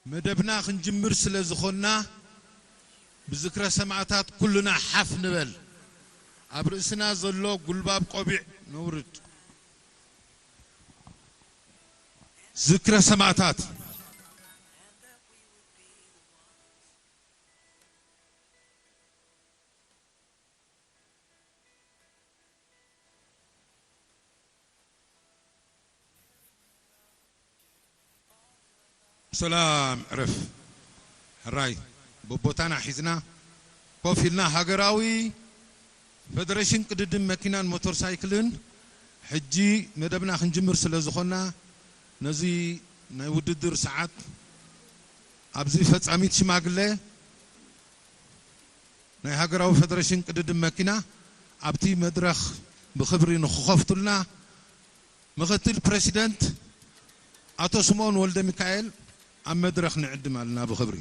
መደብና ክንጅምር ስለ ዝኾንና፣ ብዝክረ ሰማእታት ኩልና ሓፍ ንበል። ኣብ ርእስና ዘሎ ጉልባብ ቆቢዕ ነውርድ። ዝክረ ሰማእታት። ሰላም ዕረፍ። ሕራይ፣ በቦታና ሒዝና ኮፍ ኢልና፣ ሃገራዊ ፈደረሽን ቅድድም መኪናን ሞተር ሳይክልን፣ ሕጂ መደብና ክንጅምር ስለ ዝኾንና፣ ነዚ ናይ ውድድር ሰዓት ኣብዚ ፈጻሚት ሽማግለ ናይ ሃገራዊ ፈደረሽን ቅድድም መኪና ኣብቲ መድረኽ ብኽብሪ ንኽኸፍቱልና፣ ምኽትል ፕረሲደንት ኣቶ ስምኦን ወልደ ሚካኤል ኣብ መድረኽ ንዕድም ኣለና ብኽብሪ።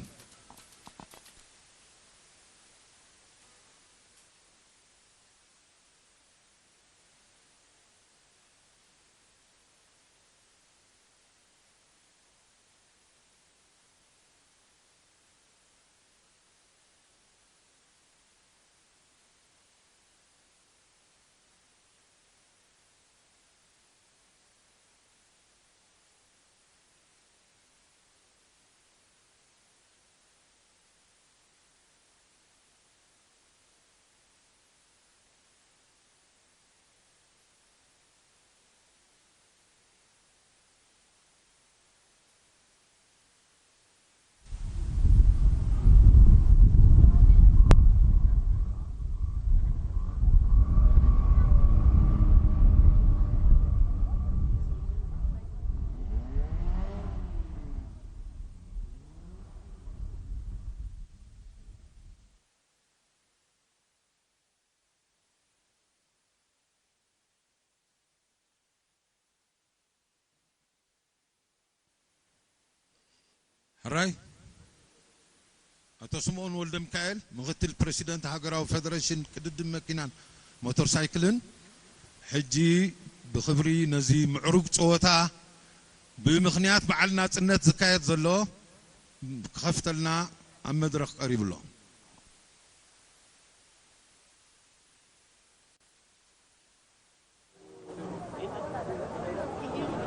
ሕራይ፣ ኣቶ ስምኦን ወልደ ሚካኤል፣ ምኽትል ፕረሲደንት ሃገራዊ ፈደረሽን ቅድድም መኪናን ሞተር ሳይክልን፣ ሕጂ ብኽብሪ ነዚ ምዕሩግ ጸወታ ብምኽንያት በዓል ናጽነት ዝካየድ ዘሎ ክኸፍተልና ኣብ መድረኽ ቀሪቡ ኣሎ።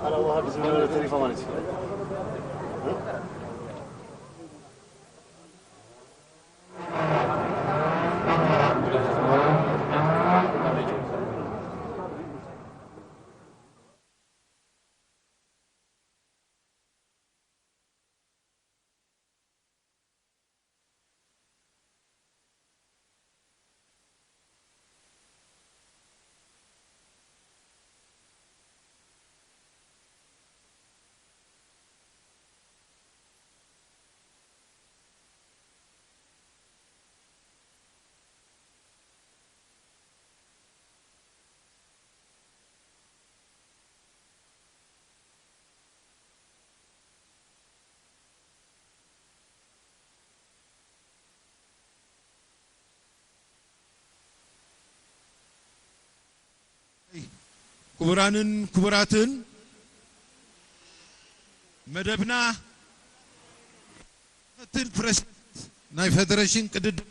ኣላ ዋሃብ ዝነበረ ተሪፋ ማለት እዩ። ክቡራንን ክቡራትን፣ መደብና ምክትል ፕረሲደንት ናይ ፈደረሽን ቅድድም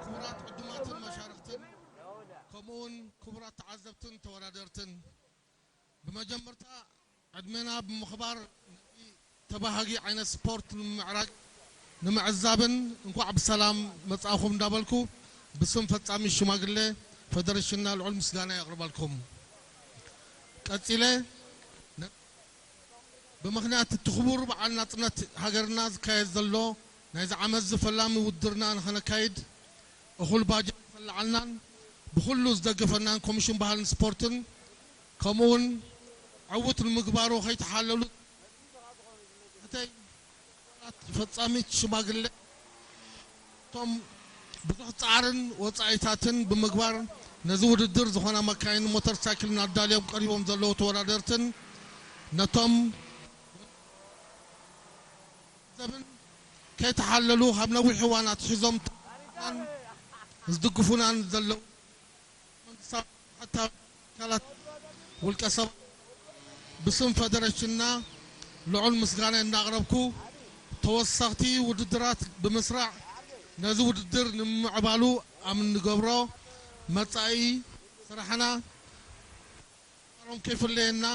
ክቡራት ዕዱማትን መሻርኽትን፣ ከምኡውን ክቡራት ተዓዘብትን ተወዳደርትን፣ ብመጀመርታ ዕድመና ብምኽባር ነዚ ተባሃጊ ዓይነት ስፖርት ንምምዕራግ ንምዕዛብን እንኳዕ ብሰላም መጻእኹም እንዳበልኩ ብስም ፈጻሚ ሽማግሌ ፈደረሽንና ልዑል ምስጋና የቕርበልኩም። ቀጺለ ነ- ብምኽንያት እቲ ክቡር በዓል ናጽነት ሃገርና ዝካየድ ዘሎ ናይዚ ዓመት እዚ ፈላሚ ውድድርና ንኸነካይድ እኹል ባጀት ዝኸለዓልናን ብኹሉ ዝደገፈናን ኮሚሽን ባህልን ስፖርትን ከምኡውን ዕዉት ንምግባሩ ከይተሓለሉ ትሕተይ ፈጻሚት ሽማግለ እቶም ብዙሕ ጻዕርን ወጻኢታትን ብምግባር ነዚ ውድድር ዝኾና መካይን ሞተር ሳይክልን ኣዳልዮም ቀሪቦም ዘለዉ ተወዳደርትን ነቶም ዘብን ከይተሓለሉ ካብ ነዊሕ እዋን ኣትሒዞም ዝድግፉናን ዘለዉ መንግስታዊ ሓታዊ ትካላት ውልቀ ሰባት ብስም ፈደረሽንና ልዑል ምስጋና እናቕረብኩ ተወሰኽቲ ውድድራት ብምስራዕ ነዚ ውድድር ንምምዕባሉ ኣብ እንገብሮ መጻኢ ስራሕና ሮም ከይፍለየና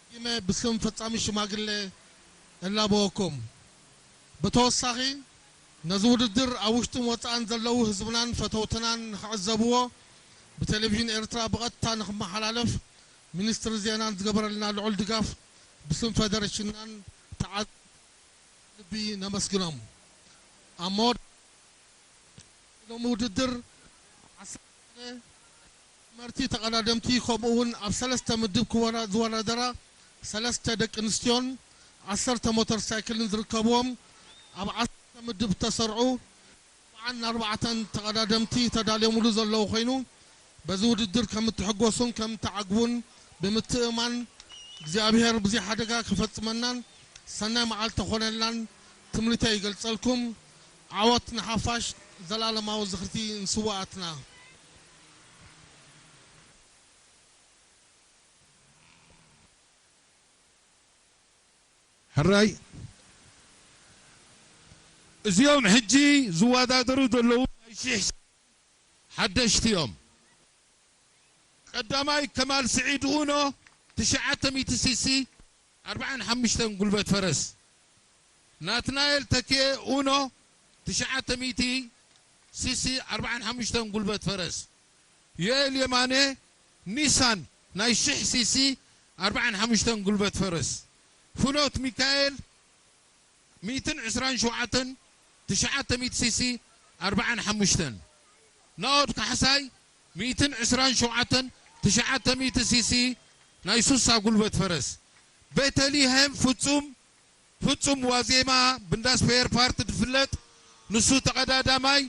ደጊመ ብስም ፈጻሚ ሽማግለ እላበወኩም። ብተወሳኺ ነዚ ውድድር ኣብ ውሽጥን ወጻእን ዘለዉ ህዝብናን ፈተውትናን ንኽዕዘብዎ ብቴሌቪዥን ኤርትራ ብቐጥታ ንኽመሓላለፍ ሚኒስትሪ ዜናን ዝገበረልና ልዑል ድጋፍ ብስም ፈደረሽንናን ተዓዘብቲ ልቢ ነመስግኖም። ኣብ መወዳእታ ሎሚ ውድድር ዓሰርተ ሓደ መርቲ ተቐዳደምቲ ከምኡ እውን ኣብ ሰለስተ ምድብ ክወዳ- ዝወዳደራ ሰለስተ ደቂ ኣንስትዮን ዓሰርተ ሞተር ሳይክልን ዝርከብዎም ኣብ ዓሰርተ ምድብ ዝተሰርዑ ኣርብዓን ኣርባዕተን ተቐዳደምቲ ተዳልዮምሉ ዘለዉ ኮይኑ በዚ ውድድር ከም እትሕጎሱን ከም እትዓግቡን ብምትእምማን እግዚኣብሔር ብዘይ ሓደጋ ክፈጽመናን ሰናይ መዓልቲ ክኾነልናን ትምኒተይ ይገልጸልኩም። ዓወት ንሓፋሽ፣ ዘላለማዊ ዝኽርቲ ንስውኣትና። ሕራይ እዚኦም ሕጂ ዝወዳደሩ ዘለዉ ናይ ሽሕ ሓደሽቲ እዮም። ቀዳማይ ከማል ስዒድ ኡኖ ትሽዓተ ሚእቲ ሲሲ ኣርብዓን ሓሙሽተን ጉልበት ፈረስ። ናትናኤል ተኪኤ ኡኖ ትሽዓተ ሚእቲ ሲሲ ኣርብዓን ሓሙሽተን ጉልበት ፈረስ። ዮኤል የማነ ኒሳን ናይ ሽሕ ሲሲ ኣርብዓን ሓሙሽተን ጉልበት ፈረስ። ፍኖት ሚካኤል ሚእትን ዕስራን ሸውዓተን ትሽዓተ ሚእቲ ሲሲ ኣርብዓን ሓሙሽተን። ናኦድ ካሕሳይ ሚእትን ዕስራን ሸውዓተን ትሽዓተ ሚእቲ ሲሲ ናይ ሱሳ ጉልበት ፈረስ። ቤተልሄም ፍጹም ፍጹም ዋዜማ ብንዳ ስፔር ፓርት ዝፍለጥ ንሱ ተቐዳዳማይ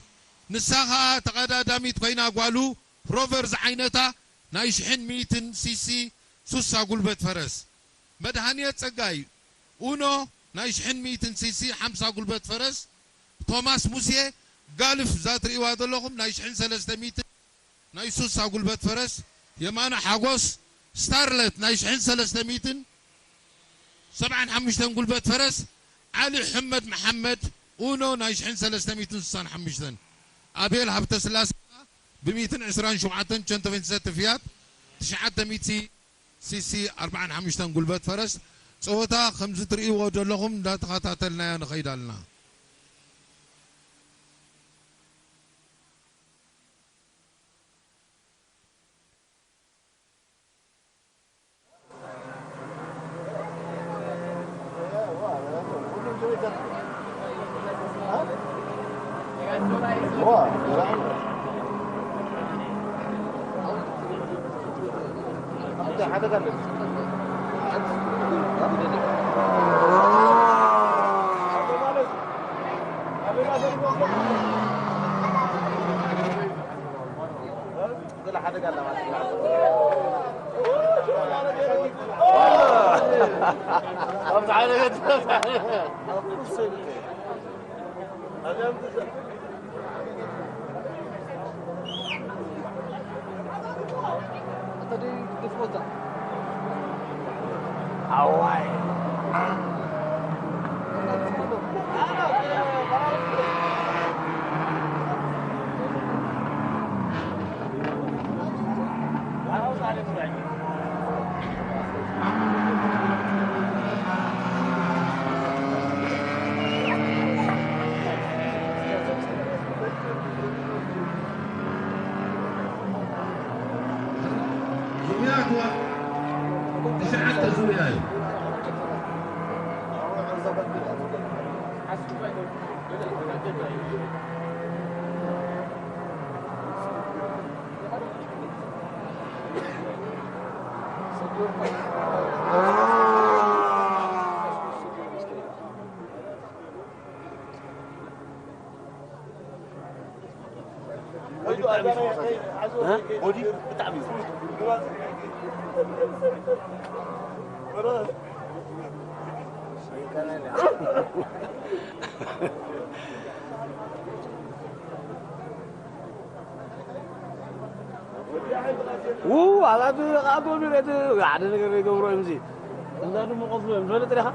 ንሳ ኸኣ ተቐዳዳሚት ኮይና ጓሉ ሮቨር ዝዓይነታ ናይ ሽሕን ሚእትን ሲሲ ሱሳ ጉልበት ፈረስ። መድሃንየ ጸጋይ ኡኖ ናይ ሽሕን ሚእትን ሲሲ ሓምሳ ጉልበት ፈረስ፣ ቶማስ ሙሴ ጋልፍ እዛ ትርእይዋ ዘለኹም ናይ ሽሕን ሰለስተ ሚእትን ናይ ሱሳ ጉልበት ፈረስ፣ የማነ ሓጎስ ስታርለት ናይ ሽሕን ሰለስተ ሚእትን ሰብዓን ሓሙሽተን ጉልበት ፈረስ፣ ዓሊ ሕመድ መሓመድ ኡኖ ናይ ሽሕን ሰለስተ ሚእትን ስሳን ሓሙሽተን፣ ኣቤል ሃብተስላሴ ብሚእትን ዕስራን ሸውዓተን ቸንቶ ፌንሰ ትፍያት ትሽዓተ ሚእቲ ሲሲ ኣርብዓን ሓሙሽተን ጉልበት ፈረስ ጸወታ ከምዚ ትርእይዎ ዘለኹም እንዳተኸታተልናዮ ንኸይድ ኣለና። ዙርያ ትሽዓተ ዙርያ እዩ። ቦዲ ብጣዕሚ እዩ። ው ኣላት ኣቦ ንሬት ሓደ ነገር ይገብሮ እዮም። እዚ እንዳ ድሙ ቆስሎ እዮም። ዝፈልጥ ዲኻ?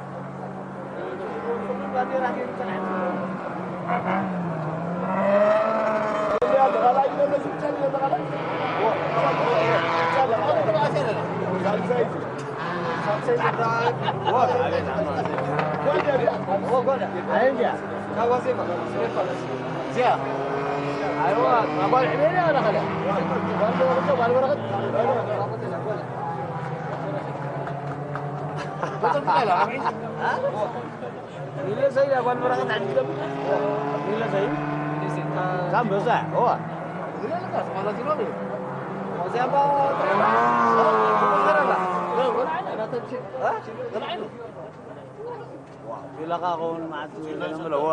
ኢላኻ ኸውን መዓልቲ ወይ ገለ ምለዋ።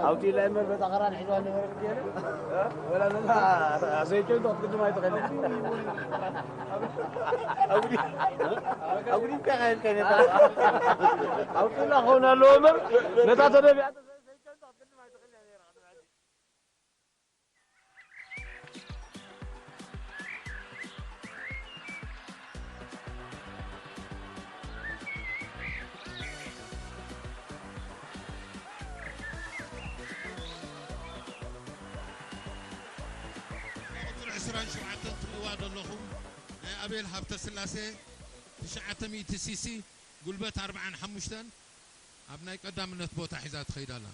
ኣውቲ ላይ መር በታ ኸራን ሒዝዋ ነበረ ብትየለ። ወላ ነዛ ዘይጨንቶ ክትቅድም ኣይትኽእል። ኣጉዲፍካ ኸይድካ ነታ። ኣውቲ ላ ኸውን ኣለዎ እምበር ነታ ተደቢያ ዘይጨንቶ ክትቅድም ኣይትኽእል እያ ነይራ። ቁፅሪ ዕስራን ሸውዓተን ትርእይዋ ዘለኹም ናይ ኣቤል ሃብተስላሴ ትሽዓተ ሚእቲ ሲሲ ጉልበት ኣርብዓን ሓሙሽተን ኣብ ናይ ቀዳምነት ቦታ ሒዛ ትኸይድ ኣላ።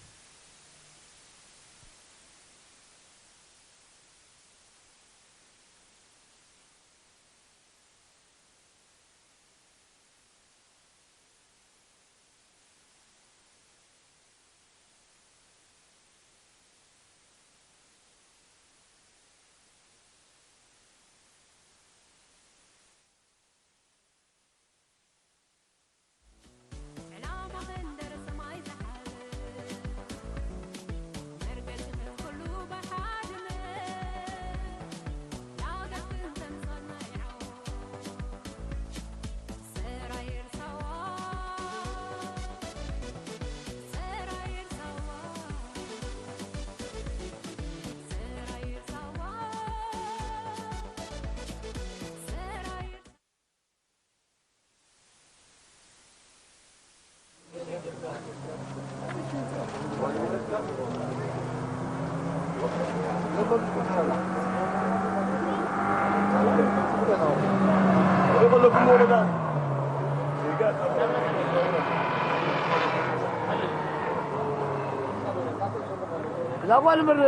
እዛ ጓል ምር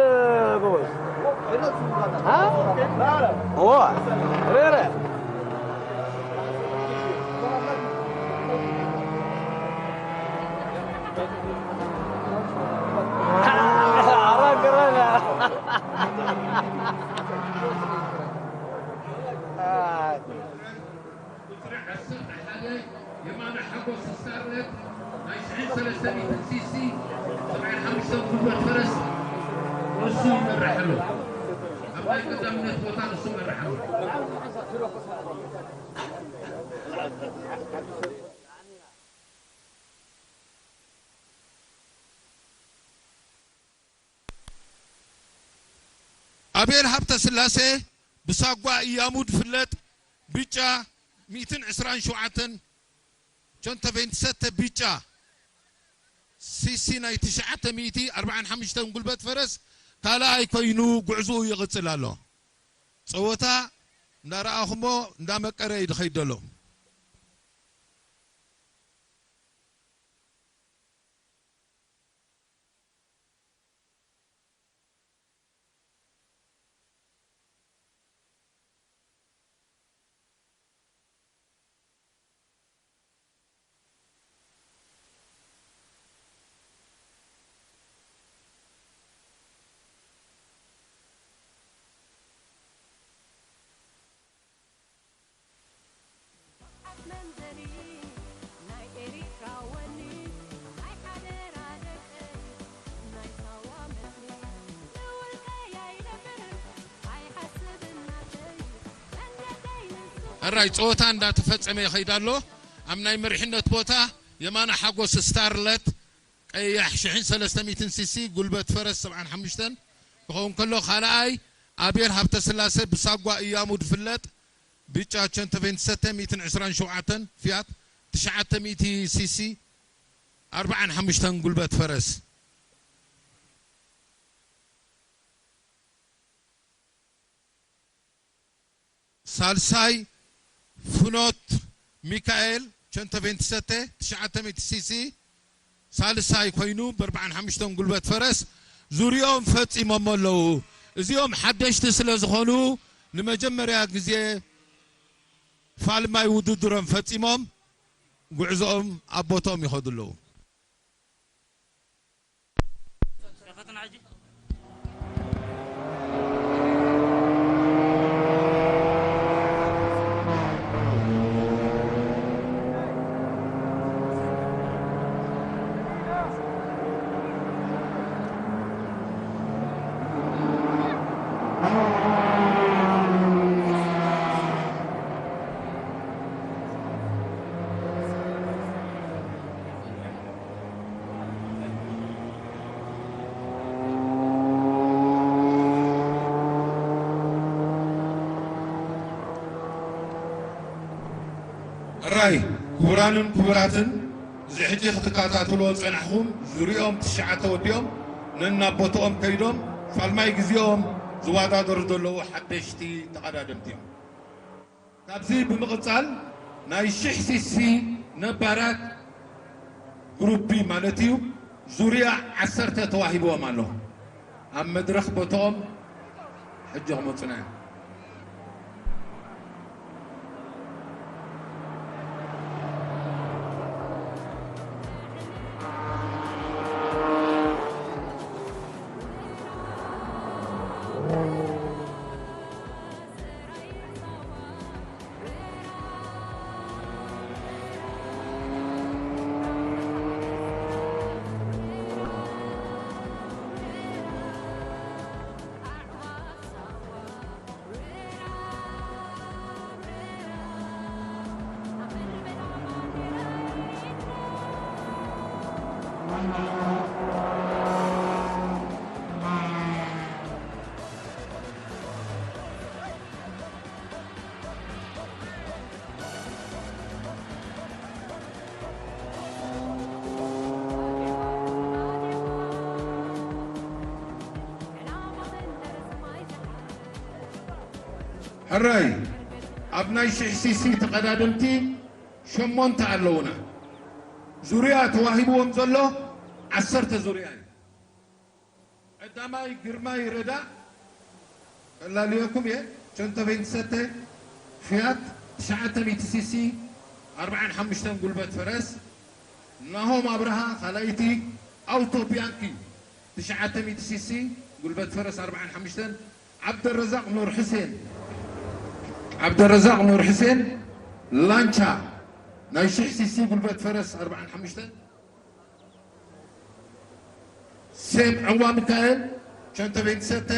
ጎበዝ። አ? እዋ። ሬረ። ኣራግረና። ቁፅሪ ዓሰርተ ሓደ የማነ ሓጎስ ስካርሌት ናይ ሽሕን ሰለስተ ሚእትን ሲሲ ሰብዓን ሓሙሽተን ጉልበት ፈረስ ንሱ ይመርሕ ኣሎ። ኣብ ናይ ቀዳምነት ቦታ ንሱ ይመርሕ ኣሎ። ኣቤል ሃብተስላሴ ብሳጓ እያሙ ዝፍለጥ ብጫ ሚእትን ዕስራን ሸውዓተን ቸንተ ቬንትሰተ ብጫ ሲሲ ናይ ትሽዓተ ሚእቲ ኣርብዓን ሓሙሽተን ጉልበት ፈረስ ካልኣይ ኮይኑ ጉዕዞኡ ይቕጽል ኣሎ። ጸወታ እንዳረኣኹሞ እንዳመቀረ እዩ ዝኸይድ ዘሎ። ሕራይ ጸወታ እንዳተፈጸመ ይኸይድ ኣሎ። ኣብ ናይ መሪሕነት ቦታ የማነ ሓጎስ ስታርለት ቀያሕ ሽሕን ሰለስተ ሚእትን ሲሲ፣ ጉልበት ፈረስ ሰብዓን ሓሙሽተን ክኸውን ከሎ፣ ካልኣይ ኣቤል ሃብተስላሴ ብሳጓ እያሙ ዝፍለጥ ብጫ ቸንቶ ቬንቲሰተ ሚእትን ዕስራን ሸውዓተን ፊያት ትሽዓተ ሚእቲ ሲሲ፣ ኣርብዓን ሓሙሽተን ጉልበት ፈረስ። ሳልሳይ ፍኖት ሚካኤል ቸንቶ ቬንቲሰተ ትሽዓተ ሚእቲ ሲሲ ሳልሳይ ኮይኑ ብኣርብዓን ሓሙሽተን ጉልበት ፈረስ ዙሪኦም ፈጺሞም ኣለዉ። እዚኦም ሓደሽቲ ስለ ዝኾኑ ንመጀመርያ ግዜ ፋልማይ ውድድሮም ፈጺሞም ጉዕዞኦም ኣብ ቦትኦም ይኸዱ ኣለዉ። ሕራይ ክቡራንን ክቡራትን፣ እዚ ሕጂ ክትከታተልዎ ዝጸናሕኹም ዙርያኦም ትሽዓተ ወዲኦም ነናብ ቦትኦም ከይዶም ፋልማይ ግዜኦም ዝወዳደሩ ዘለዉ ሓደሽቲ ተቐዳደምቲ እዮም። ካብዚ ብምቕጻል ናይ ሽሕ ሲሲ ነባራት ግሩፕ ቢ ማለት እዩ ዙርያ ዓሰርተ ተዋሂብዎም ኣሎ። ኣብ መድረኽ ቦትኦም ሕጂ ክመጹና እዮም። ሕራይ ኣብ ናይ ሽሕ ሲሲ ተቐዳደምቲ ሸሞንተ ኣለዉና። ዙርያ ተዋሂብዎም ዘሎ ዓሰርተ ዙርያ እዩ። ቀዳማይ ግርማይ ረዳ፣ ከላልየኩም እየ፣ ቸንቶ ቬንቲሰተ ፊያት ትሽዓተ ሚእቲ ሲሲ ኣርብዓን ሓሙሽተን ጉልበት ፈረስ። ናሆም ኣብርሃ ካልኣይቲ ኣውቶ ቢያንኪ ትሽዓተ ሚእቲ ሲሲ ጉልበት ፈረስ ኣርብዓን ሓሙሽተን። ዓብደረዛቕ ኑር ሕሴን፣ ዓብደረዛቕ ኑር ሕሴን ላንቻ ናይ ሽሕ ሲሲ ጉልበት ፈረስ ኣርብዓን ሓሙሽተን። ሴም ዕዋ ሚካኤል ቸንቶ ቬንቲሰተ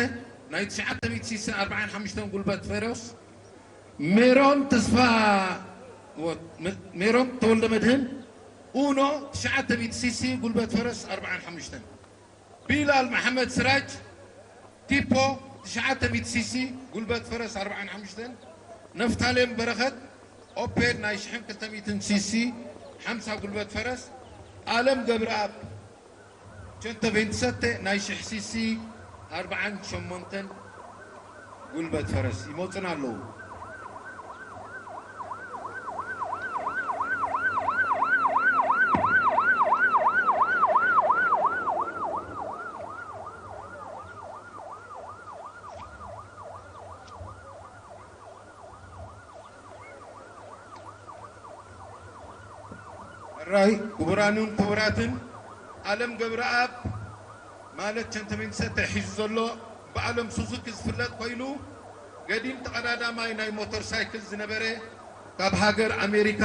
ናይ ትሽዓተ ሚእቲ ሲሲ ኣርብዓን ሓሙሽተን ጉልበት ፈረስ። ሜሮን ተስፋ፣ ሜሮን ተወልደ መድህን ኡኖ ትሽዓተ ሚእቲ ሲሲ ጉልበት ፈረስ ኣርብዓን ሓሙሽተን። ቢላል መሓመድ ስራጅ ቲፖ ትሽዓተ ሚእቲ ሲሲ ጉልበት ፈረስ ኣርብዓን ሓሙሽተን። ነፍታሌም በረኸት ኦፔድ ናይ ሽሕን ክልተ ሚእትን ሲሲ ሓምሳ ጉልበት ፈረስ። ኣለም ገብረኣብ ቸንቶ ቬንቲሰተ ናይ ሽሕ ሲሲ ኣርብዓን ሸሞንተን ጉልበት ፈረስ ይመጹና ኣለዉ። ሕራይ ክቡራንን ክቡራትን፣ ኣለም ገብረኣብ ማለት ቸንቶ ቬንቲሰተ ሒዙ ዘሎ ብኣለም ሱዙኪ ዝፍለጥ ኮይኑ፣ ገዲም ተቐዳዳማይ ናይ ሞተር ሳይክል ዝነበረ፣ ካብ ሃገር ኣሜሪካ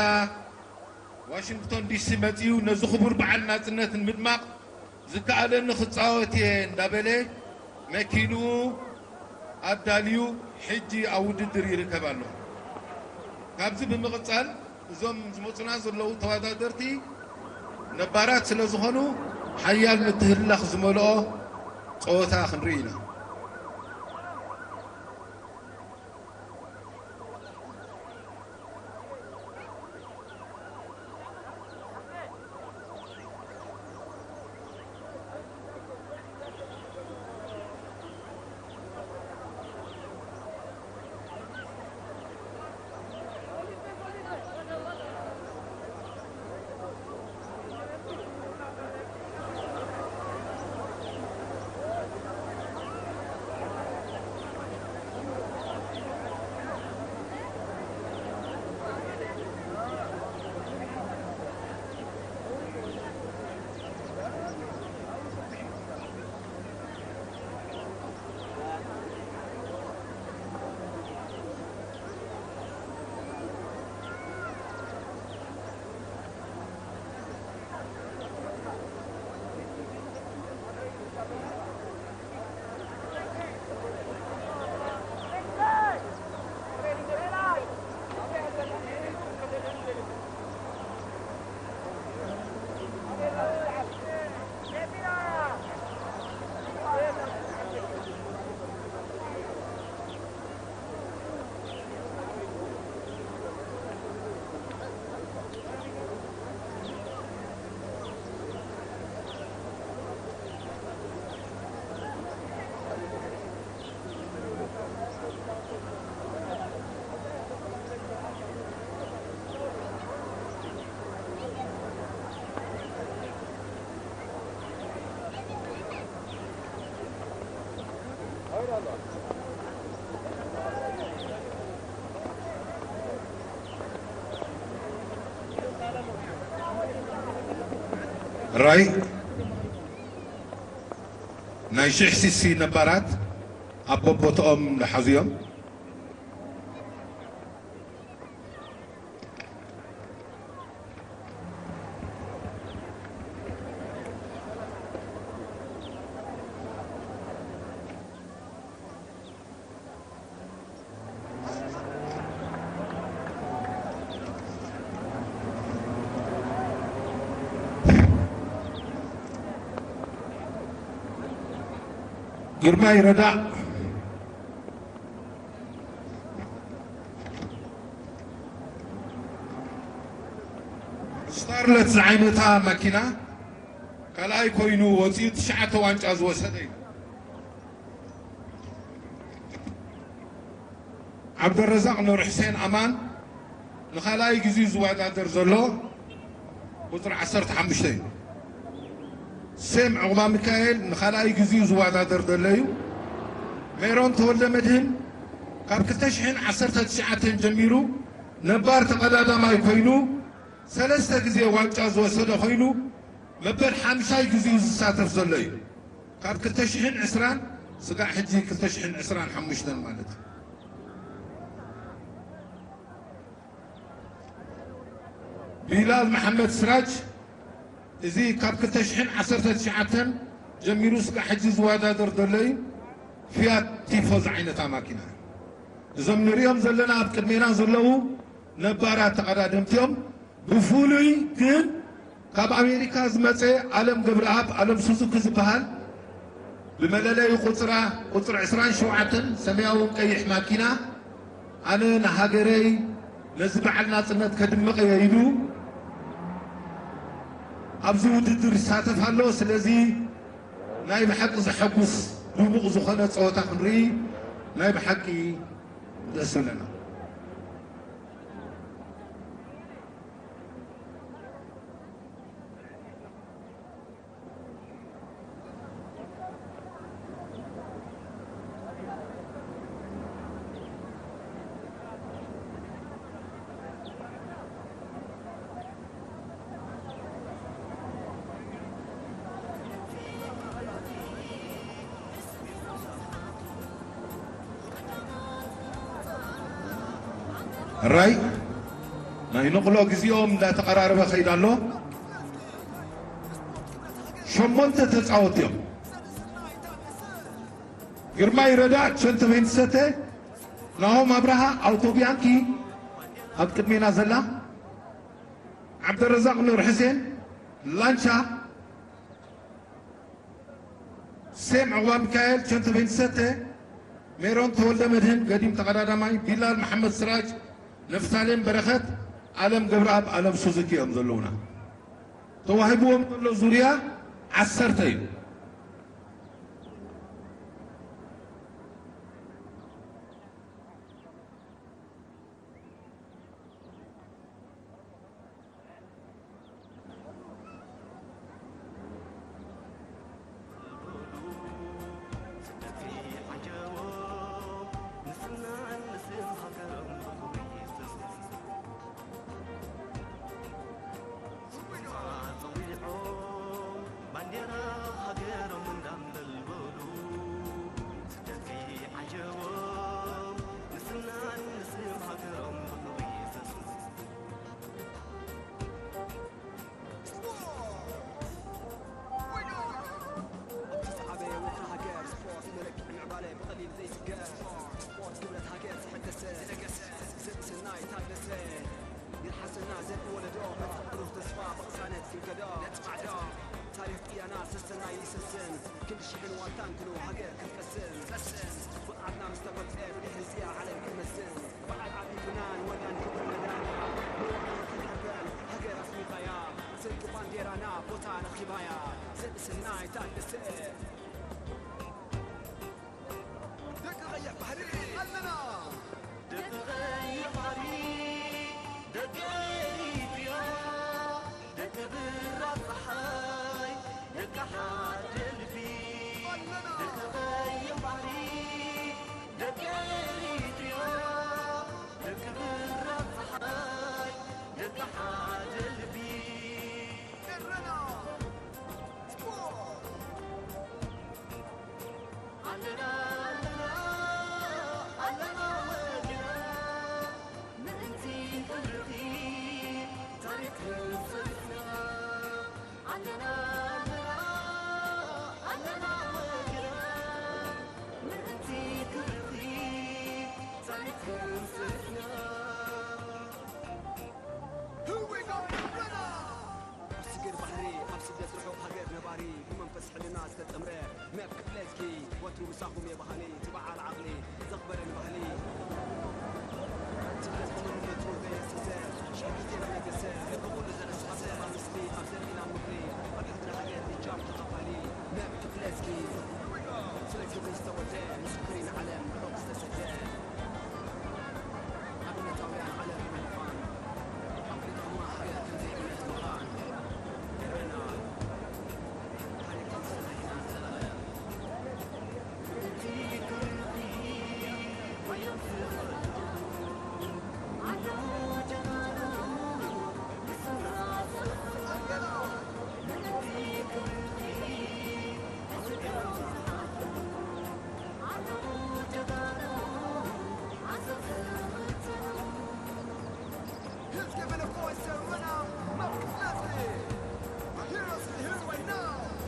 ዋሽንግቶን ዲሲ መጺኡ ነዚ ክቡር በዓል ናጽነት ንምድማቕ ዝከኣለኒ ክጻወት እየ እንዳበለ መኪንኡ ኣዳልዩ ሕጂ ኣብ ውድድር ይርከብ ኣሎ። ካብዚ ብምቕጻል እዞም ዝመጹና ዘለዉ ተወዳደርቲ ነባራት ስለ ዝኾኑ ሓያል ምትህልላኽ ዝመልኦ ጸወታ ክንርኢ ኢና። ራይ ናይ ሽሕ ሲሲ ነባራት ኣብ ቦቦትኦም ዝሓዙ እዮም። ግርማይ ረዳእ ስታርለት ዝዓይነታ መኪና ካልኣይ ኮይኑ ወፂኡ ትሽዓተ ዋንጫ ዝወሰደ እዩ። ዓብደረዛቕ ኑር ሕሴን ኣማን ንኻልኣይ ግዜኡ ዝወዳደር ዘሎ ቁፅሪ ዓሰርተ ሓሙሽተ እዩ። ሴም ዑቕባ ሚካኤል ንኻልኣይ ግዜኡ ዝወዳደር ዘሎ እዩ። ሜሮን ተወልደ መድህን ካብ ክልተ ሽሕን ዓሰርተ ትሽዓተን ጀሚሩ ነባር ተቐዳዳማይ ኮይኑ ሰለስተ ግዜ ዋንጫ ዝወሰደ ኮይኑ መበል ሓምሻይ ግዜኡ ዝሳተፍ ዘሎ እዩ። ካብ ክልተ ሽሕን ዕስራን ስጋዕ ሕጂ ክልተ ሽሕን ዕስራን ሓሙሽተን ማለት እዩ። ቢላል መሓመድ ስራጅ፣ እዚ ካብ ክልተ ሽሕን ዓሰርተ ትሽዓተን ጀሚሩ ስጋዕ ሕጂ ዝወዳደር ዘሎ እዩ። ፊያት ቲፎ ዝዓይነታ ማኪና። እዞም ንሪኦም ዘለና ኣብ ቅድሜና ዘለዉ ነባራት ተቐዳደምቲ እዮም። ብፍሉይ ግን ካብ ኣሜሪካ ዝመጸ ኣለም ገብረኣብ፣ ኣለም ሱዙኪ ዝበሃል፣ ብመለለዩ ቁጽራ፣ ቁጽሪ ዕስራን ሸውዓተን ሰማያውን ቀይሕ ማኪና፣ ኣነ ንሃገረይ ነዚ በዓል ናጽነት ከድምቕ እየ ኢሉ ኣብዚ ውድድር ይሳተፍ ኣሎ። ስለዚ ናይ ብሓቂ ዘሐጉስ ድሙቕ ዝኾነ ጸወታ ክንርኢ ናይ ብሓቂ ደስ ይብለና። ራይ ናይ ንቕሎ ግዜኦም እንዳተቐራረበ ከይድ ኣሎ። ሸሞንተ ተጻወቲ እዮም። ግርማይ ረዳ፣ ቸንተ ቬንትሰተ፣ ናሆም ኣብርሃ፣ ኣውቶቢያንኪ፣ ኣብ ቅድሜና ዘላ ዓብደረዛቕ ኑር ሕሴን ላንቻ፣ ሴም ዑቕባ ሚካኤል ቸንቶ ቬንትሰተ፣ ሜሮን ተወልደ መድህን ገዲም ተቐዳዳማይ፣ ቢላል መሓመድ ስራጅ፣ ነፍታሌም በረኸት፣ ኣለም ገብረኣብ፣ ኣለም ሱዙኪ እዮም ዘለዉና። ተዋሂብዎም ዘሎ ዙርያ ዓሰርተ እዩ።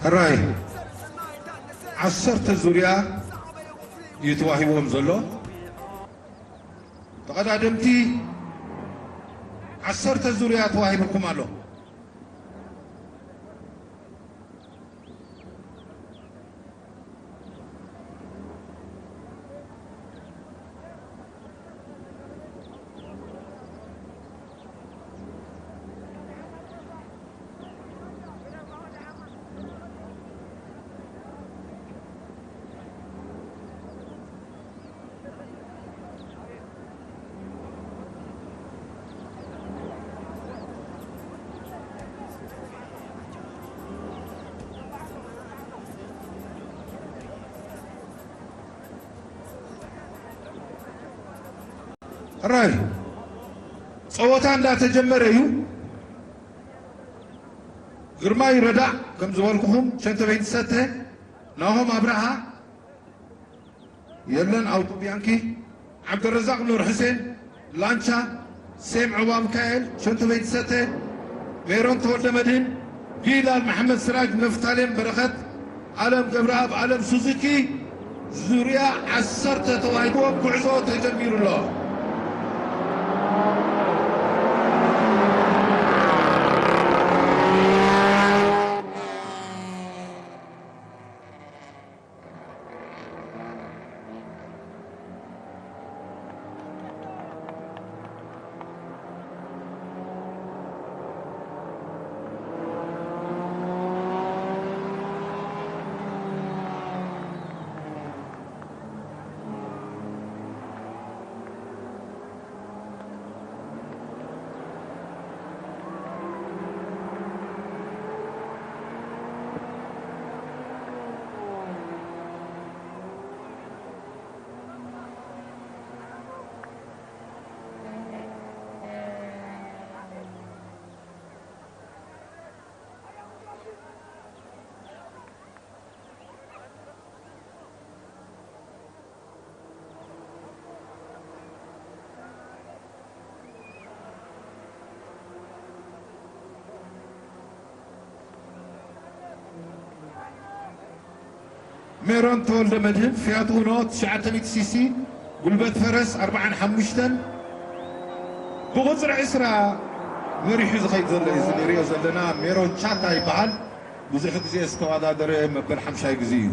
ሕራይ ዓሰርተ ዙርያ እዩ ተዋሂብዎም ዘሎ። ተቐዳደምቲ ዓሰርተ ዙርያ ተዋሂብኩም ኣሎ። ሕራይ ጸወታ እንዳተጀመረ እዩ። ግርማይ ረዳእ ከም ዝበልኩኹም ሸንተቤት ዝሰተ፣ ናሆም ኣብርሃ፣ የለን ኣውቶ ቢያንኪ፣ ዓብደረዛቅ ኑር ሕሴን ላንቻ፣ ሴም ዑባ ሚካኤል ሸንተቤት ዝሰተ፣ ሜሮን ተወልደ መድህን፣ ቢላል መሓመድ ስራጅ፣ ነፍታሌም በረኸት፣ ኣለም ገብረኣብ፣ ኣለም ሱዙኪ። ዙርያ ዓሰርተ ተዋሂብዎም ጉዕዞ ተጀሚሩ ኣሎ። ሜሮን ተወልደ መድህን፣ ፊያት ኡኖ፣ ትሽዓተ ሚእቲ ሲ ሲ፣ ጉልበት ፈረስ፣ ኣርብዓን ሓሙሽተን፣ ብቁጽሪ ዕስራ መሪሑ ዝኸይድ ዘሎ እዩ። እዚ ንሪኦ ዘለና ሜሮን ቻካ ይበሃል። ብዙሕ ግዜ ዝተወዳደረ መበል ሓምሻይ ግዜ እዩ።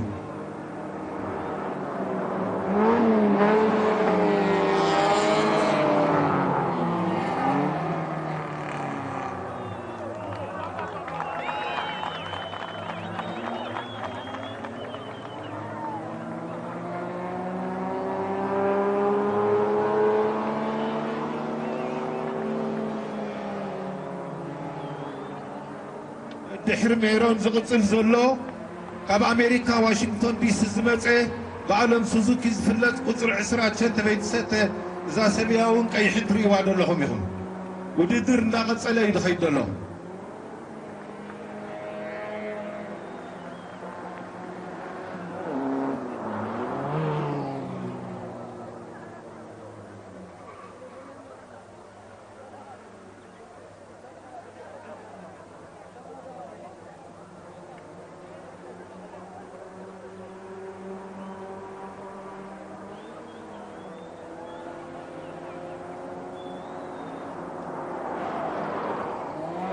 ድሕሪ ሜሮን ዝቕጽል ዘሎ፣ ካብ ኣሜሪካ ዋሽንግቶን ዲሲ ዝመጸ፣ ብኣለም ሱዙኪ ዝፍለጥ፣ ቁጽሪ ዕስራ ቸንተ ቤትሰተ፣ እዛ ሰማያውን ቀይሕን ትርእይዋ ዘለኹም ኢኹም። ውድድር እንዳቐጸለ እዩ ዝኸይድ ዘሎ።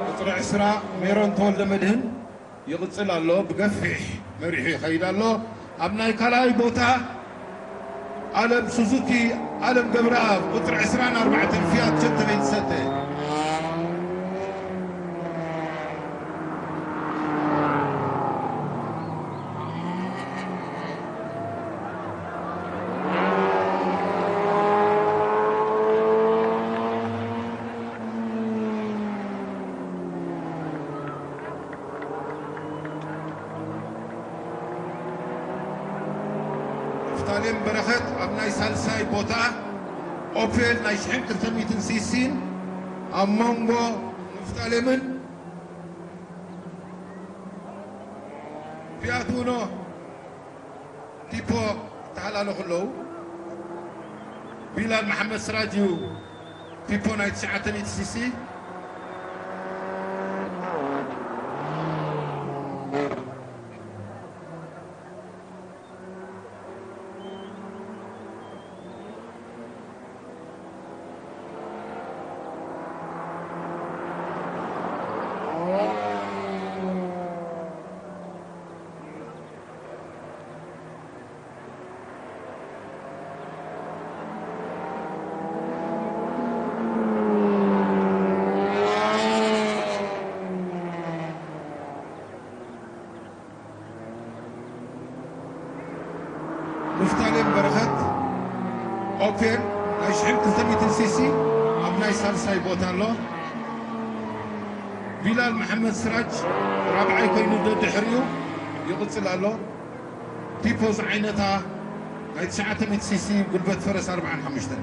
ቁጽሪ ዕስራ ሜሮን ተወልደ መድህን ይቕጽል ኣሎ። ብገፊሕ መሪሑ ይኸይድ ኣሎ። ኣብ ናይ ካልኣይ ቦታ ኣለም ሱዙኪ፣ ኣለም ገብረኣብ፣ ቁጽሪ ዕስራን ኣርባዕተን፣ ፊያት ቸንተ ቤትሰተ። ንፍታሌም በረኸት ኣብ ናይ ሳልሳይ ቦታ፣ ኦፔል ናይ ሽሕን ክልተ ሚእትን ሲሲን፣ ኣብ መንጎ ንፍታሌምን ፊያት ኡኖ ቲፖ ይተሓላለኹ ኣለዉ። ቢላል መሓመድ ስራጅ እዩ ቲፖ ናይ ትሽዓተ ሚእቲ ሲሲ። ንፍታሌም በረኸት፣ ኦፔል ናይ ሽሕን ክልተ ሚእትን ሲሲ ኣብ ናይ ሳልሳይ ቦታ ኣሎ። ቢላል መሓመድ ስራጅ ራብዓይ ኮይኑ ደድሕሪኡ ይቕጽል ኣሎ። ቲፖ ዝዓይነታ ናይ ትሽዓተ ሚእቲ ሲሲ ጉልበት ፈረስ ኣርብዓን ሓሙሽተን።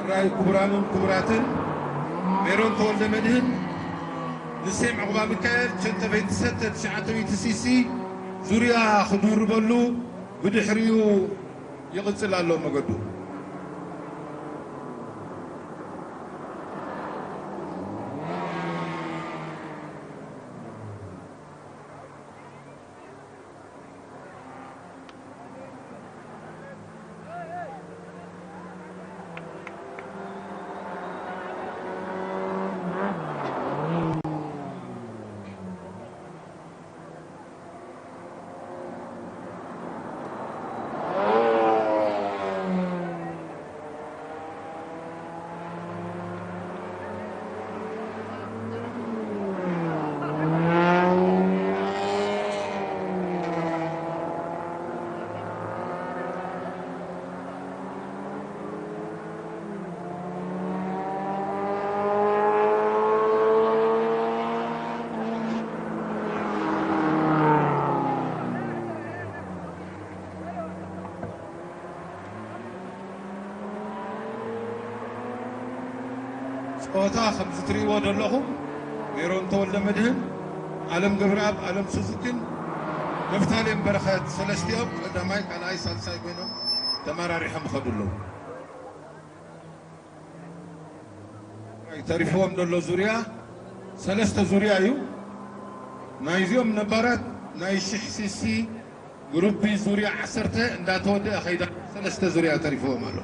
ራይ ክቡራንን ክቡራትን፣ ሜሮን ተወልደ መድህን ንሴም ዕቑባ ሚካኤል ሸንተ ቤት ሰተ ትሽዓተ ቤት ሲሲ ዙርያ ክድርበሉ ብድሕሪኡ ይቕጽል ኣሎ መገዱ። ጸወታ ከምዚ ትርእይዎ ዘለኹም፣ ሜሮን ተወልደ መድህን፣ ኣለም ገብረኣብ፣ ኣለም ሱዙኪን ነፍታሌም በረኸት፣ ሰለስቲኦም ቀዳማይ፣ ካልኣይ፣ ሳልሳይ ኮይኖም ተመራሪሖም ይኸዱ ኣለዉ። ተሪፍዎም ዘሎ ዙርያ ሰለስተ ዙርያ እዩ። ናይዚኦም ነባራት ናይ ሽሕ ሲሲ ግሩፕ ዙርያ ዓሰርተ እንዳተወደአ ከይዳ ሰለስተ ዙርያ ተሪፍዎም ኣሎ።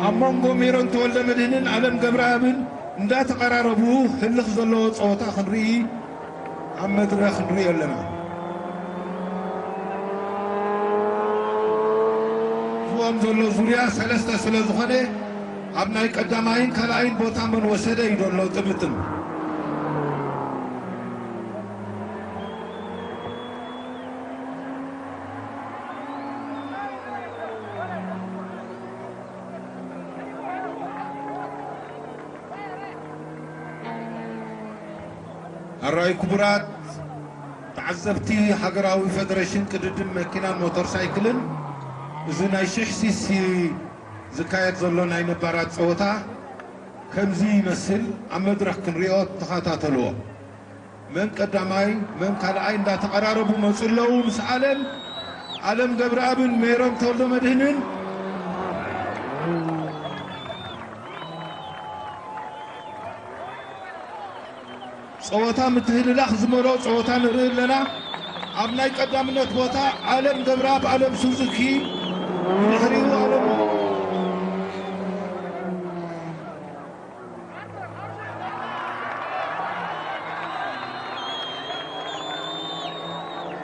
ኣብ መንጎ ሜሮን ተወልደ መድህንን ኣለም ገብረኣብን እንዳተቐራረቡ ህልኽ ዘለዎ ጸወታ ክንርኢ ኣብ መድረኽ ንሪኦ ኣለና። ዝዎም ዘሎ ዙርያ ሰለስተ ስለ ዝኾነ ኣብ ናይ ቀዳማይን ካልኣይን ቦታ መን ወሰደ እዩ ዘሎ ጥምጥም። ኣራይ ክቡራት ተዓዘብቲ ሃገራዊ ፈደረሽን ቅድድም መኪናን ሞተር ሳይክልን፣ እዚ ናይ ሽሕ ሲሲ ዝካየድ ዘሎ ናይ ነባራት ጸወታ ከምዚ ይመስል። ኣብ መድረኽ ክንሪኦ ተኸታተልዎ። መን ቀዳማይ መን ካልኣይ እንዳተቐራረቡ መጹ ኣለዉ። ምስ ኣለም፣ ኣለም ገብረኣብን ሜሮን ተወልደ መድህንን ጸወታ ምትህልላኽ ዝመልኦ ጸወታ ንርኢ ኣለና። ኣብ ናይ ቀዳምነት ቦታ ኣለም ገብረኣብ፣ ኣለም ሱዙኪ፣ ብድሕሪኡ ኣለም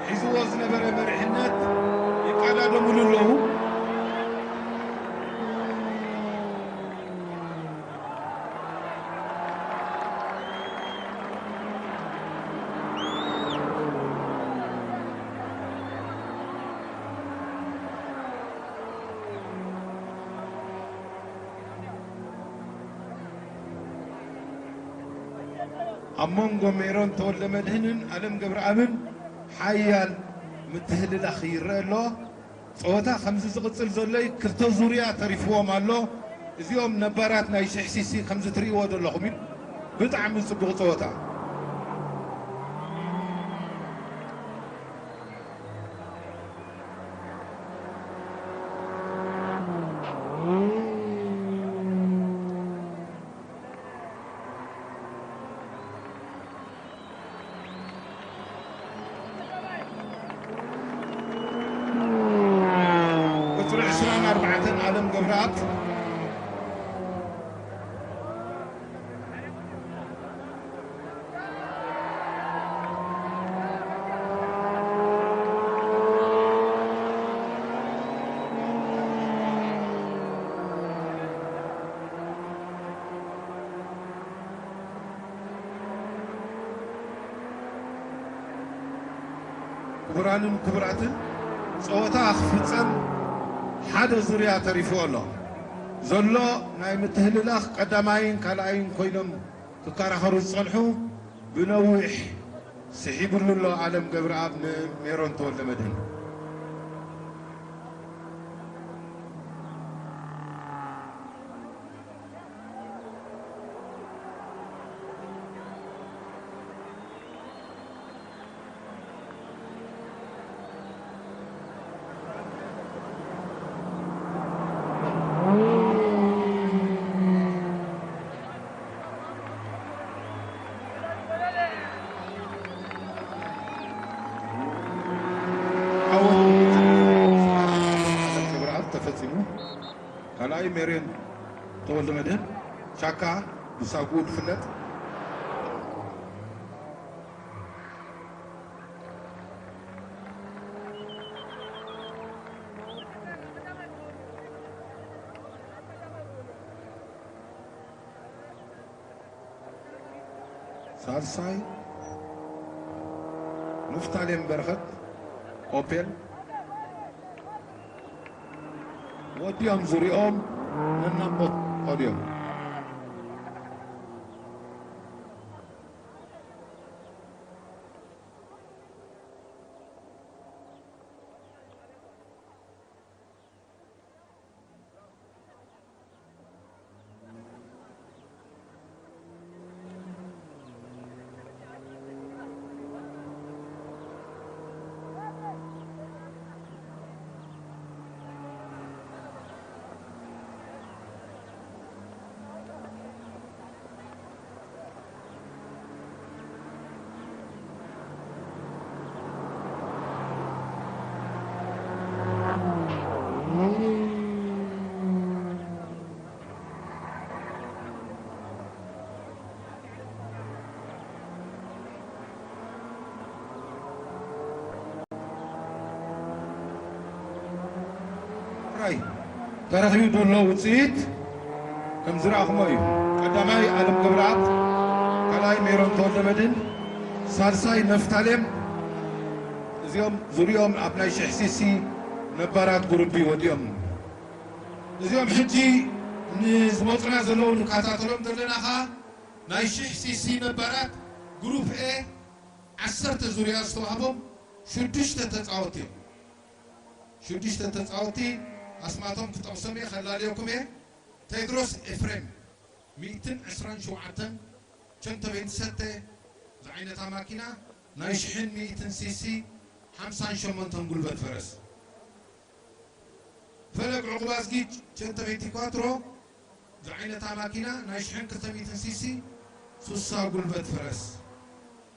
ሒዝዎ ዝነበረ መሪሕነት ይቀዳደምሉ ኣለዉ። ኣብ መንጎ ሜሮን ተወልደ መድህንን ኣለም ገብረኣብን ሓያል ምትህልላኽ ይረአ ኣሎ። ጸወታ ከምዚ ዝቕጽል ዘሎ እዩ። ክልተ ዙርያ ተሪፍዎም ኣሎ። እዚኦም ነባራት ናይ ሽሕ ሲሲ ከምዚ ትርእይዎ ዘለኹም እዩ። ብጣዕሚ ጽቡቕ ጸወታ። ቁጽሪ ዕስራን ኣርባዕተን ኣለም ገብረኣብ። ክቡራንን ክቡራትን፣ ጸወታ ክፍጸም ሓደ ዙርያ ተሪፉ ኣሎ። ዘሎ ናይ ምትህልላኽ ቀዳማይን ካልኣይን ኮይኖም ክከራኸሩ ዝጸንሑ ብነዊሕ ስሒቡሉ ኣሎ ኣለም ገብረኣብ ንሜሮን ተወልደመድህን። ዓወት ክብርኣብ ተፈጺሙ። ካልኣይ ሜርዮን ተወልደ መድህን ቻካ ብሳጉኡ ዝፍለጥ። ሳልሳይ ንፍታሌም በረኸት ኦፔል። ወዲኦም ዙሪኦም ነናቦት ኦዲዮም። ጥራይ ተረኺቡ ዘሎ ውፅኢት ከም ዝረኣኹሞ እዩ። ቀዳማይ ኣለም ገብረኣብ፣ ካልኣይ ሜሮን ተወልደመድህን፣ ሳልሳይ ነፍታሌም። እዚኦም ዙሪኦም ኣብ ናይ ሽሕ ሲሲ ነባራት ጉሩፕ ወዲኦም። እዚኦም ሕጂ ንዝመፁና ዘለዉ ንከታተሎም ዘለና ኸዓ ናይ ሽሕ ሲሲ ነባራት ጉሩፕ ኤ ዓሰርተ ዙርያ ዝተዋህቦም ሽዱሽተ ተፃወቲ እዮም። ሽዱሽተ ተፃወቲ ኣስማቶም ክጠቕሶም እየ፣ ከላለየኩም እየ። ቴድሮስ ኤፍሬም ሚእትን ዕስራን ሸውዓተን ቸንቶ ቤንት ሰተ ዝዓይነታ ማኪና ናይ ሽሕን ሚእትን ሲሲ ሓምሳን ሸሞንተን ጉልበት ፈረስ። ፈለግ ዕቑባዝጊ ቸንቶ ቤንት ኳትሮ ዝዓይነታ ማኪና ናይ ሽሕን ክልተ ሚእትን ሲሲ ሱሳ ጉልበት ፈረስ።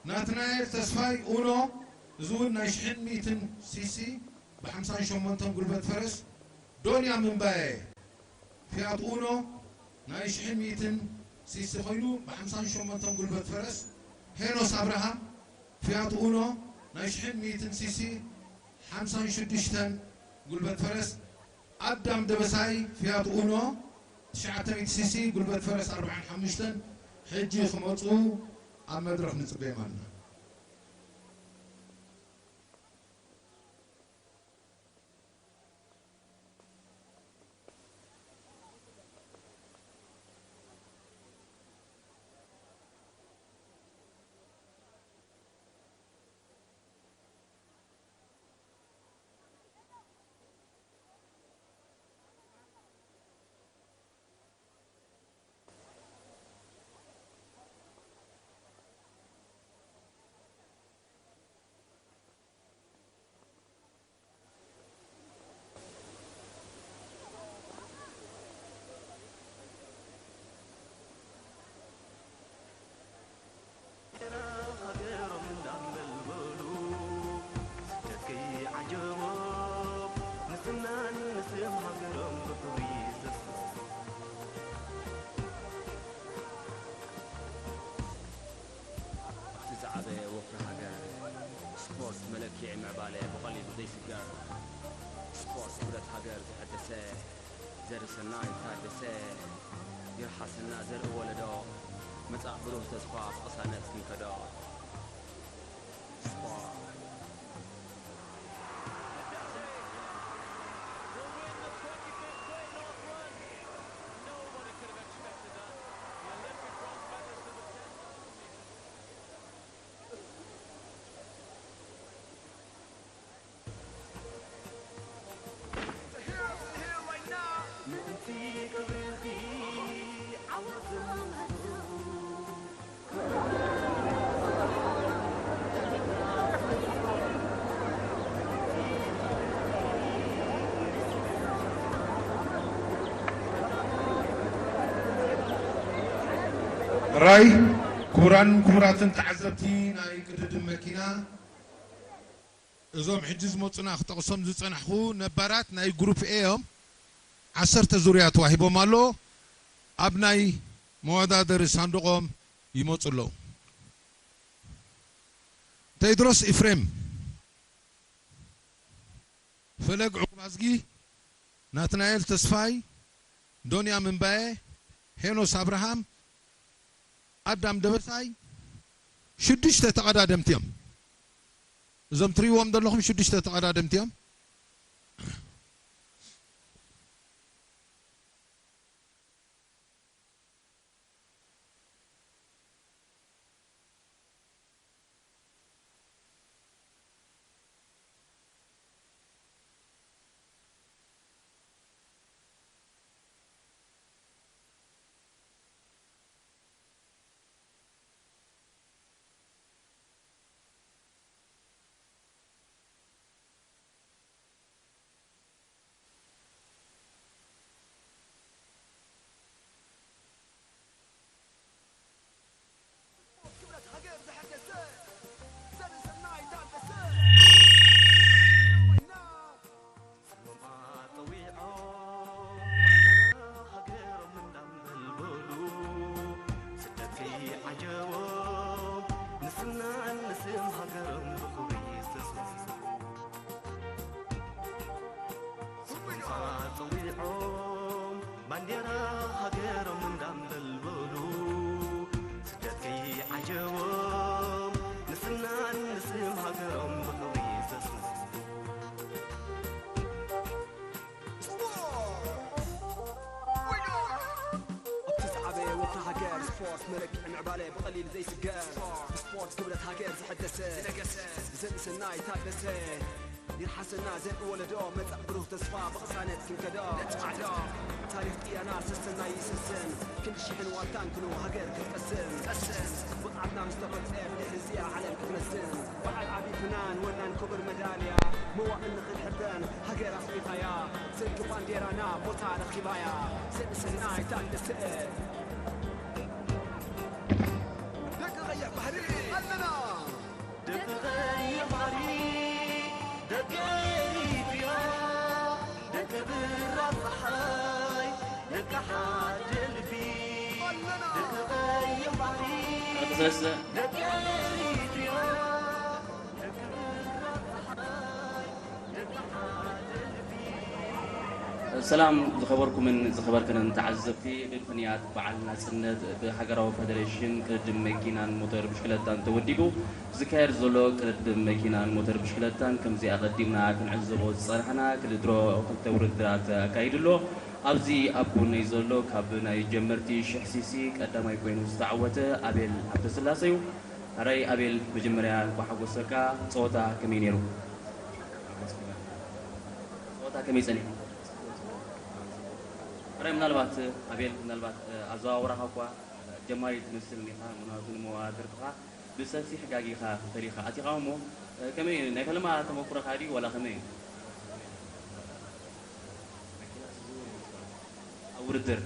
ናትናኤል ተስፋይ ኡኖ፣ እዚ እውን ናይ ሽሕን ሚእትን ሲሲ ብሓምሳን ሸሞንተን ጉልበት ፈረስ። ዶንያ ምንባየ ፊያት ኡኖ ናይ ሽሕን ሚእትን ሲሲ ኮይኑ ብሓምሳን ሸሞንተን ጉልበት ፈረስ። ሄኖስ ኣብርሃም ፊያት ኡኖ ናይ ሽሕን ሚእትን ሲሲ ሓምሳን ሽዱሽተን ጉልበት ፈረስ። ኣዳም ደበሳይ ፊያት ኡኖ ትሽዓተ ሚእቲ ሲሲ ጉልበት ፈረስ ኣርብዓን ሓሙሽተን ሕጂ ክመፁ ኣብ መድረኽ ንፅበዮም ኣለና። እቲ ዝዓበየ ወፍሪ ሃገር፣ ስፖርት መለክዒ ምዕባለ ብቐሊሉ ዘይስገር። ስፖርት ክብረት ሃገር ዘሐደሰ፣ ዘርኢ ሰናይ ታደሰ። ይርሓሰና ዘርኢ ወለዶ፣ መጻእ ብሩህ ተስፋ ብቕሳነት ክንከዶ። ስፖርት። ጥራይ። ክቡራን ክቡራትን ተዓዘብቲ ናይ ቅድድም መኪና፣ እዞም ሕጂ ዝመጹና ክጠቕሶም ዝጸናሕኩ ነባራት ናይ ግሩፕ ኤ እዮም። ዓሰርተ ዙርያ ተዋሂቦም ኣሎ። ኣብ ናይ መወዳደሪ ሳንዱቖም ይመጹ ኣለዉ። ቴድሮስ ኢፍሬም፣ ፈለግ ዕቁባዝጊ፣ ናትናኤል ተስፋይ፣ ዶንያ ምንባየ፣ ሄኖስ ኣብርሃም፣ ኣዳም ደበሳይ፣ ሽዱሽተ ተቐዳደምቲ እዮም። እዞም ትሪእዎም ዘለኹም ሽዱሽተ ተቐዳደምቲ እዮም። ሰላም ዝኸበርኩምን ዝኸበርክንን ተዓዘብቲ፣ ብምኽንያት በዓል ናጽነት ብሃገራዊ ፈደሬሽን ቅድድም መኪናን ሞተር ብሽክለታን ተወዲቡ ዝካየድ ዘሎ ቅድድም መኪናን ሞተር ብሽክለታን፣ ከምዚ ኣቐዲምና ክንዕዘቦ ዝጸናሕና፣ ክልተ ድሮ ክልተ ውድድራት ኣካይዱ ኣሎ። ኣብዚ ኣብ ጎነይ ዘሎ ካብ ናይ ጀመርቲ ሽሕ ሲሲ ቀዳማይ ኮይኑ ዝተዓወተ ኣቤል ሃብተስላሰ እዩ። ሕራይ ኣቤል፣ መጀመርያ እንኳዕ ሓጎሰካ። ጸወታ ከመይ ነይሩ? ጸወታ ከመይ ጸኒሑ? ሕራይ፣ ምናልባት ኣቤል፣ ምናልባት ኣዘዋውራኻ እኳ ጀማሪ ትመስል እኒኻ፣ ምኽንያቱ ንመወዳድርትኻ ብሰፊሕ ጋጊኻ ፈሊኻ ኣቲኻ እሞ፣ ከመይ እዩ? ናይ ፈለማ ተመኩሮኻ ድዩ ዋላ ከመይ እዩ? ኣብ ውድድር።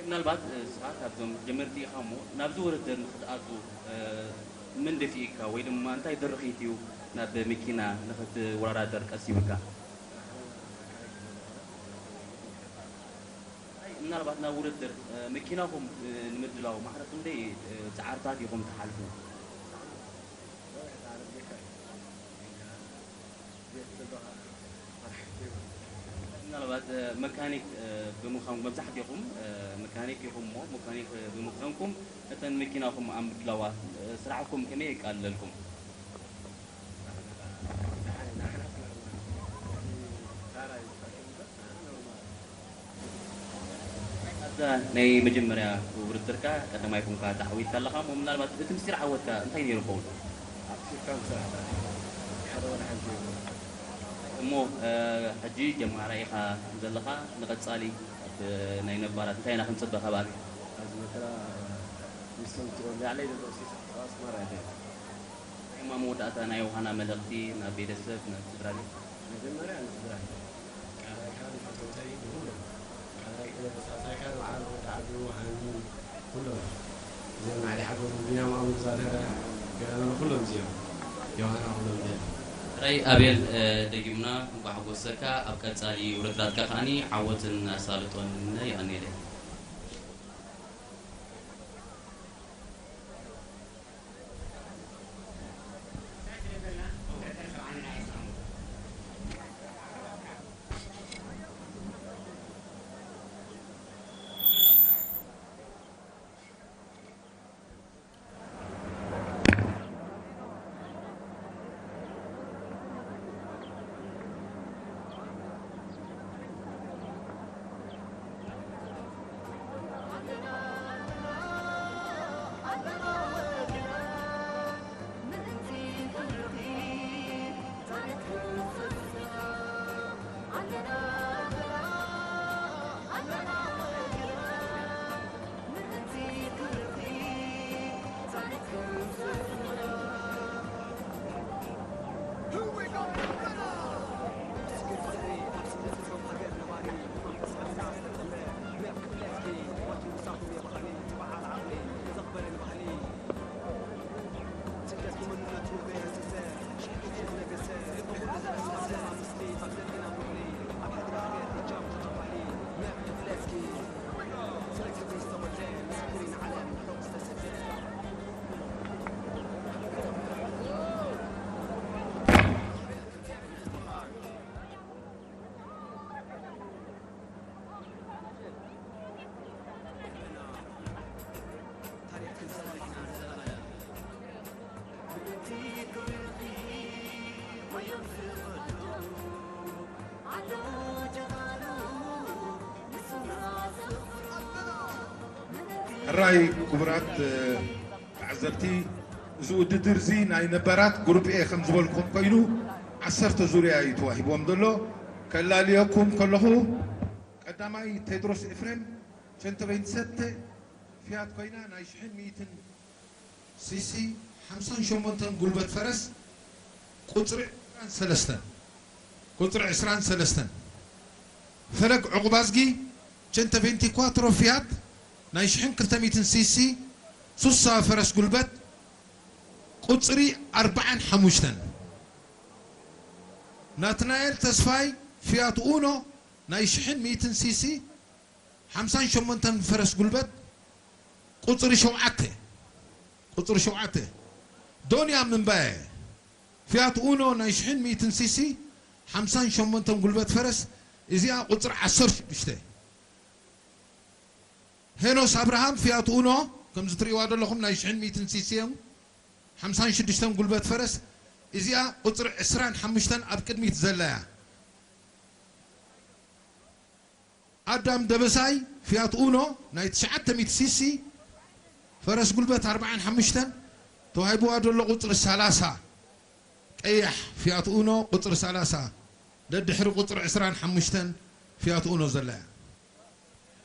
ምናልባት፣ እ፣ ንስኻ ካብዞም ጀመርቲ ኢኻ እሞ፣ ናብዚ ውድድር ንኽትኣቱ፣ እ፣ መን ደፊእካ ወይ ድማ እንታይ ድርኺት እዩ ናብ መኪና ንኽትወዳደር ቀሲብካ? ምናልባት ናብ ውድድር፣ እ፣ መኪናኹም፣ እ፣ ንምድላው ማዕረ ክንደይ፣ እ፣ ጻዕርታት ኢኹም ትሓልፉ? ምናልባት፣ እ፣ መካኒክ፣ እ፣ ብምዃን መብዛሕትኹም፣ እ፣ መካኒክ ኢኹም እሞ፣ መካኒክ፣ እ፣ ብምዃንኩም እተን መኪናኹም ኣብ ምድላዋ፣ እ፣ ስራሕኩም ከመይ የቃልለልኩም? ኣብዛ ናይ መጀመርያ ውድድርካ ቀዳማይ ኮንካ ተዓዊትካ ኣለኻ እሞ፣ ምናልባት እቲ ምስጢር ዓወትካ እንታይ ነይሩ ይኸውን? ኣብሲልካ ምስራሕ ጥራሕ። ሓደ ዋላ ሓንቲ የብሉን። እሞ እሞ፣ እ፣ ሕጂ ጀማራይ ኢኻ ዘለኻ፣ ንቐጻሊ ኣብ ናይ ነባራት እንታይ ኢና ክንጽበ ካብ ኣቤል? ኣብዚ መከራ፣ እ፣ ምስቶም ትኦም ላዕለይ ዘሎ ሲስ ኣስመራ እየ። ናይ መወዳእታ ናይ ዮሃና መልእኽቲ ናብ ቤተሰብ፣ ናብ ስድራ ቤት? መጀመርያ ንስድራይ፣ ቃላይካ ንፈተውተይ ንኹሎም፣ ቃላይ ሳሳይካ ንበዓል ወዲ ዓዱ ሃኒ ኩሎም፣ እዞም ናዕሊ ሓጎስ ቢንያም ኣሙዛተረ ገና ኩሎም እዚኦም ዮሃና ኩሎም ደል። ራይ ኣቤል፣ እ፣ ደጊምና እንኳዕ ሓጎሰካ። ኣብ ቀጻሊ ውድድራትካ ከኣኒ ዓወትን ኣሳልጦን ይቐንየለይ። ሕራይ ክቡራት፣ እ፣ ተዓዘብቲ፣ እዚ ውድድር እዚ ናይ ነባራት ግሩፕ ኤ ከም ዝበልኩኹም ኮይኑ ዓሰርተ ዙርያ እዩ ተዋሂብዎም ዘሎ። ከላልየኩም ከለኹ ቀዳማይ ቴድሮስ ኤፍሬም ሸንተ በይንሰተ ፊያት ኮይና ናይ ሽሕን ሚእትን ሲሲ ሓምሳን ሸሞንተን ጉልበት ፈረስ ቁጽሪ ዕስራን ሰለስተን፣ ቁጽሪ ዕስራን ሰለስተን። ፈለግ ዕቑባዝጊ ሸንተ በይንቲኳትሮ ፊያት ናይ ሽሕን ክልተ ሚእትን ሲሲ ሱሳ ፈረስ ጉልበት ቁጽሪ ኣርባዓን ሓሙሽተን። ናትናኤል ተስፋይ ፊያት ኡኖ ናይ ሽሕን ሚእትን ሲሲ ሓምሳን ሸሞንተን ፈረስ ጉልበት ቁጽሪ ሸውዓተ፣ ቁጽሪ ሸውዓተ። ዶንያ ምንባየ ፊያት ኡኖ ናይ ሽሕን ሚእትን ሲሲ ሓምሳን ሸሞንተን ጉልበት ፈረስ፣ እዚኣ ቁጽሪ ዓሰርተ ሽዱሽተ። ሄኖስ ኣብርሃም ፊያት ኡኖ ከምዚ ትርእይዋ ዘለኹም ናይ ሽሕን ሚእትን ሲሲ እዮም፣ ሓምሳን ሽዱሽተን ጉልበት ፈረስ፣ እዚኣ ቁጽሪ ዕስራን ሓሙሽተን ኣብ ቅድሚት ዘለያ። ኣዳም ደበሳይ ፊያት ኡኖ ናይ ትሽዓተ ሚእቲ ሲሲ ፈረስ ጉልበት ኣርባዓን ሓሙሽተን ተዋሂብዋ ዘሎ ቁጽሪ ሰላሳ፣ ቀያሕ ፊያት ኡኖ ቁጽሪ ሰላሳ፣ ደድሕሪ ቁጽሪ ዕስራን ሓሙሽተን ፊያት ኡኖ ዘላ እያ።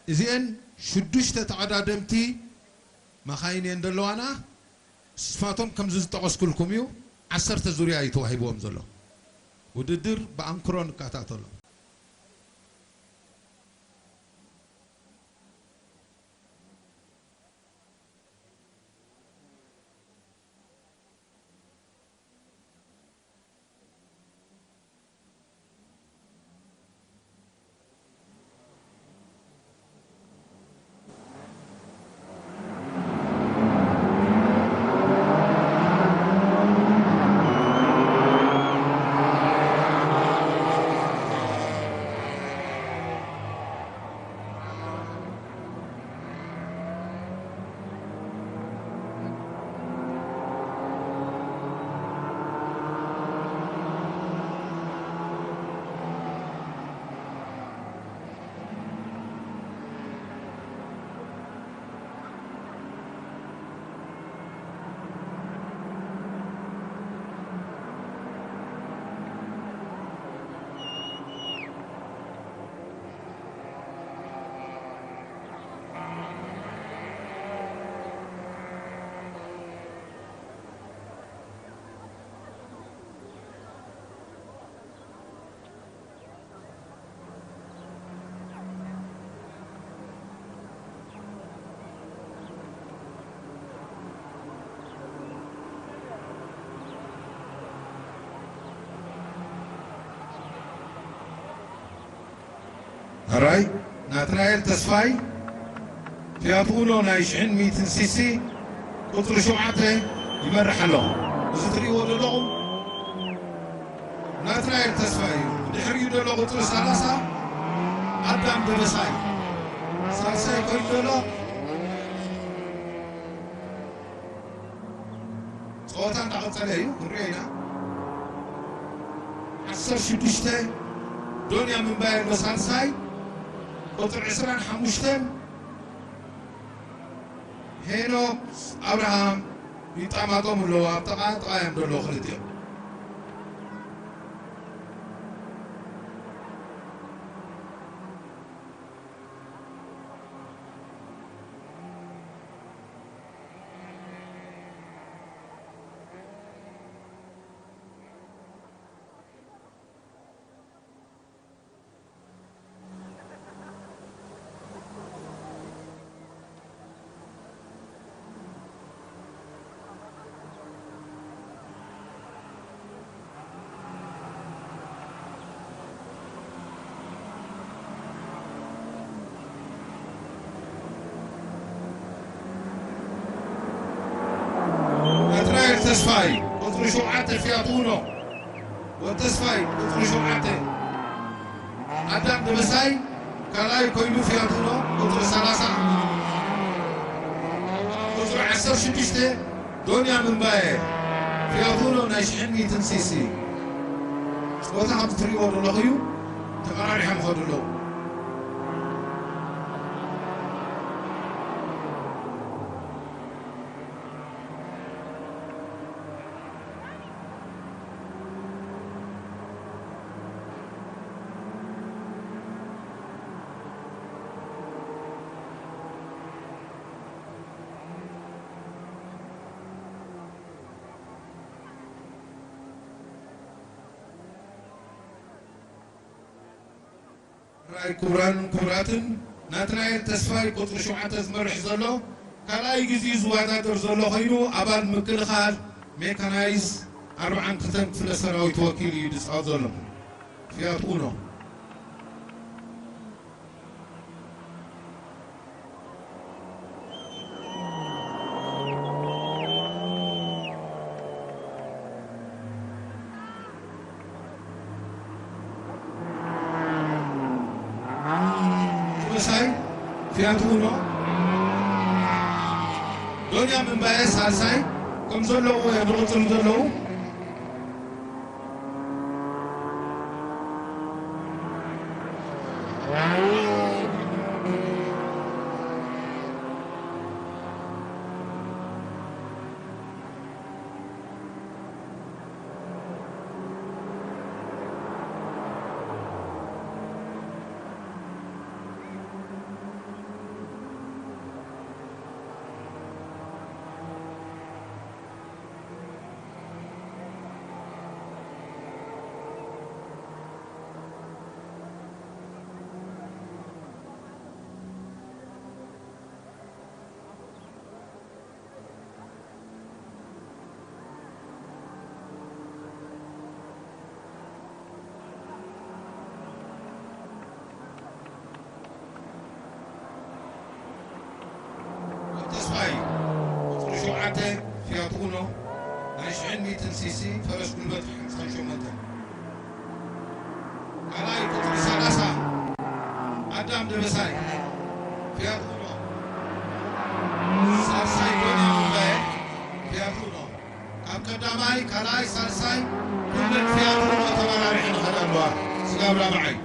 እዚኤን ሽዱሽተ ተቐዳደምቲ መኻይን እየን ዘለዋና። ስፋቶም ከምዚ ዝጠቐስኩልኩም እዩ። ዓሰርተ ዙርያ እዩ ተዋሂብዎም ዘሎ። ውድድር ብኣንክሮ ንከታተሎ። ሕራይ ናትናኤል ተስፋይ ፊያት ኡኖ ናይ ሽሕን ሚእትን ሲሲ ቁጽሪ ሸውዓተ ይመርሕ ኣሎ። እዚ ትርእይዎ ዘለኹም ናትናኤል ተስፋይ እዩ። ድሕሪኡ ዘሎ ቁጽሪ ሰላሳ ኣዳም ደበሳይ ሳልሳይ ኮይኑ ዘሎ። ጸወታ እንዳቐጸለ እዩ፣ ክንሪኦ ኢና። ዓሰርተ ሽዱሽተ ዶንያ ምንባየ ኣሎ ሳልሳይ፣ ቁጽሪ ዕስራን ሓሙሽተን ሄኖክ ኣብርሃም ይጣማጠሙ ኣለዉ። ኣብ ጥቓ ጥቓ እዮም ዘለዉ ክልቲኦም። ናትናኤል ተስፋይ ቁጽሪ ሸውዓተ ፊያት ኡኖ። ወተስፋይ ቁጽሪ ሸውዓተ። ኣዳም ደበሳይ ካልኣይ ኮይኑ ፊያት ኡኖ ቁጽሪ ሰላሳ። ቁጽሪ ዓሰርተ ሽዱሽተ ዶንያ ምንባየ ፊያት ኡኖ ናይ ሽሕን ሚእትን ሲሲ። ጸወታ ከም እትርእይዎ ዘለኹ እዩ። ተመራሪሖም ይኸዱ ኣለዉ። ራይ ክቡራን ክቡራትን፣ ናትናኤል ተስፋይ ቁጽሪ ሸውዓተ ዝመርሕ ዘሎ፣ ካልኣይ ግዜኡ ዝወዳደር ዘሎ ኮይኑ፣ ኣባል ምክልኻል ሜካናይዝ ኣርብዓን ክልተን ክፍለ ሰራዊት ወኪሉ እዩ ዝጻወት ዘሎ። ፊያት ኡኖ። መሳይ ፊያት ኡኖ፣ ዶንያ ምንባየ ሳልሳይ ከም ዘለዉ እዮም ዝቕጽሉ ዘለዉ። ተስፋይ ቁጽሪ ሸውዓተ ፊያት ኡኖ ናይ ሽሕን ሚእትን ሲሲ ፈረስ ጉልበት ሓምሳን ሸሞንተን። ካልኣይ ቁጽሪ ሰላሳ ኣዳም ደበሳይ ፊያት ኡኖ። ሳልሳይ ዶንያ ምንባየ ፊያት ኡኖ። ካብ ቀዳማይ፣ ካልኣይ፣ ሳልሳይ ኩለን ፊያት ኡኖ ተመራሪሐን ይኸዳ ኣለዋ። ስጋብ ራብዓይ።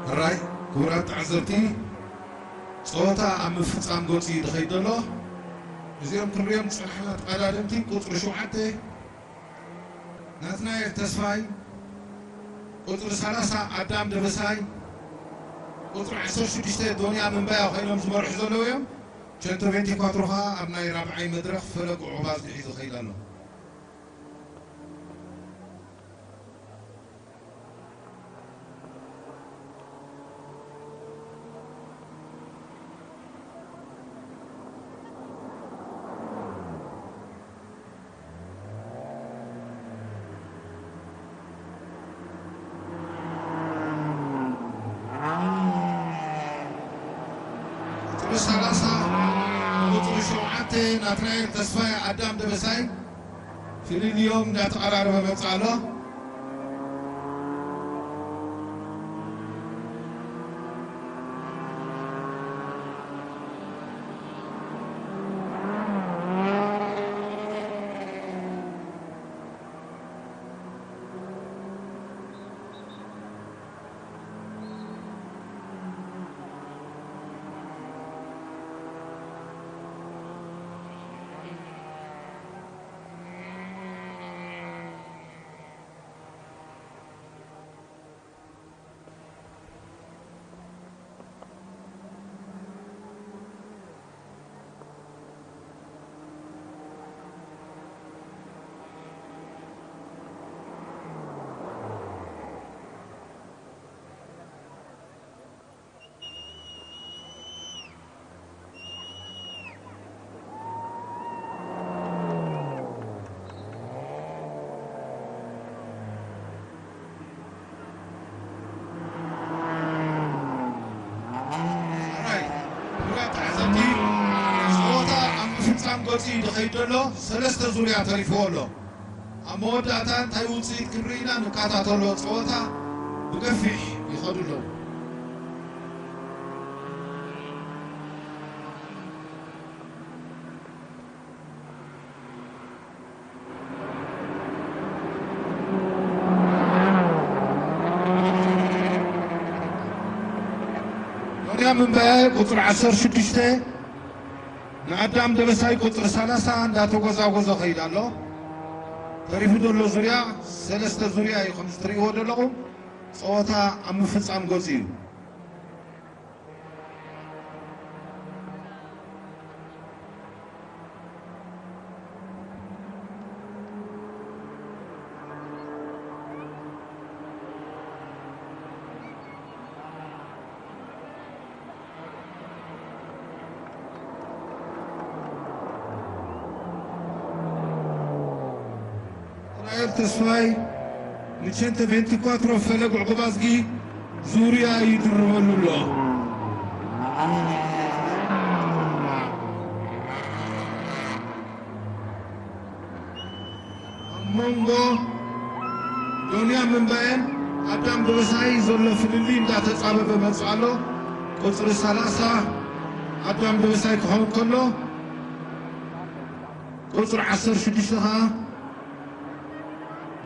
ሕራይ ክቡራት ተዓዘብቲ፣ ጸወታ ኣብ ምፍጻም ገጹ እዩ ዝኸይድ ዘሎ። እዚኦም ክንሪኦም ዝጸናሕና ተቐዳደምቲ ቁጽሪ ሸውዓተ ናትናኤል ተስፋይ፣ ቁጽሪ ሰላሳ ኣዳም ደበሳይ፣ ቁጽሪ ዓሰርተ ሽዱሽተ ዶንያ ምንባያ ኮይኖም ዝመርሑ ዘለዉ እዮም። ቸንቶ ቬንቲ ኳትሮ ኸኣ ኣብ ናይ ራብዓይ መድረኽ ፈለግ ዕቑባ ኣዝጊሑ ዝኸይድ ኣሎ። ቁጽሪ ሰላሳ፣ ቁጽሪ ሸውዓተ ናትናኤል ተስፋይ ኣዳም ደበሳይ ፍልልዮም እንዳተቐራረበ መጽእ ኣሎ። ሕራይ ክቡራት ተዓዘብቲ፣ ጸወታ ኣብ ምፍጻም ገጹ እዩ ዝኸይድ ዘሎ። ሰለስተ ዙርያ ተሪፍዎ ኣሎ። ኣብ መወዳእታ እንታይ ውጽኢት ክንርኢ ኢና ንከታተሎ። ጸወታ ብገፊሕ ይኸዱ ኣለዉ። ዮንያ ምንባየ ቁጽሪ ዓሰርተ ሽዱሽተ ንኣዳም ደበሳይ ቁጽሪ ሰላሳ እንዳተጎዛጎዘ ኸይድ ኣሎ። ተሪፉ ዘሎ ዙርያ ሰለስተ ዙርያ እዩ፣ ከም ዝትርእይዎ ዘለኹም። ጸወታ ኣብ ምፍጻም ገጹ እዩ። እስራኤል ተስፋይ ንቸንተ ቬንቲ ኳትሮ ፈለግ ዕቑባዝጊ ዙርያ ይድርበሉ ኣሎ። ኣብ መንጎ ዶንያ ምንባየን ኣዳም ደበሳይ ዘሎ ፍልልይ እንዳተጻበበ መጽእ ኣሎ። ቁጽሪ ሰላሳ ኣዳም ደበሳይ ክኸውን ከሎ፣ ቁጽሪ ዓሰርተ ሽዱሽተ ኸኣ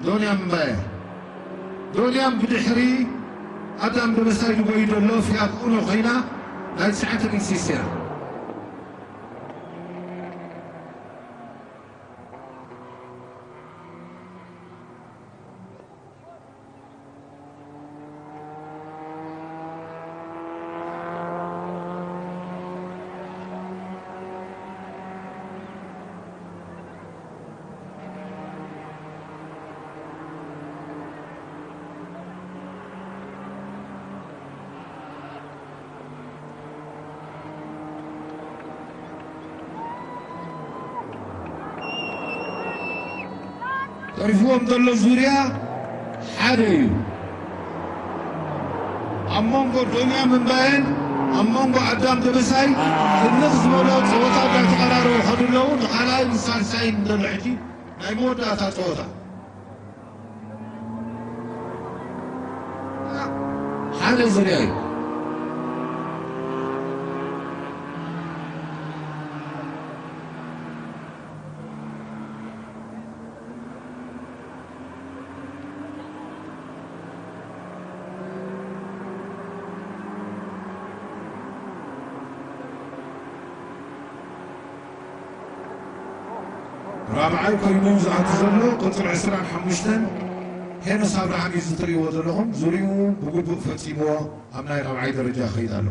ዶንያ ምንባየ። ዶንያም ብድሕሪ ኣዳም ደበሳይ ዝጎዩ ዘሎ ፊያት ኡኖ ኮይና ናይ ትሽዓተ ሚኒት ሲስ እያ። ተሪፍዎም ዘሎ ዙርያ ሓደ እዩ። ኣብ መንጎ ዶንያ ምንባየን ኣብ መንጎ ኣዳም ደበሳይ ህንኽ ዝበሎ ጸወታ እንዳተቐራረቡ ከዱ ኣለዉ። ንኻልኣይን ንሳልሳይን ዘሎ ሕጂ ናይ መወዳእታ ጸወታ። ሓደ ዙርያ እዩ። ራብዓይ ኮይኑ ዝኣቱ ዘሎ ቁጽሪ ዕስራን ሓሙሽተን ሄኖስ ኣብርሃም እዩ። እዚ ትርእይዎ ዘለኹም ዙርያኡ ብግቡእ ፈጺምዎ ኣብ ናይ ራብዓይ ደረጃ ይኸይድ ኣሎ።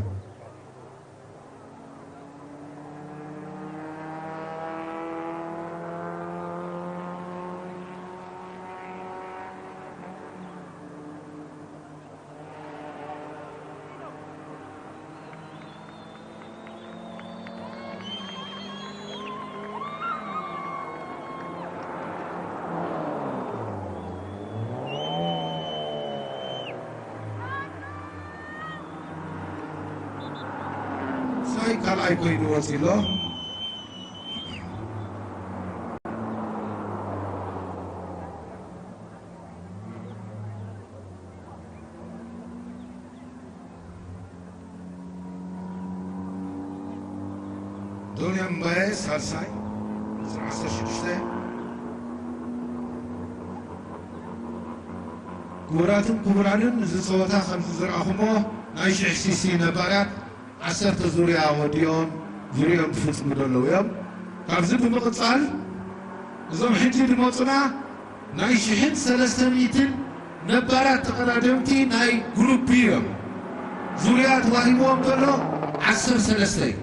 ሳይ ካልኣይ ኮይኑ ወፂ ኣሎ። ዶንያ እምባየ ሳልሳይ፣ ቁጽሪ ዓሰርተ ሽዱሽተ። ክቡራትን ክቡራንን፣ እዚ ጸወታ ከምዚ ዝረኣኹሞ ናይ ሽሕ ሲሲ ነባራት ዓሰርተ ዙርያ ወዲኦም ዙርያኦም ዝፍጽሙ ዘለዉ እዮም። ካብዚ ብምቕጻል እዞም ሕጂ ዝመጹና ናይ ሽሕን ሰለስተ ሚእትን ነባራት ተቐዳደምቲ ናይ ግሩፕ ቢ እዮም። ዙርያ ተዋሂብዎም ዘሎ ዓሰርተ ሰለስተ እዩ።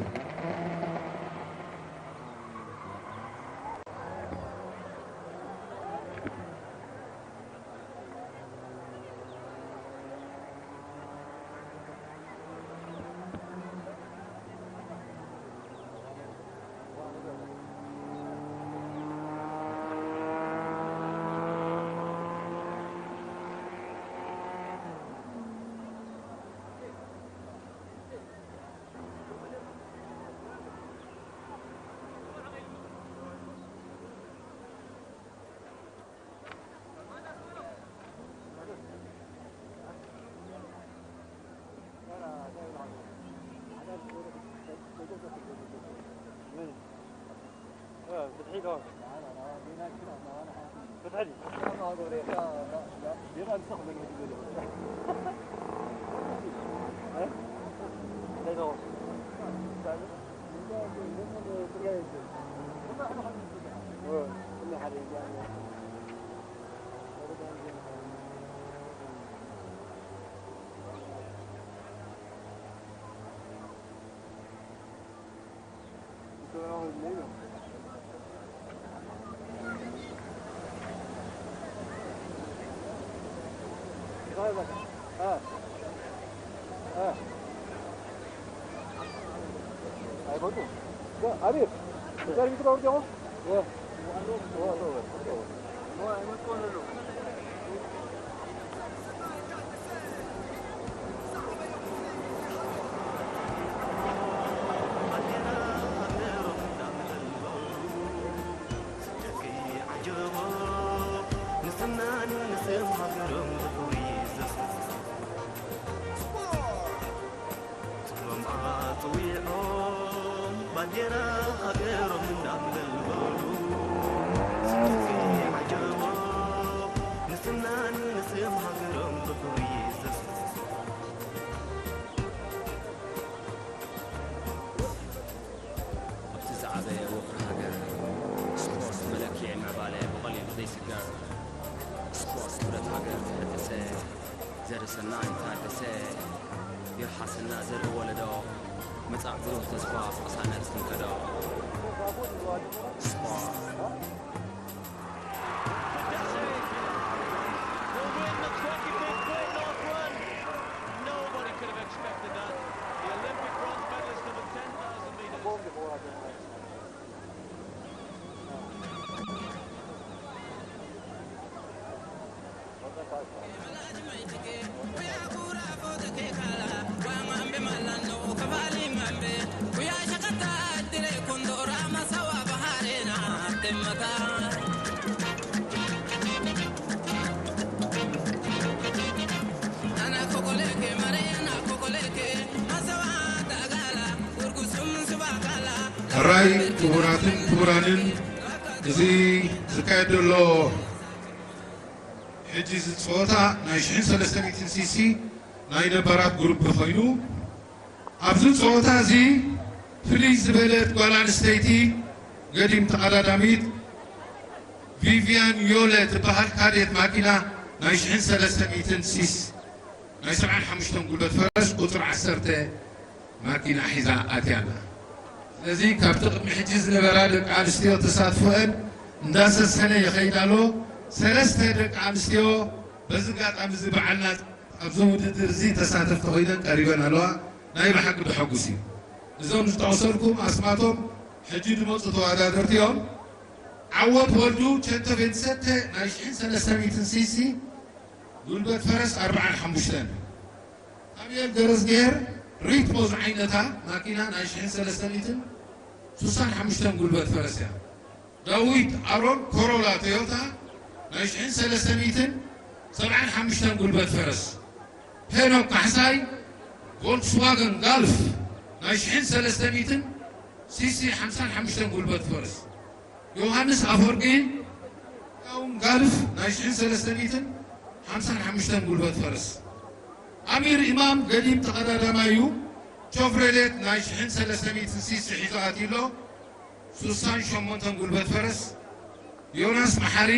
ኣብቲ ዝዓበየ ወፍሪ ሃገር፣ ስፖርት መለክዒ ምዕባለ ብቐሊሉ ዘይስገር። ስፖርት ክብረት ሃገር ተሐደሰ፣ ዘርኢ ሰናይ ታደሰ። ይርሓሰና ዘርኢ ወለዶ፣ መጻኢ ብሩህ ተስፋ ቅሳነት ክንከዶ። ስፖርት። Nobody could have expected that. The Olympic bronze medalist of the ten thousand meters. ሕራይ ክቡራትን ክቡራንን፣ እዚ ዝካየድ ዘሎ ሕጂ እዚ ጸወታ ናይ ሽሕን ሰለስተ ሚእትን ሲሲ ናይ ነባራት ግሩፕ ኮይኑ፣ ኣብዚ ጸወታ እዚ ፍልይ ዝበለት ጓል ኣንስተይቲ ገዲም ተቐዳዳሚት ቪቪያን ዮለ ትበሃል ካዴት ማኪና ናይ ሽሕን ሰለስተ ሚእትን ሲስ ናይ ሰብዓን ሓሙሽተን ጉልበት ፈረስ ቁፅሪ ዓሰርተ ማኪና ሒዛ ኣትያ ኣላ። ስለዚ ካብቲ ቅድሚ ሕጂ ዝነበራ ደቂ ኣንስትዮ ተሳትፎአን እንዳሰሰነ ይኸይድ ኣሎ። ሰለስተ ደቂ ኣንስትዮ በዚ ኣጋጣሚ እዚ በዓልና ኣብዚ ውድድር እዚ ተሳተፍቲ ኮይነን ቀሪበን ኣለዋ። ናይ ብሓቂ ደሐጉስ እዩ። እዞም ዝጠቕሰልኩም ኣስማቶም ሕጂ ዝመፁ ተወዳደርቲ እዮም። ዓወት ወልዱ ቸንተ ቬንትሰተ ናይ ሽሕን ሰለስተ ሚእትን ሲሲ ጉልበት ፈረስ ኣርብዓን ሓሙሽተን። ሳሙኤል ገረዝግሄር ሪትሞ ዝዓይነታ ማኪና ናይ ሽሕን ሰለስተ ሚእትን ስሳን ሓሙሽተን ጉልበት ፈረስ እያ። ዳዊት ኣሮን ኮሮላ ቶዮታ ናይ ሽሕን ሰለስተ ሚእትን ሰብዓን ሓሙሽተን ጉልበት ፈረስ። ሄኖክ ካሕሳይ ቮልክስዋገን ጋልፍ ናይ ሽሕን ሰለስተ ሚእትን ሲሲ ሓምሳን ሓሙሽተን ጉልበት ፈረስ። ዮሃንስ ኣፈወርቂ ያውን ጋልፍ ናይ ሽሕን ሰለስተ ሚእትን ሓምሳን ሓሙሽተን ጉልበት ፈረስ። ኣሚር ኢማም ገዲም ተቐዳዳማይ እዩ። ቾፍሬሌት ናይ ሽሕን ሰለስተ ሚእትን ሲሲ ሒዙ ኣትዩ ኣሎ። ስሳን ሸሞንተን ጉልበት ፈረስ። ዮናስ መሓሪ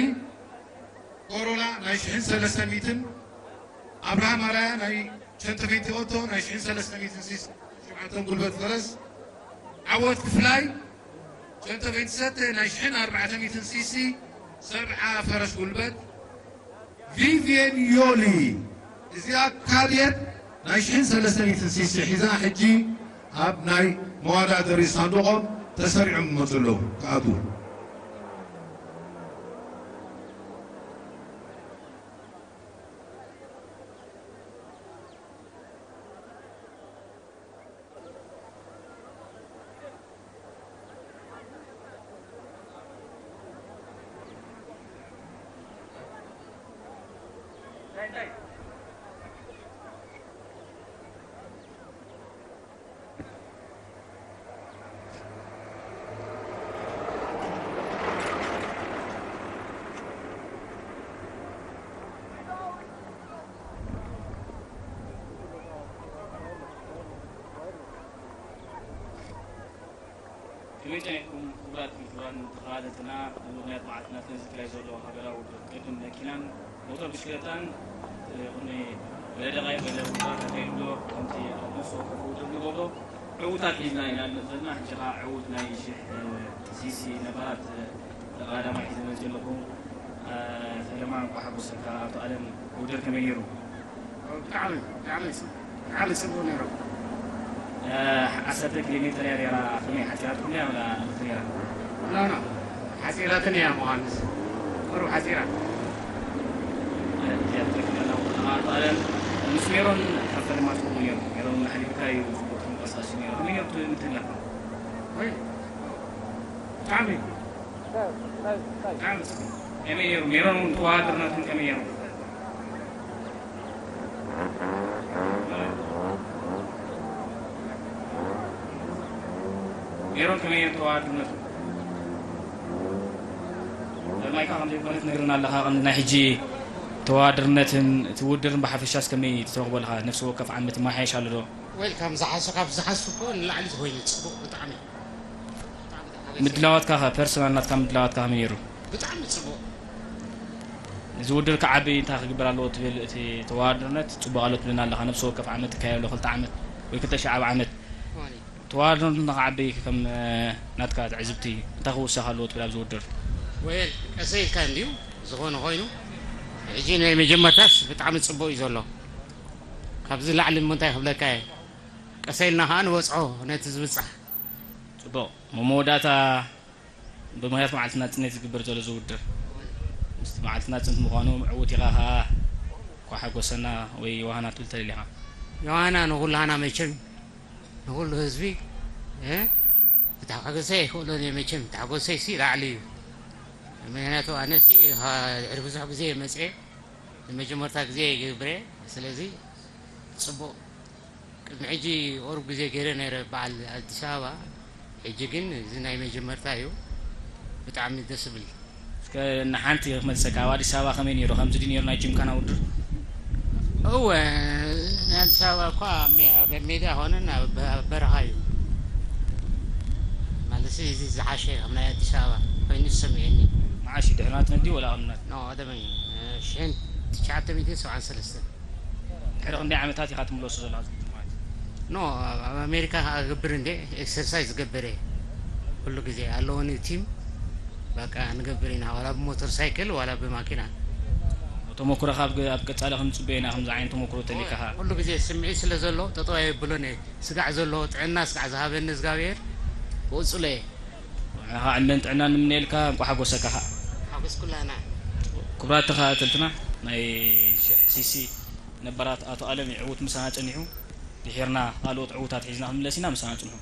ኮሮላ ናይ ሽሕን ሰለስተ ሚእትን፣ ኣብርሃም ኣራያ ናይ ሸንተ ፌንቲ ኦቶ ናይ ሽሕን ሰለስተ ሚእትን ሲሲ ሸውዓተን ጉልበት ፈረስ። ዓወት ክፍላይ ሸንተ ፌንቲ ሰተ ናይ ሽሕን ኣርባዕተ ሚእትን ሲሲ ሰብዓ ፈረስ ጉልበት። ቪቪየን ዮሊ እዚኣ ካድየት ናይ ሽሕን ሰለስተ ሚእትን ሲሲ ሒዛ ሕጂ ኣብ ናይ መወዳደሪ ሳንዱቖም ተሰሪዖም ይመፁ ኣለዉ ክኣትዉ። ከመይ ጸኒሕኩም ክቡራት ክቡራን ተኸታተልትና? ብምኽንያት መዓልቲ ናጽነት ዝካየድ ዘሎ ሃገራዊ ውድድር ቅድድም መኪናን ሞተር ብሽክለታን፣ እ፣ ቅድሚ ገለ ደቓይቕ ገለ ውድድራት ኣካይዱ ኣሎ። ከምቲ ኣብ ነፍሲ ወከፍ ውድድር ንገብሮ ዕዉታት ሒዝና ኢና ንመጽእ ዘለና። ሕጂ ኸኣ ዕዉት ናይ ሽሕ፣ እ፣ ሲሲ ነባራት፣ እ፣ ተቐዳዳማይ ሒዘ መጽእ ኣለኹ። እ፣ ፈለማ እንቋዕ ሓጎሰካ ኣቶ ኣለም። ውድድር ከመይ ነይሩ? ብጣዕሚ፣ ብጣዕሚ፣ ብጣዕሚ ጽቡቕ ነይሩ። እ፣ ዓሰርተ ኪሎ ሜትር እያ ነይራ፣ ከመይ ሓጺራትኩም እያ ወላ ክልተ ነይራ? ኖ፣ ኖ፣ ሓጺራትን እያ ምዃንስ። ቁሩብ ሓጺራ። እ፣ እዚኣ ትረክብ ኣላ። ኣቶ ኣለም፣ ምስ ሜሮን ካብ ፈለማ ጽቡቕ ነይሩ። ሜሮን እውን ኣሕሊፍካ እዩ ጽቡቕ ተንቀሳቒሱ ነይሩ። ከመይ ነይሩ እቲ ምትሕልላፍ? ወይ፣ ብጣዕሚ፣ ብጣዕሚ ጽቡቕ። ከመይ ነይሩ? ሜሮን እውን ተወዳደርናትኩም ከመይ ነይሩ? ሜሮን ከመይ እየን ተወዳድርነቱ? ማይካ ከም ዘይኮነ ትነግረና ኣለኻ። ከም ናይ ሕጂ ተወዳድርነትን እቲ ውድድርን ብሓፈሻስ ከመይ ትረኽቦ ኣለኻ? ነፍሲ ወከፍ ዓመት ይመሓየሽ ኣሎ ዶ? ዌል፣ ካብ ዝሓስ-፣ ካብ ዝሓስብዎ ንላዕሊ ኮይኑ ጽቡቕ ብጣዕሚ። ብጣዕሚ ተሓገሰ። ምድላዋትካ ኸ፣ ፐርሰናል ናትካ ምድላዋትካ ከመይ ነይሩ? ብጣዕሚ ጽቡቕ። እዚ ውድድር ክዓቢ እንታይ ክግበር ኣለዎ ትብል? እቲ ተወዳድርነት ጽቡቕ ኣሎ ትብለና ኣለኻ። ነፍሲ ወከፍ ዓመት ትካየድ ኣሎ፣ ክልተ ዓመት ወይ ክልተ ሺሕ ኣብ ዓመት። እዋን እዩ። ተወዳድርነት ንኽዓቢ ከም፣ እ፣ ናትካ ትዕዝብቲ እንታይ ክውሰኽ ኣለዎ ትብል ኣብዚ ውድድር? ወይል፣ ቀሰ ኢልካ እንድዩ ዝኾነ ኮይኑ፣ ሕጂ ናይ መጀመርታስ ብጣዕሚ ጽቡቕ እዩ ዘሎ። ካብዚ ላዕሊ እሞ እንታይ ክብለካ እየ? ቀሰ ኢልና ኸኣ ንበጽሖ ነቲ ዝብጻሕ። ጽቡቕ። እሞ መወዳእታ ብምኽንያት መዓልቲ ናጽነት ዝግበር ዘሎ እዚ ውድድር፣ ምስቲ መዓልቲ ናጽነት ምዃኑ ዕዉት ኢኻ ኸኣ እንኳዕ ሓጎሰና ወይ ዮሃና ትብል ተደሊኻ? ዮሃና ንኹላህና መቸም፣ ንኹሉ ህዝቢ፣ እ፣ ብታሕጎሰይ ኣይክእሎን እየ መቸም፣ ታሕጎሰይሲ ላዕሊ እዩ። ምኽንያቱ ኣነሲ፣ እ፣ ድሕሪ ብዙሕ ግዜ እየ መጽኤ፣ ንመጀመርታ ግዜ እየ ይገብረ፣ ስለዚ ጽቡቕ። ቅድሚ ሕጂ ቁሩብ ግዜ ገይረ ነይረ በዓል ኣዲስ ኣበባ። ሕጂ ግን እዚ ናይ መጀመርታ እዩ። ብጣዕሚ ደስ ዝብል። እስከ ንሓንቲ ክመልሰካ፣ ኣብ ኣዲስ ኣበባ ከመይ ነይሩ? ከምዚ ድዩ ነይሩ ናይ ጂምካና ውድድር? እወ፣ ናይ ኣዲስ ኣበባ እኳ ሜ-፣ ኣብ ሜዳ ኣይኮነን፣ ኣብ በ-፣ ኣብ በረኻ እዩ። ማለት እዚ ዝሓሸ ካብ ናይ ኣዲስ ኣበባ ኮይኑ ዝሰምዐኒ። ዓሽ ድሕሪ ናትና ድዩ ወላ ቅድሚ ናትና? ኖ፣ ቀደመኝ። ሽሕን ትሽዓተ ሚእትን ሰብዓን ሰለስተን። ድሕሪ ክንደይ ዓመታት ኢኻ ትምለሱ ዘለኻ ማለት? ኖ፣ ኣብ ኣሜሪካ እገብር እንዴ፣ ኤክሰርሳይዝ እገብር እየ። ኩሉ ግዜ ኣለወኒ ቲም፣ በቃ ንገብር ኢና፣ ዋላ ብሞተር ሳይክል ዋላ ብማኪና። ተመኩሮኻ ኣብ ገ-፣ ኣብ ቀጻሊ ክንጽበዮ ኢና፣ ከምዚ ዓይነት ተመኩሮ ተሊካኻ። ኩሉ ግዜ ስምዒት ስለ ዘሎ ጠጠው ኣየብሎን እየ። ስጋዕ ዘሎ ጥዕና ስጋዕ ዝሃበኒ እግዚኣብሔር ክቕጽሎ እየ። ንዓኻ ዕድመን ጥዕናን ንምነየልካ፣ እንቋዕ ሓጎሰካ ኸኣ። ሓጎስ ኩላና። ክቡራት ተኸታተልትና፣ ናይ ሽሕ ሲሲ ነባራት ኣቶ ኣለም እዩ ዕዉት ምሳና ጸኒሑ። ድሒርና ካልኦት ዕዉታት ሒዝና ክንምለስ ኢና፣ ምሳና ጽንሑ።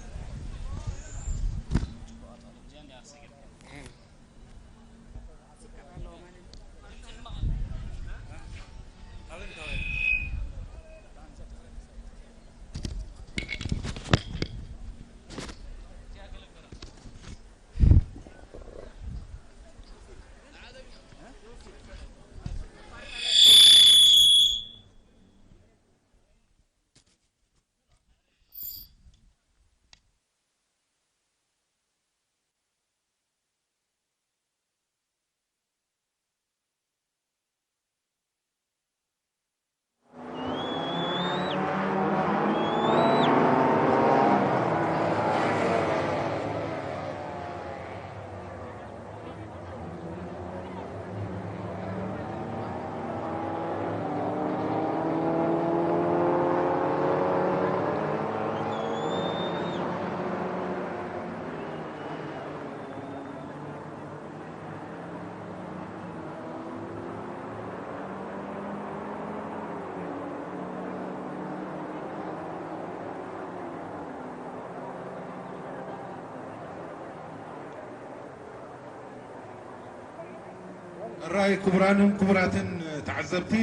ሕራይ ክቡራንን ክቡራትን ተዓዘብቲ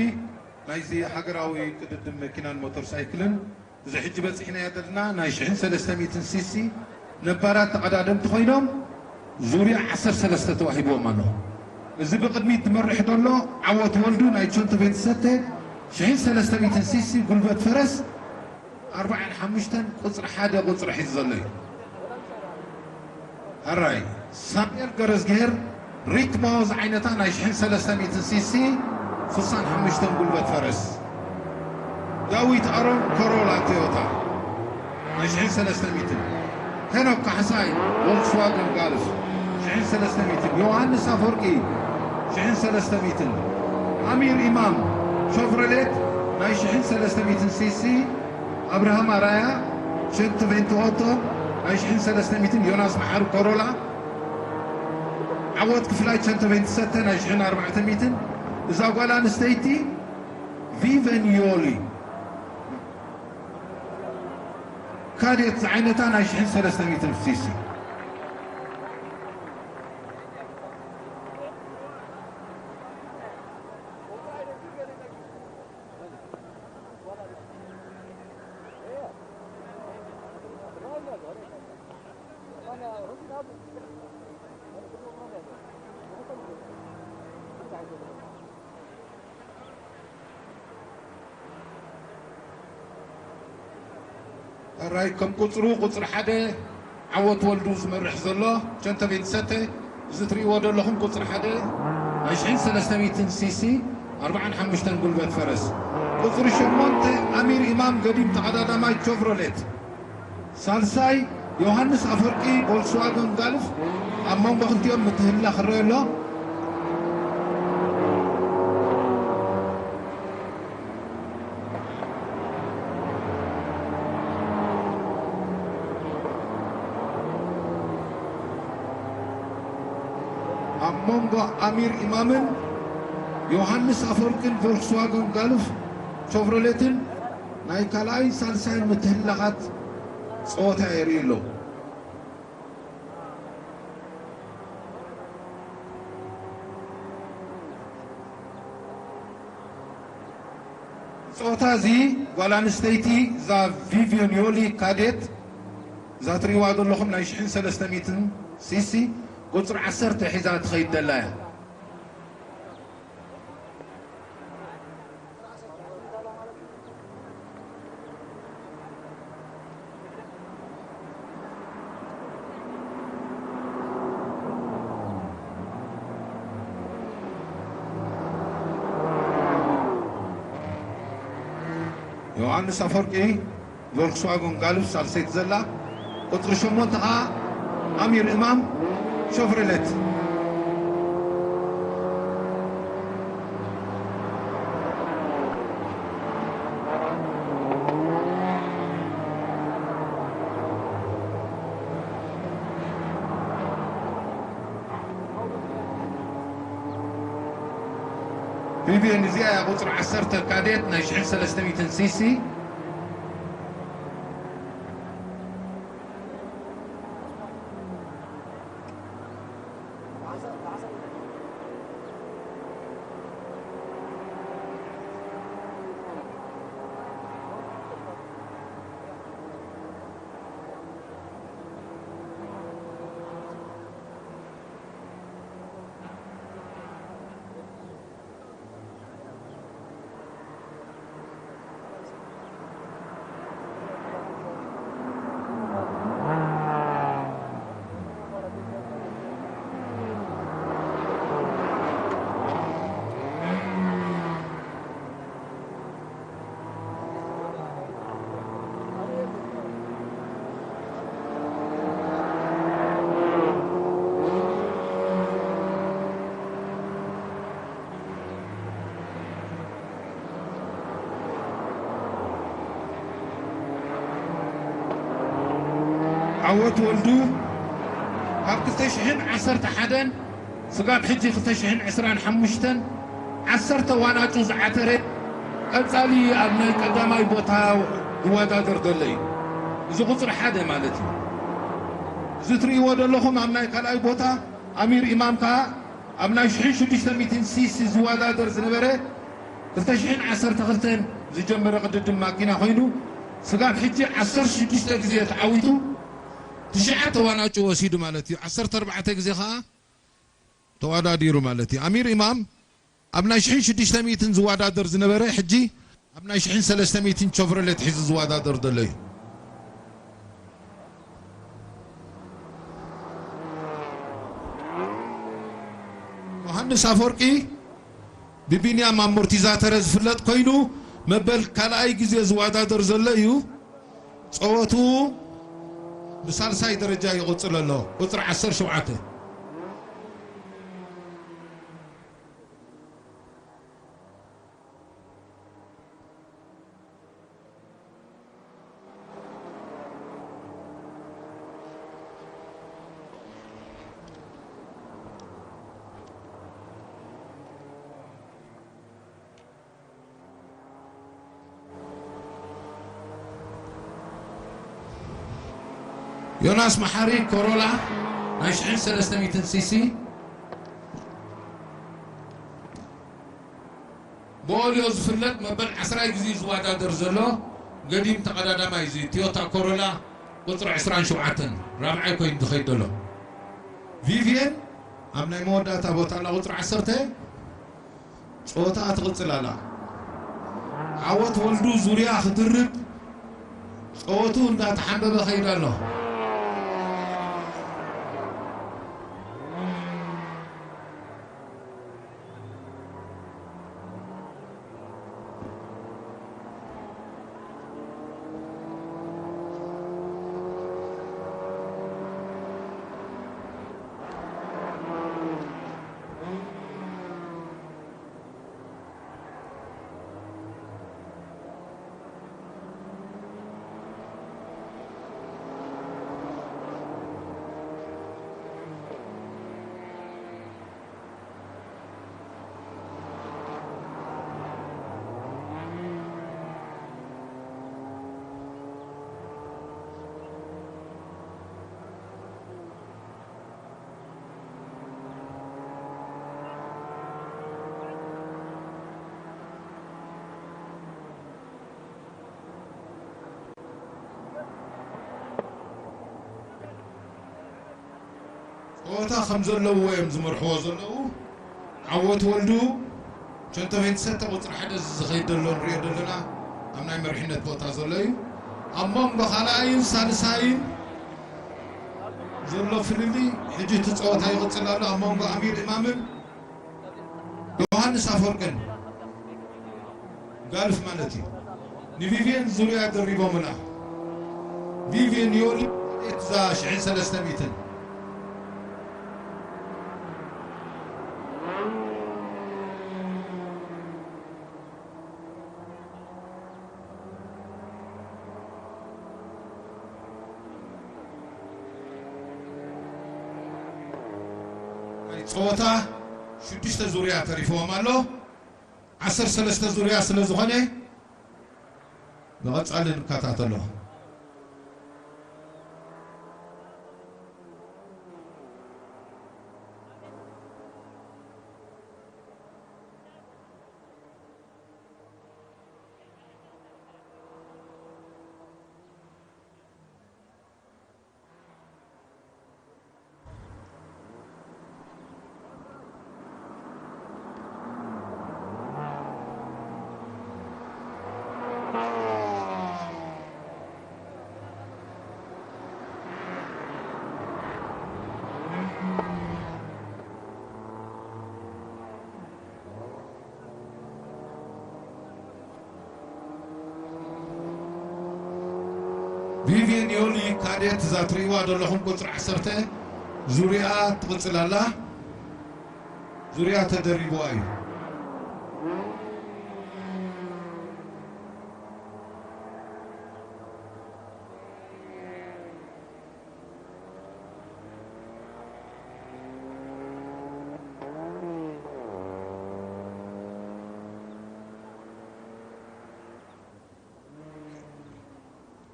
ናይዚ ሃገራዊ ቅድድም መኪናን ሞተር ሳይክልን፣ እዚ ሕጂ በጺሕናዮ ዘለና ናይ ሽሕን ሰለስተ ሚእትን ሲሲ ነባራት ተቐዳደምቲ ኮይኖም፣ ዙርያ ዓሰርተ ሰለስተ ተዋሂብዎም ኣሎ። እዚ ብቕድሚት ዝመርሕ ዘሎ ዓወት ወልዱ ናይ ቸንቶ ቬንትሰተ ሽሕን ሰለስተ ሚእትን ሲሲ ጉልበት ፈረስ፣ ኣርባዓን ሓሙሽተን ቁጽሪ ሓደ ቁጽሪ ሒዙ ዘሎ እዩ። ሕራይ ሳሙኤል ገረዝግሄር ሪክሞ ዝዓይነታ ናይ ሽሕን ሰለስተ ሚእትን ሲሲ፣ ስሳን ሓሙሽተን ጉልበት ፈረስ። ዳዊት ኣሮን ኮሮላ ቶዮታ ናይ ሽሕን ሰለስተ ሚእትን። ሄኖክ ካሕሳይ ቮልክስዋገን ጋልፍ ሽሕን ሰለስተ ሚእትን። ዮሃንስ ኣፈወርቂ ሽሕን ሰለስተ ሚእትን። ኣሚር ኢማም ሾቭረሌት ናይ ሽሕን ሰለስተ ሚእትን ሲሲ። ኣብርሃም ኣራያ ቸንቶ ቬንቲ ኦቶ ናይ ሽሕን ሰለስተ ሚእትን። ዮናስ መሓሪ ኮሮላ። ዓወት ክፍላይ ቸንቶ ቬንቲ ሰተ ናይ ሽሕን ኣርባዕተ ሚእትን። እዛ ጓል ኣንስተይቲ ቪቨን ዮሊ ካዴት ዝዓይነታ ናይ ሽሕን ሰለስተ ሚእትን ሲሲ። ሕራይ ከም ቁጽሩ ቁጽሪ ሓደ ዓወት ወልዱ ዝመርሕ ዘሎ ቸንቶ ቬንትሰተ፣ እዚ ትርእይዎ ዘለኹም ቁጽሪ ሓደ ናይ ሽሕን ሰለስተ ሚእትን ሲሲ ኣርባዓን ሓሙሽተን ጉልበት ፈረስ። ቁጽሪ ሸሞንተ ኣሚር ኢማም ገዲም ተቐዳዳማይ ቸቭሮሌት። ሳልሳይ ዮሃንስ ኣፈወርቂ ቮልክስዋገን ጋልፍ። ኣብ መንጎ ክልቲኦም ምትህልላኽ ይረአ ኣሎ። ኣብ መንጎ ኣሚር ኢማምን ዮሃንስ ኣፈወርቅን ቮልክስዋገን ጋልፍ ሾቭሮሌትን ናይ ካልኣይን ሳልሳይን ምትህልላኻት ጸወታ የርኢ ኣሎ። ጸወታ እዚ ጓል ኣንስተይቲ እዛ ቪቪዮን ዮሊ ካዴት እዛ ትርእይዋ ዘለኹም ናይ ሽሕን ሰለስተ ሚእትን ሲሲ ቁጽሪ ዓሰርተ ሒዛ ትኸይድ ዘላ እያ። ዮሃንስ ኣፈወርቂ ቮልክስዋጎን ጋልፍ ሳልሰይቲ ዘላ፣ ቁጽሪ ሸሞንተ ኸኣ ኣሚር እማም ሸፍረለት። ቪቪየን እዚኣ እያ ቁጽሪ ዓሰርተ ካዴት ናይ ሽሕን ሰለስተ ሚእትን ሲሲ። ዓወት ወልዱ ካብ ክልተ ሽሕን ዓሰርተ ሓደን ስጋብ ሕጂ ክልተ ሽሕን ዕስራን ሓሙሽተን ዓሰርተ ዋናጩ ዝዓተረ፣ ቀጻሊ ኣብ ናይ ቀዳማይ ቦታ ዝወዳደር ዘሎ እዩ። እዚ ቁጽሪ ሓደ ማለት እዩ። እዚ ትርእይዎ ዘለኹም ኣብ ናይ ካልኣይ ቦታ ኣሚር ኢማም ከኣ ኣብ ናይ ሽሕን ሽዱሽተ ሚእትን ሲሲ ዝወዳደር ዝነበረ ክልተ ሽሕን ዓሰርተ ክልተን ዝጀመረ ቅድድም ማኪና ኮይኑ ስጋብ ሕጂ ዓሰርተ ሽዱሽተ ግዜ ተዓዊቱ ትሽዓተ ዋናጩ ወሲዱ ማለት እዩ። ዓሰርተ ኣርባዕተ ግዜ ከኣ ተወዳዲሩ ማለት እዩ። ኣሚር ኢማም ኣብ ናይ ሽሕን ሽዱሽተ ሚእትን ዝወዳደር ዝነበረ ሕጂ ኣብ ናይ ሽሕን ሰለስተ ሚእትን ቸቭሮሌት ሒዙ ዝወዳደር ዘሎ እዩ። ዮሃንስ ኣፈወርቂ ብቢንያም ኣሞርቲዛተረ ዝፍለጥ ኮይኑ መበል ካልኣይ ግዜ ዝወዳደር ዘሎ እዩ። ጸወቱ ብሳልሳይ ደረጃ ይቕጽል ኣሎ። ቁጽሪ ዓሰርተ ሸውዓተ። ዮናስ መሓሪ ኮሮላ ናይ ሽሕን ሰለስተ ሚእትን ሲሲ ብኦልዮ ዝፍለጥ መበል ዓስራይ ግዜ ዝወዳደር ዘሎ ገዲም ተቐዳዳማይ እዚ ቶዮታ ኮሮላ ቁጽሪ ዕስራን ሸውዓተን ራብዓይ ኮይኑ ዝኸይድ ዘሎ። ቪቪየን ኣብ ናይ መወዳእታ ቦታ ኣላ ቁጽሪ ዓሰርተ ጸወታኣ ትቕጽል ኣላ። ዓወት ወልዱ ዙርያ ክድርብ ጸወቱ እንዳተሓንበበ ከይዱ ኣሎ። ጸወታ ከም ዘለውዎ እዮም ዝመርሕዎ ዘለዉ። ዓወት ወልዱ ሸንቶ ቬንትሰተ ቁጽሪ ሓደ ዝኸይድ ዘሎ ንሪኦ ዘለና ኣብ ናይ መሪሕነት ቦታ ዘሎ እዩ። ኣብ መንጎ ካልኣይን ሳልሳይን ዘሎ ፍልልይ ሕጂ እቲ ጸወታ ይቕጽል ኣሎ። ኣብ መንጎ ኣሚር እማምን ዮሃንስ ኣፈወርቅን ጋልፍ ማለት እዩ። ንቪቪየን ዙርያ ደሪቦምላ። ቪቪየን ዮሊ እዛ ሽሕን ሰለስተ ሚእትን። ናይ ጸወታ ሽዱሽተ ዙርያ ተሪፍዎም ኣሎ። ዓሰርተ ሰለስተ ዙርያ ስለ ዝኾነ ብቐጻሊ ንከታተሎ። ቪቪየን ዮሊ ካዴት እዛ ትርእይዋ ዘለኹም ቁጽሪ ዓሰርተ ዙርያ ትቕጽል ኣላ። ዙርያ ተደሪብዋ እዩ።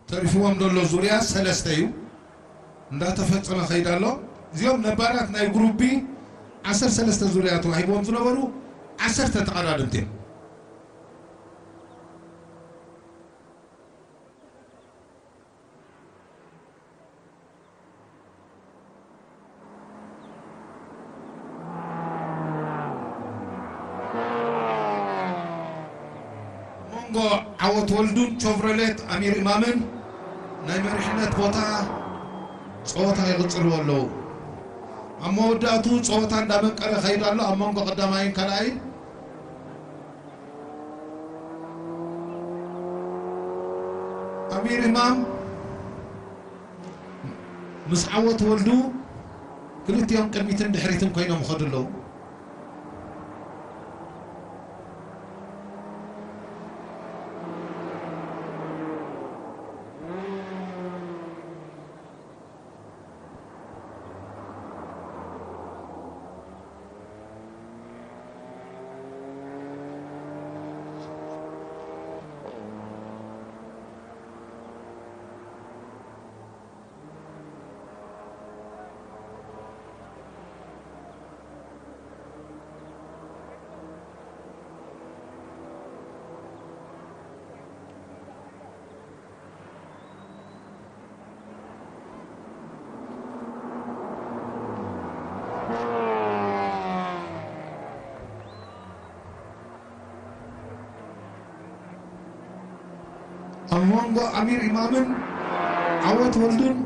ተሪፍዎም ዘሎ ዙርያ ሰለስተ እዩ። እንዳተፈጸመ ከይድ ኣሎ። እዚኦም ነባራት ናይ ግሩፕ ቢ ዓሰርተ ሰለስተ ዙርያ ተዋሂብዎም ዝነበሩ ዓሰርተ ተቐዳደምቲ እዮም። መንጎ ዓወት ወልዱን ቸቭሮሌት ኣሚር ኢማምን ናይ መሪሕነት ቦታ ጸወታ ይቕጽልዎ ኣለዉ። ኣብ መወዳእቱ ጸወታ እንዳመቀረ ከይድ ኣሎ ኣብ መንጎ ቀዳማይን ካልኣይን። ኣሚር ኢማም ምስ ዓወት ወልዱ ክልቲኦም ቅድሚትን ድሕሪትን ኮይኖም ይኸዱ ኣለዉ። ኣብ መንጎ ኣሚር ኢማምን ዓወት ወልዱን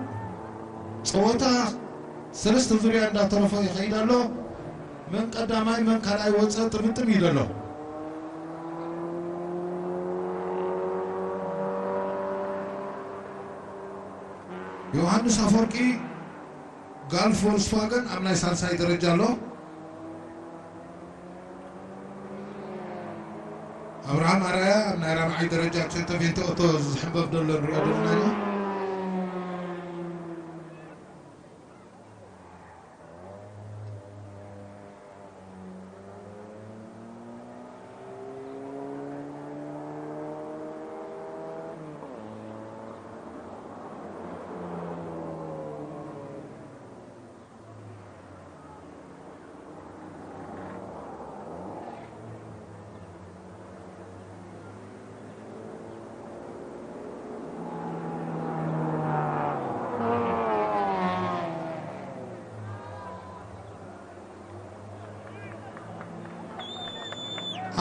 ጸወታ ሰለስተ ዙርያ እንዳተረፎ ይኸይድ ኣሎ። መን ቀዳማይ መን ካልኣይ ወጸ ጥምጥም እዩ ዘሎ። ዮሃንስ ኣፈወርቂ ጋልፍ ቮልስዋገን ኣብ ናይ ሳልሳይ ደረጃ ኣሎ። ኣብርሃም ኣርኣያ ኣብ ናይ ራብዓይ ደረጃ ክልተ ቬንቶ ኦቶ ዝሕንበብ ዘሎ ንሪኦ ዘለና ኢና።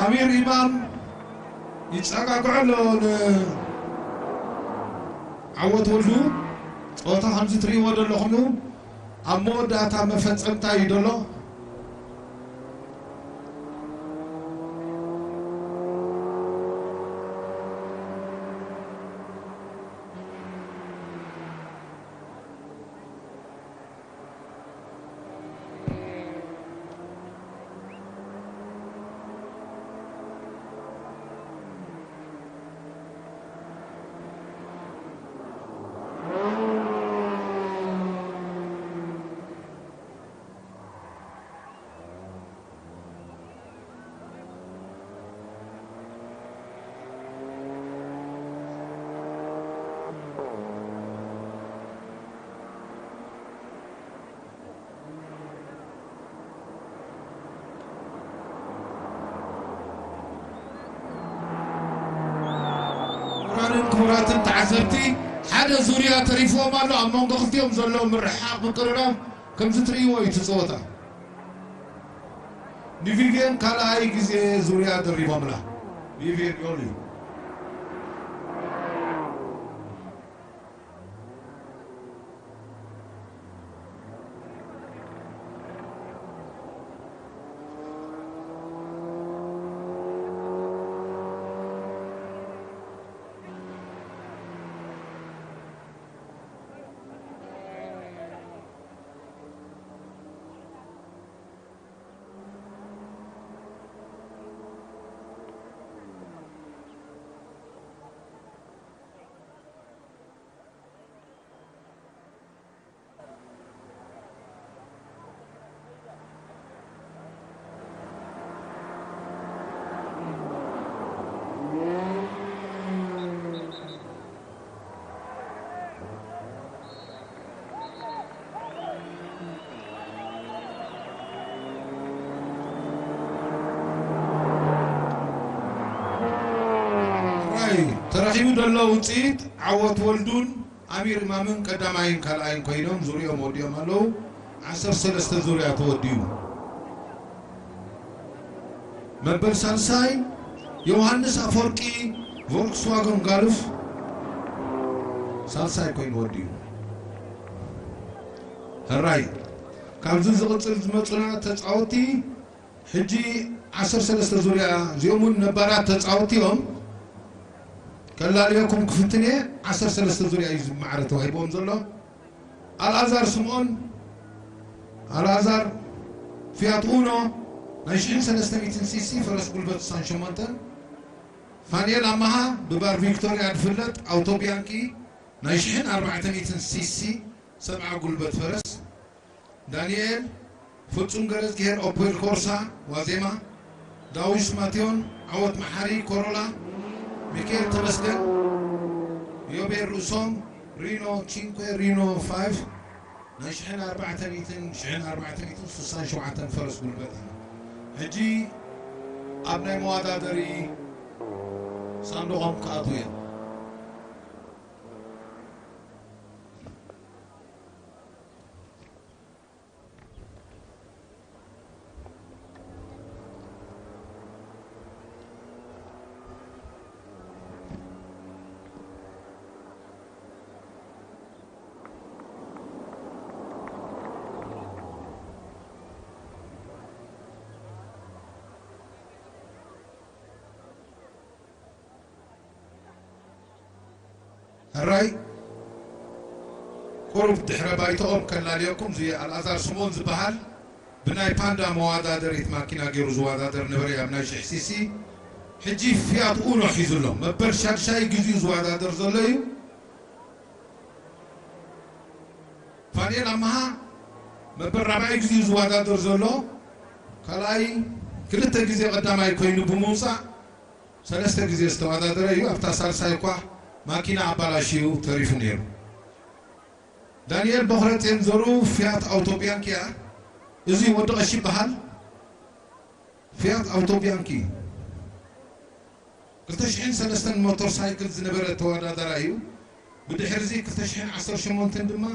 ኣሚር ኢማም ይጸጋግዖ ኣሎ ንዓወት ወልዱ። ጸወታ ከምዚ ትርእይዎ ዘለኹም እዩ። ኣብ መወዳእታ መፈጸምታ እዩ ዘሎ። ክቡራትን ክቡራትን ተዓዘብቲ፣ ሓደ ዙርያ ተሪፍዎም ኣሎ። ኣብ መንጎ ክልቲኦም ዘሎ ምርሕሓቕ ምቅርራብ ከምዚ ትርእይዎ እዩ እቲ ጸወታ። ንቪቪየን ካልኣይ ግዜ ዙርያ ደሪቦምላ። ቪቪየን ዮልዩ። ሕራይ ተረኺቡ ዘሎ ውፅኢት ዓወት ወልዱን ኣሚር እማምን ቀዳማይን ካልኣይን ኮይኖም ዙርዮም ወዲኦም ኣለዉ። ዓሰርተ ሰለስተ ዙርያ ተወዲኡ። መበል ሳልሳይ ዮሃንስ ኣፈወርቂ ቮልክስዋገን ጋልፍ ሳልሳይ ኮይኑ ወዲኡ። ሕራይ ካብዚ ዝቕጽል ዝመጹና ተጻወቲ ሕጂ ዓሰርተ ሰለስተ ዙርያ እዚኦም እውን ነባራት ተጻወቲ እዮም። ከላልየኩም ክፍትን እየ። ዓሰርተ ሰለስተ ዙርያ እዩ ዝማዕረ ተዋሂብዎም ዘሎ። ኣልኣዛር ስምኦን፣ ኣልኣዛር ፊያት ኡኖ ናይ ሽሕን ሰለስተ ሚእትን ሲሲ ፈረስ ጉልበት ስሳን ሸሞንተን፣ ፋንኤል ኣማሃ ብባር ቪክቶርያ ዝፍለጥ ኣውቶ ቢያንኪ ናይ ሽሕን ኣርባዕተ ሚእትን ሲሲ ሰብዓ ጉልበት ፈረስ፣ ዳንኤል ፍጹም ገረዝግሄር ኦፖል ኮርሳ ዋዜማ፣ ዳዊት ማቴዎን ዓወት መሓሪ ኮሮላ፣ ሚካኤል ተመስገን ዮቤል ርእሶም ሪኖ ቺንኮ ሪኖ ፋይቭ ናይ ሽሕን ኣርባዕተ ሚእትን ሽሕን ኣርባዕተ ሚእትን ስሳን ሸውዓተን ፈረስ ጉልበት ኢና። ሕጂ ኣብ ናይ መዋዳደሪ ሳንዱቖም ክኣትዉ እዮም። ሕራይ ቁሩብ ድሕረ ባይታኦም ከላልየኩም፣ እዚ ኣልኣዛር ስምኦን ዝበሃል ብናይ ፓንዳ መዋዳደሪት ማኪና ገይሩ ዝወዳደር ነበረ ኣብ ናይ ሽሕ ሲሲ። ሕጂ ፊያት ኡኖ ሒዙ ኣሎ። መበል ሻድሻይ ግዜኡ ዝወዳደር ዘሎ እዩ። ፋንኤል ኣምሃ መበል ራብዓይ ግዜኡ ዝወዳደር ዘሎ፣ ካልኣይ ክልተ ግዜ ቀዳማይ ኮይኑ ብምውፃእ ሰለስተ ግዜ ዝተወዳደረ እዩ። ኣብታ ሳልሳይ እኳ ማኪና ኣባላሽዩ ተሪፉ ነይሩ። ዳንኤል በኹረጼን ዘርኡ ፊያት ኣውቶ ቢያንኪ እያ። እዚ ወዲ ቀሺ ይበሃል። ፊያት ኣውቶ ቢያንኪ ክልተ ሽሕን ሰለስተን ሞተር ሳይክል ዝነበረ ተወዳዳራይ እዩ። ብድሕሪ እዚ ክልተ ሽሕን ዓሰርተ ሸሞንተን ድማ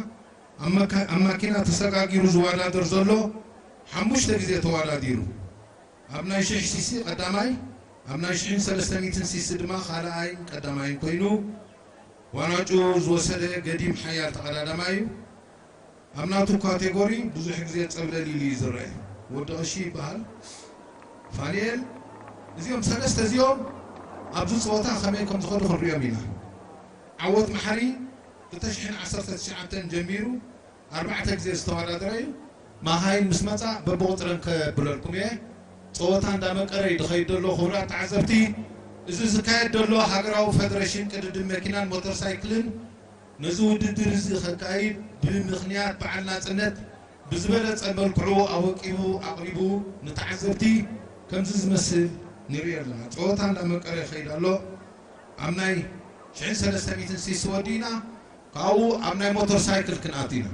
ኣብ መካ-፣ ኣብ ማኪና ተሰጋጊሩ ዝወዳደር ዘሎ ሓሙሽተ ግዜ ተወዳዲሩ። ኣብ ናይ ሽሕ ሲሲ ቀዳማይ፣ ኣብ ናይ ሽሕን ሰለስተ ሚእትን ሲሲ ድማ ካልኣይን ቀዳማይን ኮይኑ ዋናጩ ዝወሰደ ገዲም ሓያል ተቐዳዳማይ እዩ። ኣብ ናቱ ካቴጎሪ ብዙሕ ግዜ ጸብለል ኢሉ እዩ ዝረአ። ወዲ ቀሺ ይበሃል። ፋንኤል፣ እዚኦም ሰለስተ እዚኦም ኣብዚ ጸወታ ከመይ ከም ዝኸዱ ክንሪኦም ኢና። ዓወት መሓሪ ክልተ ሽሕን ዓሰርተ ትሽዓተን ጀሚሩ ኣርባዕተ ግዜ ዝተወዳደረ እዩ። መኻይን ምስ መጻ በብቑጽረን ከብለልኩም እየ። ጸወታ እንዳመቀረ እዩ ዝኸይድ ዘሎ። ክቡራት ተዓዘብቲ፣ እዚ ዝካየድ ዘሎ ሃገራዊ ፈደረሽን ቅድድም መኪናን ሞተር ሳይክልን ነዚ ውድድር እዚ ከካይድ ብምኽንያት በዓል ናጽነት ብዝበለጸ መልክዑ ኣወቂቡ ኣቕሪቡ ንተዓዘብቲ ከምዚ ዝመስል ንርኢ ኣለና። ጸወታ እንዳመቀረ ይኸይድ ኣሎ። ኣብ ናይ ሽሕን ሰለስተ ሚእትን ሲሲ ወዲእና፣ ካብኡ ኣብ ናይ ሞተር ሳይክል ክንኣቱ ኢና።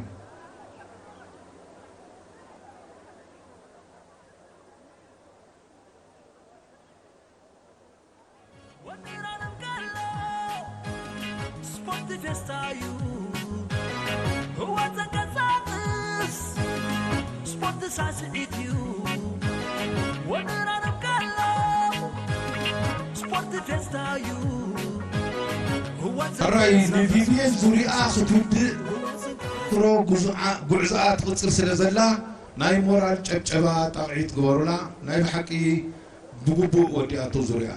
ደስታ እዩ ህይወት ዘንቀሳቕስ፣ ስፖርት ሳስዒት እዩ ወድራርብ ቀለብ፣ ስፖርት ደስታ እዩ ህይወት ሕራይ ዘንቀሳቕስ። ንቪቪኤስ ዙሪኣ ክትውድእ ትሮ ጉዙዓ-፣ ጉዕዞኣ ትቕጽል ስለ ዘላ ናይ ሞራል ጨብጨባ ጣቕዒት ግበሩላ። ናይ ብሓቂ ብግቡእ ወዲኣቶ ዙሪኣ።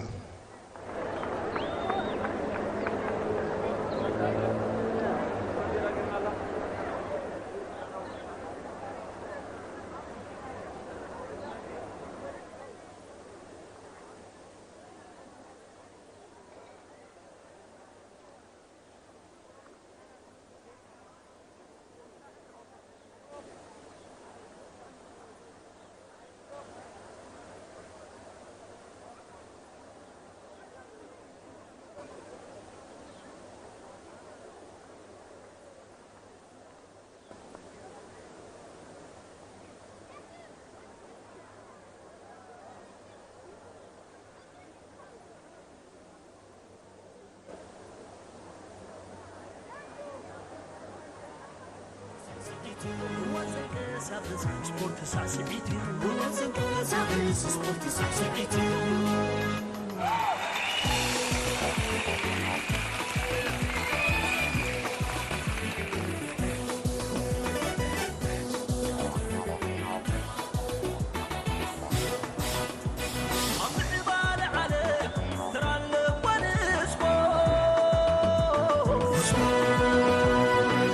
ስፖርት ሳስዒት እዩ። ስፖርት ሳስዒት እዩ። ኣብ ምዕባለ ዓለም ተራ ኣለዋ ንስፖርት።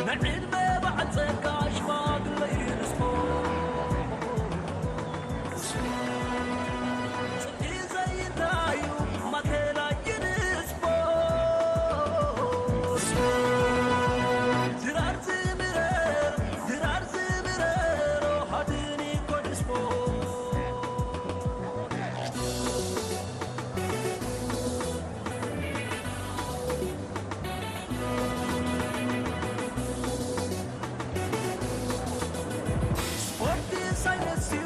ናይ ዕድመ በዓል ጸጋ ሽማግለ ዩኔስኮ። ጽድቂ ዘይንታዩ ማእከላይ ዩኔስኮ። ድራር ዝምረር፣ ድራር ዝምረሮ ሃድኒ ኮድ ስፖርት። ስፖርት ሳይንስ እዩ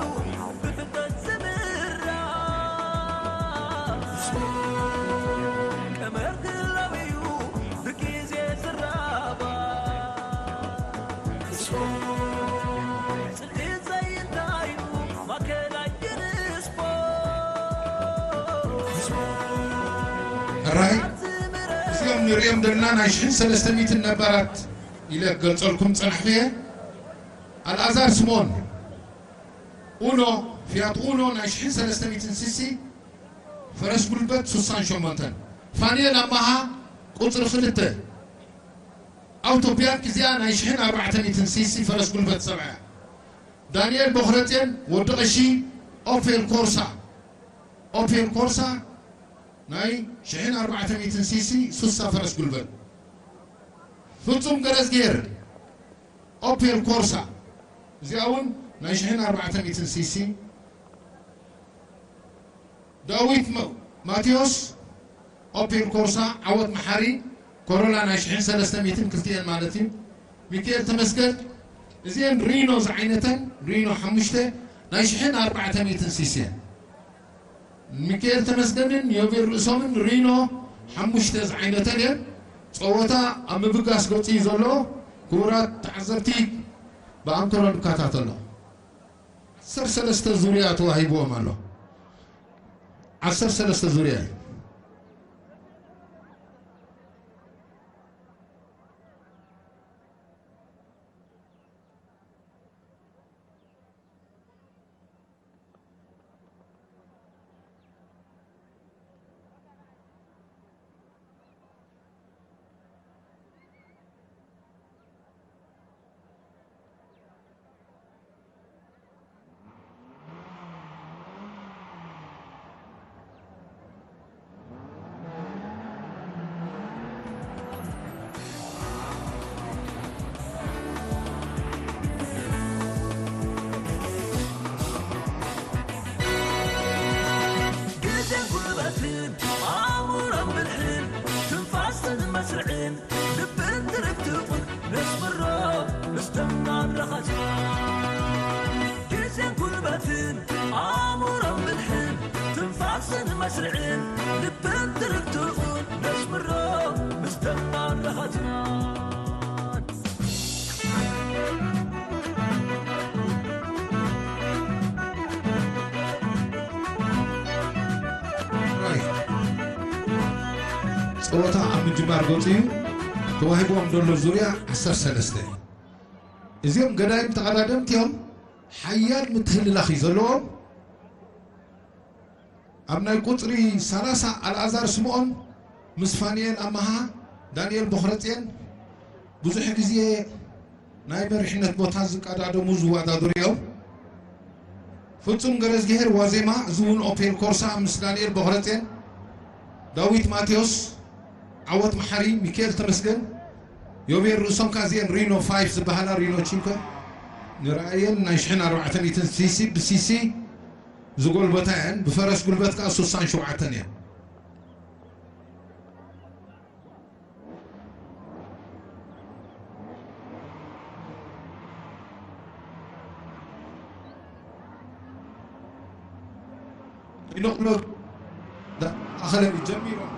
ብፍልጠት ዝምራሕ። ቀመር ግላዊ እዩ ብግዜ ዝራባሕ። ጽልኢ ዘይንታዩ ማእከላይ ዩኔስኮ። ሕራይ እዚኦም ንሪኦም ዘለና ናይ ሽሕን ሰለስተ ሚእትን ነባራት ኢለ ክገልጸልኩም ዝጸናሕኩ እየ። ኣልኣዛር ስምኦን ኡኖ፣ ፊያት ኡኖ ናይ ሽሕን ሰለስተ ሚእትን ሲሲ ፈረስ ጉልበት ሱሳን ሸሞንተን። ፋንኤል ኣማሃ ቁጽሪ ክልተ። ኣውቶ ቢያንክ እዚኣ ናይ ሽሕን ኣርባዕተ ሚእትን ሲሲ ፈረስ ጉልበት ሰብዓ። ዳንኤል ቦኽረጼን ወዲ ቀሺ ኦፔል ኮርሳ። ኦፔል ኮርሳ ናይ ሽሕን ኣርባዕተ ሚእትን ሲሲ ሱሳ ፈረስ ጉልበት። ፍጹም ገረዝጌር ኦፔል ኮርሳ፣ እዚኣ እውን ናይ ሽሕን ኣርባዕተ ሚእትን ሲሲ። ዳዊት መ-፣ ማቴዎስ ኦፔል ኮርሳ፣ ዓወት መሓሪ ኮሮላ ናይ ሽሕን ሰለስተ ሚእትን ክልቲኤን ማለት እዩ። ሚካኤል ተመስገን፣ እዚኤን ሪኖ ዝዓይነተን፣ ሪኖ ሓሙሽተ ናይ ሽሕን ኣርባዕተ ሚእትን ሲሲ እየን። ሚካኤል ተመስገንን ዮቤል ርእሶምን ሪኖ ሓሙሽተ ዝዓይነተን እየን። ጸወታ ኣብ ምብጋስ ገጹ እዩ ዘሎ። ክቡራት ተዓዘብቲ ብኣንክሮ ንከታተሎ። ዓሰርተ ሰለስተ ዙርያ ተዋሂብዎም ኣሎ። ዓሰርተ ሰለስተ ዙርያ እዩ። ግዜን ጉልበትን ኣእምሮን ብልሕን ትንፋስን መስርዕን ልብን ትርክትቑን ነስምሮ ምስ ተማረኸት። ግዜን ጉልበትን ኣእምሮን ብልሕን ትንፋስን መስርዕን ልብን ትርክትቑን ነስምሮ ምስ ተማረኸት። ጸወታ ኣብ ምጅማር ገጹ እዩ። ተዋሂብዎም ዘሎ ዙርያ ዓሰርተ ሰለስተ እዩ። እዚኦም ገዳይም ተቐዳደምቲ እዮም። ሓያል ምትህልላኽ እዩ ዘለዎም። ኣብ ናይ ቁጽሪ ሰላሳ ኣልኣዛር ስምኦን ምስ ፋንኤል ኣማሃ፣ ዳንኤል ቦኽረጽዮን ብዙሕ ግዜ ናይ መሪሕነት ቦታ ዝቀዳደሙ ዝወዳደሩ እዮም። ፍጹም ገረዝግሄር ዋዜማ፣ እዚ እውን ኦፔል ኮርሳ ምስ ዳንኤል ቦኽረጽዮን፣ ዳዊት ማቴዎስ፣ ዓወት መሓሪ፣ ሚካኤል ተመስገን፣ ዮቤል ርእሶም፣ ካዚኤን ሪኖ ፋይፍ ዝበሃላ ሪኖ ቺንኮ ንረኣየን ናይ ሽሕን ኣርባዕተ ሚእትን ሲሲ ብሲሲ ዝጎልበታ እየን። ብፈረስ ጉልበት ከኣ ስሳን ሸውዓተን እየን። ሪኖ ክሎት ኣኸለ ጀሚሮም።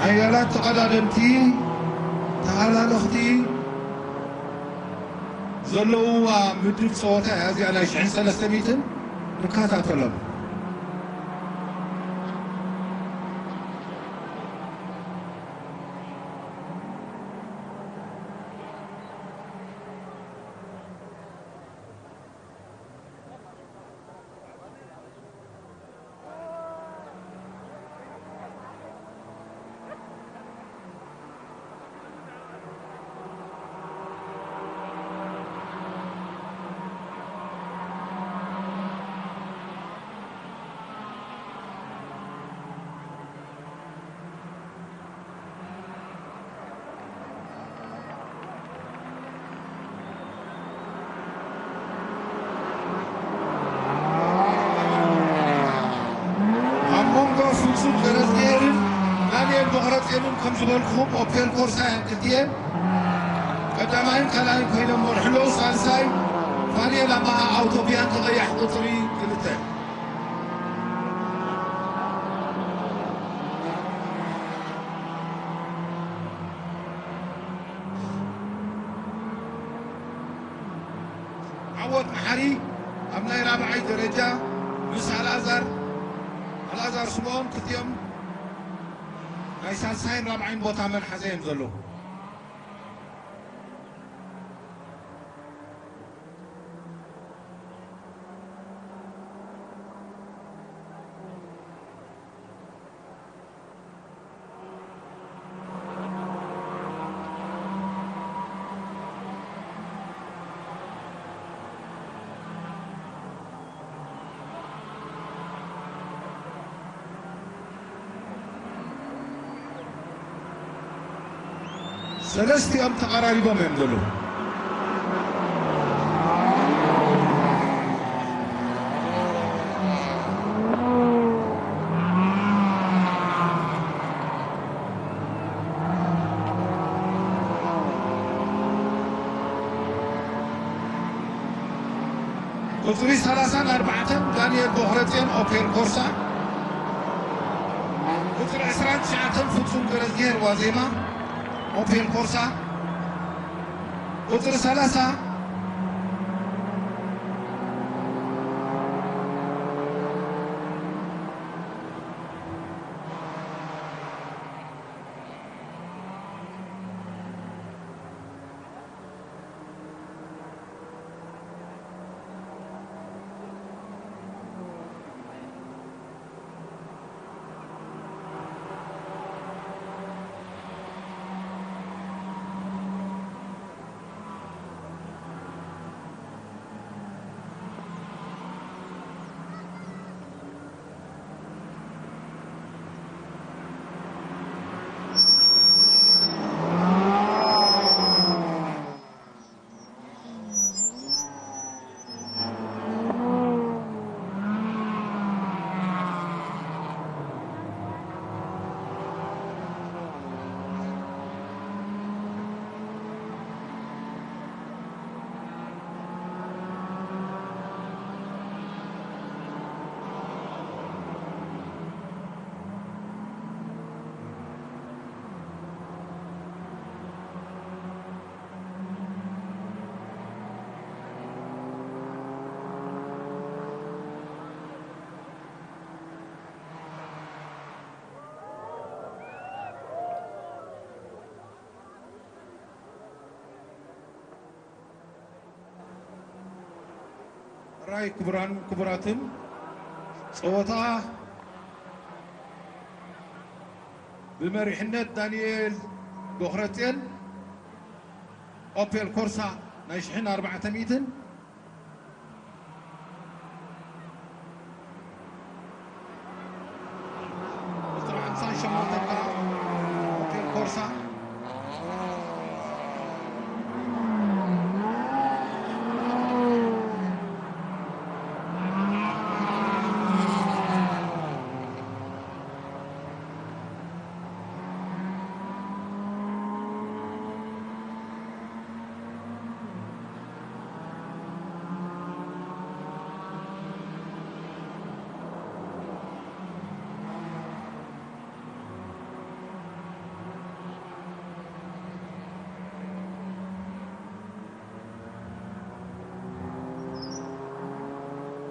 ሓያላት ተቐዳደምቲ፣ ተሃላለኽቲ ዘለውዋ ምድብ ጸወታ እያ እዚኣ ናይ ሽሕን ሰለስተ ሚእትን። ንከታተሎም። ኣብ መንጎ ፍጹም ገረዝግሄርን ዳንኤል ቦኽረጼንን ከም ዝበልኩኹም ኦፔል ኮርሳ እየን ክልቲኤን። ቀዳማይን ካልኣይን ኮይኖም መርሑ ኣለዉ። ሳልሳይ ፋንኤል ኣማሃ ኣውቶቢያን ተቐያሕ ቁጽሪ ክልተ። ዓወት መሓሪ ኣብ ናይ ራብዓይ ደረጃ ምስ ኣልኣዛር፣ ኣልኣዛር ስምኦን ክልቲኦም ናይ ሳልሳይን ራብዓይን ቦታ መልሓዘ እዮም ዘለዉ። ሰለስቲኦም ተቐራሪቦም እዮም ዘለዉ። ቁጽሪ ሰላሳን ኣርባዕተን ዳንኤል ቦኽረጼን ኦፔል ኮርሳ። ቁፅሪ ዕስራን ትሽዓተን ፍጹም ገረዝጌር ዋዜማ ኦፔል ኮርሳ፣ ቁፅሪ ሰላሳ ራይ ክቡራን ክቡራትን፣ ጸወታ ብመሪሕነት ዳንኤል ቦኽረጼን ኦፔል ኮርሳ ናይ ሽሕን ኣርባዕተ ሚእትን፣ ቁጽሪ ሓምሳን ሸሞንተን ከኣ ኦፔል ኮርሳ።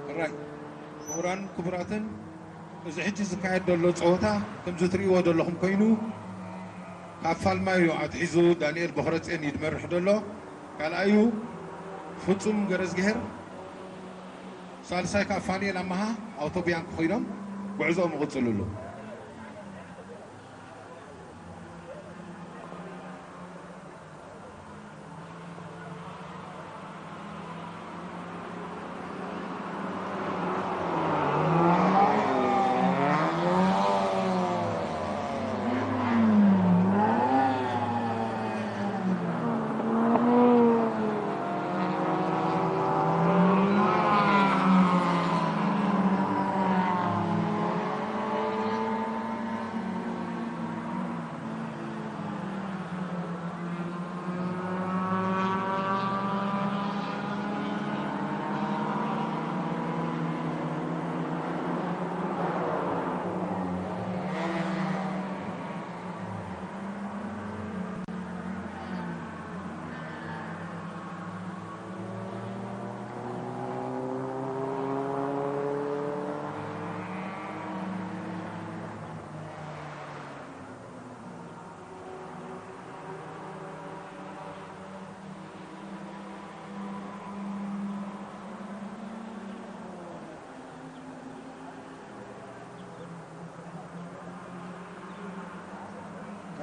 ሕራይ ክቡራን ክቡራትን፣ እዚ ሕጂ ዝካየድ ዘሎ ጸወታ ከምዚ ትርእይዎ ዘለኹም ኮይኑ፣ ካብ ፋልማዮ ኣትሒዙ ዳንኤል ቦኽረጼን እዩ ዝመርሕ ዘሎ። ካልኣዩ ፍጹም ገረዝግሄር፣ ሳልሳይ ካብ ፋንኤል ኣመሃ ኣውቶቢያንክ ኮይኖም ጉዕዞኦም ይቕጽሉ ኣለዉ።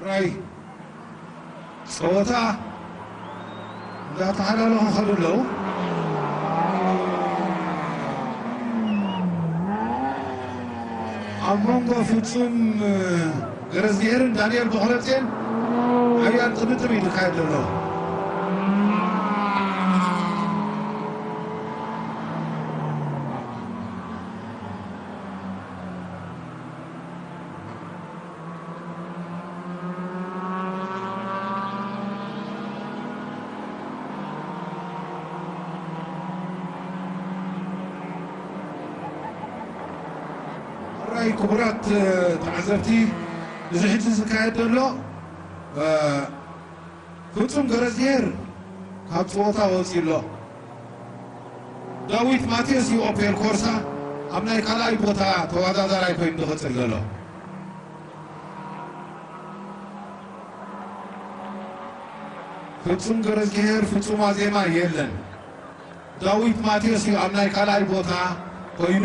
ራይ ጸወታ እንዳተሓላለኹ ከዱ ኣለዉ። ኣብ መንጎ ፍጹም ገረዝግሄርን ዳንኤል ቦኽረጼን ሓያል ጥምጥም እዩ ዝካየድ ዘሎ። ሕራይ ክቡራት ተዓዘብቲ፣ እዚ ሕጂ ዝካየድ ዘሎ፣ እ፣ ፍጹም ገረዝሄር ካብ ጸወታ ወጺኡ ኣሎ። ዳዊት ማቴዎስ እዩ ኦፔል ኮርሳ ኣብ ናይ ካልኣይ ቦታ ተወዳዳራይ ኮይኑ ዝቕጽል ዘሎ። ፍጹም ገረዝሄር፣ ፍጹም ዋዜማ የለን። ዳዊት ማቴዎስ እዩ ኣብ ናይ ካልኣይ ቦታ ኮይኑ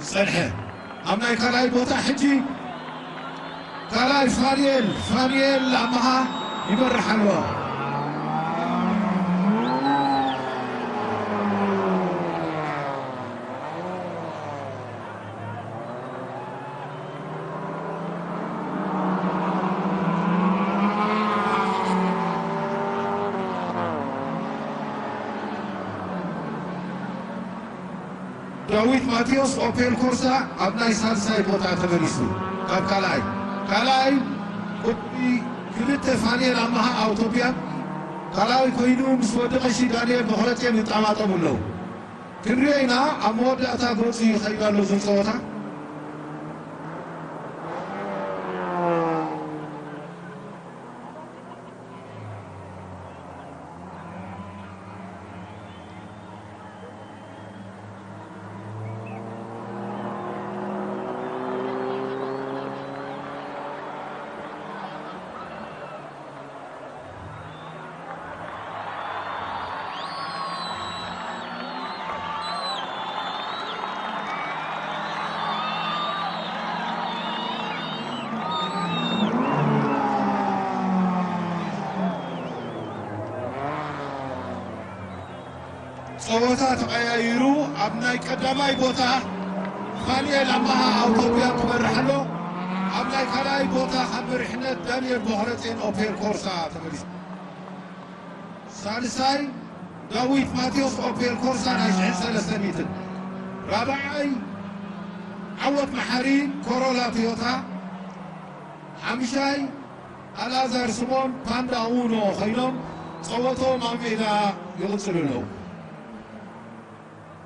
ዝጸንሐ። ኣብ ናይ ካልኣይ ቦታ ሕጂ ካልኣይ ፋኒኤል፣ ፋኒኤል ኣመሃ ይመርሕ ኣሎ። ዳዊት ማቴዎስ ኦፔል ኮርሳ ኣብ ናይ ሳልሳይ ቦታ ተመሊሱ። ካብ ካልኣይ፣ ካልኣይ ቁጽሪ ክልተ ፋንኤል ኣመሃ ኣውቶብያን ካልኣይ ኮይኑ ምስ ወዲ ቀሺ ዳንኤል መኽረጼን ይጣማጠሙ ኣለዉ። ክንሪኦ ኢና ኣብ መወዳእታ ገጹ ይኸይድ ኣሎ እዚ ጸወታ። ጸወታ ተቐያይሩ ኣብ ናይ ቀዳማይ ቦታ ፋንኤል ኣማሃ ኣውቶብያ ክመርሕ ኣሎ። ኣብ ናይ ካልኣይ ቦታ ካብ መሪሕነት ዳንኤል ቦኽረጼን ኦፔል ኮርሳ ተመሊሱ። ሳልሳይ ዳዊት ማቴዎስ ኦፔል ኮርሳ ናይ ሽሕን ሰለስተ ሚእትን። ራብዓይ ዓወት መሓሪ ኮሮላ ቶዮታ። ሓምሻይ ኣልኣዛር ስምኦን ፓንዳ ኡኖ ኮይኖም ጸወቶም ኣብ ሜዳ ይቕጽሉ ኣለዉ።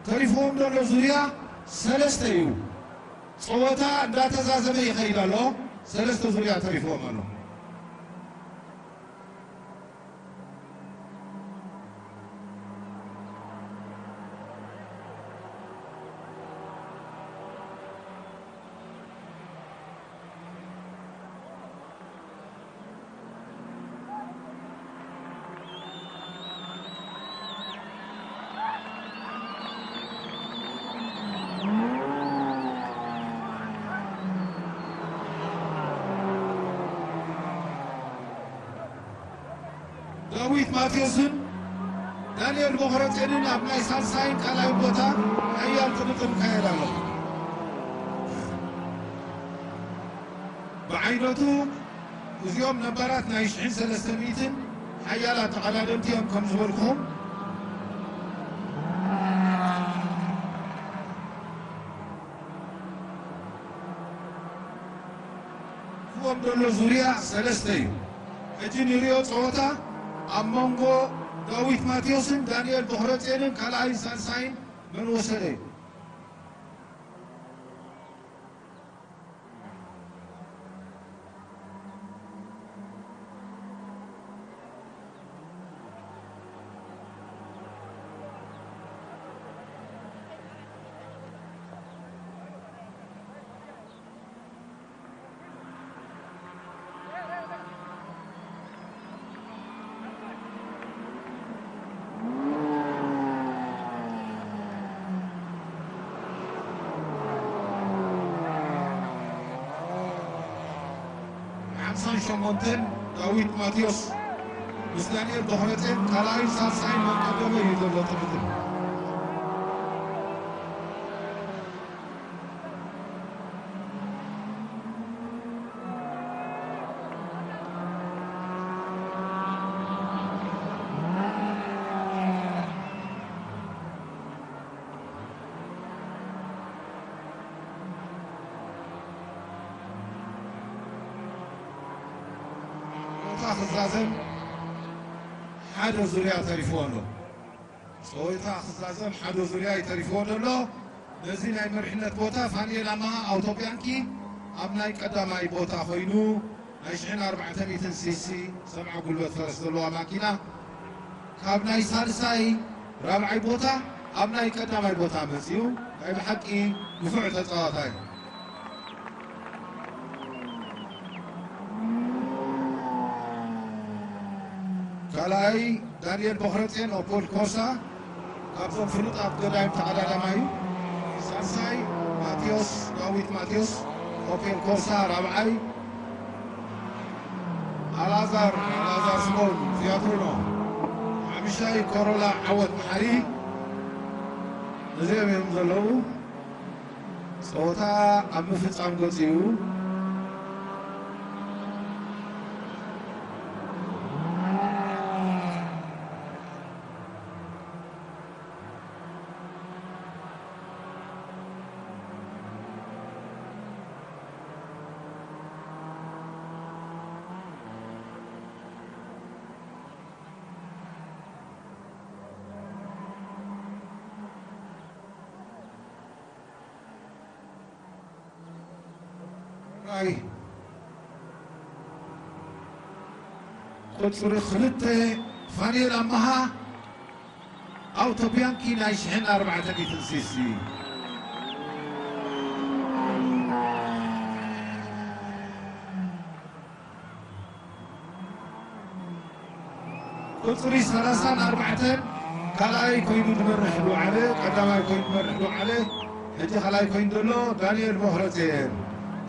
ተሪፍዎም ዘሎ ዙርያ ሰለስተ እዩ። ጸወታ እንዳተዛዘመ ይኸይድ ኣሎ። ሰለስተ ዙርያ ተሪፍዎም ኣሎ። ዳዊት ማቴዎስን ዳንኤል ቦኽረጼንን ኣብ ናይ ሳልሳይን ካልኣይን ቦታ ሓያል ቅድድም ይካየድ ኣሎ። ብዓይነቱ እዚኦም ነባራት ናይ ሽሕን ሰለስተ ሚእትን ሓያላት ተቐዳደምቲ እዮም ከም ዝበልኩኹም። ክዎም ዘሎ ዙርያ ሰለስተ እዩ። ሕጂ ንሪኦ ጸወታ ኣብ መንጎ ዳዊት ማቴዎስን ዳንኤል ቦኽረጼንን ካልኣይን ሳልሳይን መን ወሰደ እዩ። ሓምሳን ሸሞንተን ዳዊት ማቴዎስ ምስ ዳንኤል ቦኽረጼን ካልኣይን ሳልሳይን መቀደመ እዩ ዘሎ ትርትር። ጸወታ ክዛዘም ሓደ ዙርያ ተሪፍዎ ኣሎ። ጸወታ ክዛዘም ሓደ ዙርያ እዩ ተሪፍዎ ዘሎ። ነዚ ናይ መሪሕነት ቦታ ፋንኤል ኣማሃ ኣውቶብያንኪ ኣብ ናይ ቀዳማይ ቦታ ኮይኑ ናይ ሽሕን ኣርባዕተ ሚእትን ሲሲ ሰብዓ ጉልበት ፈረስ ዘለዋ ማኪና ካብ ናይ ሳልሳይ ራብዓይ ቦታ ኣብ ናይ ቀዳማይ ቦታ መጺኡ ናይ ብሓቂ ንፉዕ ተጻዋታይ። ካልኣይ ዳንኤል ቦኽረጼን ኦፖል ኮርሳ ካብቶም ፍሉጣት ገዳይም ተቐዳዳማይ እዩ። ሳልሳይ ማቴዎስ ዳዊት ማቴዎስ ኦፔል ኮርሳ ራብዓይ ኣልኣዛር ኣልኣዛር ስምኦን ፊያት ኡኖ ሓምሻይ ኮሮላ ዓወት መሓሪ እዚኦም እዮም ዘለዉ። ጸወታ ኣብ ምፍጻም ገጹ እዩ። ራይ ቁጽሪ ክልተ ፋኒኤል ኣመሃ ኣውቶቢያንኪ ናይ ሽሕን ኣርባዕተ ሚእትን ሲሲ። ቁጽሪ ሰላሳን ኣርባዕተን ካልኣይ ኮይኑ ዝመርሕ ዝወዓለ፣ ቀዳማይ ኮይኑ ዝመርሕ ዝወዓለ፣ ሕጂ ካልኣይ ኮይኑ ዘሎ ዳንኤል ቦኽረጼን፣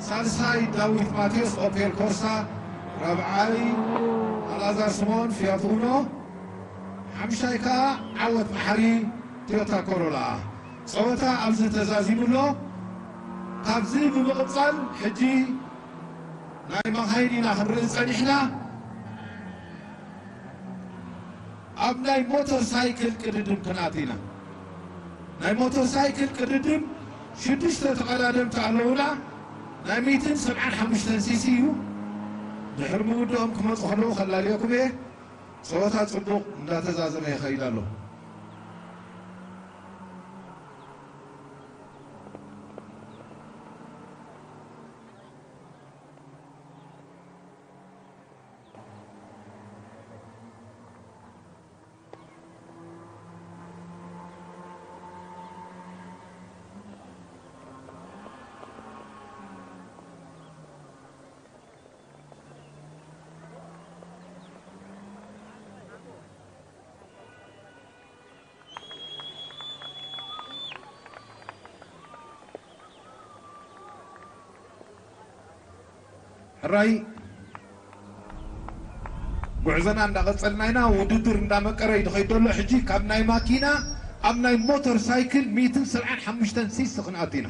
ሳልሳይ ዳዊት ማቴዎስ ኦፔል ኮርሳ፣ ራብዓይ ኣልኣዛር ስምኦን ፊያት ኡኖ፣ ሓምሻይ ከኣ ዓወት መሓሪ ቶዮታ ኮሮላ። ጸወታ ኣብዚ ተዛዚሙ ኣሎ። ካብዚ ብምቕጻል ሕጂ ናይ መኻይን ኢና ክንርኢ ጸኒሕና። ኣብ ናይ ሞተር ሳይክል ቅድድም ክንኣቱ ኢና። ናይ ሞተር ሳይክል ቅድድም ሽዱሽተ ተቐዳደምቲ ኣለዉና። ናይ ሚእትን ሰብዓን ሓሙሽተን ሲሲ እዩ። ድሕሪ ምውድኦም ክመጹ ከለዉ ከላልየኩም እየ። ጸወታ ጽቡቕ እንዳተዛዘመ ይኸይድ ኣሎ። ሕራይ ጉዕዞና እንዳቐጸልና ኢና። ውድድር እንዳመቀረ እዩ ዝኸይድ ዘሎ። ሕጂ ካብ ናይ ማኪና ኣብ ናይ ሞተር ሳይክል ሚእትን ሰብዓን ሓሙሽተን ሲሲ ክንኣቱ ኢና።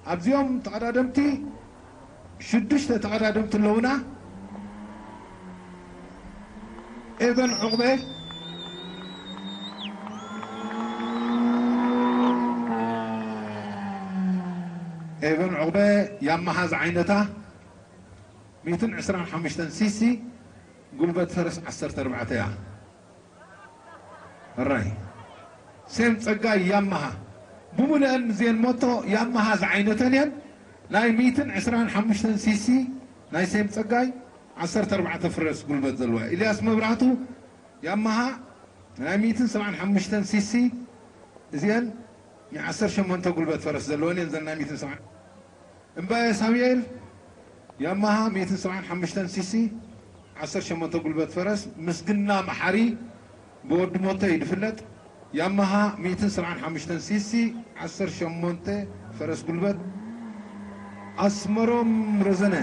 ኣብዚኦም ተቐዳደምቲ ሽዱሽተ ተቐዳደምቲ ኣለዉና። ኤቨን ዑቕበ፣ ኤቨን ዑቕበ ያማሃ ዝዓይነታ ሚእትን ዕስራን ሓሙሽተን ሲሲ፣ ጉልበት ፈረስ ዓሰርተ ኣርባዕተ እያ። ሕራይ ሴም ጸጋይ ያማሃ፣ ብምሉአን እዚአን ሞቶ ያማሃ ዝዓይነተን እየን። ናይ ሚእትን ዕስራን ሓሙሽተን ሲሲ ናይ ሴም ጸጋይ፣ ዓሰርተ ኣርባዕተ ፈረስ ጉልበት ዘለዋ። ኢልያስ መብራህቱ ያማሃ ናይ ሚእትን ሰብዓን ሓሙሽተን ሲሲ፣ እዚአን ናይ ዓሰርተ ሸሞንተ ጉልበት ፈረስ ዘለወን እየን፣ እዘን ናይ ሚእትን ሰብዓን። እምባየ ሳሙኤል ያማሃ ሚእትን ሰብዓን ሓሙሽተን ሲሲ፣ ዓሰርተ ሸሞንተ ጉልበት ፈረስ። ምስግና መሓሪ ብወዲ ሞቶ እዩ ዝፍለጥ። ያማሃ ሚእትን ሰብዓን ሓሙሽተን ሲሲ፣ ዓሰርተ ሸሞንተ ፈረስ ጉልበት። ኣስመሮም ረዘነ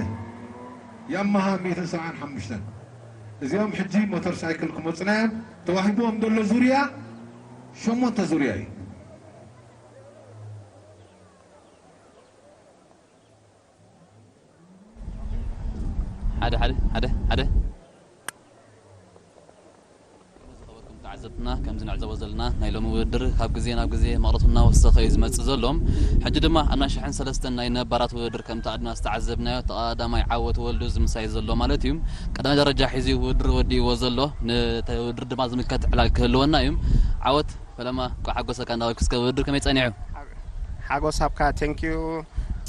ያማሃ ሚእትን ሰብዓን ሓሙሽተን። እዚኦም ሕጂ ሞተር ሳይክል ክመጹና እዮም። ተዋሂብዎም ዘሎ ዙርያ ሸሞንተ ዙርያ እዩ። ሓደ ሓደ ሓደ ሓደ። ዝኸበርኩም ተዓዘብትና፣ ከምዚ ንዕዘቦ ዘለና ናይ ሎሚ ውድድር ካብ ግዜ ናብ ግዜ መቕረቱ እናወሰኸ እዩ ዝመጽእ ዘሎ። ሕጂ ድማ ኣናሽሕን ሰለስተን ናይ ነባራት ውድድር ከምቲ ኣድና ዝተዓዘብናዮ ተቐዳማይ ዓወት ወልዱ ዝምሳይ ዘሎ ማለት እዩ። ቀዳማይ ደረጃ ሒዙ ውድድር ወዲእዎ ዘሎ። ነቲ ውድድር ድማ ዝምልከት ዕላል ክህልወና እዩ። ዓወት ፈለማ እንኳዕ ሓጎሰካ እንዳበልኩ፣ እስከ ውድድር ከመይ ጸኒሑ? ሓጎስ ሃብካ፣ ቴንኪዩ።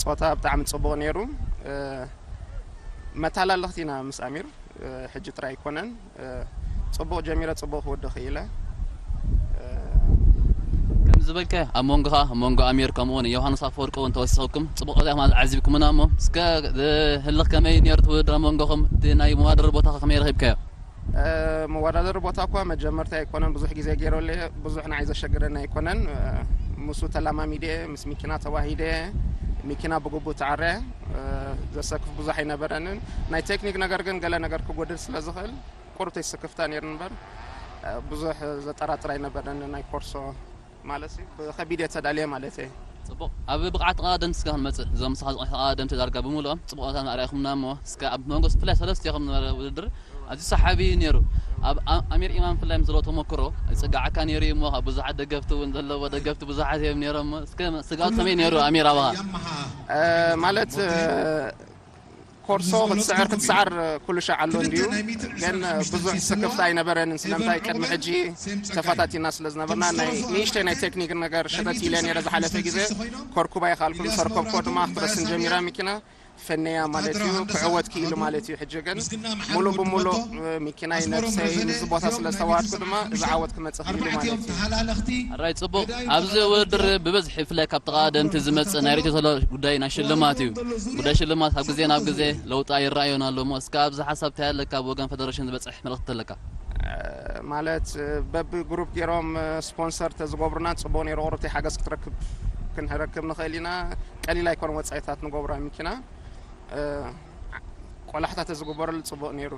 ፆታ ብጣዕሚ ፅቡቕ ነይሩ። መታላለኽቲ ኢና ምስ ኣሚር። ሕጂ ጥራይ ኣይኮነን። ፅቡቕ ጀሚረ ፅቡቕ ክወዲ ክኢለ። ከም ዝበልከ ኣብ መንጎኻ ኣብ መንጎ ኣሚር ከምኡ እውን ዮሃንስ ኣፈወርቂ እውን ተወሲኹም ፅቡቕ ፃውታ ማለት ዓዚብኩምና እሞ እስከ ህልኽ ከመይ ነይሩ እቲ ውድድር ኣብ መንጎኹም እቲ ናይ መዋደር ቦታ ከመይ ረኺብካዮ? መወዳደሪ ቦታ እኳ መጀመርታ ኣይኮነን፣ ብዙሕ ግዜ ገይረሉ ብዙሕ ንዓይ ዘሸግረኒ ኣይኮነን። ምስኡ ተላማሚደ ምስ ሚኪና ተዋሂደ ሚኪና ብግቡእ ተዓረ። ዘሰክፍ ብዙሕ ኣይነበረንን። ናይ ቴክኒክ ነገር ግን ገለ ነገር ክጎድል ስለ ዝኽእል ቁርብተይ ስክፍታ ነይሩ እምበር ብዙሕ ዘጠራጥር ኣይነበረንን ናይ ኮርሶ ማለት እዩ። ብኸቢድ እየ ተዳልየ ማለት እየ። ፅቡቕ። ኣብ ብቕዓት ተቐዳደምቲ ስጋ ክንመፅእ፣ እዞም ምሳኻ ዝቐንሑ ተቐዳደምቲ ዳርጋ ብምልኦም ፅቡቕ ኩነታት ኣርኣኹምና እሞ እስከ ኣብ መንጎ ብፍላይ ሰለስቲኹም ዝነበረ ውድድር ኣዝዩ ሰሓቢ እዩ ነይሩ። ኣብ ኣሚር ኢማም ብፍላይ ምስ ዘለዎ ተመክሮ ይፅግዓካ ነይሩ እዩ እሞ ካብ ብዙሓት ደገፍቲ እውን ዘለዎ ደገፍቲ ብዙሓት እዮም ነይሮም እሞ እስከ ስግኣት ከመይ ነይሩ ኣሚር ኣባኻ? ማለት ኮርሶ ክትስዕር ክትስዓር ኩሉ ሻዕ ኣሎ እንድዩ፣ ግን ብዙሕ ስክፍታ ኣይነበረንን። ስለምንታይ ቅድሚ ሕጂ ተፈታቲና ስለ ዝነበርና ናይ ንእሽተይ ናይ ቴክኒክ ነገር ሸተት ኢለ ነይረ ዝሓለፈ ግዜ። ኮርኩባ ይኻልኩ ምስ ኣርከብኮ ድማ ክትረስን ጀሚራ ሚኪና ፈነያ ማለት እዩ። ክዕወት ክኢሉ ማለት እዩ። ሕጂ ግን ሙሉእ ብሙሉእ ሚኪናይ ነብሰይ ምስዚ ቦታ ስለ ዝተዋሃድኩ ድማ እዚ ዓወት ክመፅእ ክኢሉ ማለት እዩ። ኣራይ ፅቡቕ። ኣብዚ ውድድር ብብዝሒ ብፍላይ ካብ ተቐዳደምቲ ዝመፅእ ናይ ሬድዮ ዘሎ ጉዳይ ናይ ሽልማት እዩ። ጉዳይ ሽልማት ካብ ግዜ ናብ ግዜ ለውጢ ኣይረኣዮን ኣሎ እሞ እስከ ኣብዚ ሓሳብ እንታይ ኣለካ? ብወገን ፈደረሽን ዝበፅሕ መልእኽቲ ኣለካ? ማለት በቢ ግሩፕ ገይሮም ስፖንሰር ተዝገብሩና ፅቡቕ ነይሩ። ቁሩብተይ ሓገዝ ክትረክብ ክንረክብ ንኽእል ኢና። ቀሊል ኣይኮነ ወፃኢታት ንገብሮ ሚኪና። ቆላሕታ ተዝግበረሉ ፅቡቕ ነይሩ።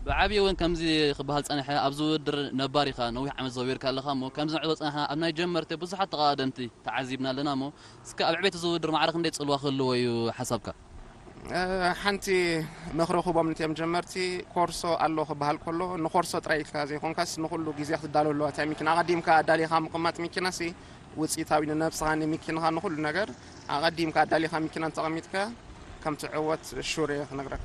ብዓብዪ እውን ከምዚ ክበሃል ፀኒሐ ኣብዚ ውድድር ነባር ኢኻ፣ ነዊሕ ዓመት ዘዊርካ ኣለኻ እሞ ከምዚ ንዕዞ ፀኒሕና ኣብ ናይ ጀመርቲ ብዙሓት ተቐዳደምቲ ተዓዚብና ኣለና እሞ እስከ ኣብ ዕቤት እዚ ውድድር ማዕረ ክንደይ ፅልዋ ክህልዎ እዩ ሓሳብካ? ሓንቲ ምኽሪ ክቦም ንትዮም ጀመርቲ ኮርሶ ኣሎ ክበሃል ከሎ ንኮርሶ ጥራይ ኢልካ ዘይኮንካስ ንኩሉ ግዜ ክትዳሎ ኣለዋ። እንታይ ሚኪና ኣቐዲምካ ኣዳሊኻ ምቕማጥ ሚኪናሲ ውፅኢታዊ ንነብስኻ ንሚኪንኻ ንኩሉ ነገር ኣቐዲምካ ኣዳሊኻ ሚኪና እንተቐሚጥካ ከም ትዕወት ሹር እየ ክነግረካ።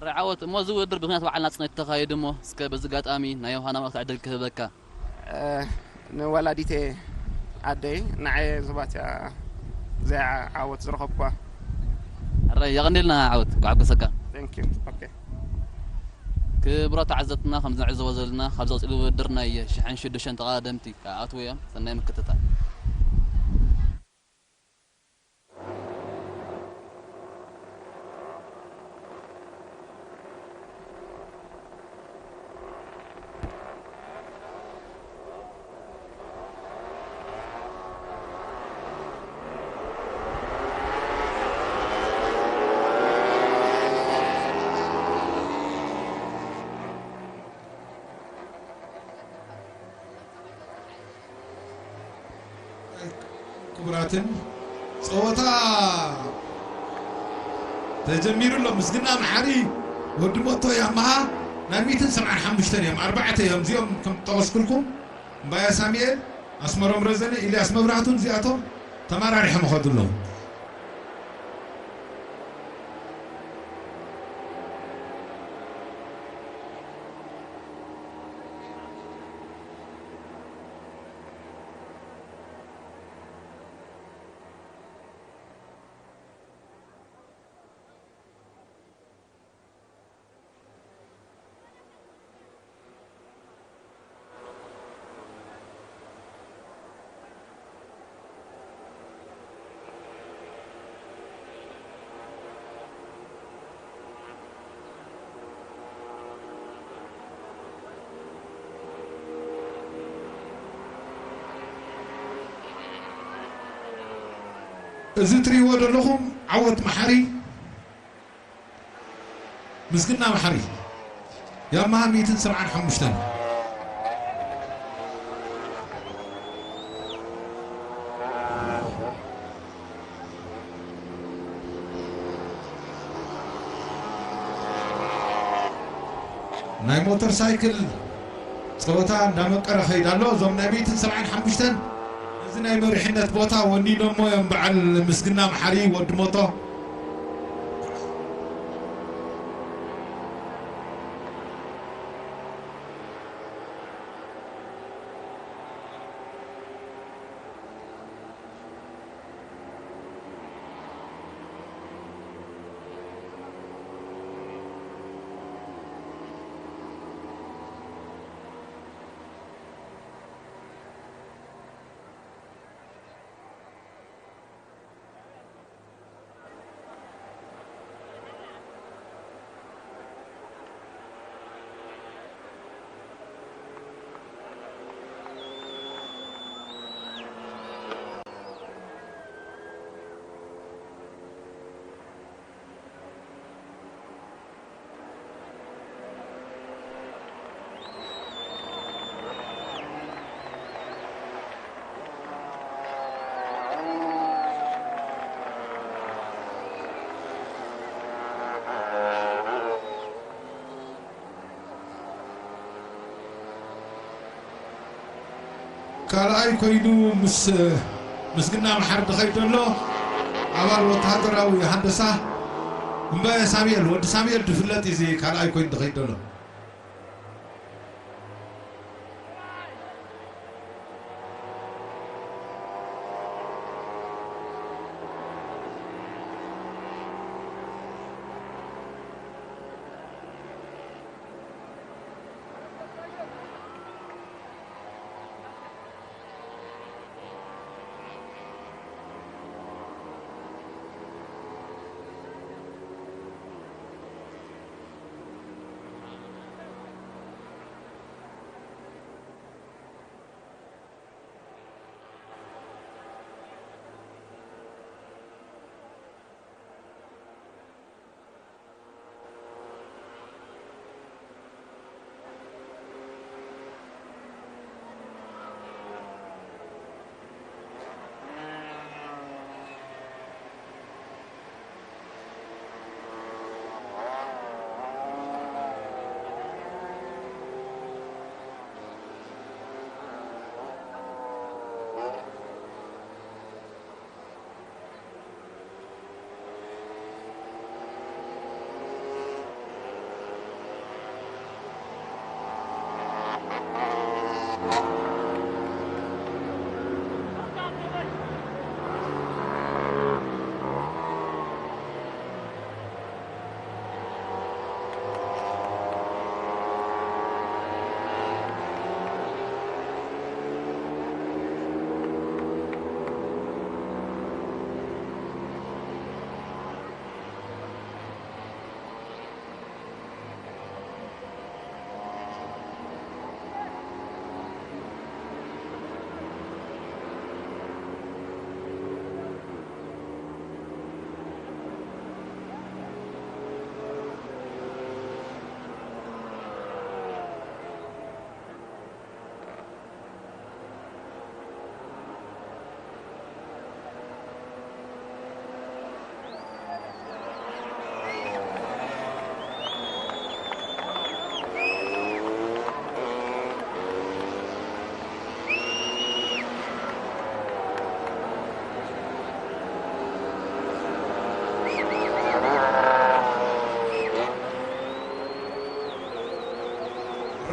ርዓወት እሞ እዚ ውድድር ብምክንያት በዓል ናፅነት ተኻይዱ እሞ እስከ በዚ ኣጋጣሚ ናይ ዮሃና መልእኽቲ ዕድል ክህበካ። ንወላዲተ ኣደይ ንዓየ ዝባትያ እዚኣ ዓወት ዝረኸብኳ። ሕራይ የቐንየልና ዓወት ጓዕጎሰካ። Thank you። Okay። ክቡራት ተዓዘብትና ከም ንዕዘቦ ዘለና ካብ ዝቕፅል ውድድር ናይ ሽሕን ሽዱሽተን ተቐዳደምቲ ክኣትዉ እዮም። ሰናይ ምክትታል። ክቡራትን ፀወታ ተጀሚሩ ኣሎ። ምስግና መሓሪ ወዲ ሞቶ ያማሃ ናይ ሚእትን ሰብዓን ሓሙሽተን እዮም። ኣርባዕተ እዮም እዚኦም ከም ጠቐስኩልኩም እምባያ ሳሚኤል፣ ኣስመሮም ረዘነ፣ ኢልያስ መብራህቱን እዚኣቶም ተመራሪሖም ይኸዱ ኣለዉ። እዚ ትሪእዎ ዘለኹም ዓወት መሓሪ ምስግና መሓሪ ያማሃ ሚእትን ሰብዓን ሓሙሽተን። ናይ ሞተር ሳይክል ፀወታ እንዳመቀረ ከይድ ኣሎ። እዞም ናይ ሚእትን ሰብዓን ሓሙሽተን እዚ ናይ መሪሕነት ቦታ ወኒኖሞ እዮም። በዓል ምስግና መሓሪ ወዲ ሞቶ ካልኣይ ኮይኑ ምስ ምስግና መሓሪ ድኸይድ ዘሎ ኣባል ወተሃደራዊ ሃንደሳ እምበ ሳሙኤል፣ ወዲ ሳሙኤል ድፍለጥ እዩ። እዚ ካልኣይ ኮይኑ ድኸይድ ዘሎ።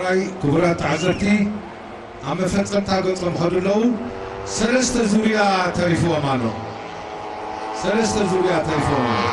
ራይ ክቡራት ተዓዘብቲ፣ ኣብ መፈጸምታ ገጾም ኸዱ ኣለዉ። ሰለስተ ዙርያ ተሪፍዎም ኣሎ። ሰለስተ ዙርያ ተሪፍዎም ኣሎ።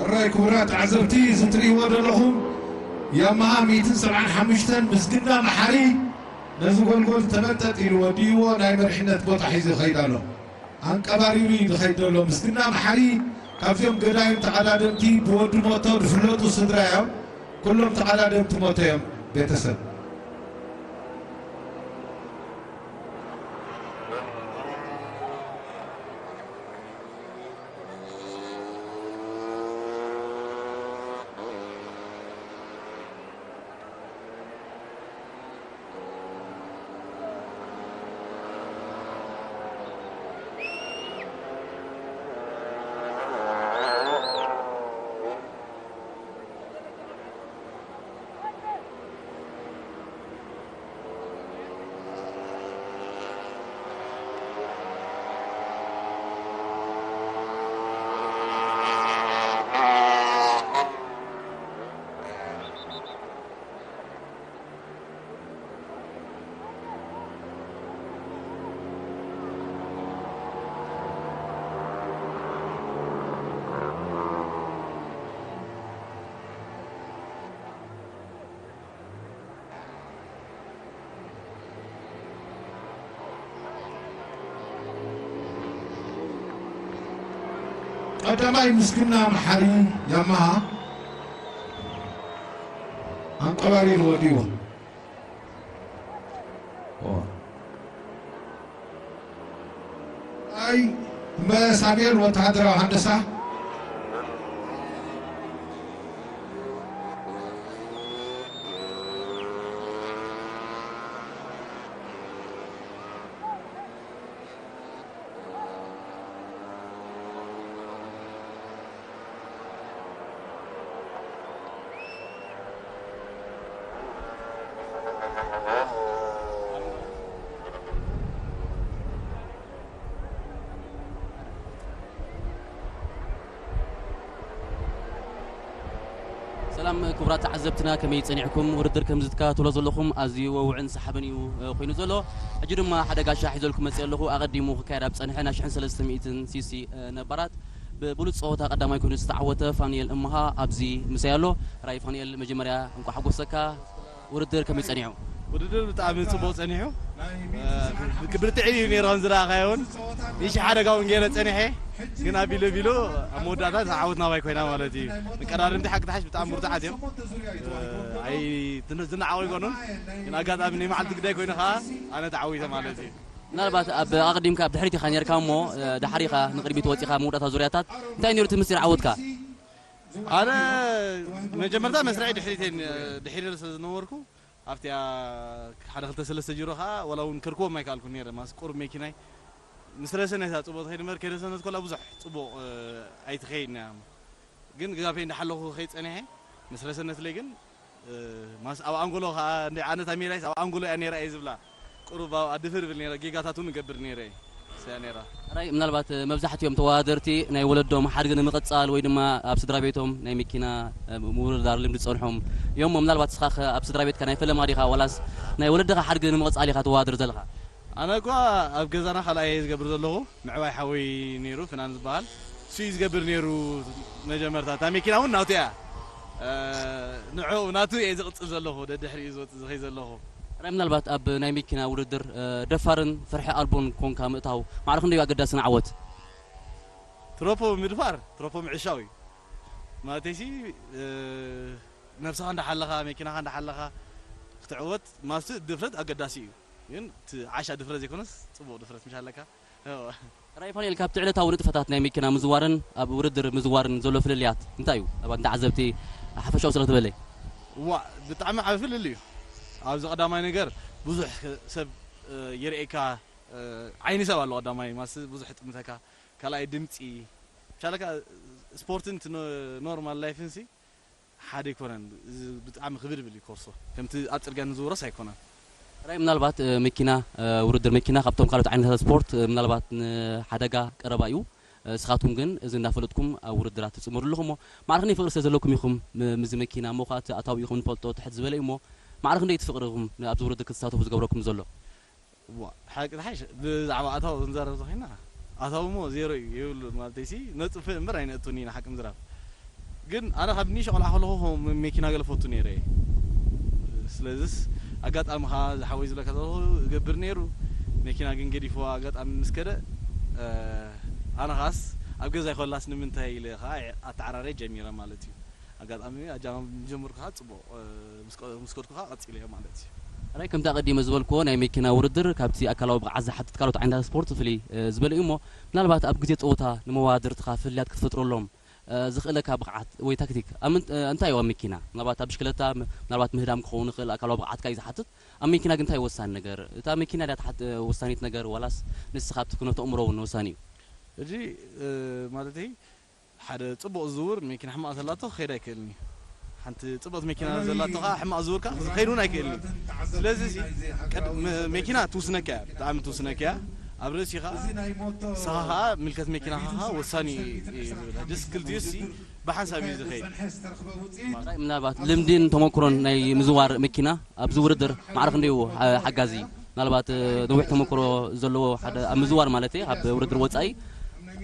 ሕራይ ክቡራት ተዓዘብቲ፣ እዚ ትርእይዎ ዘለኹም ያማሃ ሚእትን ሰብዓን ሓሙሽተን ምስግና መሓሪ ነዚ ጎልጎል ተመጠጥ ኢሉ ወዲእዎ ናይ መሪሕነት ቦታ ሒዙ ይኸይድ ኣሎ። ኣንቀባሪሩ እዩ ዝኸይድ ዘሎ። ምስግና መሓሪ ካብዚኦም ገዳይም ተቐዳደምቲ ብወዲ ሞቶ ዝፍለጡ ስድራ እዮም። ኩሎም ተቐዳደምቲ ሞቶ እዮም ቤተሰብ። ቀዳማይ ምስግና መሓሪ ያማሃ ኣንቀባሪሩ ወዲዎ። ኣይ እመ ሳሙኤል ወተሃደራዊ ሃንደሳ። ሰላም ክቡራት ተዓዘብትና፣ ከመይ ጸኒዕኩም? ውድድር ከም ዝትከታተሎ ዘለኹም ኣዝዩ ወውዕን ሰሓብን እዩ፣ እ፣ ኮይኑ ዘሎ። ሕጂ ድማ ሓደ ጋሻ ሒዘልኩም መጽእ ኣለኹ። ኣቐዲሙ ክካየድ ኣብ ጸንሐ ናይ ሽሕን ሰለስተ ሚእትን ሲሲ፣ እ፣ ነባራት ብብሉጽ ጸወታ ቀዳማይ ኮይኑ ዝተዓወተ ፋኑኤል እምሃ ኣብዚ ምሳይ ኣሎ። ራይ ፋኑኤል፣ መጀመርያ እንቋዕ ሓጎሰካ። ውድድር ከመይ ጸኒሑ? ውድድር ብጣዕሚ ጽቡቕ ጸኒሑ። እ፣ ብ-፣ ብርትዒ እዩ ነይሩ ከም ዝረኣኻዮ እውን። ንእሽተይ ሓደጋ እውን ገይረ ጸኒሐ፣ ግን ኣቢሉ ኣቢሉ ኣብ መወዳእታ እታ ዓወት ናባይ ኮይና ማለት እዩ። መቀዳድምቲ ሓቂ ተሓሽ ብጣዕሚ ብርቱዓት እዮም። እ፣ ኣይ-፣ ትንሽ ዝነዓቑ ኣይኮኑን፣ ግን ኣጋጣሚ ናይ መዓልቲ ግዳይ ኮይኑ ከኣ ኣነ ተዓዊተ ማለት እዩ። ምናልባት ኣብ ኣቕዲምካ ኣብ ድሕሪት ኢኻ ነርካ እሞ፣ እ፣ ድሓር ኢኻ ንቕድሚት ወጺኻ መወዳእታ ዙርያታት። እንታይ ነይሩ እቲ ምስጢር ዓወትካ? ኣነ መጀመርታ መስርዐይ ድሕሪት እየ፣ ድሒረ ስለ ዝነበርኩ ኣብቲኣ ሓደ ክልተ ሰለስተ ጅሮ ኸዓ ዋላ እውን ከርክቦም ኣይከኣልኩን ነይረ። ማስ ቁሩብ መኪናይ ምስ ረሰነት እያ ጽቡቕ ትኸይድ እምበር፣ ከይረሰነት ከላ ብዙሕ ጽቡቕ፣ እ፣ ኣይትኸይድን እያ። ግን ግዛፈይ እንዳሓለኹ ክኸይድ ጸኒሐ። ምስ ረሰነትለይ ግን፣ እ፣ ማስ ኣብ ኣንጎሎ ኸዓ እንደ ኣነ እታ ሜዳይስ ኣብ ኣንጎሎ እያ ነይራ እየ ዝብላ። ቁሩብ ኣብ ኣድፍር እብል ነይረ፣ ጌጋታት እውን እገብር ነይረ እየ። እሳ እያ ነይራ። ሕራይ ምናልባት፣ እ፣ መብዛሕትኦም ተወዳደርቲ ናይ ወለዶም ሓድጊ ንምቕጻል ወይ ድማ ኣብ ስድራ ቤቶም ናይ መኪና፣ እ፣ ምውርዳር ልምዲ ዝጸንሖም እዮም። ምናልባት ንስኻ ኸ ኣብ ስድራ ቤትካ ናይ ፈለማ ዲኻ ዋላስ ናይ ወለድኻ ሓድጊ ንምቕጻል ኢኻ ትወዳደር ዘለኻ? ኣነ እኳ ኣብ ገዛና ካልኣይ እየ ዝገብር ዘለኹ። ምዕባይ ሓወይ ነይሩ፣ ፍናን ዝበሃል፣ እሱ እዩ ዝገብር ነይሩ መጀመርታ። እታ መኪና እውን ናቱ እያ። እ፣ ንዕኡ ናቱ እየ ዝቕጽል ዘለኹ፣ ደድሕሪኡ ዝወጽእ ዝኸይድ ዘለኹ። ሕራይ ምናልባት ኣብ ናይ መኪና ውድድር፣ እ፣ ደፋርን ፍርሒ ኣልቦን ኮንካ ምእታው ማዕረ ክንደይ እዩ ኣገዳሲ ንዓወት? ትሮፖ ምድፋር፣ ትሮፖ ምዕሻው እዩ። ማለተይሲ፣ እ፣ ነብስኻ እንዳሓለኻ፣ መኪናኻ እንዳሓለኻ ክትዕወት፣ ማስቲ ድፍረት ኣገዳሲ እዩ። ግን እቲ ዓሻ ድፍረት ዘይኮነስ፣ ጽቡቕ ድፍረት ምሽ ኣለካ። እወ። ሕራይ ፋኑኤል፣ ካብቲ ዕለታዊ ንጥፈታት ናይ መኪና ምዝዋርን ኣብ ውድድር ምዝዋርን ዘሎ ፍልልያት እንታይ እዩ? ኣብ ንተዓዘብቲ ሓፈሻዊ ስለ ክትበለይ። እዋ፣ ብጣዕሚ ዓቢ ፍልልይ እዩ። ኣብዚ ቀዳማይ ነገር ብዙሕ ሰብ፣ እ፣ የርእየካ፣ እ፣ ዓይኒ ሰብ ኣሎ ቀዳማይ፣ ማስ ብዙሕ ይጥምተካ። ካልኣይ ድምጺ። ብቻለካ ስፖርትን እቲ ኖ-፣ ኖርማል ላይፍን ሲ ሓደ ኣይኮነን። እዚ ብጣዕሚ ክብድ ብል እዩ ኮርሶ። ከምቲ ኣብ ጽርግያ ንዝውረስ ኣይኮነን። ሕራይ ምናልባት፣ እ፣ መኪና፣ እ፣ ውድድር መኪና ካብቶም ካልኦት ዓይነታት ስፖርት፣ እ፣ ምናልባት ንሓደጋ ቀረባ እዩ። እ፣ ንስኻትኩም ግን እዚ እናፈለጥኩም ኣብ ውድድራት ትጽመሩ ኣለኹም እሞ ማዕረ ክንደይ ፍቕሪ ስለ ዘለኩም ኢኹም ም-፣ ምስዚ መኪና እሞ ኸኣ እቲ ኣታዊ ኢኹም ንፈልጦ ትሕት ዝበለ እዩ እሞ ማዕረ ክንደይ እቲ ፍቕሪ ኢኹም ን-፣ ኣብዚ ውድድር ክትሳተፉ ዝገብረኩም ዘሎ? ዋ፣ ሓቂ ተሓሽ ብዛዕባ ኣታዊ ክንዛረብ ተኾይና፣ ኣታዊ እሞ ዜሮ እዩ፣ የብሉ ማለተይሲ፣ ነጥፍእ እምበር ኣይነእቱን ኢና ሓቂ ምዝራብ። ግን ኣነ ካብ ንእሽቶ ቆልዓ ከለኹ ም-፣ መኪና ገለ ፈቱ ነይረ እየ። ስለዚስ ኣጋጣሚ ኸዓ ዝሓወይ ዝብለካ ዘለኹ እገብር ነይሩ፣ መኪና ግን ገዲፍዋ ኣጋጣሚ ምስ ከደ፣ እ፣ ኣነ ኸዓስ ኣብ ገዛይ ከላስ ንምንታይ ኢለ ኸዓ ኣተዓራርየ ጀሚረ ማለት እዩ። ኣጋጣሚ ኣጀማምራ ምጅምሩ ከኣ ጽቡቕ፣ እ፣ ምስ ቀ-፣ ምስ ከድኩ ከኣ ቀጺለዮ ማለት እዩ። ሕራይ ከምቲ ኣቐዲመ ዝበልክዎ ናይ መኪና ውድድር ካብቲ ኣካላዊ ብቕዓት ዝሓትት ካልኦት ዓይነታት ስፖርት ፍልይ፣ እ፣ ዝበለ እዩ እሞ ምናልባት ኣብ ግዜ ጸወታ ንመወዳድርትኻ ፍልልያት ክትፈጥረሎም፣ እ፣ ዝኽእለካ ብቕዓት ወይ ታክቲክ ኣብ ምን-፣ እ፣ እንታይ እዩ ኣብ መኪና? ምናልባት ኣብ ብሽክለታ ም-፣ ምናልባት ምህዳም ክኸውን ይኽእል፣ ኣካላዊ ብቕዓትካ እዩ ዝሓትት። ኣብ መኪና ግን እንታይ እዩ ወሳኒ ነገር? እታ መኪና ድያ ትሓት-፣ እ፣ ወሳኒት ነገር ዋላስ ንስኻ ኣብቲ ኩነተ ኣእምሮ እውን ወሳኒ እዩ? ሕጂ፣ እ፣ ማለተይ ሓደ ጽቡቕ ዝዝውር መኪና ሕማቕ ዘላቶ ክኸይድ ኣይክእልን እዩ። ሓንቲ ጽቡቕቲ መኪና ዘላቶ ኸዓ ሕማቕ ዝዝውር ከኣ ክኸይድ እውን ኣይክእልን እዩ። ስለዚ እዚ ቀድ-፣ መ-፣ መኪና ትውስነካ እያ፣ ብጣዕሚ ትውስነካ እያ። ኣብ ርእሲኻ ንስኻ ኸዓ ምልከት መኪናኻ ኸዓ ወሳኒ እዩ ዝብል። ሕጅስ ክልቲኡሲ ብሓንሳብ እዩ ዝኸይድ። ምናልባት ልምድን ተመክሮን ናይ ምዝዋር መኪና ኣብዚ ውድድር ማዕረ ክንደይ እዩ ሓ-፣ ሓጋዚ? ምናልባት፣ እ፣ ነዊሕ ተመክሮ ዘለዎ ሓደ ኣብ ምዝዋር ማለት እየ፣ ካብ ውድድር ወጻኢ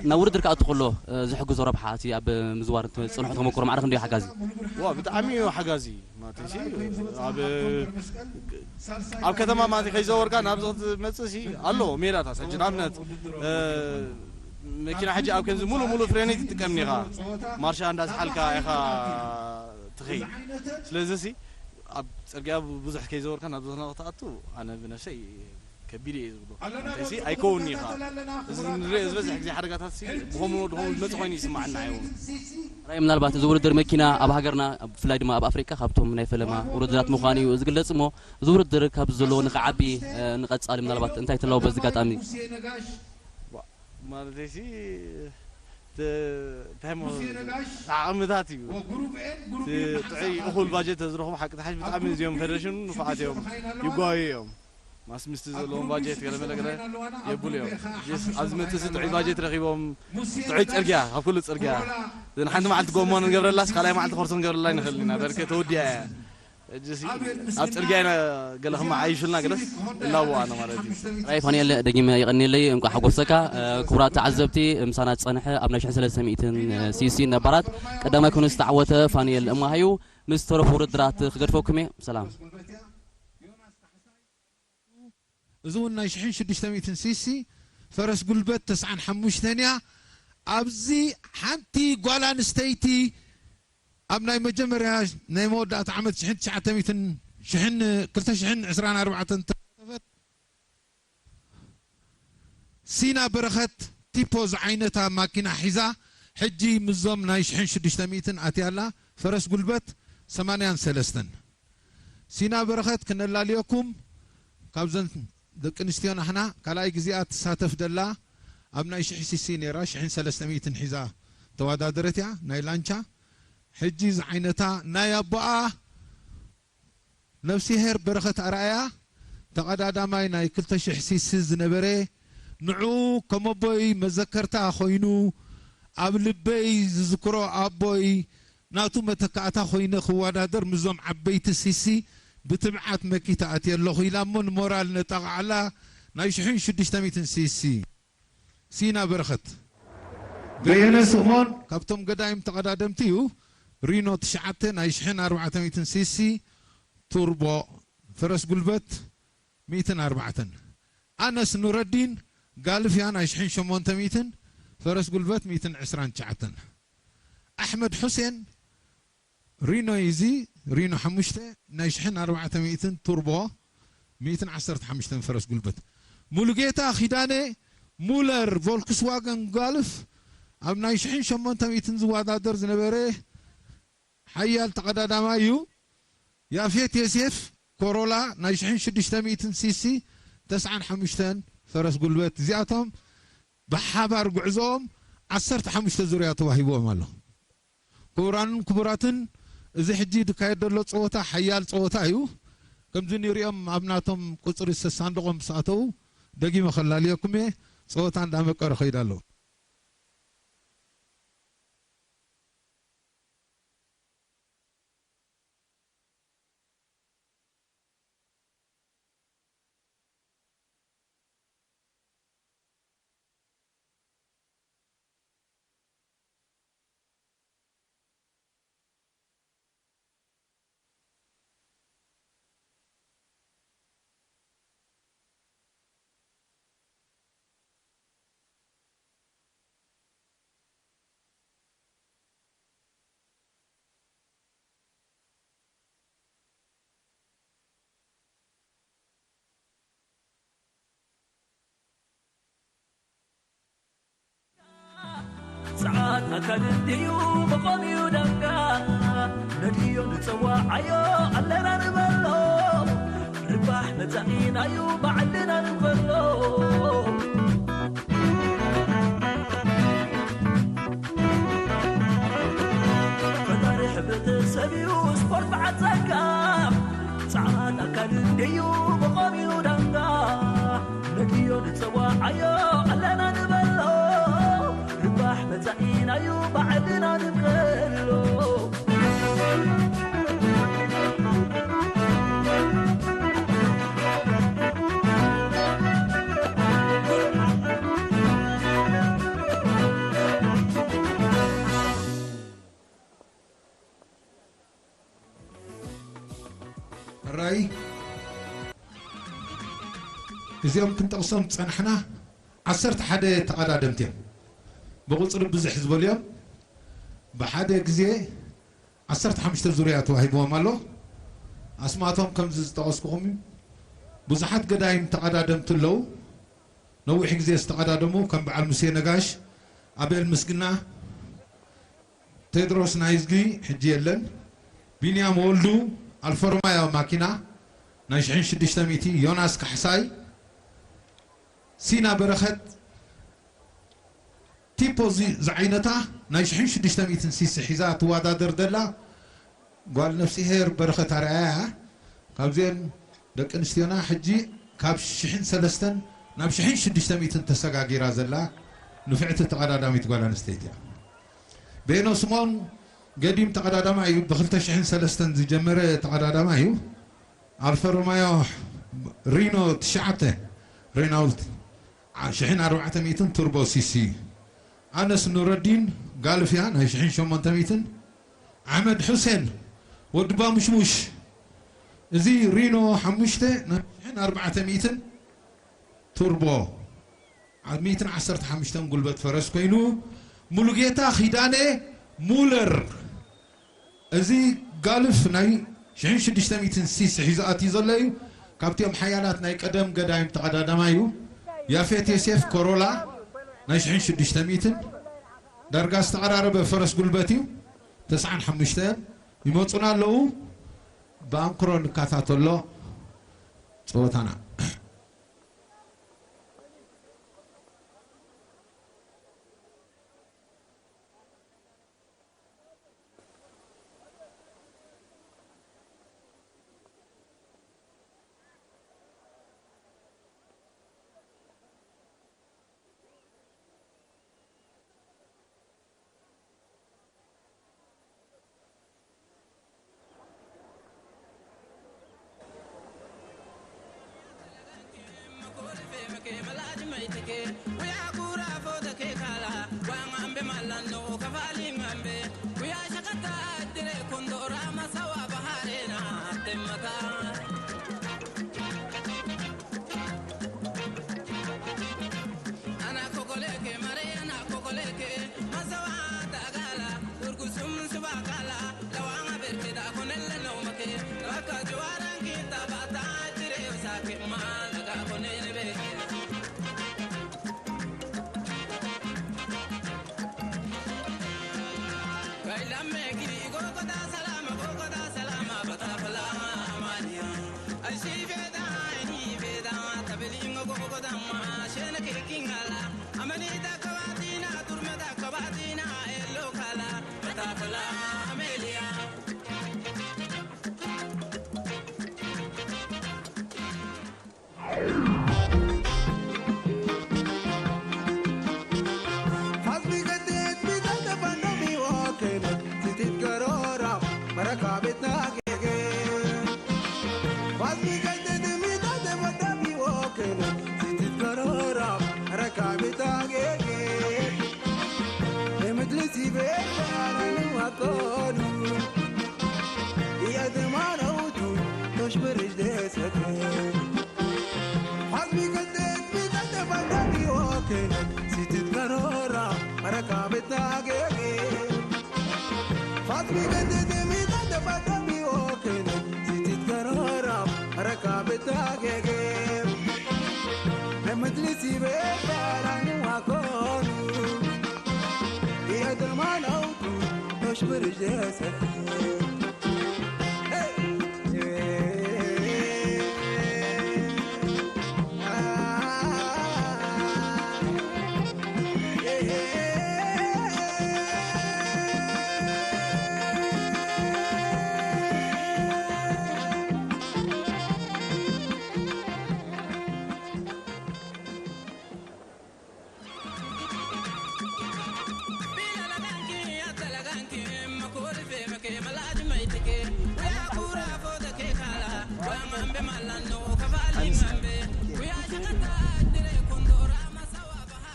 ናብ ውድድር ክኣቱ ከሎ፣ እ፣ ዝሕግዞ ረብሓ፣ እቲ ኣብ ምዝዋር ዝጸንሖ ተመክሮ ማዕረ ክንደይ እዩ ሓጋዚ? ዋ፣ ብጣዕሚ እዩ ሓጋዚ። ማለት እዚ ኣብ፣ ኣብ ከተማ ማለት ከይዘወርካ ናብዚ ክትመጽእ ሲ ኣሎ ሜዳታት። ሕጂ ንኣብነት፣ እ፣ መኪና ሕጂ ኣብ ከምዚ ሙሉ ሙሉ ፍሬን ኣይትጥቀምን ኢኻ። ማርሻ እንዳዝሓልካ ኢኻ ትኸይድ። ስለዚ ሲ ኣብ ጽርግያ ብዙሕ ከይዘወርካ ናብ ዝኾነ ክትኣቱ ኣነ ብነፍሰይ ከቢድ እየ ዝብሎ። እንተይሲ ኣይከውን ኢኻ። እዚ ንሪኦ ዝበዝሕ ግዜ ሓደጋታት ሲ ብኸምኡ ድኾኑ ዝመጽእ ኮይኑ ይስማዓና ኣይውን። ራይ ምናልባት እዚ ውድድር መኪና ኣብ ሃገርና ብፍላይ ድማ ኣብ ኣፍሪቃ ካብቶም ናይ ፈለማ ውድድራት ምዃኑ እዩ ዝግለጽ እሞ እዚ ውድድር ካብ ዘለዎ ንኽዓቢ ንቐጻሊ ምናልባት እንታይ ትለዎ በዚ ኣጋጣሚ? ማለተይሲ ተ- እንታይ ሞ ዓቕምታት እዩ እቲ ጥዑይ እኹል ባጀት ተዝረኽቡ ሓቂ ተሓሽ ብጣዕሚ እዚኦም ፌደሬሽን ንፉዓት እዮም ይጓዩ እዮም ማስ ምስቲ ዘለዎም ባጀት ገለ መለ ገለ የብሉ እዮም ስ ኣብዚ መፅእ ጥዑይ ባጀት ረኪቦም ጥዑይ ፅርግያ ካብ ኩሉ ፅርግያ እዘን ሓንቲ መዓልቲ ጎማ ንገብረላስ ካልኣይ መዓልቲ ኮርሶ ንገብረላ ንኽእል ኢና በርከ ተወዲያ እያ ሕጂ ሲ ኣብ ጽርግያ ኢና ገለ ክመዓይሹልና ገለስ እላቦ ኣነ ማለት እዩ። ራይ ፋንኤል ደጊመ ይቐንየለይ እንኳዕ ሓጎሰካ። ክቡራት ተዓዘብቲ ምሳና ዝጸንሐ ኣብ ናይ ሽሕን ሰለስተ ሚእትን ሲሲ ነባራት ቀዳማይ ኮይኑ ዝተዓወተ ፋንኤል እማሃዩ ምስ ተረፉ ውድድራት ክገድፈኩም እየ። ሰላም። እዚ እውን ናይ ሽሕን ሽዱሽተ ሚእትን ሲሲ ፈረስ ጉልበት ተስዓን ሓሙሽተን እያ። ኣብዚ ሓንቲ ጓል ኣንስተይቲ ኣብ ናይ መጀመርያ ናይ መወዳእታ ዓመት ሽሕን ትሽዓተ ሚእትን ሽሕን ክልተ ሽሕን ዕስራን ኣርባዕተን ተሳተፈት ሲና በረኸት ቲፖ ዝዓይነታ ማኪና ሒዛ ሕጂ ምስዞም ናይ ሽሕን ሽዱሽተ ሚእትን ኣትያ ኣላ። ፈረስ ጉልበት ሰማንያን ሰለስተን። ሲና በረኸት ክነላልየኩም ካብዘን ደቂ ኣንስትዮ ናሕና ካልኣይ ግዜኣ ትሳተፍ ደላ ኣብ ናይ ሽሕ ሲሲ ነይራ ሽሕን ሰለስተ ሚእትን ሒዛ ተወዳደረት እያ ናይ ላንቻ ሕጂ ዝዓይነታ ናይ ኣቦኣ ነፍሲሄር በረኸት ኣርኣያ ተቐዳዳማይ ናይ ክልተ ሽሕ ሲሲ ዝነበረ ንዑ ከም ኣቦይ መዘከርታ ኮይኑ ኣብ ልበይ ዝዝክሮ ኣቦይ ናቱ መተካእታ ኮይነ ክወዳደር ምስዞም ዓበይቲ ሲሲ ብትብዓት መኪተ ኣትየ ኣለኹ ኢላ እሞ ንሞራል ነጣቕዓላ ናይ ሽሕን ሽዱሽተ ሚእትን ሲሲ ሲና በረኸት በየነ ስምኦን ካብቶም ገዳይም ተቐዳደምቲ እዩ ሪኖ ትሽዓተ ናይ ሽሕን ኣርባዕተ ሚእትን ሲሲ ቱርቦ ፈረስ ጉልበት ሚእትን ኣርባዕተን ኣነስ ኑረዲን ጋልፍያ ናይ ሽሕን ሸሞንተ ሚእትን ፈረስ ጉልበት ሚእትን ዕስራን ትሽዓተን ኣሕመድ ሑሴን ሪኖ እዚ ሪኖ ሓሙሽተ ናይ ሽሕን ኣርባዕተ ሚእትን ቱርቦ ሚእትን ዓሰርተ ሓሙሽተን ፈረስ ጉልበት ሙሉጌታ ኪዳነ ሙለር ቮልክስዋገን ጋልፍ ኣብ ናይ ሽሕን ሸሞንተ ሚእትን ዝወዳደር ዝነበረ ሓያል ተቐዳዳማይ እዩ። ያፌት ዮሴፍ ኮሮላ ናይ ሽሕን ሽዱሽተ ሚእትን ሲሲ ተስዓን ሓሙሽተን ፈረስ ጉልበት እዚኣቶም ብሓባር ጉዕዞኦም ዓሰርተ ሓሙሽተ ዙርያ ተዋሂብዎም ኣሎ። ክቡራንን ክቡራትን እዚ ሕጂ ዝካየድ ዘሎ ፀወታ ሓያል ፀወታ እዩ። ከምዚ ንሪኦም ኣብ ናቶም ቁፅሪ ሰሳንድቖም ምስ ኣተዉ ደጊመ ከላልየኩም እየ። ፀወታ እንዳመቀረ ከይድ ኣሎ። ጸዓት ኣካል እንድዩ መቆሚኡ ዳንጋ ነድዮ ንጸዋዓዮ ኣለና ንበሎ ርባሕ መጻኢናዩ ባዕልና ንበሎ ፈጣሪ ሕብረተሰብ እዩ ስፖርት በዓል ጸጋ ጸዓት ኣካል እንድዩ መቆሚኡ ዳንጋ ነድዮ ንጸዋዓዮ ኣለና ንበሎ ርባሕ መጻኢናዩ ባዕልና ንብሎ ራይ እዚኦም ክንጠቕሶም ዝጸናሕና ዓሰርተ ሓደ ተቐዳደምቲ እዮም። ብቑፅሪ ብዝሕ ዝበሉ እዮም። ብሓደ ግዜ ዓሰርተ ሓሙሽተ ዙርያ ተዋሂብዎም ኣሎ። ኣስማቶም ከምዚ ዝጠቐስኩኹም እዩ። ብዙሓት ገዳይም ተቐዳደምቲ ኣለዉ። ነዊሕ ግዜ ዝተቐዳደሙ ከም በዓል ሙሴ ነጋሽ፣ ኣቤል ምስግና፣ ቴድሮስ ናይዝጊ ሕጂ የለን። ቢንያም ወልዱ፣ ኣልፈ ሮማዮ ማኪና ናይ ሽሕን ሽዱሽተ ሚእቲ፣ ዮናስ ካሕሳይ፣ ሲና በረኸት፣ ቲፖ እዚ ዝዓይነታ ናይ ሽሕን ሽዱሽተ ሚእትን ሲሲ ሒዛ ትወዳደር ዘላ ጓል ነፍሲሄር በረኸት ኣርኣያ እያ። ካብዚአን ደቂ ኣንስትዮና ሕጂ ካብ ሽሕን ሰለስተን ናብ ሽሕን ሽዱሽተ ሚእትን ተሰጋጊራ ዘላ ንፍዕቲ ተቐዳዳሚት ጓል ኣንስተይቲ እያ። ቤኖ ስምኦን ገዲም ተቐዳዳማይ እዩ፣ ብኽልተ ሽሕን ሰለስተን ዝጀመረ ተቐዳዳማይ እዩ። ኣልፈ ሮማዮ ሪኖ ትሽዓተ ሬናውልት ዓ-፣ ሽሕን ኣርባዕተ ሚእትን ቱርቦ ሲሲ። ኣነስ ኑረዲን ጋልፍያ ናይ ሽሕን ሸሞንተ ሚእትን። ኣሕመድ ሑሴን ወዲ ባሙሽሙሽ፣ እዚ ሪኖ ሓሙሽተ ናይ ሽሕን ኣርባዕተ ሚእትን ቱርቦ ኣብ ሚእትን ዓሰርተ ሓሙሽተን ጉልበት ፈረስ ኮይኑ። ሙሉጌታ ኪዳነ ሙለር፣ እዚ ጋልፍ ናይ ሽሕን ሽዱሽተ ሚእትን ሲሲ ሒዙ ኣትዩ ዘሎ እዩ። ካብቲኦም ሓያላት ናይ ቀደም ገዳይም ተቐዳዳማይ እዩ። ያፌት ዮሴፍ ኮሮላ ናይ ሽሕን ሽዱሽተ ሚእትን ዳርጋ ዝተቐራረበ ፈረስ ጉልበት እዩ። ተስዓን ሓሙሽተን ይመፁና ኣለዉ። ብኣንክሮ ንከታተሎ ፀወታና።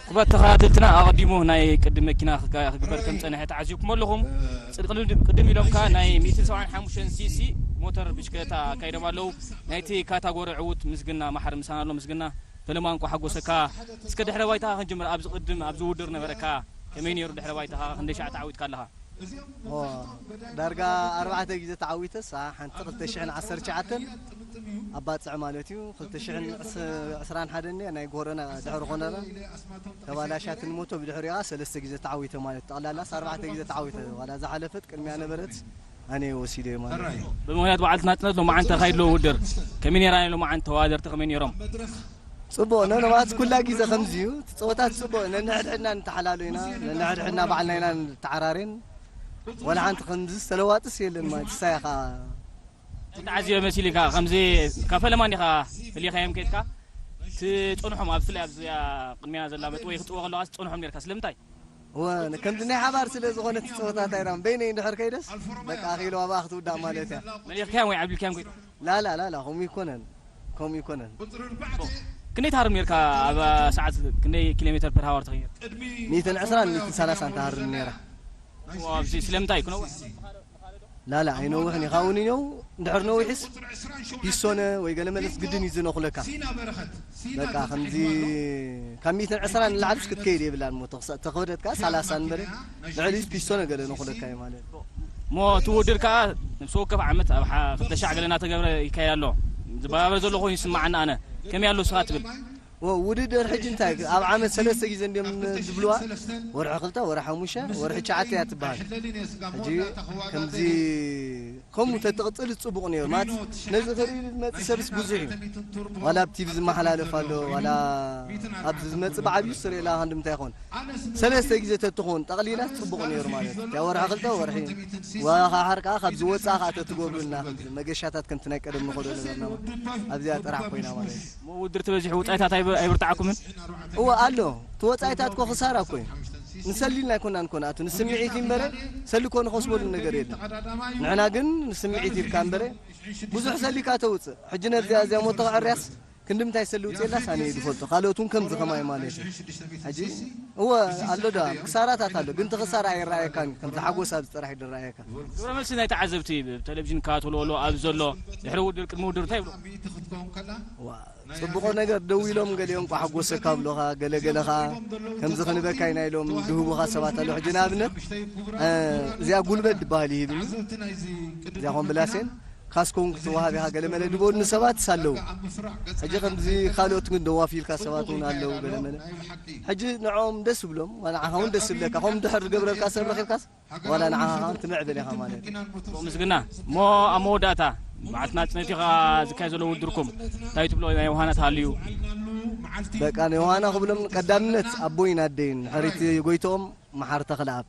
ክቡራት ተኸታተልትና፣ ኣቐዲሙ ናይ ቅድም መኪና ክጋ-፣ ክግበር ከም ዝጸንሐ ተዓዚብኩም ኣለኹም። ጽ-፣ ቅድም፣ ቅድም ኢሎም ከኣ ናይ ሚእትን ሰብዓን ሓሙሽተን ሲሲ ሞተር ብሽክለታ ኣካይዶም ኣለዉ። ናይቲ ካታጎሪ ዕዉት ምስግና ማሕር ምሳና ኣሎ። ምስግና ፈለማ እንቋዕ ሓጎሰካ። እስከ ድሕረ ባይታ ክንጅምር፣ ኣብዚ ቅድም ኣብዚ ውድድር ነበረካ ከመይ ነይሩ ድሕረ ባይታኻ? ክንደይ ሻዕ ተዓዊትካ ኣለኻ? ኦ፣ ዳርጋ ኣርባዕተ ግዜ ተዓዊተስ፣ ኣ፣ ሓንቲ ክልተ ሽሕን ዓሰርተ ትሽዓተን ኣባጽዕ ማለት እዩ። ክልተ ሽሕን ዕስራን ሓደን ናይ ጎረና ድሕሪ ኮነራ ተባላሻትን ሞቶ ብድሕሪኣ ሰለስተ ግዜ ተዓዊተ ማለት ጠቕላላስ ኣርባዕተ ግዜ ተዓዊተ። ዋላ ዝሓለፈት ቅድሚያ ነበረት ኣነ ወሲደ ማለት እዩ። ብምኽንያት በዓልቲ ናጽነት ሎማዓንቲ ተኻይድሎ ውድድር ከመይ ነይራ? ሎማዓንቲ ተወዳደርቲ ከመይ ነይሮም? ጽቡቕ ነንባት ኩላ ግዜ ከምዚ እዩ። እቲ ጸወታት ጽቡቕ ነንሕድሕድና ንተሓላሎ ኢና፣ ነንሕድሕድና ባዕልና ኢና ንተዓራሬን ወላ ሓንቲ ከምዚ ዝተለዋጥስ የለን ማለት እሳይ ኸዓ ተዓዚበ መሲልካ ከምዚ ካብ ፈለማ እንዲኻ ፈሊኻዮም ከድካ ትጸንሖም ኣብ ፍላይ ኣብዚኣ ቅድሚና ዘላ መጥወይ ክትጥወ ከለኻ ትጸንሖም ነርካ ስለምንታይ? እወ ከምዚ ናይ ሓባር ስለ ዝኾነ እቲ ጸወታት ኣይራም በይነይ እንድሕር ከይደስ በቃ ኣኺሉ ኣብኣ ክትውዳእ ማለት እያ። መሊኽካዮም ወይ ዓብሊልካዮም ከይዱ? ላላ ላላ ከምኡ ይኮነን ከምኡ ይኮነን። ክንደይ ትሃርም ነርካ ኣብ ሰዓት ክንደይ ኪሎ ሜትር ፐር ሃወር ትኸይር? ሚእትን ዕስራን ሚእትን ሰላሳን ትሃርም ነይራ። ኣብዚ ስለምንታይ ክነውሕ ላላ ኣይነውሕን ኢኻ እውን ነው እንድሕር ነዊሕስ ፒሶነ ወይ ገለ መለስ ግድን እዩ ዝነኹለካ። በቃ ከምዚ ካብ ሚእትን ዕስራን ንላዕልስ ክትከይድ የብላን ሞ ተኽሳ- ተኸብደትካ ሰላሳ ንበለ ልዕሊ ፒሶነ ገለ ነኹለካ እዩ ማለት። እሞ እቲ ውድድር ከዓ ነብሲ ወከፍ ዓመት ኣብ ሓ- ክልተ ሻዕ ገለ እናተገብረ ይካየድ ኣሎ። ዝባባበር ዘሎ ኮይኑ ይስማዓና ኣነ ከመይ ኣሎ ስኻ ትብል? ወ- ውድድር ሕጂ እንታይ ኣብ ዓመት ሰለስተ ግዜ እንዲም ዝብልዋ ወርሒ ክልተ ወርሒ ሓሙሽተ ወርሒ ትሽዓተ እያ ትበሃል። ሕጂ ከምዚ ከምኡ ተትቕፅል ፅቡቕ ነይሩ ማለት ነዚ ክርኢ ዝመፅእ ሰብስ ብዙሕ እዩ። ዋላ ኣብ ቲቪ ዝመሓላለፍ ኣሎ ዋላ ኣብዚ ዝመፅእ ብዓብዩ ስርኤላ ክንዲ ምንታይ ይኸውን ሰለስተ ግዜ ተትኾን ጠቕሊላ ፅቡቕ ነይሩ ማለት እዩ። እቲያ ወርሒ ክልተ ወርሒ ዋላ ከዓ ሓር ከዓ ካብዚ ወፃእ ከዓ ተትገብሩልና ከምዚ መገሻታት ከምቲ ናይ ቀደም ንኸዶ ነበርና ኣብዚኣ ጥራሕ ኮይና ማለት እዩ። እሞ ውድድር ተበዚሑ ውፃኢታት ኣይብ- ኣይብርትዓኩምን? እወ ኣሎ እቲ ወፃኢታት ኮ ክሳራ እኮ እዩ። ንሰሊልና ኣይኮናን ኮ ንኣቱ ንስምዒት እዩ እምበረ ሰሊ ኮ ንኸስበሉ ነገር የለን። ንሕና ግን ንስምዒት ኢልካ እምበረ ብዙሕ ሰሊካ ተውፅእ ሕጂ ነዚኣ እዚኣ ሞቶ ክዕርያስ ክንድምታይ ሰሊ ውፅእ የላስ ኣነ እየ ዝፈልጦ ካልኦት እውን ከምዚ ከማይ ማለት እዩ። ሕጂ እወ ኣሎ ዳ ክሳራታት ኣሎ ግን እቲ ክሳራ ኣይረኣየካን እዩ። ከምዚ ሓጎስ ኣብዚ ጥራሕ እዩ ዝረኣየካ። ግብረ መልሲ ናይ ተዓዘብቲ ብቴሌቪዥን ክከታተልዎ ኣሎ ኣብዚ ዘሎ ድሕሪ ውድድር ቅድሚ ውድድር እንታይ ይብሉ? ዋ፣ ጽቡቕ ነገር ደው ኢሎም ገሊኦም ቋ ሓጎሰካ ብሎኻ ገለገለ ኸዓ ከምዚ ክንበካ ኢና ኢሎም ድህቡኻ ሰባት ኣለዉ ሕጂ ንኣብነት እ፣ እዚኣ ጉልበት ድበሃል ይህብኒ እዚኣ ኮምብላሴን ካስኮን ክትወሃብ ኢኻ ገለ መለ ድበሉኒ ሰባት ኣለዉ ሕጂ ከምዚ ካልኦት ግን ደዋፊልካ ሰባት እውን ኣለዉ ገለ መለ ሕጂ ንዕኦም ደስ ብሎም ንዓኻ እውን ደስ ብለካ ከምኡ ድሕር ዝገብረልካ ሰብ ረኺብካስ ዋላ ንዓኻ ኸዓ ትምዕብል ኢኻ ማለት እዩ። ምስግና እሞ ኣብ መወዳእታ በዓልቲ ናጽነት ኢኻ ዝካየድ ዘሎ ውድድርኩም እንታይ ትብሎ ናይ ዮሃና ተሃልዩ? በቃ ንዮሃና ክብሎም ቀዳምነት ኣቦይን ኣደይን ሕሪቲ ጎይትኦም መሓር ተኽለኣብ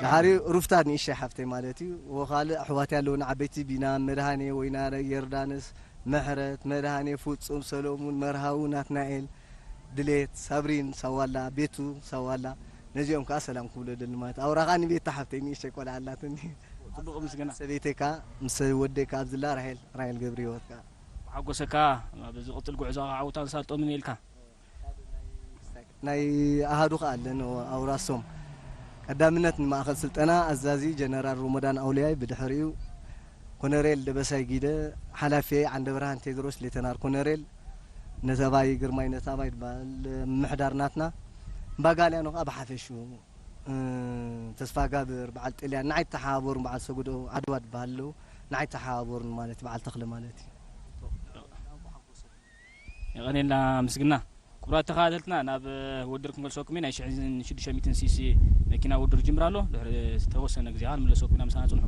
ድሓሪ ሩፍታ ንእሽተይ ሓፍተይ ማለት እዩ ወካልእ ኣሕዋት ኣለውና ዓበይቲ ቢና መድሃኔ ወይናረ የርዳንስ ምሕረት መድሃኔ ፍጹም ሰሎሙን መርሃዊ ናትናኤል ድሌት ሳብሪን ሳዋላ ቤቱ ሳዋላ ነዚኦም ከዓ ሰላም ክብሎ ደሊ ማለት ኣውራኻ ንቤት ሓፍተይ ንእሽተይ ቆልዓ ኣላትኒ ጽቡቕ ምስግና ሰበይተይ ከዓ ምስ ወደይ ከዓ ኣብዝላ ራሄል ራሄል ገብረ ህይወት ከዓ ሓጎሰካ በዚ ቅጽል ጉዕዞ ዓውታ ንሳልጦ ምን ኢልካ ናይ ኣሃዱ ከዓ ኣለን ኣውራሶም ቀዳምነት ንማእኸል ስልጠና ኣዛዚ ጀነራል ሮሞዳን ኣውልያይ ብድሕሪኡ ኮነሬል ደበሳይ ጊደ ሓላፊ ዓንደብርሃን ቴድሮስ ሌተናር ኮነሬል ነተባይ ግርማይ ነታባይ ድበሃል ምምሕዳር ናትና ባጋልያኖ ከዓ ብሓፈሽኡ ተስፋጋብር በዓል ጥልያን ንዓይ ተሓባበሩ በዓል ሰጉዶ ዓድዋ ድበሃል ኣለዉ ንዓይ ተሓባበሩን ማለት በዓል ተኽለ ማለት እዩ የቐኔልና ምስግና ክቡራት ተኸታተልትና ናብ ውድድር ክንገልሰኩም ናይ ሽሕን ሽዱሽተ ሚእትን ሲሲ መኪና ውድድር ጅምር ኣሎ ድሕሪ ዝተወሰነ ግዜ ከዓ ንምለሰኩም ኢና ምሳና ፅንሑ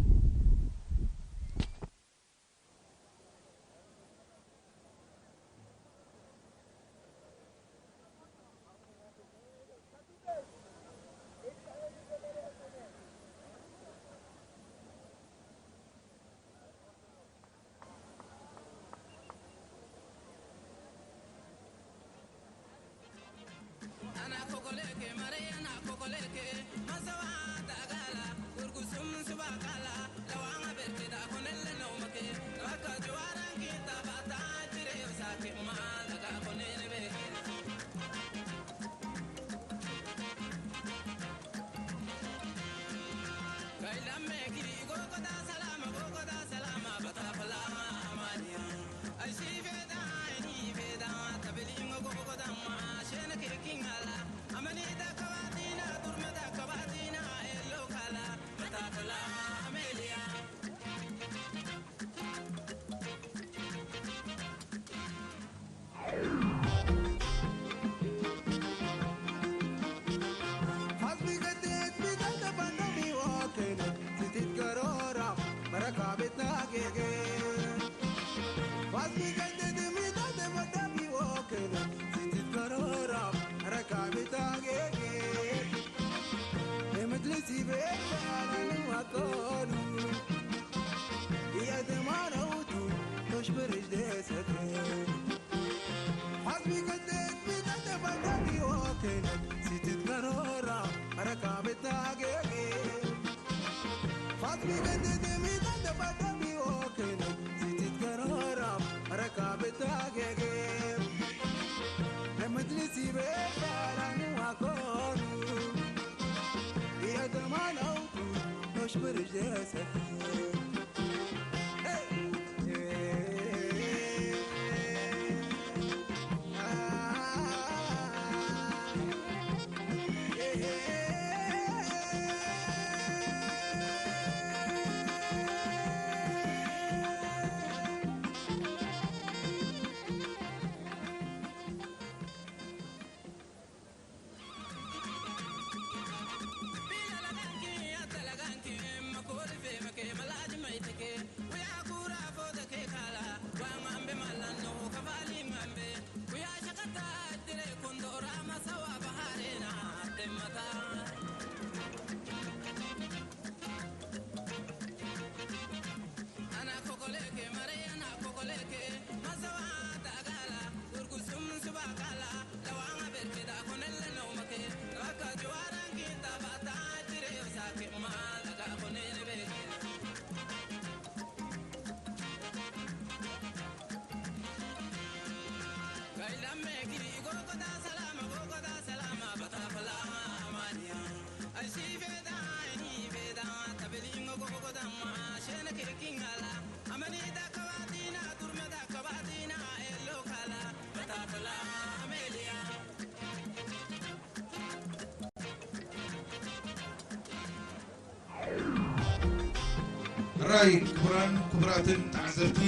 ሕራይ ክቡራን ክቡራትን ተዓዘብቲ፣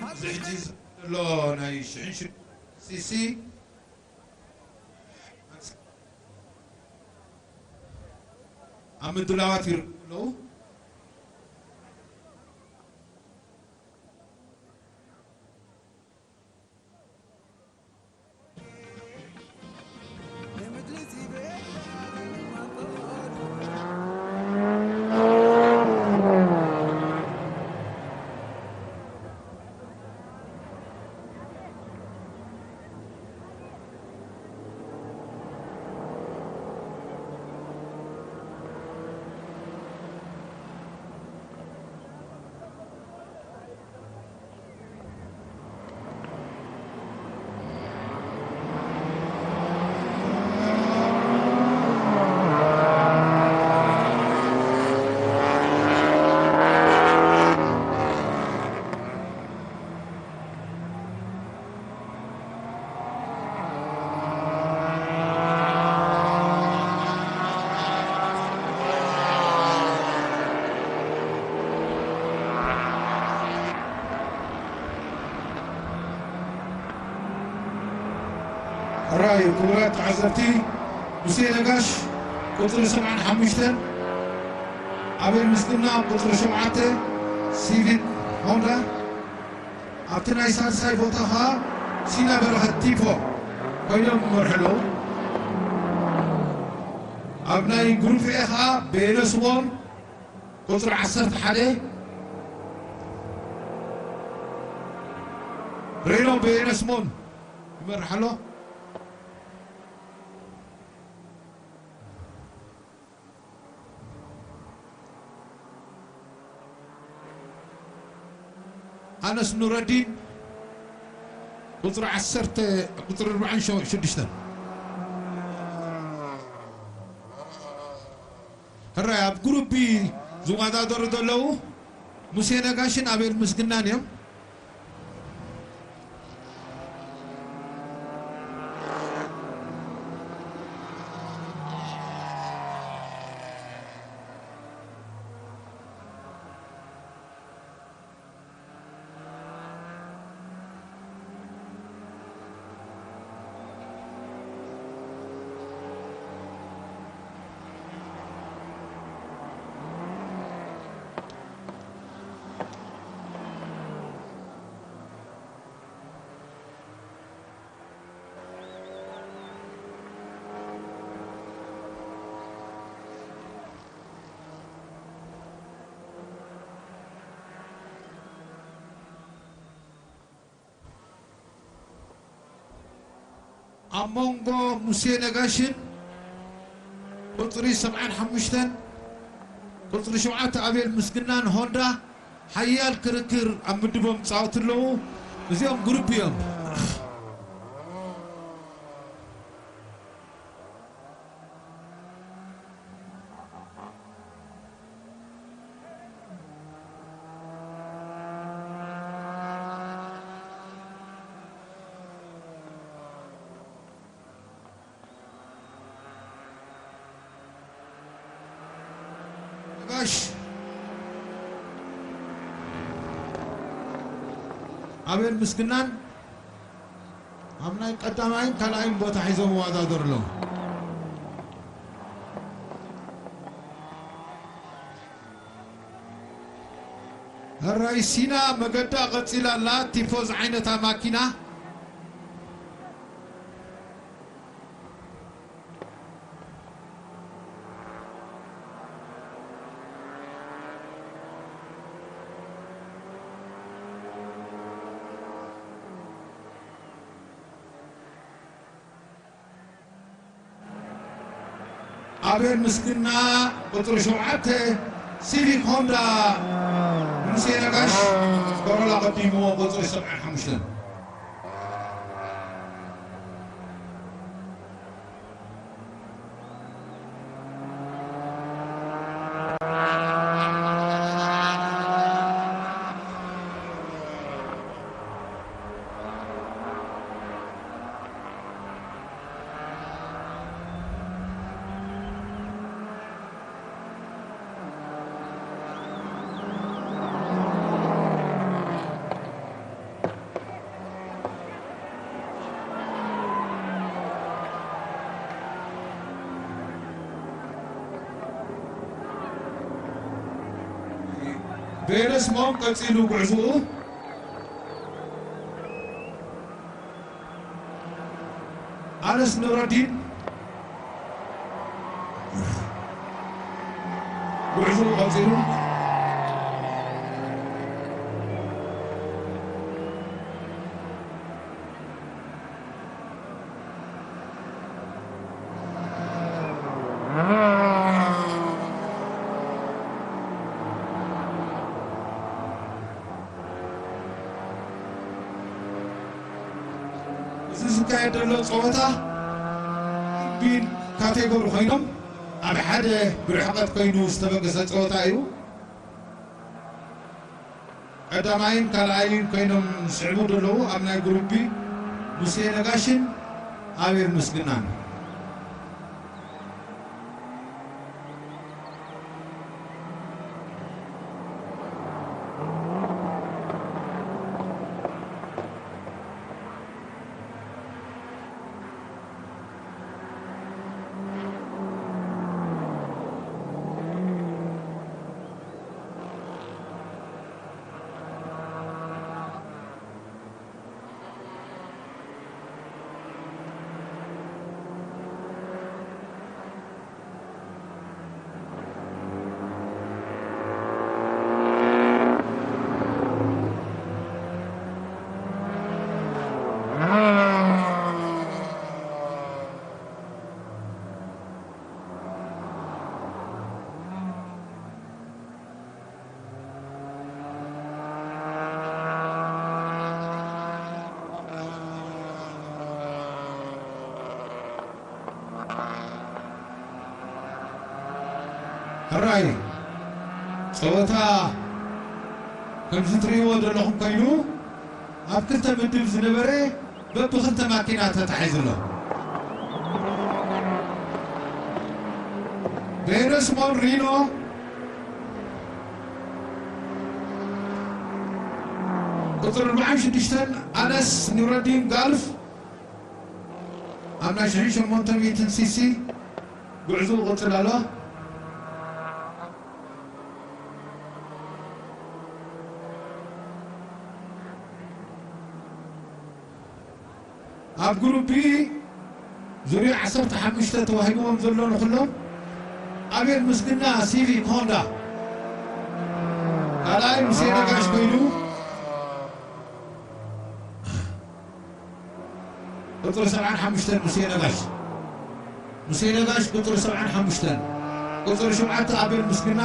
እዚ ሕጂ ዘሎ ናይ ሽሕን ሽዱሽተ ሲሲ ኣብ ምድላዋት ይርከቡ ኣለዉ። ሕራይ ክቡራት ተዓዘብቲ፣ ሙሴ ነጋሽ ቁጽሪ ሰብዓን ሓሙሽተን፣ ኣቤል ምስግና ቁጽሪ ሸውዓተ ሲቪክ ሆንዳ፣ ኣብቲ ናይ ሳልሳይ ቦታ ኸኣ ሲና በረኸት ቲፎ ኮይኖም ይመርሑ ኣለዉ። ኣብ ናይ ግሩፕ ኤ ኸኣ በየነ ስምኦን ቁጽሪ ዓሰርተ ሓደ፣ ሬኖ በየነ ስምኦን ይመርሕ ኣሎ። ኣነስ ኑረዲን ቁጽሪ ዓሰርተ፣ ቁጽሪ ኣርባዓን ሽዱሽተን። ሕራይ ኣብ ግሩፕ ቢ ዝወዳደሩ ዘለዉ ሙሴ ነጋሽን ኣቤል ምስግናን እዮም። ኣብ መንጎ ሙሴ ነጋሽን ቁጽሪ ሰብዓን ሓሙሽተን፣ ቁጽሪ ሸውዓተ ኣቤል ምስግናን ሆንዳ ሓያል ክርክር ኣብ ምድቦም ይጻወቱ ኣለዉ። እዚኦም ግሩፕ እዮም። ጋሽ ኣቤል ምስግናን ኣብ ናይ ቀዳማይን ካልኣይን ቦታ ሒዞም ይወዳደሩ ኣለዉ። ሕራይ ሲና መገዳ ቀጺላ ኣላ። ቲፎ ዝዓይነታ ማኪና። ኣቤል ምስግና ቁጽሪ ሸውዓተ ሲቪክ ሆንዳ ሙሴ ነጋሽ ኮሮላ ቀዲምዎ ቁጽሪ ሰብዓን ሓሙሽተን። ብኤረስሞም ቀጺሉ ጉዕዝኡ። ኣነስ ኑረዲን ጉዕዝኡ ቀጺሉ። እዚ ዝካየድ ዘሎ ጸወታ ቢን ካቴጎሪ ኮይኖም ኣብ ሓደ ብርሕቐት ኮይኑ ዝተበገሰ ጸወታ እዩ። ቀዳማይን ካልኣይን ኮይኖም ዝስዕቡ ዘለዉ ኣብ ናይ ግሩፕ ቢ ሙሴ ነጋሽን ኣቤል ምስግናን። ሕራይ ጸወታ ከምዚ ትርእይዎ ዘለኹም ኮይኑ ኣብ ክልተ ምድብ ዝነበረ በብኽልተ ማኪና ተታሒዙ ኣሎ። ብሄረ ስምኦን ሪኖ ቁጽሪ ኣርባዓን ሽዱሽተን ኣነስ ኑረዲን ጋልፍ ኣብ ናይ ሽሕን ሸሞንተ ሚእትን ሲሲ ጉዕዞ ይቕጽል ኣሎ። ኣብ ግሩፕ ቢ ዙርያ ዓሰርተ ሓሙሽተ ተዋሂብዎም ዘሎ ንኹሎም ኣቤል ምስግና ሲቪክ ሆንዳ ካልኣይ ሙሴ ነጋሽ ኮይኑ ቁጽሪ ሰብዓን ሓሙሽተን ሙሴ ነጋሽ ሙሴ ነጋሽ ቁጽሪ ሰብዓን ሓሙሽተን ቁጽሪ ሸውዓተ ኣቤል ምስግና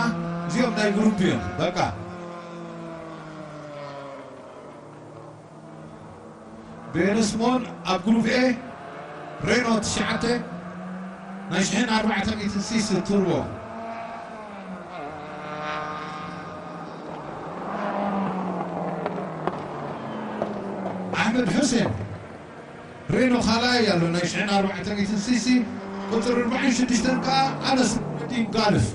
እዚኦም ናይ ግሩፕ እዮም በቃ። ብሄረ ስምኦን ኣብ ግሩፕ ኤ ሬኖ ትሽዓተ ናይ ሽሕን ኣርባዕተ ሚእትን ሲሲ ቱርቦ ኣሕመድ ሑሴን ሬኖ ካልኣይ ኣሎ ናይ ሽሕን ኣርባዕተ ሚእትን ሲሲ ቁጽሪ ኣርባዓን ሽዱሽተን ከኣ ኣነስ ዲን ጋልፍ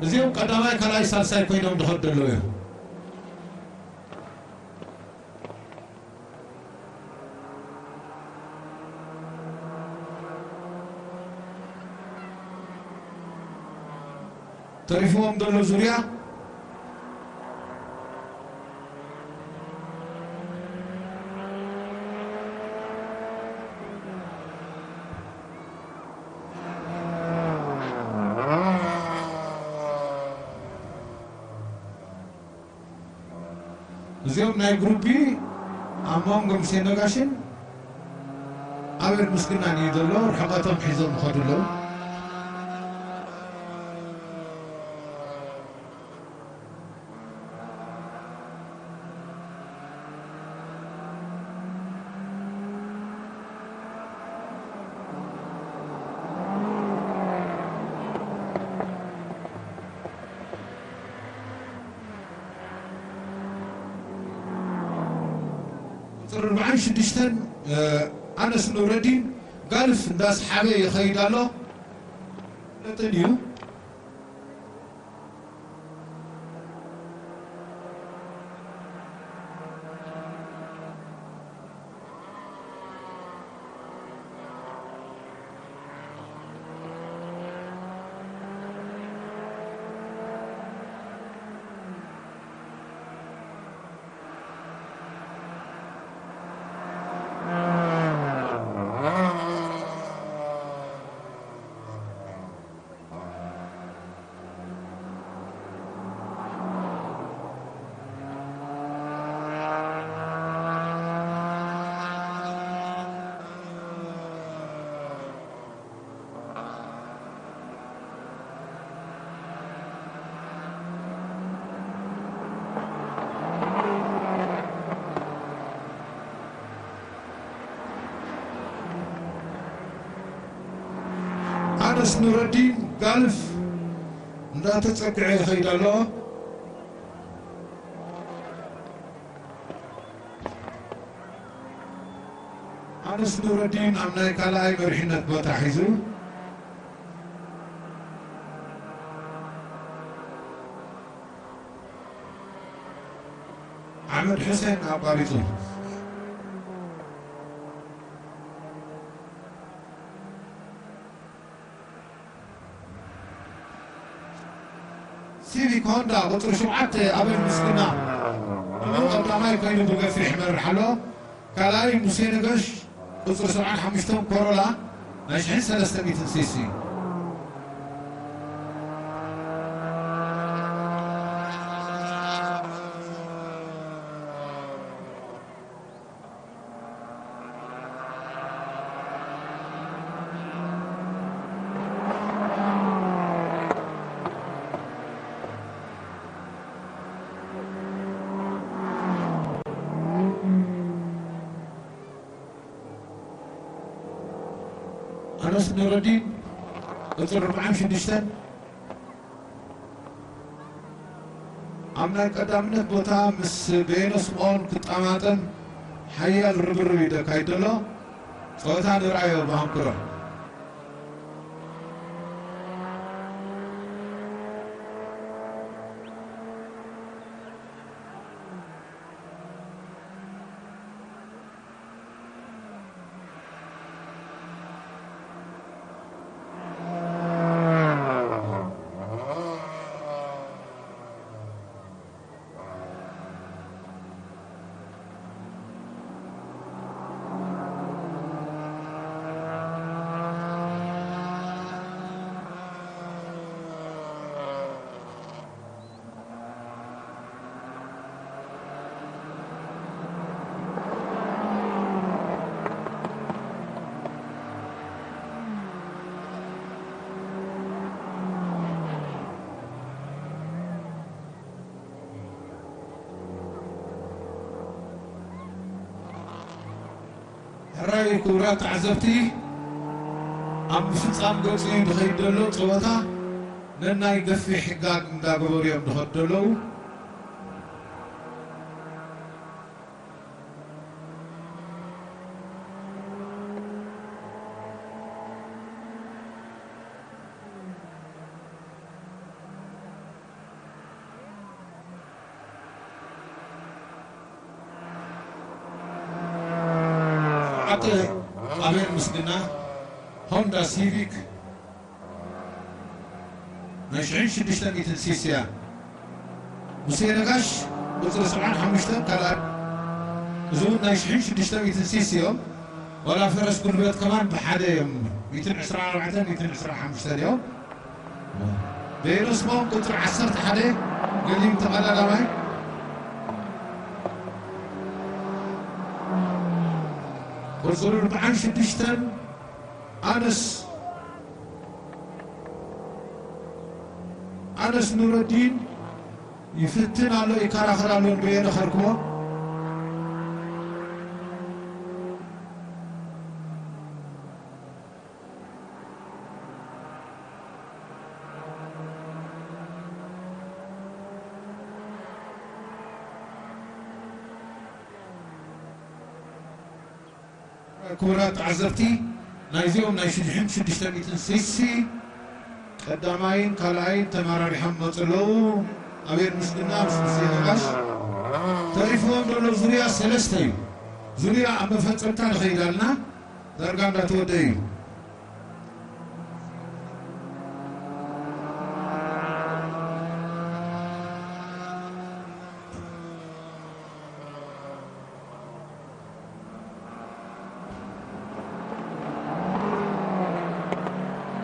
እዚኦም ቀዳማይ ካልኣይ ሳልሳይ ኮይኖም ዝኸዱ ዘለዉ እዮም። ተሪፍዎም ዘሎ ዙርያ እዚኦም ናይ ግሩፕ ቢ ኣብ መንጎ ሙሴ ነጋሽን ኣቤል ምስግናን እዩ ዘሎ። ርሕቐቶም ሒዞም ይኸዱ ኣለዉ። ቁፅሪ ኣርባዓን ሽዱሽተን ኣነስ ኑረዲን ጋልፍ እንዳስሓበ ይኸይድ ኣሎ። ፍለጥን እዩ። ኣነስ ኑረዲን ጋልፍ እንዳተጸግዐ ይኸይድ ኣሎ። ኣነስ ኑረዲን ኣብ ናይ ካልኣይ መሪሕነት ቦታ ሒዙ፣ ኣሕመድ ሑሴን ኣቋሪጹ። ሲቪክ ሆንዳ ቁጽሪ ሸውዓተ ኣበል ምስግና፣ ቀዳማይ ኮይኑ ብገፊሕ ይመርሕ ኣሎ። ካልኣይ ሙሴ ነገሽ ቁጽሪ ሰብዓን ሓሙሽተን ኮሮላ ናይ ሽሕን ሰለስተ ሚእትን ሲሲ። ኣነስ ኑረዲን ቁጽሪ ኣርብዓን ሽዱሽተን ኣብ ናይ ቀዳምነት ቦታ ምስ በየነ ስምኦን ክጠማጠም ሓያል ርብርብ እዩ ዘካይድ ዘሎ። ጸወታ ንርኣዮ ብኣንክሮ። ሕራይ ክቡራት ተዓዘብቲ፣ ኣብ ምፍጻም ገጹ ዝኸይድ ዘሎ ጸወታ ነናይ ገፊሕ ሕጋግ እንዳገበሩ እዮም ዝኸዱ ዘለዉ። ኣቶ ኣቤል ምስግና ሆንዳ ሲቪክ ናይ ሽሕን ሽዱሽተ ሚእትን ሲሲ እያ። ሙሴ ነጋሽ ቁጽሪ ሰብዓን ሓሙሽተን ካልኣይ፣ እዚ እውን ናይ ሽሕን ሽዱሽተ ሚእትን ሲሲ እዮም። ዋላ ፈረስ ጉልበት ከማን ብሓደ እዮም። ሚእትን ዕስራን ኣርባዕተን ሚእትን ዕስራን ሓሙሽተን እዮም። በየነ ስምኦን ቁጽሪ ዓሰርተ ሓደ ገሊም ተቐዳዳማይ። ቁጽሪ ኣርብዓን ሽዱሽተን ኣነስ፣ ኣነስ ኑረዲን ይፍትን ኣሎ፣ ይከራኸር ኣሎ፣ በየነ ከርክቦ። ክቡራት ተዓዘብቲ፣ ናይዚኦም ናይ ሽሕን ሽዱሽተ ሚእትን ሲሲ ቀዳማይን ካልኣይን ተመራሪሖም መፁ ኣለዉ። ኣቤል ምስግና ምስ ሙሴ ነጋሽ። ተሪፍዎም ዘሎ ዙርያ ሰለስተ እዩ። ዙርያ ኣብ መፈፀምታ ንኸይድ ኣለና። ዳርጋ እንዳተወደአ እዩ።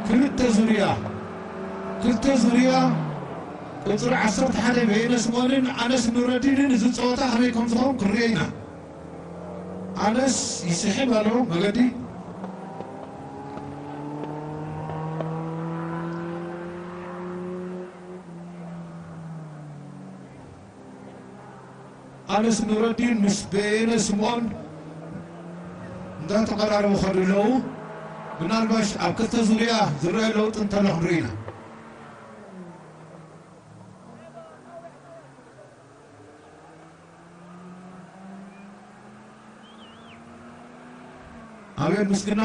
ክልተ ዙርያ፣ ክልተ ዙርያ ቁፅሪ ዓሰርተ ሓደ በየነ ስምኦንን ኣነስ ኑረዲንን እዚ ፀወታ ከመይ ከም ዝኸውን ክርኤ ኢና። ኣነስ ይስሕብ ኣሎ መገዲ። ኣነስ ኑረዲን ምስ በየነ ስምኦን እንዳተቐራረቡ ከዱ ኣለዉ። ምናልባሽ ኣብ ክልተ ዙርያ ዝረአ ለውጢ እንተሎ ክንርኢ ኢና። ኣቤል ምስግና፣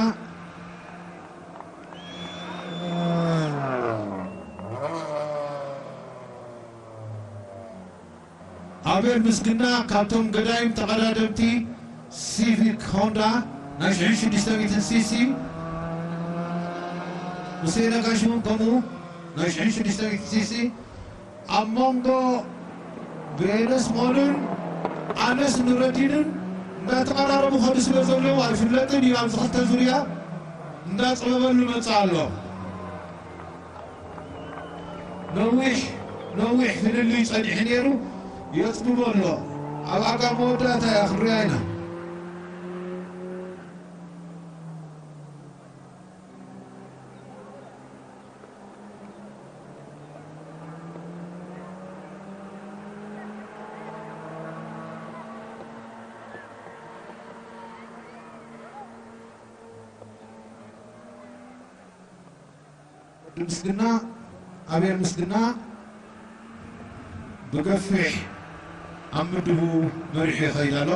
ኣቤል ምስግና ካብቶም ገዳይም ተቐዳደምቲ ሲቪክ ሆንዳ ናይ ሽሕን ሽዱሽተ ሚእትን ሲሲ፣ ሙሴ ነጋሽ እውን ከምኡ ናይ ሽሕን ሽዱሽተ ሚእትን ሲሲ፣ ኣብ መንጎ ብሬነ ስምኦንን ኣነስ ኑረዲንን እንዳተቐራረቡ ከዱ ስለ ዘለዉ ኣይፍለጥን እዩ። ኣብዚ ክልተ ዙርያ እንዳጸበበሉ መጽእ ኣሎ። ነዊሕ ነዊሕ ፍልልይ ጸኒሑ ነይሩ፣ የጽብቦ ኣሎ። ኣብ ኣጋ መወዳእታ እያ ክንሪኣ ኢና። ወዲ ምስግና፣ ኣቤል ምስግና ብገፊሕ ኣብ ምድቡ መሪሑ ይኸይድ ኣሎ።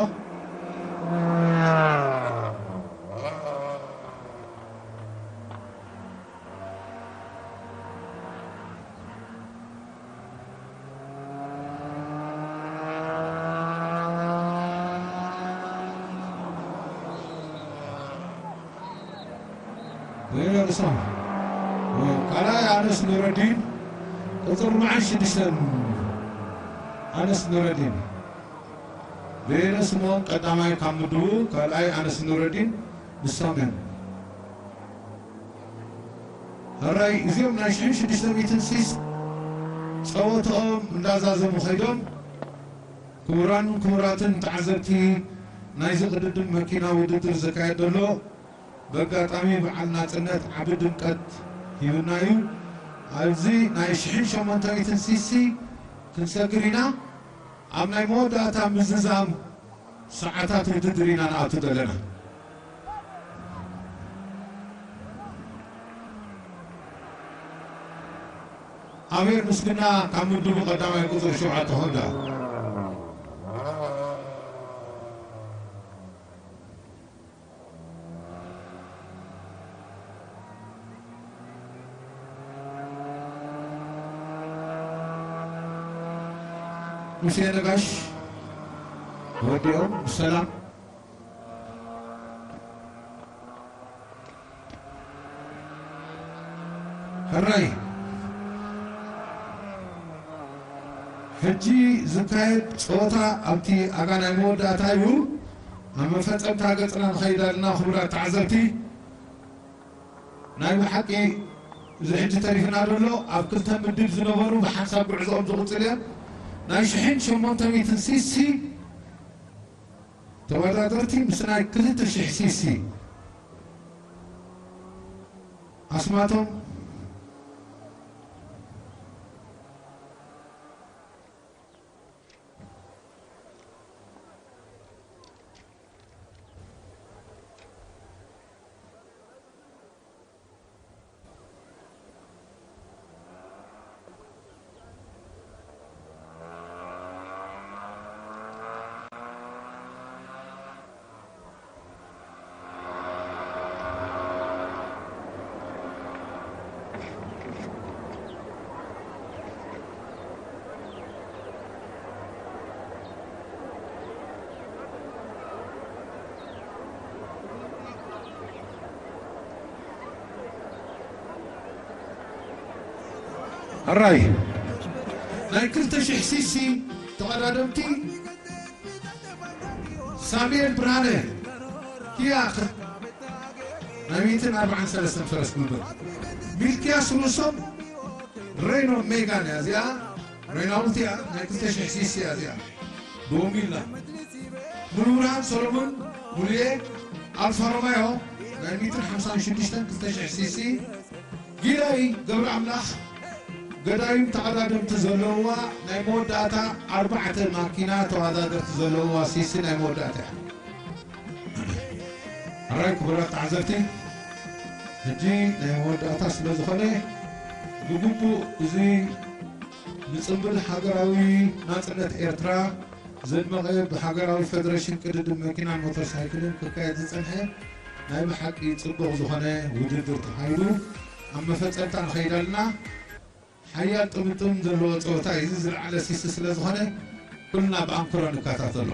ወይለ ርእሶም። ካልኣይ ኣነስ ኑረዲን፣ ቁጽሪ ኣርብዓን ሽዱሽተን ኣነስ ኑረዲን። ወይለ ስምኦን ቀዳማይ ካብ ምድቡ፣ ካልኣይ ኣነስ ኑረዲን፣ ንሶም እዮም። ሕራይ እዚኦም ናይ ሽሕን ሽዱሽተ ሚእትን ሲስ ጸወትኦም እንዳዛዘሙ ኸይዶም። ክቡራን ክቡራትን ተዓዘብቲ፣ ናይዚ ቅድድም መኪና ውድድር ዝካየድ ዘሎ በጋጣሚ በዓል ናጽነት ዓቢ ድምቀት ሂብና እዩ። ኣብዚ ናይ ሽሕን ሸሞንተ ሚእትን ሲሲ ክንሰግር ኢና። ኣብ ናይ መወዳእታ ምዝዛም ሰዓታት ውድድር ኢና ንኣቱ ዘለና። ኣቤል ምስግና ካብ ምድቡ ቀዳማይ ቁጽሪ ሸውዓተ ሆንዳ። ሙሴ ነጋሽ ወዲኦም ብሰላም። ሕራይ ሕጂ ዝካየድ ጸወታ ኣብቲ ኣጋ ናይ መወዳእታ እዩ። ኣብ መፈጸምታ ገጽና ንኸይድ ኣለና ክቡራት ተዓዘብቲ። ናይ ብሓቂ እዚ ሕጂ ተሪፍና ዘሎ ኣብ ክልተ ምድብ ዝነበሩ ብሓንሳብ ጉዕዞኦም ዝቕጽል እዮም። ናይ ሽሕን ሸሞንተ ሚእትን ሲሲ ተወዳደርቲ ምስ ናይ ክልተ ሽሕ ሲሲ ኣስማቶም ሕራይ ናይ ክልተ ሽሕ ሲሲ ተቐዳደምቲ ሳሙኤል ብርሃነ ኪያ ናይ ሚእትን ኣርባዓን ሰለስተን ፈረስ ግልበጥ፣ ሚልክያስ ሩሶም ሬኖ ሜጋን እያ እዚኣ። ሬናውልት እያ፣ ናይ ክልተ ሽሕ ሲሲ እያ እዚኣ። ብኦሚላ ሙሉብርሃን ሰሎሞን ሙሉየ ኣልፋ ሮማዮ ናይ ሚእትን ሓምሳን ሽዱሽተን ክልተ ሽሕ ሲሲ። ጊላይ ገብረ ኣምላኽ ገዳይም ተቐዳደምቲ ዘለውዋ ናይ መወዳእታ ኣርባዕተ ማኪና ተወዳደርቲ ዘለውዋ ሲሲ ናይ መወዳእታ እያ። ሕራይ ክቡራት ተዓዘብቲ፣ ሕጂ ናይ መወዳእታ ስለ ዝኾነ፣ ብግቡእ እዚ ንጽምብል ሃገራዊ ናጽነት ኤርትራ ዘድመቐ፣ ብሃገራዊ ፌደሬሽን ቅድድም መኪናን ሞተር ሳይክልን ክካየድ ዝጸንሐ ናይ ብሓቂ ጽቡቕ ዝኾነ ውድድር ተኻይዱ ኣብ መፈጸምታ ንኸይድ ኣለና። ሓያል ጥምጥም ዘለዎ ጸወታ እዩ። እዚ ዝለዓለ ሲሲ ስለ ዝኾነ፣ ኩልና ብኣንክሮ ንከታተሎ።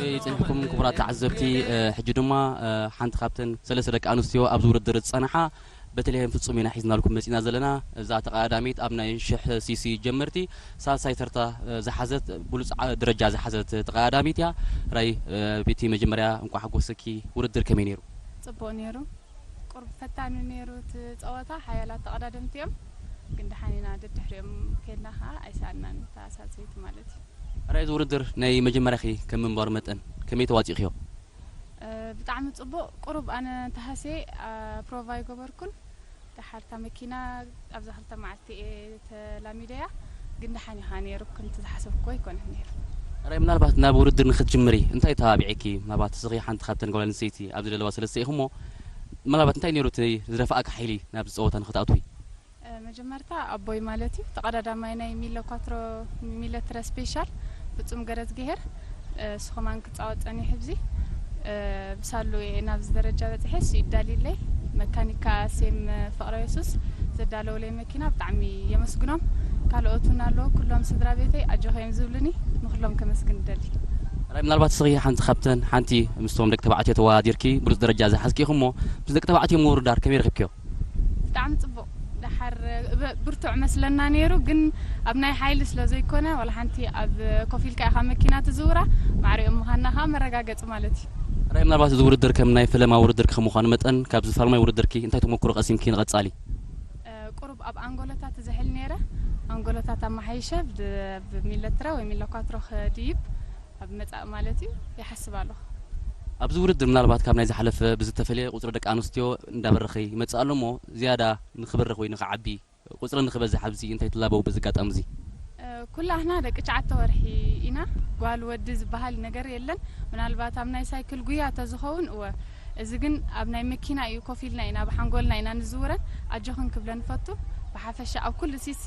ይጽንሕኩም ክቡራት ተዓዘብቲ። ሕጂ ድማ ሓንቲ ካብተን ሰለስተ ደቂ ኣንስትዮ ኣብዚ ውድድር ዝጸንሓ፣ ቤተልሔም ፍጹም ኢና ሒዝናልኩም መጺና ዘለና። እዛ ተቐዳዳሚት ኣብ ናይ ሽሕ ሲሲ ጀመርቲ ሳልሳይ ተርታ ዝሓዘት፣ ብሉጽ ደረጃ ዝሓዘት ተቐዳዳሚት እያ። ራይ ቤቲ፣ መጀመርያ እንቋዕ ሓጎሰኪ። ውድድር ከመይ ነይሩ? ጽቡቕ ነይሩ። ቁሩብ ፈታኒ ነይሩ እቲ ጸወታ። ሓያላት ተቐዳደምቲ እዮም፣ ግን ደሓን ኢና። ደድሕሪኦም ከድና ኸዓ ኣይሰኣንናን፣ እታ ሳልሰይቲ ማለት እዩ። ራይ፣ እዚ ውድድር ናይ መጀመርያኺ ከም ምንባሩ መጠን ከመይ ተዋጺእክዮ? ብጣዕሚ ጽቡቕ። ቁሩብ ኣነ ተሃስየ ፕሮቫ ኣይገበርኩን። ደሓር እታ መኪና ኣብዛ ክልተ መዓልቲ እየ ተላሚደያ፣ ግን ደሓን ኢኻ ነይሩ፣ ከምቲ ዝሓሰብኩዎ ኣይኮነን ነይሩ። ራይ፣ ምናልባት ናብ ውድድር ንክትጅምሪ እንታይ ተባቢዐኪ? ምናልባት እስኺ ሓንቲ ካብተን ጓል ኣንስተይቲ ኣብዚ ዘለዋ ሰለስተ ኢኹሞ፣ ምናልባት እንታይ ነይሩ እቲ ዝደፍኣካ ሓይሊ ናብዚ ጸወታ ንክትኣትዊ? መጀመርታ ኣቦይ ማለት እዩ፣ ተቐዳዳማይ ናይ ሚለ ኳትሮ፣ ሚለ ትረ ስፔሻል ፍጹም ገረዝግሄር። እሱ ከማን ክጻወት ጸኒሑ። ሕዚ ብሳሉ እየ ናብዚ ደረጃ በጺሐ፣ እሱ ይዳልይለይ። መካኒካ ሴም ፍቕረ የሱስ ዘዳለውለይ መኪና ብጣዕሚ የመስግኖም። ካልኦት እውን ኣለዉ፣ ኩሎም ስድራ ቤተይ ኣጆኺ እዮም ዝብሉኒ። ንኹሎም ከመስግን እደሊ። ራይ፣ ምናልባት እስኺ ሓንቲ ካብተን፣ ሓንቲ ምስቶም ደቂ ተባዕትዮ ተወዳዲርኪ ብሉጽ ደረጃ ዝሓዝኪ ኢኹሞ፣ ምስ ደቂ ተባዕትዮ ምውድዳር ከመይ ረኺብክዮ? ብጣዕሚ ጽቡቕ። ደሓር ብ-፣ ብርቱዕ መስለና ነይሩ፣ ግን ኣብ ናይ ሓይሊ ስለ ዘይኮነ፣ ዋላ ሓንቲ ኣብ ኮፍ ኢልካ ኢኻ መኪና ትዝውራ፣ ማዕሪኦም ምዃንና ኸኣ መረጋገጺ ማለት እዩ። ራይ፣ ምናልባት እዚ ውድድር ከም ናይ ፈለማ ውድድር ከም ምዃኑ መጠን፣ ካብዚ ፈለማይ ውድድርኪ እንታይ ተመኩሮ ቀሲምኪ ንቐጻሊ? እ፣ ቁሩብ ኣብ ኣንጎሎታት ዝሕል ነይረ፣ ኣንጎሎታት ኣመሓይሸ ብድ-፣ ብሚለትራ ወይ ሚለኳትሮ ክድይብ ኣብ መጻኢ ማለት እዩ ይሓስብ ኣለኹ። ኣብዚ ውድድር ምናልባት ካብ ናይ ዝሓለፈ ብዝተፈለየ ቁጽሪ ደቂ ኣንስትዮ እንዳበረኸ ይመጽእ ኣሎ እሞ፣ ዝያዳ ንኽበርኽ ወይ ንኽዓቢ፣ ቁጽሪ ንኽበዝሕ ኣብዚ እንታይ ትላበው በዚ ኣጋጣሚ እዚ? እ፣ ኩላህና ደቂ ትሽዓተ ወርሒ ኢና። ጓል ወዲ ዝበሃል ነገር የለን። ምናልባት ኣብ ናይ ሳይክል ጉያ ተዝኸውን እወ፣ እዚ ግን ኣብ ናይ መኪና እዩ፣ ኮፍ ኢልና ኢና፣ ብሓንጎልና ኢና ንዝውረን። ኣጆኽን ክብለን ንፈቱ። ብሓፈሻ ኣብ ኩሉ ሲሲ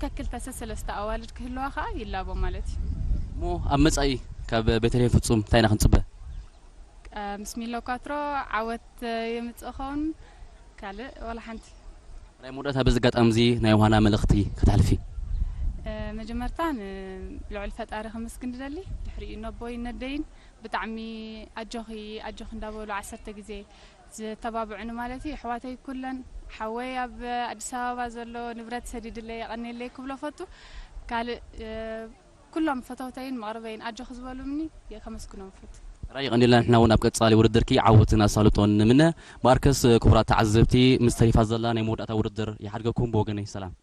ከክልተ ሰለስተ ኣዋልድ ክህልዋ ኸኣ ይላቦ ማለት እዩ። እሞ ኣብ መጻኢ ካብ ቤተልሔም ፍጹም እንታይ ኢና ክንጽበ? እ፣ ምስ ሚሎ ኳትሮ ዓወት የምጽእ ኸውን፣ ካልእ ዋላ ሓንቲ። ናይ መወዳእታ በዚ ኣጋጣሚ እዚ ናይ ዮሃና መልእኽቲ ከተሕልፊ? እ፣ መጀመርታ ንልዑል ፈጣሪ ከመስግን ዝደሊ፣ ድሕሪኡ ነቦይን ነደይን ብጣዕሚ ኣጆኺ፣ ኣጆኺ እንዳበሉ ዓሰርተ ግዜ ዝተባብዑኒ ማለት እዩ። ኣሕዋተይ ኩለን፣ ሓወይ ኣብ ኣዲስ ኣበባ ዘሎ ንብረት ሰዲድለይ የቐንየለይ ክብሎ ፈቱ። ካልእ፣ እ፣ ኩሎም ፈተውተይን መቕርበይን ኣጆኺ ዝበሉኒ ከመስግኖም ፈቱ። ራይ የቐንየልና። ንሕና እውን ኣብ ቀጻሊ ውድድርኪ ዓወትን ኣሳልጦን ንምነ። ማርከስ፣ ክቡራት ተዓዘብቲ፣ ምስ ተሪፋ ዘላ ናይ መወዳእታ ውድድር ይሓድገኩም። ብወገነይ ሰላም።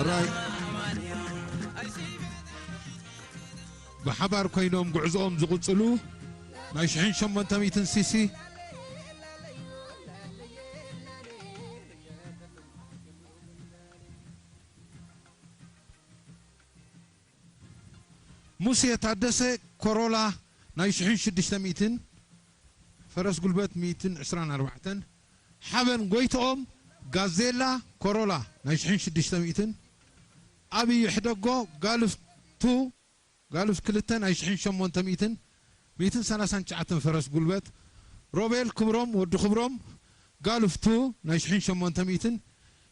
ራይ ብሓባር ኮይኖም ጉዕዞኦም ዝቕጽሉ ናይ ሽሕን ሸሞንተ ሚእትን ሲሲ ሙሴ ታደሰ ኮሮላ ናይ ሽሕን ሽዱሽተ ሚእትን ፈረስ ጉልበት ሚእትን ዕስራን ኣርባዕተን ሓበን ጎይትኦም ጋዜላ ኮሮላ ናይ ሽሕን ሽዱሽተ ሚእትን ኣብይ ሕደጎ ጋልፍ ቱ ጋልፍ ክልተ ናይ ሽሕን ሸሞንተ ሚእትን ሚእትን ሰላሳን ትሽዓተን ፈረስ ጉልበት ሮቤል ክብሮም ወዲ ክብሮም ጋልፍ ቱ ናይ ሽሕን ሸሞንተ ሚእትን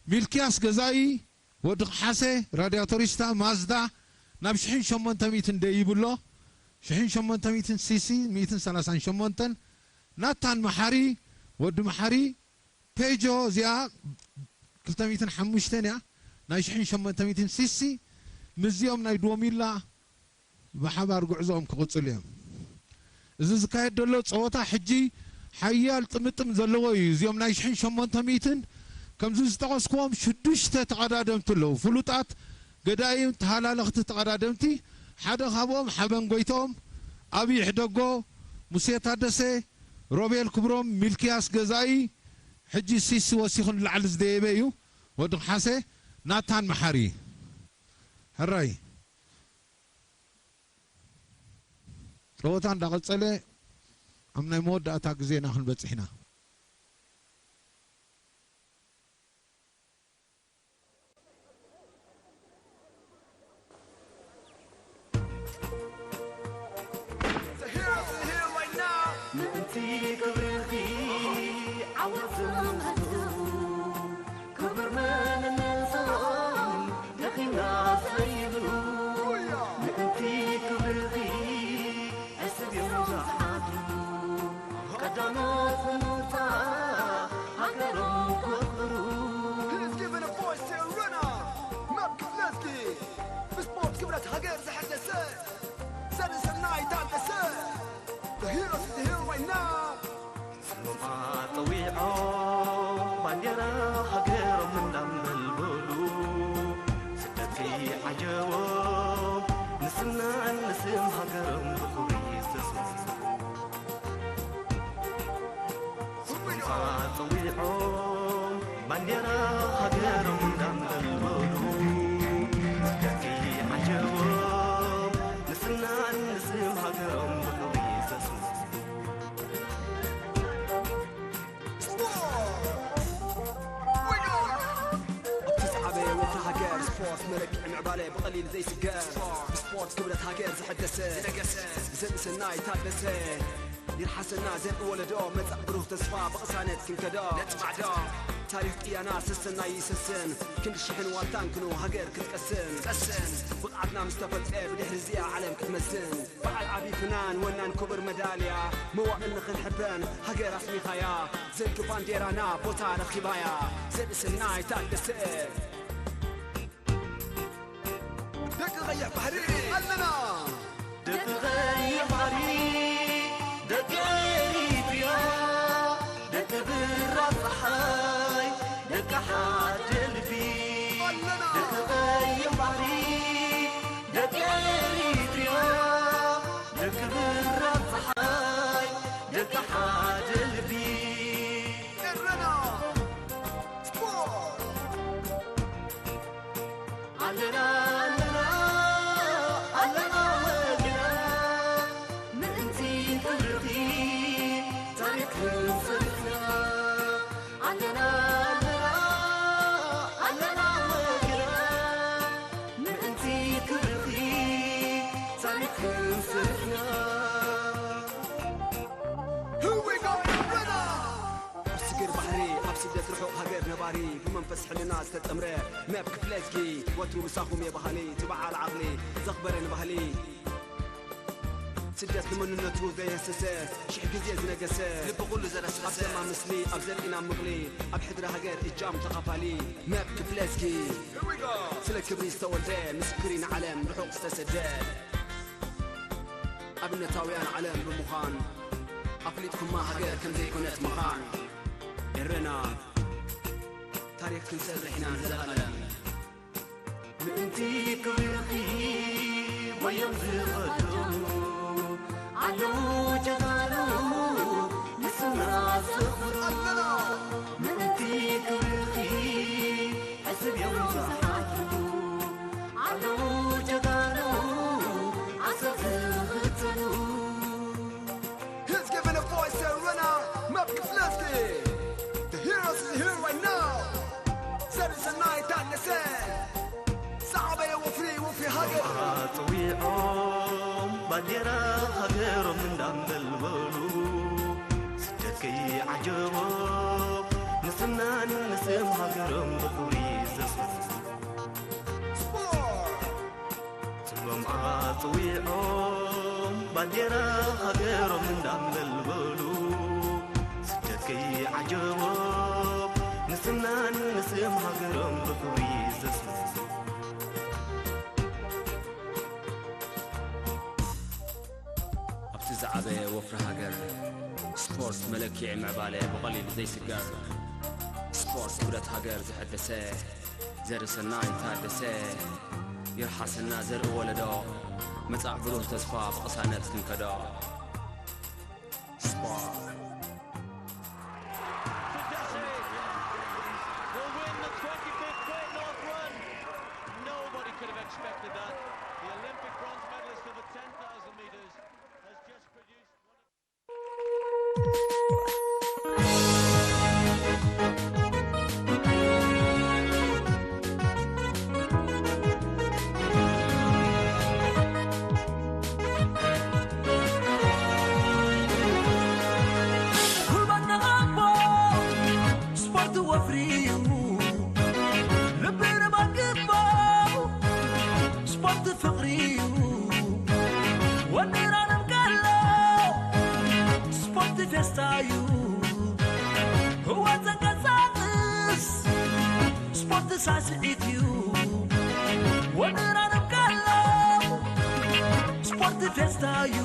ሚልክያስ ገዛኢ ወዲ ሓሴ ራድያቶሪስታ ማዝዳ ናብ ሽሕን ሸሞንተ ሚእትን ደይብሎ ሽሕን ሸሞንተ ሚእትን ሲሲ ሚእትን ሰላሳን ሸሞንተን ናታን መሓሪ ወዲ መሓሪ ፔጆ እዚኣ ክልተ ሚእትን ሓሙሽተን እያ ናይ ሽሕን ሸሞንተ ሚእትን ሲሲ ምስዚኦም ናይ ዶሚላ ብሓባር ጉዕዞኦም ክቕጽሉ እዮም። እዚ ዝካየድ ዘሎ ጸወታ ሕጂ ሓያል ጥምጥም ዘለዎ እዩ። እዚኦም ናይ ሽሕን ሸሞንተ ሚእትን ከምዚ ዝጠቐስክዎም ሽዱሽተ ተቐዳደምቲ ኣለዉ። ፍሉጣት ገዳይም ተሃላለኽቲ ተቐዳደምቲ ሓደ ካብኦም ሓበን ጎይትኦም፣ ኣብይ ሕደጎ፣ ሙሴ ታደሰ፣ ሮቤል ክብሮም፣ ሚልክያስ ገዛኢ ሕጂ ሲሲ ወሲኹ ንላዕሊ ዝደየበ እዩ። ወዲ ሓሴ ናታን መሓሪ ሕራይ ጸወታ እንዳቐጸለ ኣብ ናይ መወዳእታ ግዜና ክንበጽሕ ኢና። The heroes are here right now. ምእንቲ ክብርኺ ዓወት ዝመልሱ ክብር መንነቶም ደኺምና ዘይብሉ ምእንቲ ክብርኺ ዕስብ እዮም ዝሓድሩ ቀዳሞት ብምውጻእ ሃገሮም ከኽብሩ። He's giving a voice to a runner. Map Keflezighi. ብስፖርት ክብረት ሃገር ዘሐደሰ ዘርሰናይ ታደሰ። The heroes is here right now. ስሞም ኣጸዊዖም ባንዴራ ሃገሮም እንዳንበልበሉ ስደት ከይዓጀቦም ንስምናን ንስም ሃገሮም ብኽብሪ ዝተስሙ። ስሞም ኣጸዊዖም ባንዴራ ሃገሮም እንዳንበልበሉ ስደት ከይዓጀቦም ንስምናን ንስም ሃገሮም ብኽብሪ ዝተስሙ። ኣብቲ ዝዓበየ ወፍሪ ሃገር ስፖርት መለክዒ ምዕባለ ብቐሊል ዘይስገር ብስፖርት ክብረት ሃገር ዝሐደሰ ዘርእሰናይ ታደሰ ይርሓሰና ዘርኢ ወለዶ መጻእ ብሩህ ተስፋ ብቕሳነት ክንከዶ ነጽማዕዶ ታሪኽ ቅያና ሰሰናይ ይሰስን ክንዲ ሽሕን ዋልታን ክንው ሃገር ክትቀስን ቀስን ብቕዓትና ምስ ተፈልጠ ብድሕሪ እዚኣ ዓለም ክትመዝን በዓል ዓቢ ፍናን ወናን ክቡር መዳልያ መዋእል ንኽንሕበን ሃገር ኣስኒኻያ ዘንኪ ባንዴራና ቦታ ረኺባያ ዘርእስናይ ታደሰ ደቂ ቐይሕ ባሕሪ ኣለና ደቂ ቐይሕ ባሕሪ ደቂ ኤሪትሪያ ደቂ ብራ ጸሓይ ደቂ ሓደ ልቢ ኣለና ደቂ ቐይሕ ባሕሪ ደቂ ኤሪትሪያ ደቂ ብራ ጸሓይ ደቂ ሓደ ልቢ ኤረና ስፖርት ኣለና ኣለና ኣለና ወግና ምእንቲ ክብርኺ ታሪኽ ክንሰርሕና ኣለና ኣለና ኣለና ወግና ምእንቲ ክብርኺ ታሪኽ ክንሰርሕና Here we go, Rena! ኣብ ስግር ባሕሪ ኣብ ስደት ርሑቕ ሃገር ነባሪ ብመንፈስ ሕልና ዝተጠምረ መብ ክፍለዝጊ ወትሩ ምሳኹም የባህሊ እቲ በዓል ዓቕሊ ዘኽበረ ንባህሊ ስደት ንመንነቱ ዘየህሰሰ ሽሕ ግዜ ዝነገሰ ልቢ ኩሉ ዘረስረሰ ኣብ ደማ ምስሊ ኣብ ዘርእና ምቕሊ ኣብ ሕድሪ ሃገር እጃም ተኻፋሊ መብ ክፍለዝጊ ስለ ክብሪ ዝተወልደ ምስክሪ ንዓለም ርሑቕ ዝተሰደ ኣብነታውያን ዓለም ብምዃን ኣፍሊጥኩማ ሃገር ከም ዘይኮነት ምዃን ኤረና ታሪኽ ክንሰርሕ ኢና ንዘለኣለም ዝቐደሙ ኣለዉ ጀጋኑ ንስና ዘኽብሩ ምእንቲ ክብርኺ ሕስብ እዮም ዝሓድሩ ኣለዉ ጀጋኑ ዓሰብ ዝኽተሉ He's giving a voice to Rena Mapkipleski. The heroes is here right now. There is a night that they say. Sabe wo free wo free hage. ኣጽዊዖም ባንዴራ ሃገሮም እንዳንበልበሉ ስደት ከይዓጀቦም ንስምናን ንስም ሃገሮም ብኽብሪ ዘስሙ። ጽልዎም ኣጽዊዖም ባንዴራ ሃገሮም እንዳንበልበሉ ስደት ከይዓጀቦም ንስምናን ንስም ሃገሮም ብኽብሪ ዘስሙ። ኣብቲ ዝዓበየ ወፍሪ ሃገር ስፖርት መለክዒ ምዕባለ ብቐሊሉ ዘይስገር ስፖርት ክብረት ሃገር ዘሐደሰ ዘርእሰናይ ታደሰ ይርሓሰና ዘርኢ ወለዶ መጻእ ብሩህ ተስፋ ብቕሳነት ክንከዶ ስፖርት Tadesse will win the twenty-fifth Great North Run. Nobody could have expected that. The Olympic bronze medalist for the ten thousand meters has just produced one of ጉልበት ንኣቦ ስፖርት ወፍሪ እዩ ልቢ ንባግቦ ስፖርት ፍቕሪ እዩ ወኒራ ንብቀሎ ስፖርት ፌስታ እዩ ህወት ዘንቀሳቕስ ስፖርት ሳስዒት እዩ ወኒራ ንብቀሎ ስፖርት ፌስታ እዩ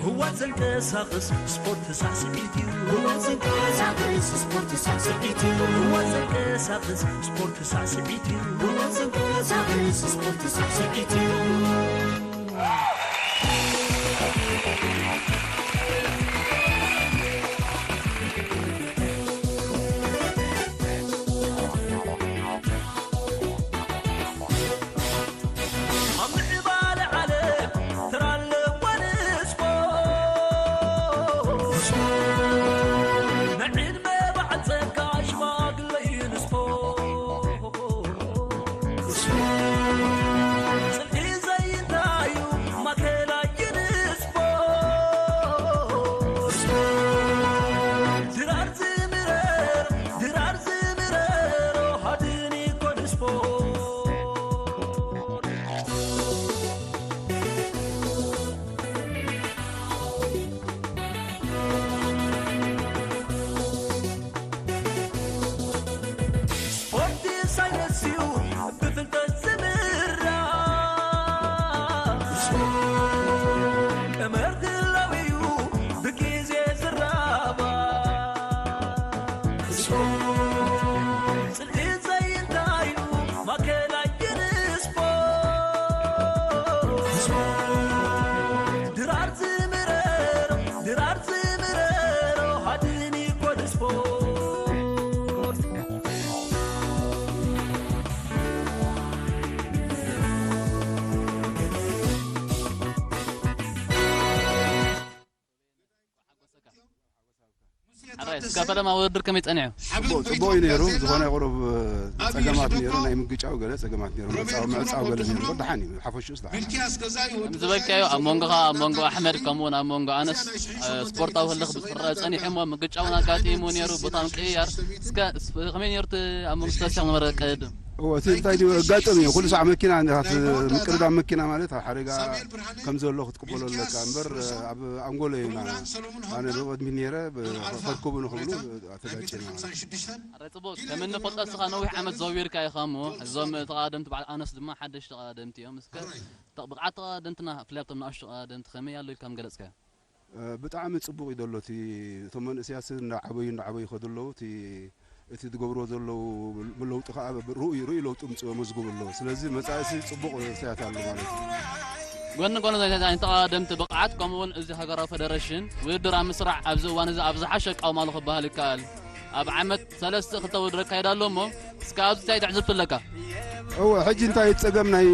ህወት ዘንቀሳቕስ ስፖርት ሳስዒት እዩ ህወት ዘንቀሳቕስ ስፖርት ሳስዒት እዩ ህወት ዘንቀሳቕስ ስፖርት ሳስዒት እዩ ህወት ዘንቀሳቕስ ስፖርት ሳስዒት እዩ እስከ ፈለማ ውድድር ከመይ ጸኒሑ? ጽቡቕ እዩ ነይሩ። ዝኾነ ቁሩብ ጸገማት ነይሩ፣ ናይ ምግጫው ገለ ጸገማት ነይሩ፣ ምዕጻው ምዕጻው ገለ ነይሩ። ደሓን እዩ፣ ሓፈሽኡስ ደሓን። ከም ዝበልካዮ ኣብ መንጎኻ ኣብ መንጎ ኣሕመድ ከምኡውን ኣብ መንጎ ኣነስ ስፖርታዊ ህልኽ ብዝረአ ጸኒሑ እሞ ምግጫውን ኣጋጢሙ ነይሩ፣ ቦታ ምቅይያር። እስከ ከመይ ነይሩ እቲ ኣብ መንጎ ተወሲኹ ዝነበረ ቅድድም? እዎ እቲ እንታይ ድዩ ኣጋጠሚ እዩ ኩሉ ሳዕ መኪና ንኻት ምቅርዳም መኪና ማለት ኣብ ሓደጋ ከም ዘሎ ክትቅበሎ ኣለካ እምበር ኣብ ኣንጎሎ እዩ ኣነ ብቕድሚት ነይረ ከርክቡ ንክብሉ ተጋጭና ማለት እዩ። ኣረ ጽቡቅ ከም እንፈልጦ እስኻ ነዊሕ ዓመት ዘዊርካ ኢኻ እሞ እዞም ተቐዳደምቲ በዓል ኣነስ ድማ ሓደሽቲ ተቐዳደምቲ እዮም እስከ ብቕዓት ተቐዳደምትና ብፍላይ ኣብቶም ንኣሽቱ ተቐዳደምቲ ከመይ ኣሎ ኢልካ ምገለጽካዮ? ብጣዕሚ ጽቡቕ እዩ ዘሎ እቲ እቶም መንእሰያት እንዳዓበዩ እንዳዓበዩ ይኸዱ ኣለዉ እቲ እቲ ዝገብርዎ ዘለዉ ለውጢ ከዓ ርኡይ ርኡይ ለውጢ ምፅኡ መዝግቡ ኣለዉ። ስለዚ መፃእሲ ፅቡቕ ስያት ኣሎ ማለት እዩ። ጎኒ ጎኒ ናይ ተቐዳደምቲ ብቕዓት ከምኡ እውን እዚ ሃገራዊ ፈደረሽን ውድድር ኣብ ምስራዕ ኣብዚ እዋን እዚ ኣብ ዝሓሸ ኣቃውማሉ ክበሃል ይከኣል። ኣብ ዓመት ሰለስተ ክልተ ውድድር ኣካይዳ ኣሎ እሞ እስከ ኣብዚ እንታይ ትዕዝብቲ ኣለካ? እወ ሕጂ እንታይ ፀገም ናይ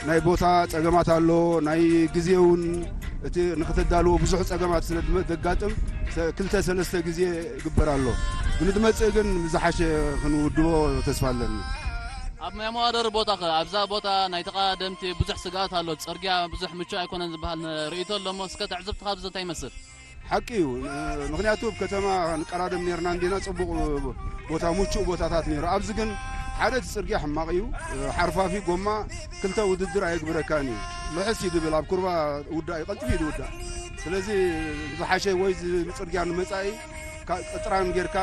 ናይ ቦታ ፀገማት ኣሎ ናይ ግዜ እውን እቲ ንክተዳልዎ ብዙሕ ፀገማት ስለ ዘጋጥም ክልተ ሰለስተ ግዜ ይግበር ኣሎ። ንድመፅእ ግን ዝሓሸ ክንውድቦ ተስፋ ኣለኒ። ኣብ ናይ መዋደሪ ቦታ ከ ኣብዛ ቦታ ናይ ተቐዳደምቲ ብዙሕ ስግኣት ኣሎ። ፅርግያ ብዙሕ ምቹእ ኣይኮነን ዝበሃል ርእይቶ ኣሎ እሞ እስከ ትዕዝብትኻ ኣብዚ እንታይ ይመስል? ሓቂ እዩ። ምክንያቱ ኣብ ከተማ ንቀዳደም ነርና እንዲና ፅቡቕ ቦታ ምቹእ ቦታታት ነይሩ። ኣብዚ ግን ሓደ እቲ ፅርግያ ሕማቕ እዩ፣ ሓርፋፊ ጎማ ክልተ ውድድር ኣየግብረካን እዩ። ልሕስ እዩ ድብል ኣብ ኩርባ ውዳእ እዩ ቀልጥፍ እዩ ድውዳእ። ስለዚ ዝሓሸ ወይ ጽርግያ ንመጻኢ ቅጥራን ጌርካ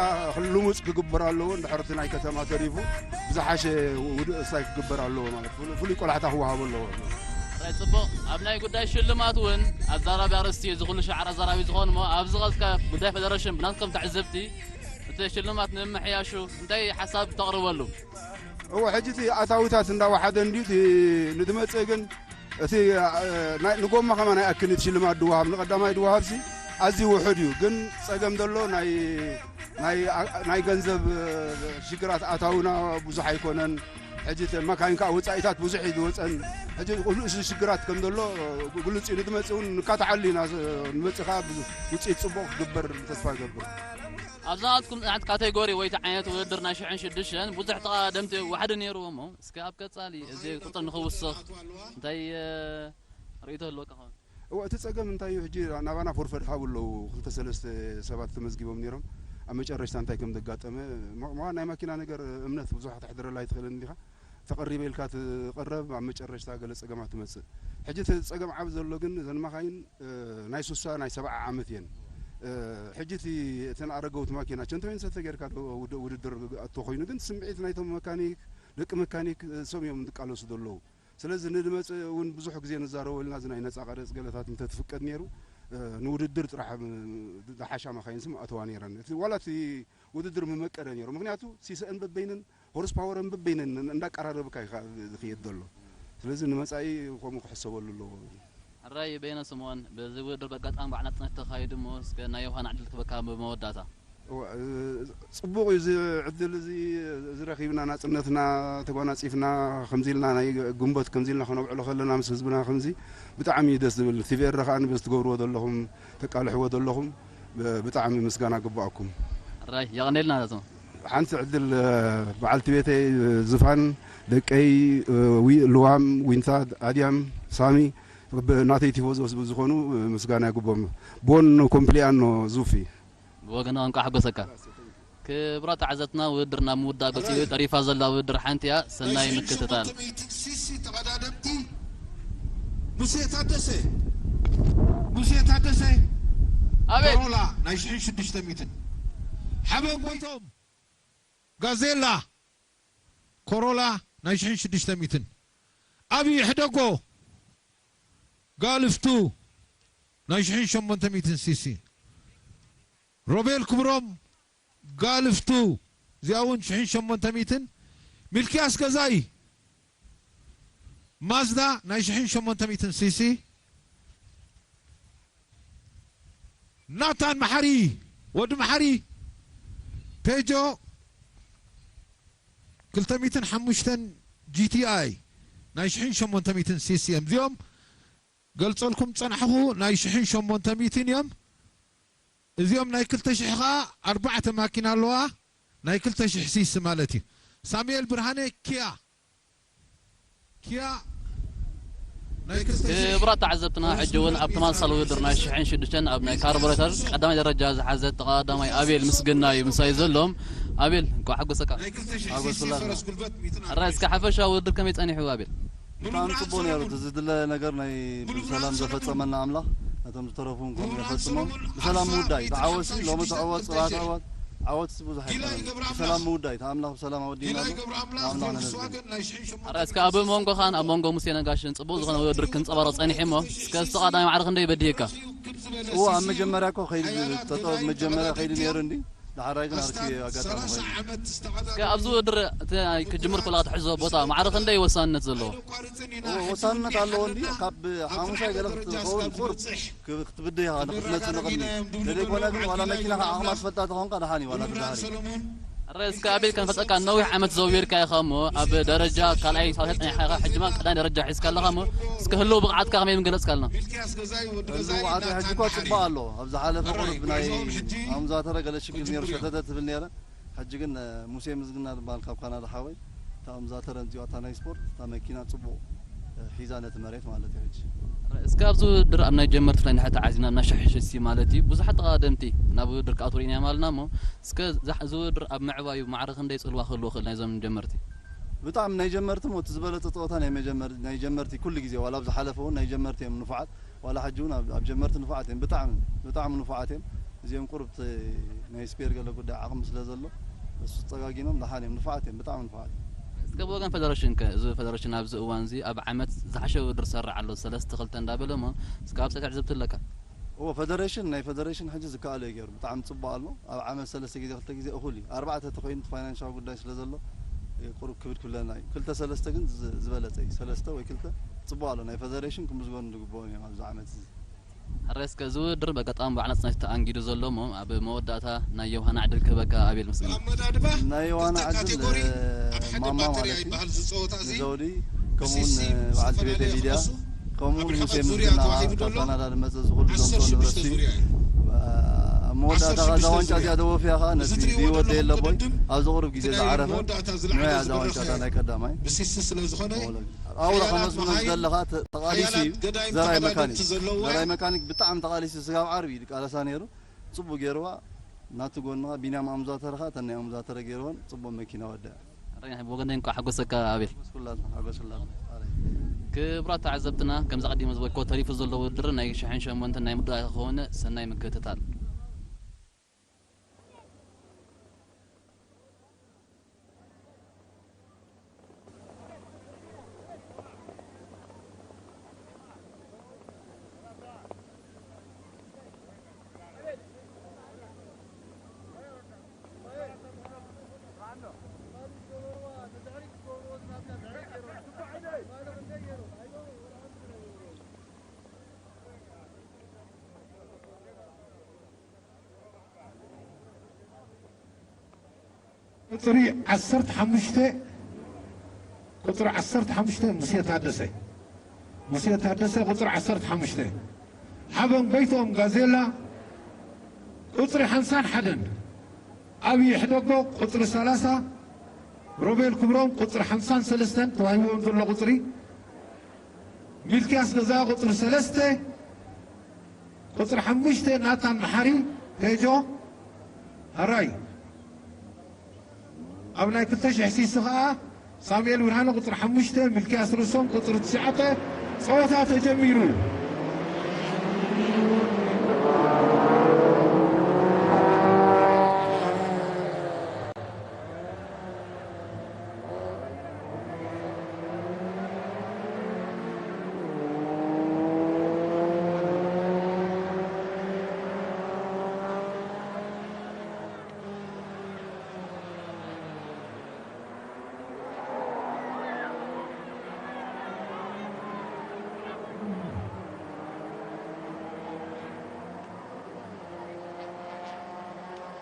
ልሙጽ ክግበር ኣለዎ። እንድሕር እቲ ናይ ከተማ ተሪፉ ብዝሓሸ ውድእ እሳይ ክግበር ኣለዎ ማለት ፍሉይ ቆላሕታ ክወሃቦ ኣለዎ። ጽቡቕ። ኣብ ናይ ጉዳይ ሽልማት እውን ኣዛራቢ ኣርእስቲ እዩ። እዚ ኩሉ ሻዕር ኣዛራቢ ዝኾን እሞ ኣብዚ ኸስከ ጉዳይ ፌደሬሽን ብናትኩም ተዕዝብቲ እቲ ሽልማት ንምምሕያሹ እንታይ ሓሳብ ተቕርበሉ? እወ ሕጂ እቲ ኣታዊታት እንዳወሓደ እንድዩ እቲ ንድመጽእ ግን እቲ ንጎማ ከማን ኣይኣክልን እቲ ሽልማት ድወሃብ ንቐዳማይ ድወሃብሲ ኣዝዩ ውሑድ እዩ። ግን ጸገም ዘሎ ናይ ናይ ገንዘብ ሽግራት ኣታውና ብዙሕ ኣይኮነን። ሕጂ መካይን ከዓ ወፃኢታት ብዙሕ እዩ ዝወፀን። ሕጂ ኩሉ እዚ ሽግራት ከም ዘሎ ግሉፅ እዩ። ንድመፅእ እውን ንካትዓሉ ኢና። ንመፅእ ከዓ ውፅኢት ፅቡቕ ክግበር ተስፋ ይገብር። ኣብዛ ናትኩም ጽንዓት ካቴጎሪ ወይ እቲ ዓይነት ውድድር ናይ ሽሕን ሽዱሽተን ብዙሕ ተቐዳደምቲ ዋሕዲ ነይርዎ እሞ እስከ ኣብ ቀጻሊ እዚ ቁጽሪ ንኽውስኽ እንታይ ርእይቶ ህልወካ ኸውን? እወ እቲ ጸገም እንታይ እዩ ሕጂ ናባና ፎርፈድ ሃቡ ኣለዉ ክልተ ሰለስተ ሰባት ተመዝጊቦም ነይሮም ኣብ መጨረሽታ እንታይ ከም ዘጋጠመ ምዃን ናይ ማኪና ነገር እምነት ብዙሕ ክተሕድረላ ኣይትኽእልን እንዲኻ ተቐሪበ ኢልካ ትቕረብ ኣብ መጨረሽታ ገለ ጸገማት ትመጽእ ሕጂ እቲ ጸገም ዓብ ዘሎ ግን ዘን መኻይን ናይ ሱሳ ናይ ሰብዓ ዓመት እየን። ሕጂ እቲ እተን ኣረገውቲ ማኪና ቸንተወይን ሰተ ጌርካ ውድድር ኣቶ ኮይኑ ግን ስምዒት ናይቶም መካኒክ ደቂ መካኒክ እሶም እዮም ዝቃለሱ ዘለዉ። ስለዚ ንድመፅእ እውን ብዙሕ ግዜ ንዛረበልና እዚ ናይ ነፃ ቀረፅ ገለታት እንተትፍቀድ ነይሩ ንውድድር ጥራሕ ዝሓሻ መካይን ስም ኣተዋ ነይረን። እቲ ዋላ እቲ ውድድር ምመቀደ ነይሩ። ምክንያቱ ሲሰአን በበይንን ሆርስ ፓወርን በበይንን እንዳቀራረብካ እዩ ዝኽየድ ዘሎ። ስለዚ ንመፃኢ ከምኡ ክሕሰበሉ ኣለዎ። ሕራይ በየነ ስምኦን፣ በዚ ውድድር በጋጣሚ በዓል ናጽነት ተኻይዱ እሞ እስከ ናይ ዮሃና ዕድል ክበካ ብመወዳእታ። እወ፣ ጽቡቕ እዩ እዚ ዕድል እዚ፣ እዚ ረኺብና ናጽነትና ተጓናጺፍና ከምዚ ኢልና ናይ ግንቦት ከምዚ ኢልና ከነብዕሎ ከለና ምስ ህዝብና ከምዚ ብጣዕሚ እዩ ደስ ዝብል። ቲቪ ኤረ ከኣ በዚ ትገብርዎ ዘለኹም ተቃልሕዎ ዘለኹም ብ- ብጣዕሚ ምስጋና ግባኣኩም። ሕራይ የቐኔልና ናቶም። ሓንቲ ዕድል በዓልቲ ቤተይ ዝፋን ደቀይ ዊ- ልዋም ዊንታ ኣድያም ሳሚ ብ- ናተይ ቲፎዞ ዝኾኑ ምስጋና ይግቦም። ቦን ኮምፕሊያኖ ዙፊ ብወገና እንቋዕ ሓጎሰካ። ክብራት ተዓዘብትና ውድድር ናብ ምውዳእ ገፂኡ ተሪፋ ዘላ ውድድር ሓንቲ እያ። ሰናይ ምክትታል። ሲሲ ተቐዳደምቲ ሙሴ ታደሰ ሙሴ ታደሰ ኣቤት ኮሮላ ናይ ሽሕን ሽዱሽተ ሚትን ሓበን ጎይቶም ጋዜላ ኮሮላ ናይ ሽሕን ሽዱሽተ ሚትን ኣብይ ሕደጎ ጋልፍቱ ናይ ሽሕን ሸሞንተ ሚትን ሲሲ ሮቤል ክብሮም ጋልፍቱ እዚኣ እውን ሽሕን ሸሞንተ ሚትን ሚልክያስ ገዛኢ ማዝዳ ናይ ሽሕን ሸሞንተ ሚትን ሲሲ ናታን መሓሪ ወዲ መሓሪ ፔጆ ክልተ ሚትን ሓሙሽተን ጂ ቲ ኣይ ናይ ሽሕን ሸሞንተ ሚትን ሲሲ እዮም እዚኦም ገልጸልኩም ጸናሕኹ ናይ ሽሕን ሸሞንተ ሚትን እዮም እዚኦም ናይ ክልተ ሽሕ ኸዓ ኣርባዕተ ማኪና ኣለዋ ናይ ክልተ ሽሕ ሲሲ ማለት እዩ ሳሙኤል ብርሃነ ኪያ ኪያ ናይ ክልተ ሽሕ ክቡራት ተዓዘብትና ሕጂ እውን ኣብ ተመሳሳሊ ውድድር ናይ ሽሕን ሽዱሽተን ኣብ ናይ ካርቡሬተር ቀዳማይ ደረጃ ዝሓዘ ተቐዳማይ ኣቤል ምስግና እዩ ምሳይ ዘሎ ኣቤል እንኳዕ ሓጎሰካ ናይ ክልተ ሽሕ ሲሲ ሓጎስ ኩላትና። ፈረስ ጉልበት ሚትን ሕራይ እስከ ሓፈሻ ውድድር ከመይ ጸኒሑ ኣቤል ብጣዕሚ ጽቡቅ ነይሩ እቲ ዝድለ ነገር ናይ ብሰላም ዘፈጸመና ኣምላኽ ነቶም ዝተረፉ እንኳን የፈጽሞም ብሰላም ምውዳይ ተዓወሲ ሎሚ ተዕወት ጽባሕ ተዕወት ዓወት ብዙሕ ኣይኮነን ብሰላም ምውዳይ እቲ ኣምላኽ ብሰላም ኣወዲና ኣሎ ንኣምላኽ ነመስግን ሕራይ እስከ ኣብ መንጎኻን ኣብ መንጎ ሙሴ ነጋሽን ጽቡቅ ዝኾነ ውድድር ክንጸባረቕ ጸኒሑ እሞ እስከ ዝተቐዳሚ ማዕረ ክንደይ በዲህካ እዎ ኣብ መጀመርያ እኮ ከይዱ ጠጠው መጀመርያ ከይዱ ነይሩ እንዲ ዳሕራይ ግን ኣርኪ ኣጋጣሚ ኮይኑ። እስከ ኣብዚ ውድድር እቲ ናይ ክጅምር ከሎ ክትሕዞ ቦታ ማዕረ ክንደይ ወሳንነት ዘለዎ? እዎ፣ ወሳንነት ኣለዎ እንዲ፣ ካብ ሓሙሻይ ገለ ክትኸውን ቁርብ ክብ-፣ ክትብድህ ኢኻ፣ ንክትመጽእ ንቕድሚ። ዘይኮነ ግን ዋላ መኪናኻ ዓቕማ ትፈልጣ ተኾንካ ደሓን እዩ፣ ዋላ ትበሃል እዩ። ኣረ እስከ ኣቤል ከንፈልጠካ ነዊሕ ዓመት ዘውቢርካ ኢኻ እሞ ኣብ ደረጃ ካልኣይ ሳልሳይ ጸኒሕካ ኢኻ፣ ሕጂ ድማ ቀዳማይ ደረጃ ሒዝካ ኣለኻ እሞ እስከ ህልው ብቕዓትካ ከመይ ምገለጽካልና? ህልው ብቕዓት ሕጂ እኳ ጽቡቕ ኣሎ። ኣብ ዝሓለፈ ቁሩብ ናይ ኣምዛተረ ገለ ሽግር ነይሩ፣ ሸተተ ትብል ነይረ። ሕጂ ግን፣ እ፣ ሙሴ ምዝግና ዝበሃል ካብ ካናዳ ሓወይ፣ እታ ኣምዛተረ እዚኣ እታ ናይ ስፖርት፣ እታ መኪና ጽቡቕ፣ እ፣ ሒዛ ነቲ መሬት ማለት እዩ ሕጂ። እስከ ኣብዚ ውድድር ኣብ ናይ ጀመርቲ ፍላይ እንድሕር ተዓዚና፣ ኣብ ናይ ሽሕ ሽሲ ማለት እዩ፣ ብዙሓት ተቐዳደምቲ ናብ ውድድር ክኣትዉ ርኢና ማለት ኢና እሞ፣ እስከ ዛ-፣ እዚ ውድድር ኣብ ምዕባዩ ማዕረ ክንደይ ጽልዋ ክህልዎ ይኽእል ናይዞም ጀመርቲ? ብጣዕሚ ናይ ጀመርቲ እሞ እቲ ዝበለጸ ጸወታ ናይ መጀመር-፣ ናይ ጀመርቲ ኩሉ ግዜ፣ ዋላ ኣብ ዝሓለፈ እውን ናይ ጀመርቲ እዮም ንፉዓት። ዋላ ሕጂ እውን ኣብ፣ ኣብ ጀመርቲ ንፉዓት እዮም። ብጣዕሚ፣ ብጣዕሚ ንፉዓት እዮም። እዚኦም ቁሩብ እቲ ናይ ስፔር ገለ ጉዳይ ዓቕሚ ስለ ዘሎ፣ እሱ ጸጋጊኖም ደሓን እዮም። ንፉዓት እዮም፣ ብጣዕሚ ንፉዓት እዮም። እስከ ብወገን ፈደረሽን ከ፣ እዚ ፈደረሽን ኣብዚ እዋን እዚ ኣብ ዓመት ዝሓሸ ውድድር ዝሰርዕ ኣሎ፣ ሰለስተ ክልተ እንዳበለ እሞ፣ እስከ ኣብ ሰፊሕ ዝብቲ ኣለካ? እዎ፣ ፈደረሽን፣ ናይ ፈደረሽን ሕጂ ዝከኣሎ እዩ ገይሩ። ብጣዕሚ ጽቡቕ ኣሎ። ኣብ ዓመት ሰለስተ ግዜ፣ ክልተ ግዜ እኹል እዩ። ኣርባዕተ ተኾይኑ እቲ ፋይናንሻዊ ጉዳይ ስለ ዘሎ፣ እ፣ ቁሩብ ክብድ ክብለና እዩ። ክልተ ሰለስተ ግን ዝ-፣ ዝበለጸ እዩ። ሰለስተ ወይ ክልተ ጽቡቕ ኣሎ። ናይ ፈደረሽን ክምዝገኑ ዝግብኦም እዮም ኣብዚ ዓመት እዚ። ሕራይ እስከ እዚ ውድድር በጋጣሚ በዓል ናጽነት ተኣንጊዱ ዘሎ እሞ፣ ኣብ መወዳእታ ናይ ዮሃና ዕድል ክህበካ ኣቤል ምስግና። ናይ ዮሃና ዕድል፣ እ፣ ማማ ማለት እዩ። ንዘውዲ፣ ከምኡውን፣ እ፣ በዓልቲ ቤተይ ሊድያ፣ ከምኡውን ሙሴ ምስግና ካብ ካናዳ ዝመጸ ዝኹሉ ዘምጽኦ ንብረት እዩ። ኣብ መወዳእታ ከኣ እዛ ዋንጫ እዚኣ ደወፍያ ከኣ ነቲ ብህይወት ዘየለ ኣቦይ ኣብዚ ቁሩብ ግዜ ዝዓረፈ ንዓይ እዛ ዋንጫ እታ ናይ ቀዳማይ። ኣብ ኣውራ ከመስግኖ ዝደሊ ከኣ ተ-፣ ተቓሊሱ እዩ። ዘርኣይ መካኒክ። ዘርኣይ መካኒክ ብጣዕሚ ተቓሊሱ ስጋብ ዓርቢ እዩ ዝቃለሳ ነይሩ። ጽቡቕ ገይርዋ። ናቱ ጎንኻ ቢንያም ኣምዛተረ ኸኣ እተን ናይ ኣምዛተረ ገይርወን ጽቡቕ መኪና ወድዐ። ኣረ፣ ብወገነይ እንቋዕ ሓጎሰካ ኣቤል። ሓጎስኩላትና፣ ሓጎስኩላትና። ኣረ። ክቡራት ተዓዘብትና፣ ከምዚ ኣቐዲመ ዝበልክዎ ተሪፉ ዘሎ ውድድር ናይ ሽሕን ሸሞንተን ናይ ምድዋል ክኸውን ሰናይ ምክትታል። ቁጽሪ ዓሰርተ ሓሙሽተ፣ ቁጽሪ ዓሰርተ ሓሙሽተ ሙሴ ታደሰ። ሙሴ ታደሰ ቁጽሪ ዓሰርተ ሓሙሽተ። ሓበን ጎይትኦም ጋዜላ ቁጽሪ ሓምሳን ሓደን። ኣብይ ሕደጎ ቁጽሪ ሰላሳ። ሮቤል ክብሮም ቁጽሪ ሓምሳን ሰለስተን ተዋሂብዎም ዘሎ ቁጽሪ። ሚልክያስ ገዛ ቁጽሪ ሰለስተ። ቁጽሪ ሓሙሽተ ናታን መሓሪ ቴጆ። ሕራይ። ኣብ ናይ ክልተ ሽሕ ሲሲ ኸኣ ሳሙኤል ብርሃነ ቁጽሪ ሓሙሽተ፣ ሚልክያስ ርእሶም ቁጽሪ ትሽዓተ። ጸወታ ተጀሚሩ።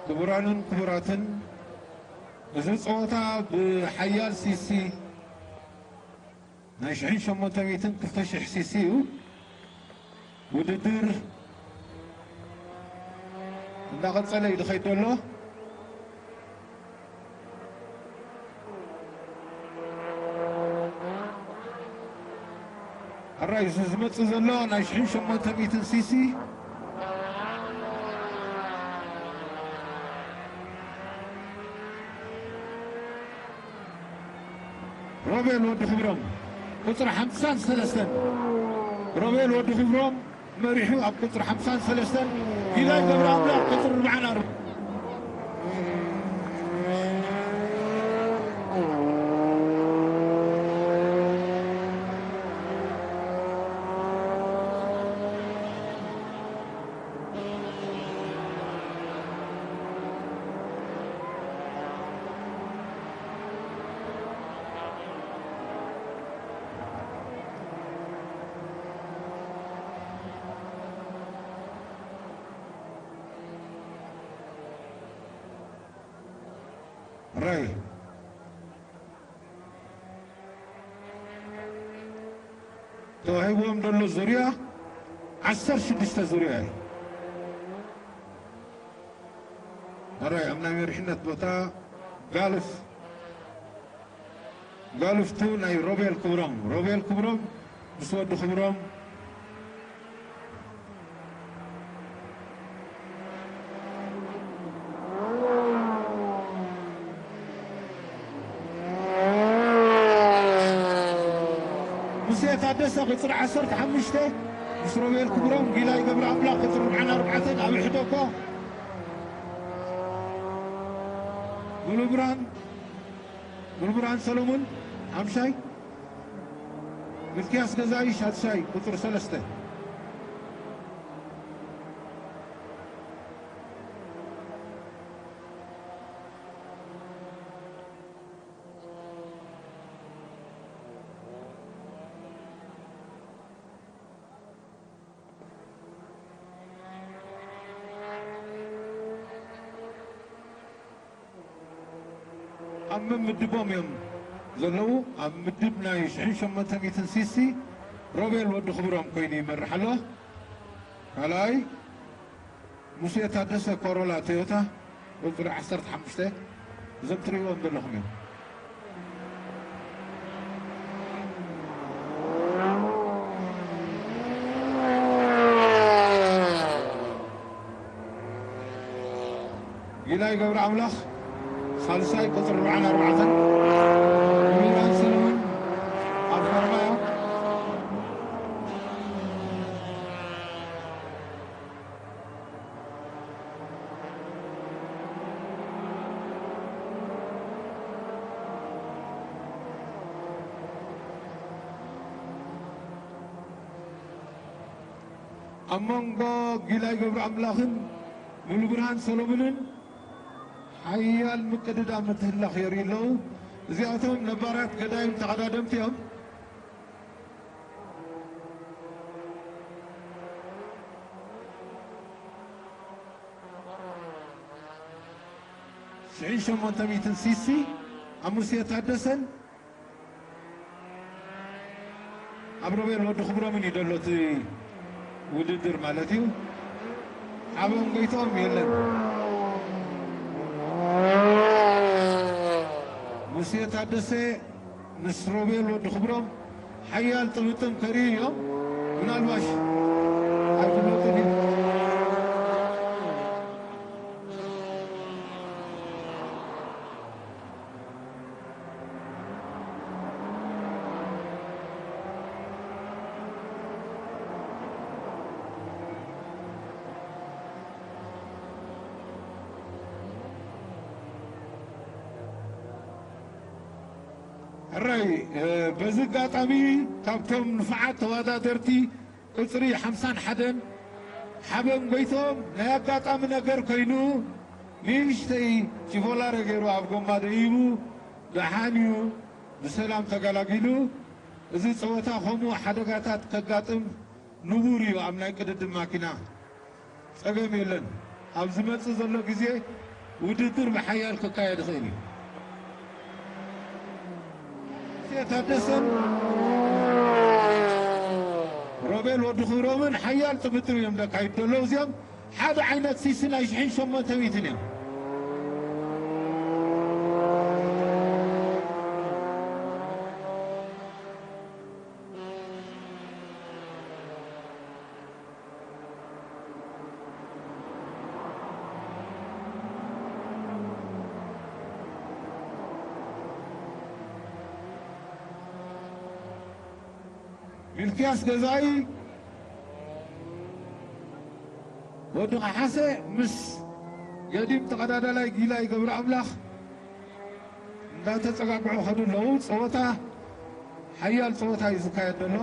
ክቡራንን ክቡራትን፣ እዚ ጸወታ ብሓያል ሲሲ ናይ ሽሕን ሸሞንተ ሚእትን ክልተ ሽሕ ሲሲ እዩ። ውድድር እንዳቐጸለ እዩ ዝኸይድ ዘሎ። ሕራይ፣ እዚ ዝመጽእ ዘሎ ናይ ሽሕን ሸሞንተ ሚእትን ሲሲ። ሮቤል ወዲ ክብሮም ቁጽሪ ሓምሳን ሰለስተን። ሮቤል ወዲ ክብሮም መሪሑ ኣብ ቁጽሪ ሓምሳን ሰለስተን። ጊላይ ገብረኣምላኽ ቁጽሪ ኣርብዓን ኣርባዕተን። ራይ ተዋሂብዎም ዘሎ ዙርያ ዓሰርተ ሽዱሽተ ዙርያ እዩ። ሕራይ ኣብ ናይ መሪሕነት ቦታ ጋልፍ ጋልፍቱ ናይ ሮቤል ክብሮም፣ ሮቤል ክብሮም ምስ ወዲ ክብሮም ሙሴ ታደሰ ቁፅሪ ዓሰርተ ሓሙሽተ ምስ ሮቤል ክብሮም፣ ጊላይ ገብረ ኣምላኽ ቁፅሪ ኣርብዓን ኣርባዕተን፣ ኣብ ሕደኮ ሙሉብርሃን፣ ሙሉብርሃን ሰሎሙን ሓምሻይ፣ ሚልክያስ ገዛኢ ሻድሻይ ቁፅሪ ሰለስተ። ኣብ ምምድቦም እዮም ዘለዉ። ኣብ ምድብ ናይ ሽሕን ሸሞንተ ሚእትን ሲሲ ሮቤል ወዲ ክብሮም ኮይኑ ይመርሕ ኣሎ። ካልኣይ ሙሴ ታደሰ ኮሮላ ቶዮታ ቁፅሪ ዓሰርተ ሓሙሽተ። እዞም ትርእይዎም ዘለኹም እዮም። ጊላይ ገብረ ኣምላኽ ሳልሳይ ቁፅሪ ኣርባዓን ኣርባዕተን፣ ሚራን ሰለሙን ኣብ ፈረማ እዮም። ኣብ መንጎ ጊላይ ገብረ ኣምላኽን ሙሉብርሃን ሰሎሙንን ሓያል ምቅድዳም ምትህልላኽ የርእዩ ኣለዉ። እዚኣቶም ነባራት ገዳይም ተቐዳደምቲ እዮም። ሽሕን ሸሞንተ ሚእትን ሲሲ ኣብ ሙሴ ታደሰን ኣብ ሮቤል ወዲ ክብሮምን እዩ ዘሎ እቲ ውድድር ማለት እዩ። ዓበም ጎይትኦም የለን። ሙሴ ታደሰ ምስ ሮቤል ወዲ ክብሮም ሓያል ጥምጥም ከርእዩ እዮም። ምናልባሽ ኣይፍለጥን እዩ። ሕራይ፣ እ፣ በዚ ኣጋጣሚ ካብቶም ንፉዓት ተወዳደርቲ ቁፅሪ ሓምሳን ሓደን ሓበን ጎይቶም ናይ ኣጋጣሚ ነገር ኮይኑ ንእሽተይ ቺቮላረ ገይሩ ኣብ ጎማ ደይቡ ደሓን እዩ ብሰላም ተገላጊሉ። እዚ ፀወታ ከምኡ ሓደጋታት ከጋጥም ንቡር እዩ ኣብ ናይ ቅድድም ማኪና። ጸገም የለን። ኣብ ዝመጽእ ዘሎ ግዜ ውድድር ብሓያል ክካየድ ይኽእል እዩ። ሙሴ ታደሰን ሮቤል ወዲ ክብሮምን ሓያል ጥምጥም እዮም ዘካይዱ ዘለዉ። እዚኦም ሓደ ዓይነት ሲሲ ናይ ሽሕን ሸሞንተ ሚእትን እዮም። ሚልክያስ ገዛኢ ወዲ ከሓሰ ምስ ገዲም ተቐዳዳላይ ጊላይ ገብረ ኣምላኽ እንዳተጸጋግዑ ከዱ ኣለዉ። ጸወታ ሓያል ጸወታ እዩ ዝካየድ ዘሎ።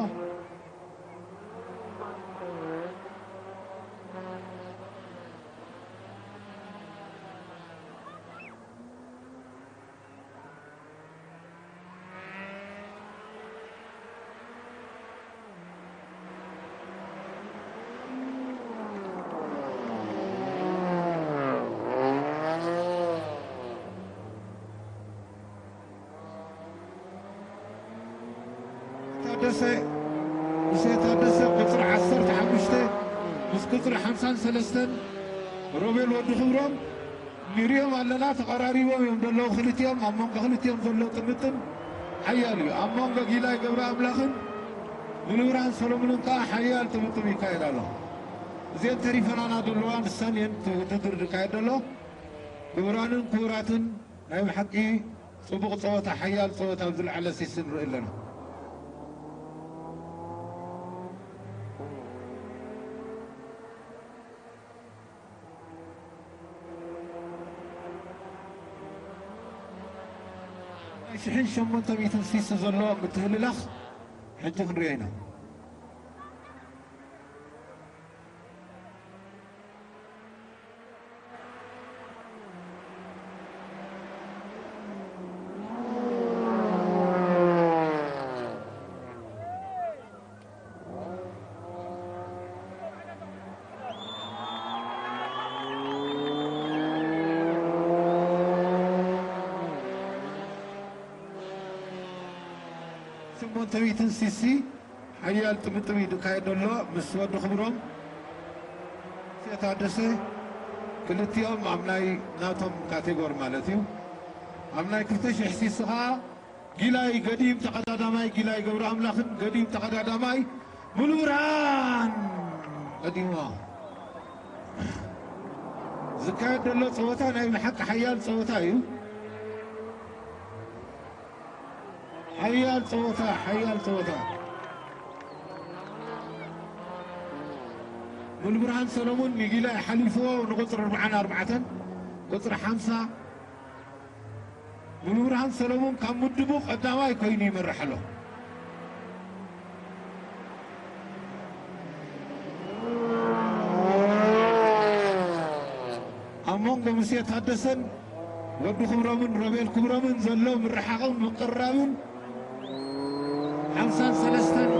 ደሰ፣ ሙሴ ታደሰ ቁፅሪ ዓሰርተ ሓሙሽተ ምስ ቁፅሪ ሓምሳን ሰለስተን፣ ሮቤል ወዲ ክብሮም፣ ንሪኦም ኣለና፣ ተቐራሪቦም እዮም ዘለዉ። ክልቲኦም፣ ኣብ መንጎ ክልቲኦም ዘሎ ጥምጥም ሓያል እዩ። ኣብ መንጎ ጊላይ ገብረ ኣምላኽን ሙሉብርሃን ሰሎሙንን ከዓ ሓያል ጥምጥም ይካየድ ኣሎ። እዘን ተሪፈናና ዘለዋ ንሰን እየን እቲ ውድድር ዝካየድ ዘሎ። ክቡራንን ክቡራትን፣ ናይ ብሓቂ ጽቡቕ ጸወታ፣ ሓያል ጸወታ ኣብ ዝለዓለ ሲሲ ንርኢ ኣለና። ናይ ሽሕን ሸሞንተ ሚእትን ሲሲ ዘሎ ምትህልላኽ ሕጂ ክንሪኦ ኢና። ሸሞንተ ሚእትን ሲሲ ሓያል ጥምጥም እዩ ዝካየድ ዘሎ ምስ ወዲ ክብሮም። ሙሴ ታደሰ፣ ክልቲኦም ኣብ ናይ ናቶም ካቴጎሪ ማለት እዩ። ኣብ ናይ ክልተ ሽሕ ሲሲ ኸዓ ጊላይ ገዲም ተቐዳዳማይ፣ ጊላይ ገብረ ኣምላኽን ገዲም ተቐዳዳማይ ሙሉ ብርሃን ቀዲሞ። ዝካየድ ዘሎ ጸወታ ናይ ብሓቂ ሓያል ጸወታ እዩ። ሓያል ጸወታ፣ ሓያል ጸወታ። ሙሉብርሃን ሰሎሙን ንጊላይ ሓሊፍዎ ንቁጽሪ ኣርብዓን ኣርባዕተን፣ ቁጽሪ ሓምሳ። ሙሉብርሃን ሰሎሙን ካብ ምድቡ ቀዳማይ ኮይኑ ይመርሕ ኣሎ። ኣብ መንጎ ሙሴ ታደሰን ወዲ ክብሮምን ሮቤል ክብሮምን ዘሎ ምርሓቕን ምቅርራብን ሓምሳን ሰለስተን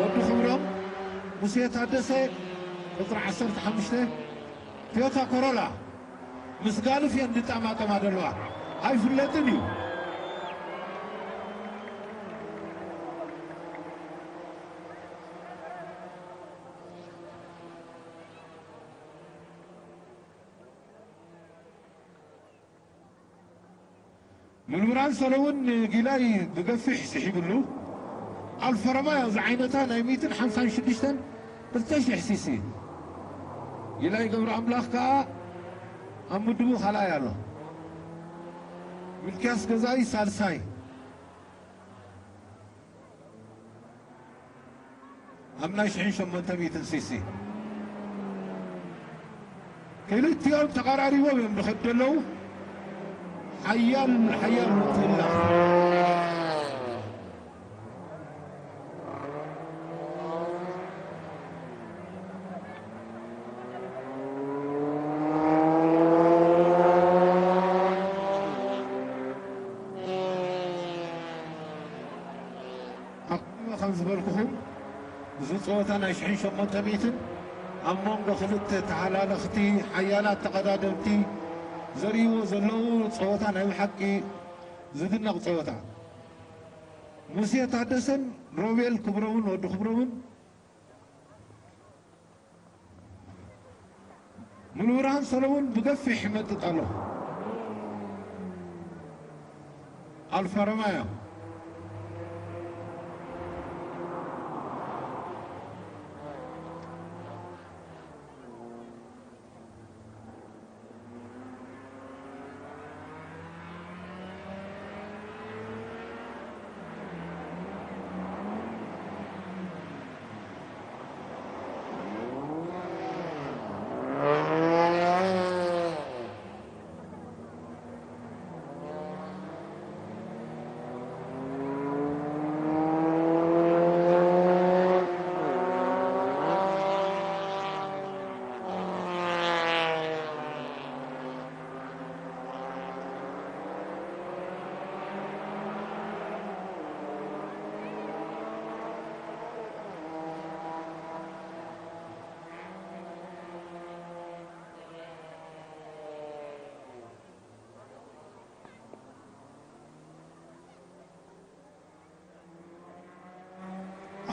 ወዲ ክብሮም፣ ሙሴ ታደሰ ቁፅሪ ዓሰርተ ሓሙሽተ፣ ቶዮታ ኮሮላ ምስ ጋልፍ እየን ዝጠማጠማ ዘለዋ። ኣይፍለጥን እዩ። ሙሉብርሃን ሰሎሙን ንጊላይ ብገፊሕ ስሒብሉ። ኣልፋ ሮማዮ ዝዓይነታ ናይ ሚእትን ሓምሳን ሽዱሽተን ክልተ ሽሕ ሲሲ። ጊላይ ገብረ ኣምላኽ ከኣ ኣብ ምድቡ ካልኣይ ኣሎ። ሚልክያስ ገዛኢ ሳልሳይ። ኣብ ናይ ሽሕን ሸሞንተ ሚእትን ሲሲ ክልቲኦም ተቐራሪቦም እዮም ዝኸዱ ዘለዉ። ሓያል፣ ሓያል ምትህልላኽ። ኣቐዲመ ከም ዝበልኩኹም፣ እዚ ጸወታ ናይ ሽሕን ሸሞንተ ሚእትን ኣብ መንጎ ክልተ ተሃላለኽቲ ሓያላት ተቐዳደምቲ ዘርእይዎ ዘለዉ ጸወታ ናይ ብሓቂ ዝድነቕ ጸወታ። ሙሴ ታደሰን ሮቤል ክብሮምን ወዲ ክብሮምን ሙሉብርሃን ሰሎሙን ብገፊሕ ይመጥጥ ኣሎ። ኣልፋ ሮማዮ።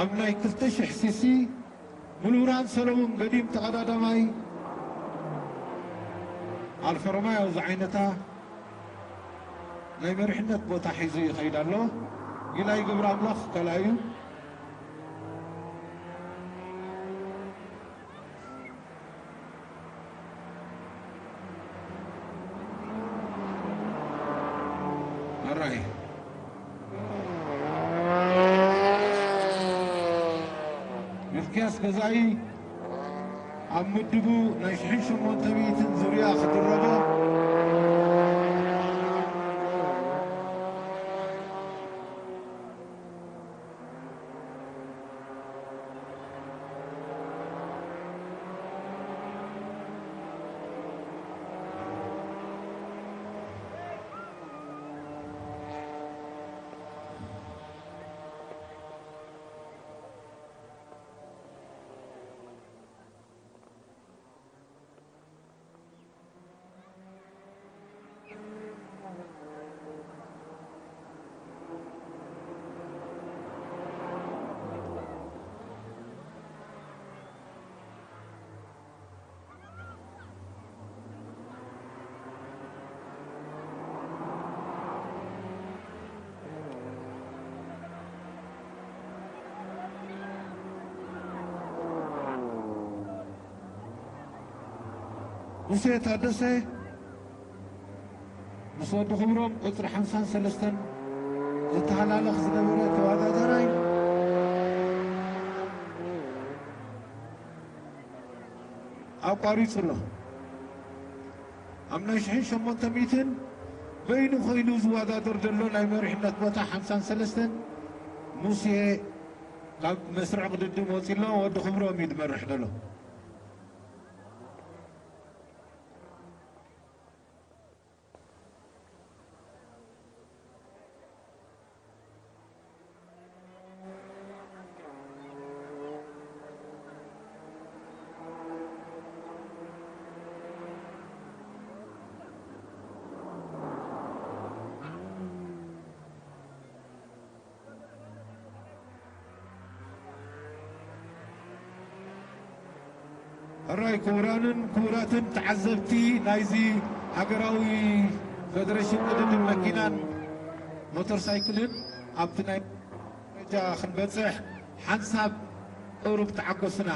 ኣብ ናይ ክልተ ሽሕ ሲሲ ሙሉብርሃን ሰለሙን ገዲም ተቐዳዳማይ ኣልፈ ሮማዮ ዝዓይነታ ናይ መሪሕነት ቦታ ሒዙ ይኸይድ ኣሎ። ጊላይ ገብረ ኣምላኽ ካልኣዩ። ኣራይ ሚልክያስ ገዛኢ ኣብ ምድቡ ናይ ሽሕን ሸሞንተ ሚእትን ዙርያ ክድረቦ። ሙሴ ታደሰ ምስ ወዲ ክብሮም ቁፅሪ ሓምሳን ሰለስተን ዝተሃላለኽ ዝነበረ ተወዳዳራይ ኣቋሪፁ ኣሎ። ኣብ ናይ ሽሕን ሸሞንተ ሚእትን በይኑ ኮይኑ ዝወዳደር ዘሎ ናይ መሪሕነት ቦታ ሓምሳን ሰለስተን ሙሴ ካብ መስርዕ ቅድድም ወፂ ኣሎ። ወዲ ክብሮም እዩ ዝመርሕ ዘሎ። ሕራይ ክቡራንን ክቡራትን ተዓዘብቲ ናይዚ ሃገራዊ ፈደረሽን ቅድድም መኪናን ሞተር ሳይክልን ኣብቲ ናይ ደረጃ ክንበጽሕ ሓንሳብ ቁሩብ ተዓገሱና።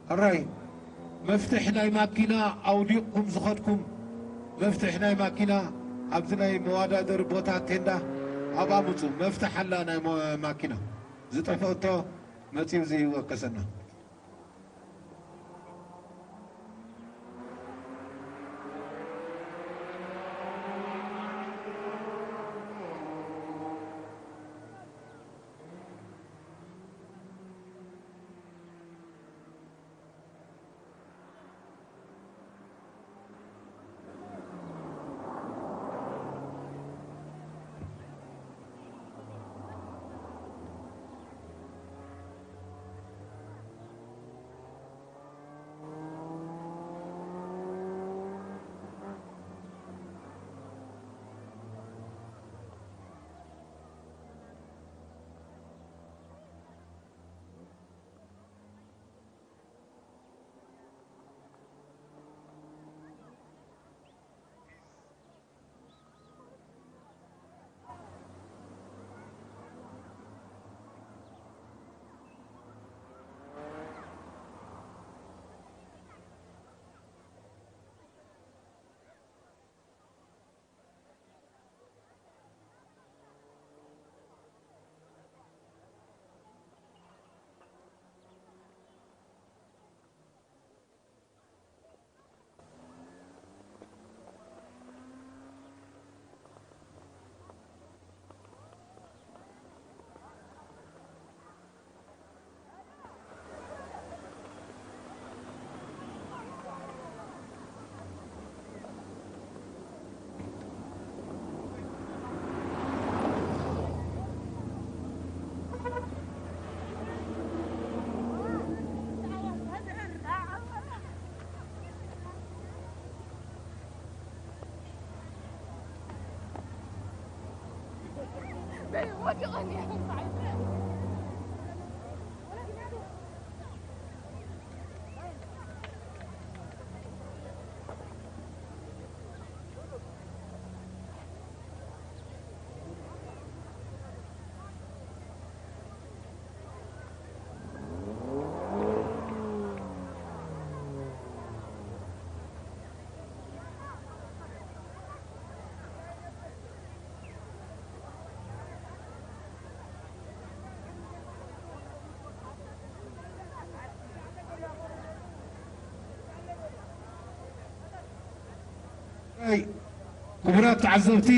ሕራይ መፍትሕ ናይ ማኪና ኣውዲቕኩም ዝኸድኩም፣ መፍትሕ ናይ ማኪና ኣብዚ ናይ መዋዳደሪ ቦታ ቴንዳ ኣብኣ ምፁ። መፍትሕ ኣላ ናይ ሞ- ማኪና ዝጠፈእቶ መፂኡ እዚ ይወከሰና። ክቡራት ተዓዘብቲ፣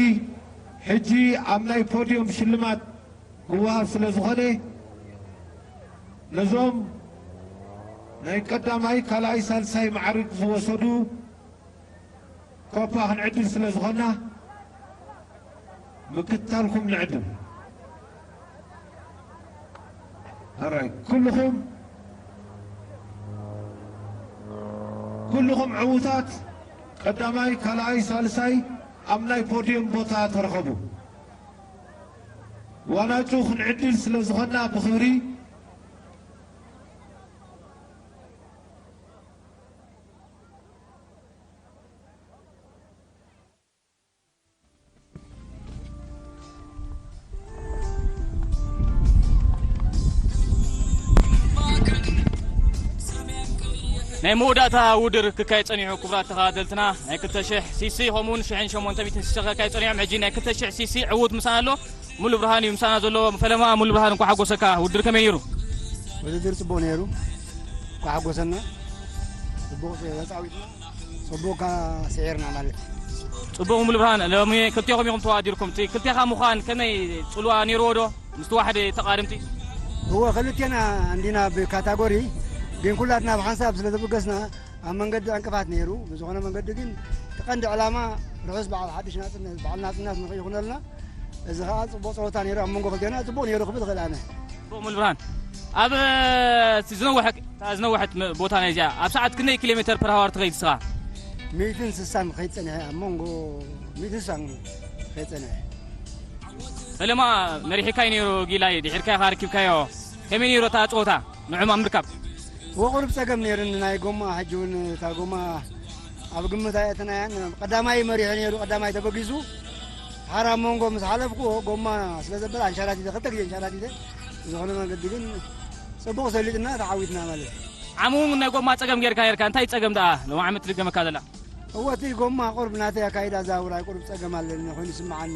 ሕጂ ኣብ ናይ ፖድዮም ሽልማት ክወሃብ ስለ ዝኾነ፣ ነዞም ናይ ቀዳማይ፣ ካልኣይ፣ ሳልሳይ ማዕርግ ዝወሰዱ ኮፓ ክንዕድል ስለ ዝኾንና፣ ምክትታልኩም ንዕድም። ሕራይ ኩልኹም፣ ኩልኹም ዕዉታት ቀዳማይ፣ ካልኣይ፣ ሳልሳይ ኣብ ናይ ፖድዮም ቦታ ተረኸቡ። ዋናጩ ክንዕድል ስለ ዝኾንና ብኽብሪ ናይ መወዳእታ ውድድር ክካየድ ጸኒሑ። ክቡራት ተኸታተልትና፣ ናይ ክልተ ሽሕ ሲሲ ከምኡውን ሽሕን ሸሞንተ ሚእትን ሲሲ ክካየድ ጸኒሖም። ሕጂ ናይ ክልተ ሽሕ ሲሲ ዕዉት ምሳና ኣሎ። ሙሉ ብርሃን እዩ ምሳና ዘሎ። ፈለማ፣ ሙሉ ብርሃን፣ እንኳዕ ሓጎሰካ። ውድድር ከመይ ነይሩ? ውድድር ጽቡቕ ነይሩ። እንኳዕ ሓጎሰና። ጽቡቕ ተጻዊትና። ጽቡቕ ስዒርና ማለት እዩ። ጽቡቕ ሙሉ ብርሃን፣ ሎሚ ክልቴኹም ኢኹም ተዋዲርኩም። እቲ ክልቴኻ ምዃን ከመይ ጽልዋ ነይርዎ ዶ? ምስቲ ዋሕድ ተቓርምቲ? እወ፣ ክልቴና እንዲና ብካታጎሪ፣ ግን ኩላትና ብሓንሳብ ስለ ተበገስና ኣብ መንገዲ ዕንቅፋት ነይሩ። ብዝኾነ መንገዲ ግን እቲ ቀንዲ ዕላማ ርሑስ በዓል ሓድሽ ናጽነት፣ በዓል ናጽነት ንኽይኹነልና፣ እዚ ኸኣ ጽቡቕ ጸወታ ነይሩ። ኣብ መንጎ ክልቴና ጽቡቕ ነይሩ ክብል እኽእል ኣነ። ጽቡቕ ሙሉ ብርሃን። ኣብ እቲ ዝነውሐ፣ እታ ዝነውሐት መ-፣ ቦታ ናይ እዚኣ፣ ኣብ ሰዓት ክንደይ ኪሎ ሜተር ፐር ሃወር ትኸይድ ንስኻ? ሚእትን ስሳን ክኸይድ ጸኒሐ፣ ኣብ መንጎ ሚእትን ስሳን ክኸይድ ጸኒሐ። ፈለማ መሪሕካይ ነይሩ ጊላይ፣ ድሒርካ ኢኻ ረኪብካዮ። ከመይ ነይሩ እታ ጸወታ ንዕኦም ኣብ ምርካብ? ወቁሩብ ጸገም ነይሩኒ ናይ ጎማ፣ ሕጂ እውን እታ ጎማ ኣብ ግምት ኣየእተናያን። ቀዳማይ መሪሑ ነይሩ፣ ቀዳማይ ተበጊሱ። ሓራ ኣብ መንጎ ምስ ሓለፍኩዎ ጎማ ስለ ዘበለ ኣንሸራቲተ፣ ክልተ ግዜ ኣንሸራቲተ። ብዝኾነ መንገዲ ግን ጽቡቕ ሰሊጥና ተዓዊትና ማለት እዩ። ዓሙ እውን ናይ ጎማ ጸገም ጌርካ ኔርካ፣ እንታይ ጸገም ደኣ ሎም ዓመት ትልገመካ ዘላ? እወ፣ እቲ ጎማ ቁርብ ናተይ ኣካይዳ ዛውራይ ቁርብ ጸገም ኣለኒ ኮይኑ ይስምዓኒ።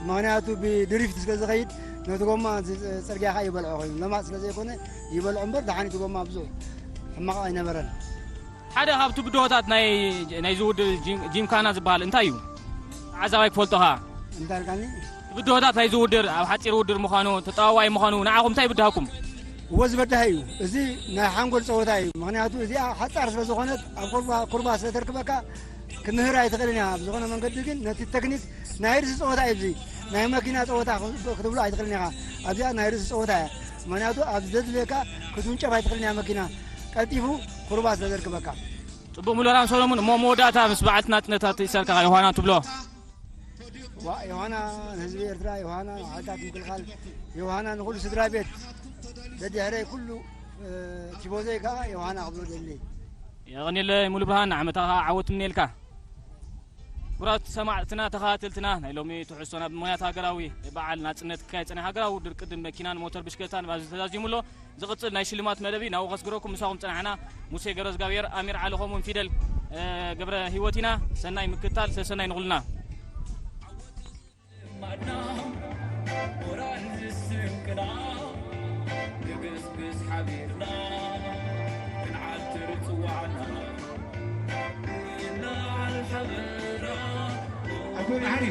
ምኽንያቱ ብድሪፍት ስለ ዝኸይድ ነቲ ጎማ ጽርግያ ኸኣ ይበልዖ ኮይኑ፣ ለማጽ ስለ ዘይኮነ ይበልዖ እምበር፣ ደሓን እቲ ጎማ ብዙሕ ሕማቕ ኣይነበረን። ሓደ ካብቲ ብድሆታት ናይ፣ ናይዚ ውድድር ጂም-፣ ጂምካና ዝበሃል እንታይ እዩ? ተዓዛባይ ክፈልጦ ኸኣ። እንታይ ኢልካኒ? ብድሆታት ናይዚ ውድድር፣ ኣብ ሓጺር ውድድር ምዃኑ፣ ተጠዋዋይ ምዃኑ፣ ንዓኹም እንታይ ይብድሃኩም? እወ ዝበድሃ እዩ። እዚ ናይ ሓንጎል ጸወታ እዩ። ምኽንያቱ እዚኣ ሓጻር ስለ ዝኾነት፣ ኣብ ኩርባ፣ ኩርባ ስለ ተርክበካ፣ ክምህር ኣይትኽእልን እያ። ብዝኾነ መንገዲ ግን ነቲ ተክኒክ ናይ ርእሲ ጸወታ እዩ። እዚ ናይ መኪና ጸወታ ክትብሎ ኣይትኽእልን ኢኻ። ኣብዚኣ ናይ ርእሲ ጸወታ እያ። ምኽንያቱ ኣብ ዘድልየካ ክትውንጨፍ ኣይትኽእልን እያ መኪና። ቀልጢፉ ኩርባ ስለ ዘርክበካ። ጽቡቕ ሙሉራም ሰሎሙን፣ እሞ መወዳእታ ምስ በዓልቲ ናጽነታ ትእሰር ከኣ ዮሃና ትብሎ? ዋ፣ ዮሃና ንህዝቢ ኤርትራ፣ ዮሃና ንሓይልታት ምክልኻል፣ ዮሃና ንኹሉ ስድራ ቤት፣ ደድሕረይ ኩሉ፣ እ፣ ቲፎዞይ ከኣ ዮሃና ክብሎ ደሊ። የቐንየለይ ሙሉ ብርሃን፣ ንዓመታ ከኣ ዓወት እምነየልካ። ክቡራት ሰማዕትና፣ ተኸታተልትና፣ ናይ ሎሚ ትሕዝቶና ብምኽንያት ሃገራዊ በዓል ናጽነት ክካየድ ጸኒሑ፣ ሃገራዊ ውድድር ቅድም መኪናን ሞተር ብሽክለታን ኣብዚ ተዛዚሙ ኣሎ። ዝቕጽል ናይ ሽልማት መደብ እዩ። ናብኡ ከስግረኩም ምሳኹም ጸናሕና። ሙሴ ገብረዝጋብሔር፣ ኣሚር ዓሊ፣ ከምኡውን ፊደል፣ እ፣ ገብረ ህይወት ኢና። ሰናይ ምክትታል፣ ሰሰናይ ንኹልና። ኣቦ መሓሪ።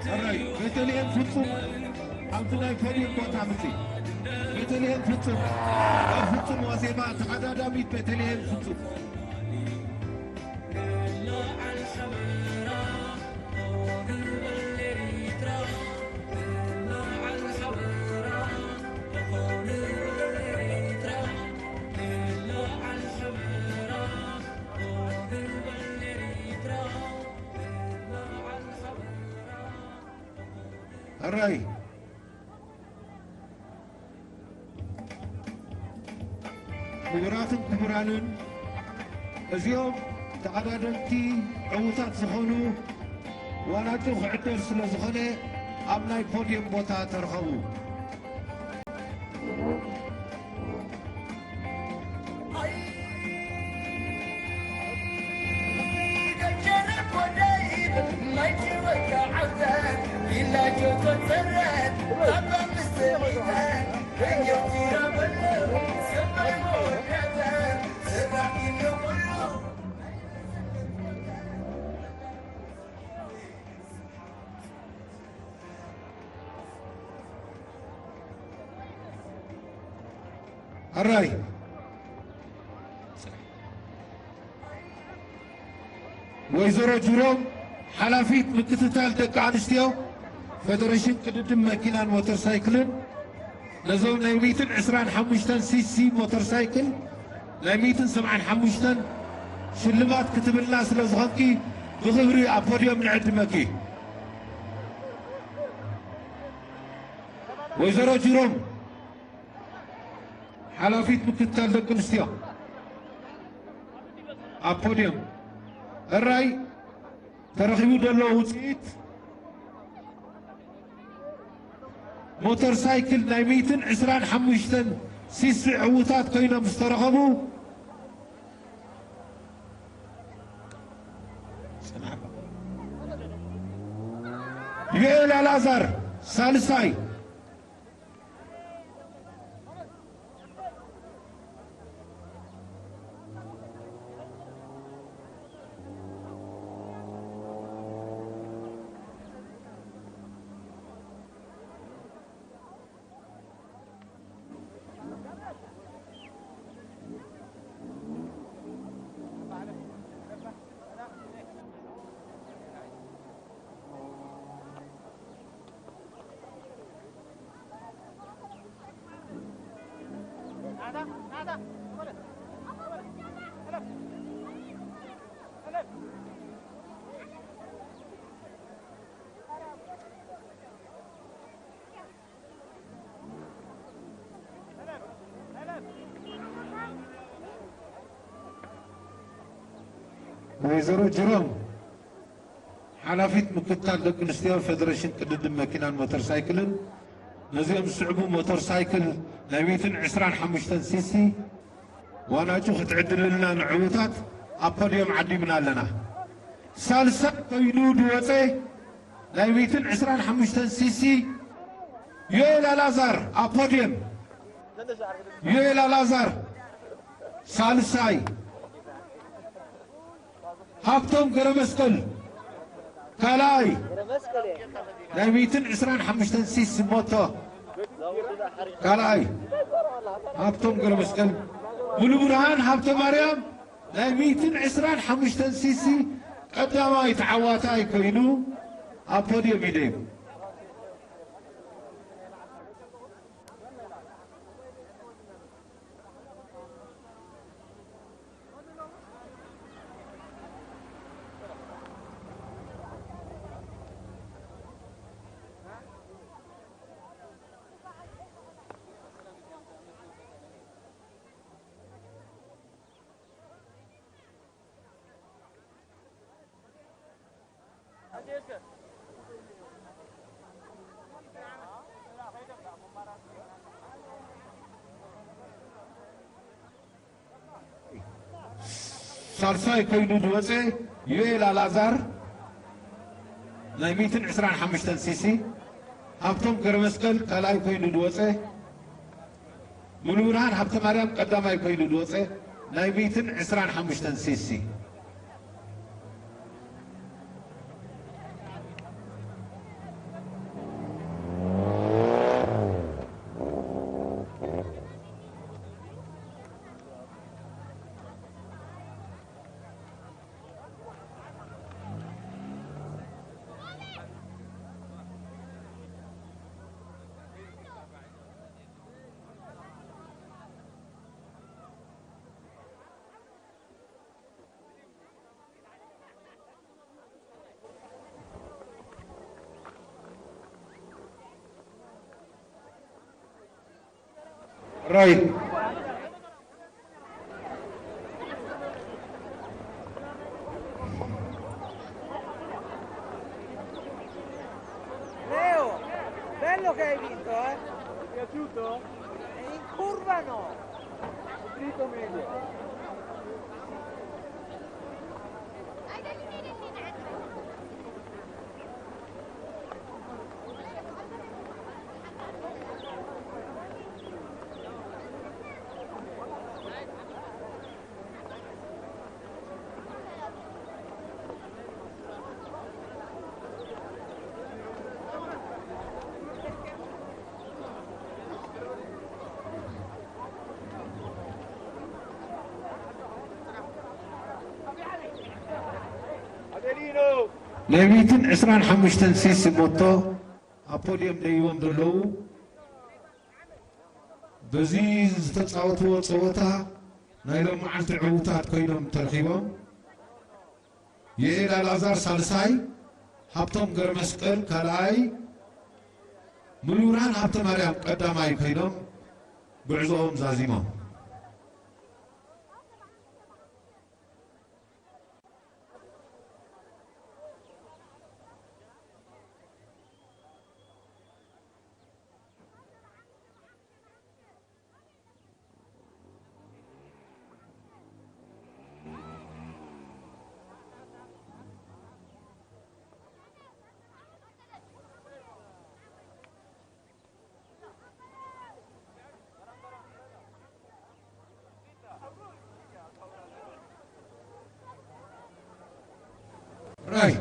ሕራይ ቤተልሔም ፍጹም ኣብቲ ናይ ፖድየም ቦታ ምጺ። ቤተልሔም ፍጹም፣ ኣብ ፍጹም ዋዜማ ተቐዳዳሚት ቤተልሔም ፍጹም። ሕራይ ክቡራትን ክቡራንን፣ እዚኦም ተቐዳደምቲ ዕዉታት ዝኾኑ ዋናጩ ክዕደል ስለ ዝኾነ ኣብ ናይ ፖድየም ቦታ ተረኸቡ። ሕራይ ወይዘሮ ጅሮም፣ ሓላፊት ምክትታል ደቂ ኣንስትዮ፣ ፌደሬሽን ቅድድም መኪናን ሞተር ሳይክልን፣ ነዞም ናይ ሚእትን ዕስራን ሓሙሽተን ሲ ሲ ሞተር ሳይክል ናይ ሚእትን ሰብዓን ሓሙሽተን ሽልማት ክትብልና ስለ ዝኾንኪ፣ ብኽብሪ ኣብ ፖድዮም ንዕድመኪ። ወይዘሮ ጅሮም፣ ሓላፊት ምክትታል ደቂ ኣንስትዮ፣ ኣብ ፖድዮም። ሕራይ ተረኺቡ ዘሎ ውፅኢት፣ ሞተር ሳይክል ናይ ሚእትን ዕስራን ሓሙሽተን ሲ ሲ ዕዉታት ኮይኖም ዝተረኸቡ፣ ዮኤል ኣልኣዛር ሳልሳይ፣ ወይዘሮ ጅሮም፣ ሓላፊት ምክትታል ደቂ ኣንስትዮ ፌደሬሽን ቅድድም መኪናን ሞተር ሳይክልን፣ ነዚኦም ዝስዕቡ ሞተር ሳይክል ናይ ሚእትን ዕስራን ሓሙሽተን ሲሲ ዋናጩ ክትዕድልልና ንዕዉታት ኣብ ፖድዮም ዓዲምና ኣለና። ሳልሳይ ኮይኑ ዝወፀ ናይ ሚእትን ዕስራን ሓሙሽተን ሲሲ ዮኤል ኣላዛር ኣብ ፖድየም። ዮኤል ኣላዛር ሳልሳይ፣ ሃብቶም ገረመስቀል ካልኣይ፣ ናይ ሚእትን ዕስራን ሓሙሽተን ሲሲ ሞቶ ካልኣይ፣ ሃብቶም ገረመስቀል። ሙሉ ብርሃን ሃብተ ማርያም ናይ ሚእትን ዕስራን ሓሙሽተን ሲሲ ቀዳማይ ተዓዋታይ ኮይኑ ኣብ ፖድየም ይደይቡ። ሳልሳይ ኮይኑ ዝወፀ ዩኤል ኣልኣዛር ናይ ሚእትን ዕስራን ሓሙሽተን ሲሲ፣ ሃብቶም ገረመስቀል ካልኣይ ኮይኑ ዝወፀ፣ ሙሉብርሃን ሃብተማርያም ቀዳማይ ኮይኑ ዝወፀ ናይ ሚእትን ዕስራን ሓሙሽተን ሲሲ። ራይት። Leo, bello che hai vinto, eh? Ti è piaciuto? In curva no. Dritto meglio. ናይ ሚእትን ዕስራን ሓሙሽተን ሲሲ ሞቶ ኣብ ፖድየም ደይቦም ዘለዉ፣ በዚ ዝተፃወትዎ ፀወታ ናይ ሎመዓልቲ ዕዉታት ኮይኖም ተረኺቦም። የኤል ኣልኣዛር ሳልሳይ፣ ሃብቶም ገረመስቀል ካልኣይ፣ ሙሉብርሃን ሃብተማርያም ቀዳማይ ኮይኖም ጉዕዞኦም ዛዚሞም። ራይ።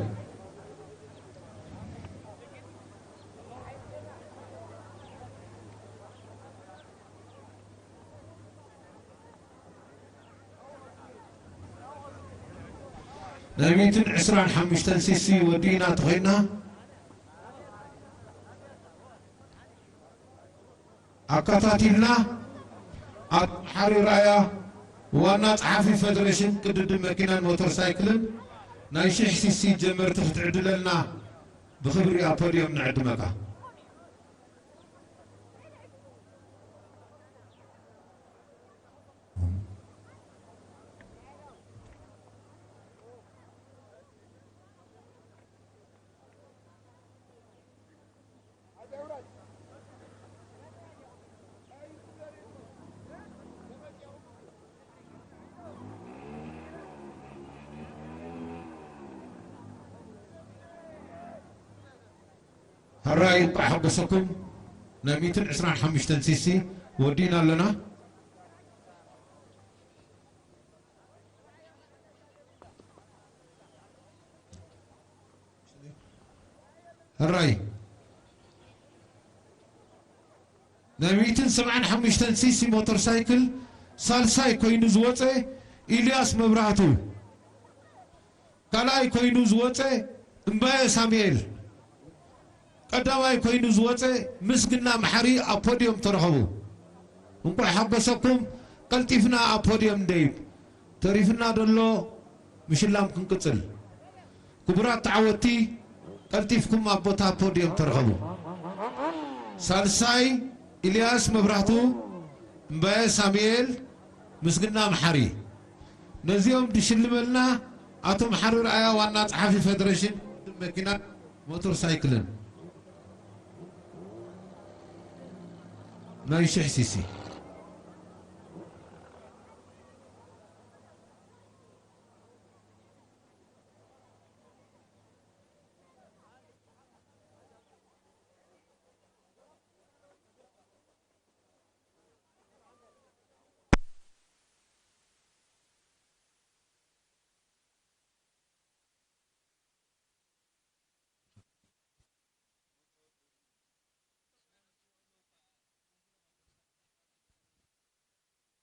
ናይ ሚእትን ዕስራን ሓሙሽተን ሲሲ ወዲእና ተኾይና ኣከታቲልና ኣቶ ሓሪ ራያ ዋና ጸሓፊ ፌደሬሽን ቅድድም መኪናን ሞተር ሳይክልን ናይ ሽሕ ሲሲ ጀመርቲ ክትዕድለልና ብኽብሪ ኣብ ፖድዮም ንዕድመካ። ሕራይ እንቋዕ ሓጎሰኩም። ናይ ሚእትን ዕስራን ሓሙሽተን ሲሲ ወዲእና ኣለና። ሕራይ ናይ ሚእትን ሰብዓን ሓሙሽተን ሲሲ ሞተር ሳይክል ሳልሳይ ኮይኑ ዝወፀ ኢልያስ መብራህቱ፣ ካልኣይ ኮይኑ ዝወፀ እምባየ ሳሙኤል፣ ቀዳማይ ኮይኑ ዝወፀ ምስግና መሓሪ ኣብ ፖድዮም ተረኸቡ። እንቋዕ ሓጎሰኩም። ቀልጢፍና ኣብ ፖድዮም ንደይብ። ተሪፍና ደሎ ምሽላም ክንቅጽል። ክቡራት ተዓወትቲ፣ ቀልጢፍኩም ኣብ ቦታ ፖድዮም ተረኸቡ። ሳልሳይ ኢልያስ መብራህቱ፣ እምባየ ሳሙኤል፣ ምስግና መሓሪ። ነዚኦም ድሽልመልና ኣቶ መሓሪ ረኣያ፣ ዋና ጸሓፊ ፌደሬሽን መኪና ሞተር ሳይክልን። ናይ ሽሕ ሲሲ።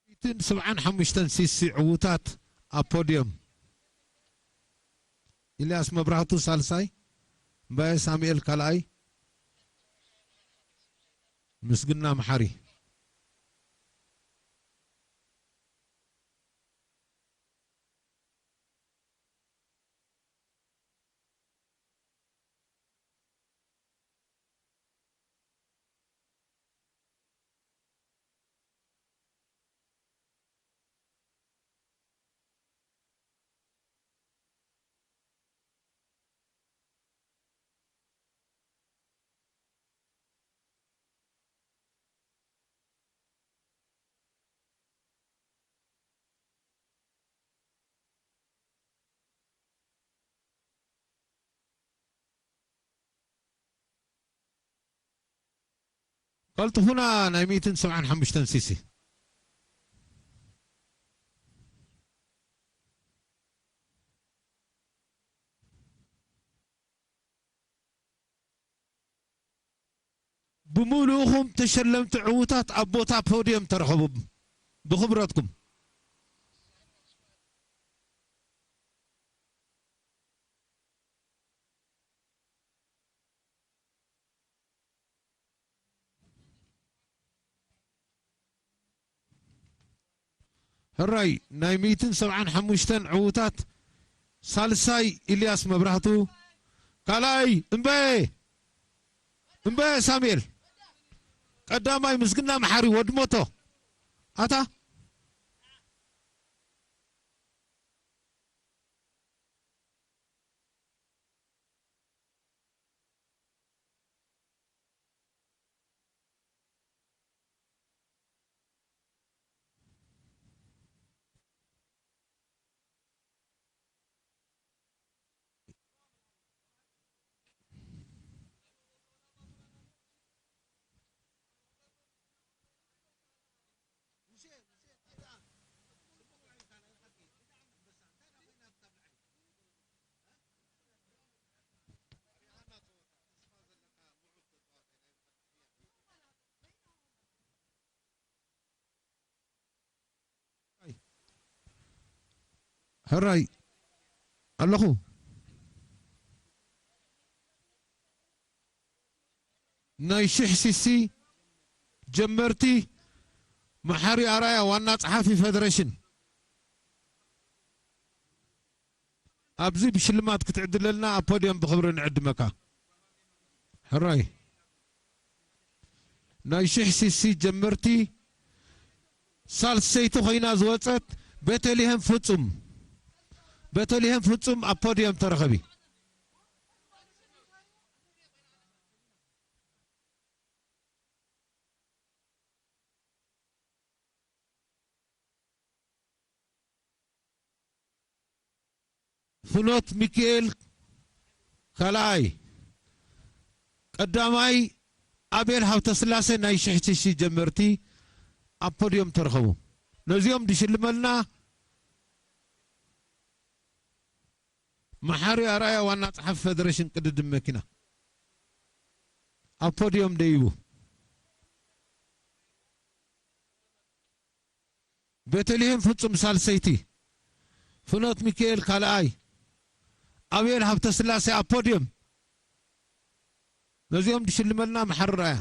ሚእትን ሰብዓን ሓሙሽተን ሲሲ ዕዉታት ኣብ ፖድዮም። ኢልያስ መብራህቱ ሳልሳይ፣ እምባየ ሳሙኤል ካልኣይ፣ ምስግና መሓሪ። ቀልጥፉና፣ ናይ ሚእትን ሰብዓን ሓሙሽተን ሲሲ። ብምሉእኹም ተሸለምቲ ዕዉታት ኣብ ቦታ ፖድየም ተረኸቡ ብኽብረትኩም። ሕራይ ናይ ሚእትን ሰብዓን ሓሙሽተን ዕዉታት ሳልሳይ ኢልያስ መብራህቱ፣ ካልኣይ እምበየ እምበየ ሳሙኤል፣ ቀዳማይ ምስግና መሓሪ ወዲ ሞቶ። ኣታ ሕራይ ኣለኹ። ናይ ሽሕ ሲሲ ጀመርቲ መሓሪ ኣርኣያ፣ ዋና ጸሓፊ ፌደሬሽን፣ ኣብዚ ብሽልማት ክትዕድለልና ኣብ ፖድየም ብኽብሪ ንዕድመካ። ሕራይ ናይ ሽሕ ሲሲ ጀመርቲ ሳልሰይቲ ኮይና ዝወጸት ቤተልሔም ፍጹም፣ ቤተልሔም ፍጹም ኣብ ፖድየም ተረኸቢ። ፍኖት ሚካኤል ካልኣይ፣ ቀዳማይ ኣቤል ሃብተስላሴ ናይ ሽሕሽሽ ጀመርቲ ኣብ ፖድዮም ተረኸቡ። ነዚኦም ድሽልመልና መሓሪ ኣርኣያ ዋና ጸሓፊ ፌደሬሽን ቅድድም መኪና ኣብ ፖድዮም ደይቡ። ቤተልሔም ፍጹም ሳልሰይቲ፣ ፍኖት ሚካኤል ካልኣይ፣ ኣቤል ሃብተስላሴ ኣብ ፖድዮም። ነዚኦም ድሽልመልና መሓሪ ኣርኣያ።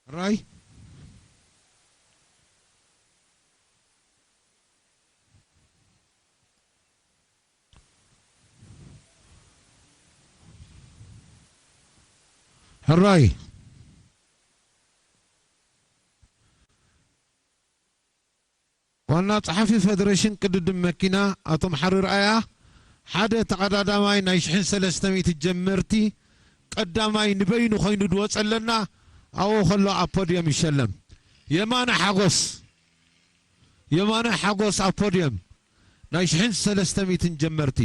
ራይ ሕራይ ዋና ጸሓፊ ፌደሬሽን ቅድድም መኪና ኣቶ መሓሪ ርኣያ፣ ሓደ ተቐዳዳማይ ናይ ሽሕን ሰለስተ ሚእቲ ጀመርቲ ቀዳማይ ንበይኑ ኮይኑ ድወጸለና ኣብኡ ከሎ ኣብ ፖድየም ይሸለም። የማነ ሓጎስ፣ የማነ ሓጎስ ኣብ ፖድየም ናይ ሽሕን ሰለስተ ሚእትን ጀመርቲ።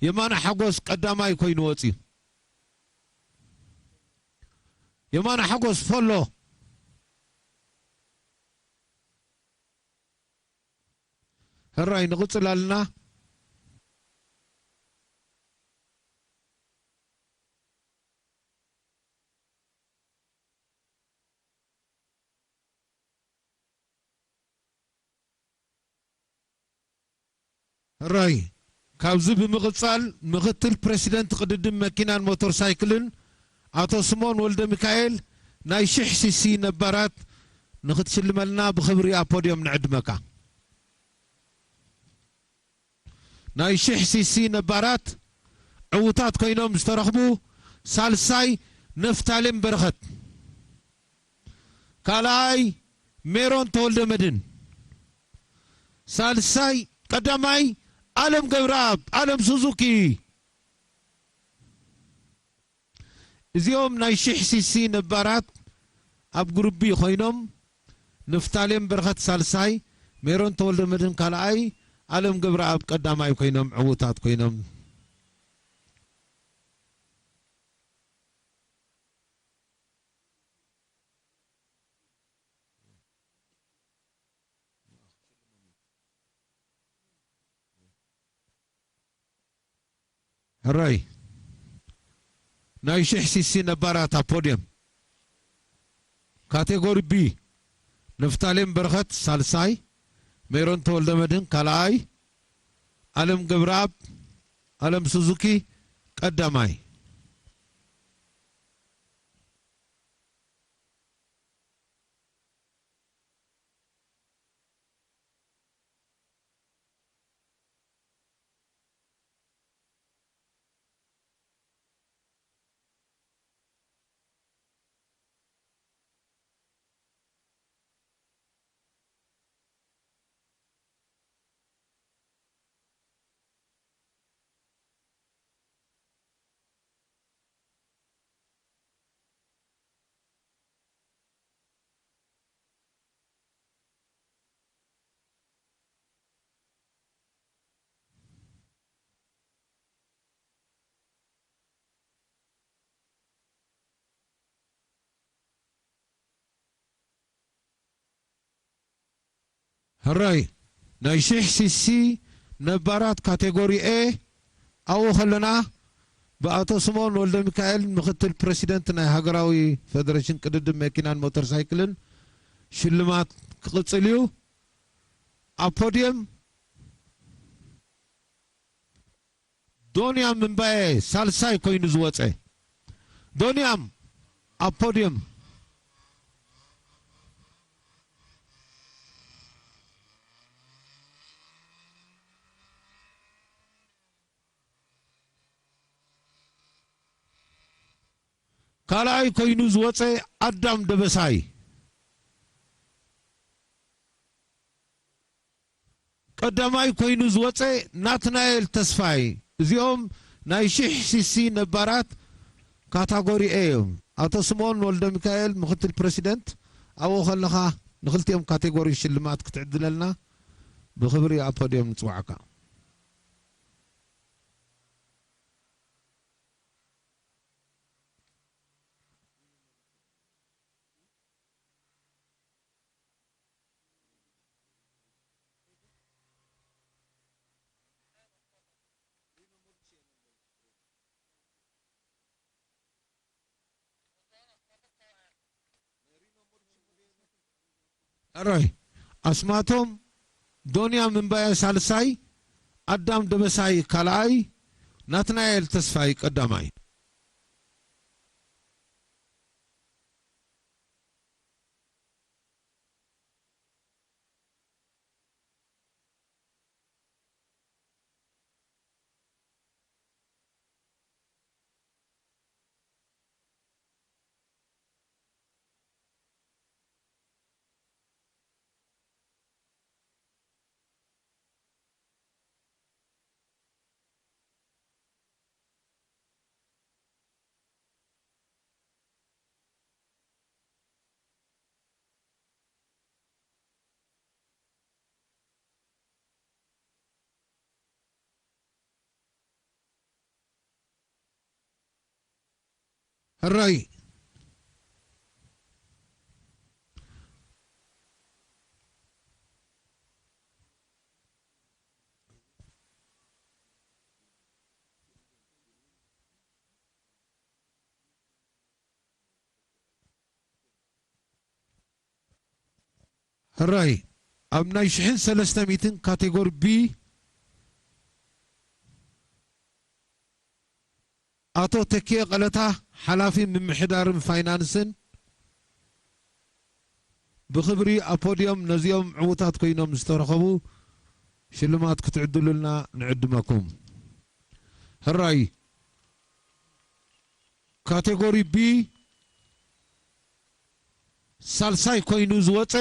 የማነ ሓጎስ ቀዳማይ ኮይኑ ወጺኡ። የማነ ሓጎስ ፎሎ። ሕራይ ንቕጽል ኣለና። ሕራይ፣ ካብዚ ብምቕጻል ምኽትል ፕረሲደንት ቅድድም መኪናን ሞተር ሳይክልን ኣቶ ስምኦን ወልደ ሚካኤል ናይ ሽሕ ሲሲ ነባራት ንኽትሽልመልና ብኽብሪ ኣብ ፖድዮም ንዕድመካ። ናይ ሽሕ ሲሲ ነባራት ዕዉታት ኮይኖም ዝተረኽቡ፣ ሳልሳይ ነፍታሌም በረኸት፣ ካልኣይ ሜሮን ተወልደ መድን፣ ሳልሳይ ቀዳማይ ኣለም ገብረኣብ ኣለም ሱዙኪ። እዚኦም ናይ ሽሕ ሲሲ ነባራት ኣብ ግሩፕ ቢ ኮይኖም፣ ንፍታሌም በረኸት ሳልሳይ፣ ሜሮን ተወልደ መድህን ካልኣይ፣ ኣለም ገብረኣብ ቀዳማይ ኮይኖም ዕዉታት ኮይኖም። ሕራይ ናይ ሽሕ ሲሲ ነባራት ኣብ ፖድየም። ካቴጎሪ ቢ፣ ንፍታሌም በረኸት ሳልሳይ፣ ሜሮን ተወልደ መድህን ካልኣይ፣ ኣለም ገብረኣብ፣ ኣለም ሱዙኪ ቀዳማይ። ሕራይ ናይ ሽሕ ሲሲ ነባራት ካቴጎሪ ኤ ኣብኡ ከለና፣ ብኣቶ ስምኦን ወልደሚካኤል፣ ምክትል ፕረሲደንት ናይ ሃገራዊ ፌደሬሽን ቅድድም መኪናን ሞተር ሳይክልን፣ ሽልማት ክቕጽል እዩ። ኣብ ፖድየም ዶንያም እምባየ ሳልሳይ ኮይኑ ዝወጸ። ዶንያም ኣብ ፖድየም። ካልኣይ ኮይኑ ዝወጸ ኣዳም ደበሳይ። ቀዳማይ ኮይኑ ዝወጸ ናትናኤል ተስፋይ። እዚኦም ናይ ሽሕ ሲሲ ነባራት ካታጎሪ ኤ እዮም። ኣቶ ስምኦን ወልደ ሚካኤል፣ ምክትል ፕረሲደንት፣ ኣብኡ ከለኻ ንኽልቲኦም ካቴጎሪ ሽልማት ክትዕድለልና ብኽብሪ ኣብ ፖድዮም ንጽውዓካ። ሕራይ ኣስማቶም ዶንያ ምንባየ ሳልሳይ፣ ኣዳም ደበሳይ ካልኣይ፣ ናትናኤል ተስፋይ ቀዳማይ። ሕራይ ሕራይ ኣብ ናይ ሽሕን ሰለስተ ሚእትን ካቴጎሪ ቢ፣ ኣቶ ተኪኤ ቀለታ፣ ሓላፊ ምምሕዳርን ፋይናንስን፣ ብኽብሪ ኣብ ፖድዮም ነዚኦም ዕዉታት ኮይኖም ዝተረኸቡ ሽልማት ክትዕድሉልና ንዕድመኩም። ሕራይ ካቴጎሪ ቢ ሳልሳይ ኮይኑ ዝወፀ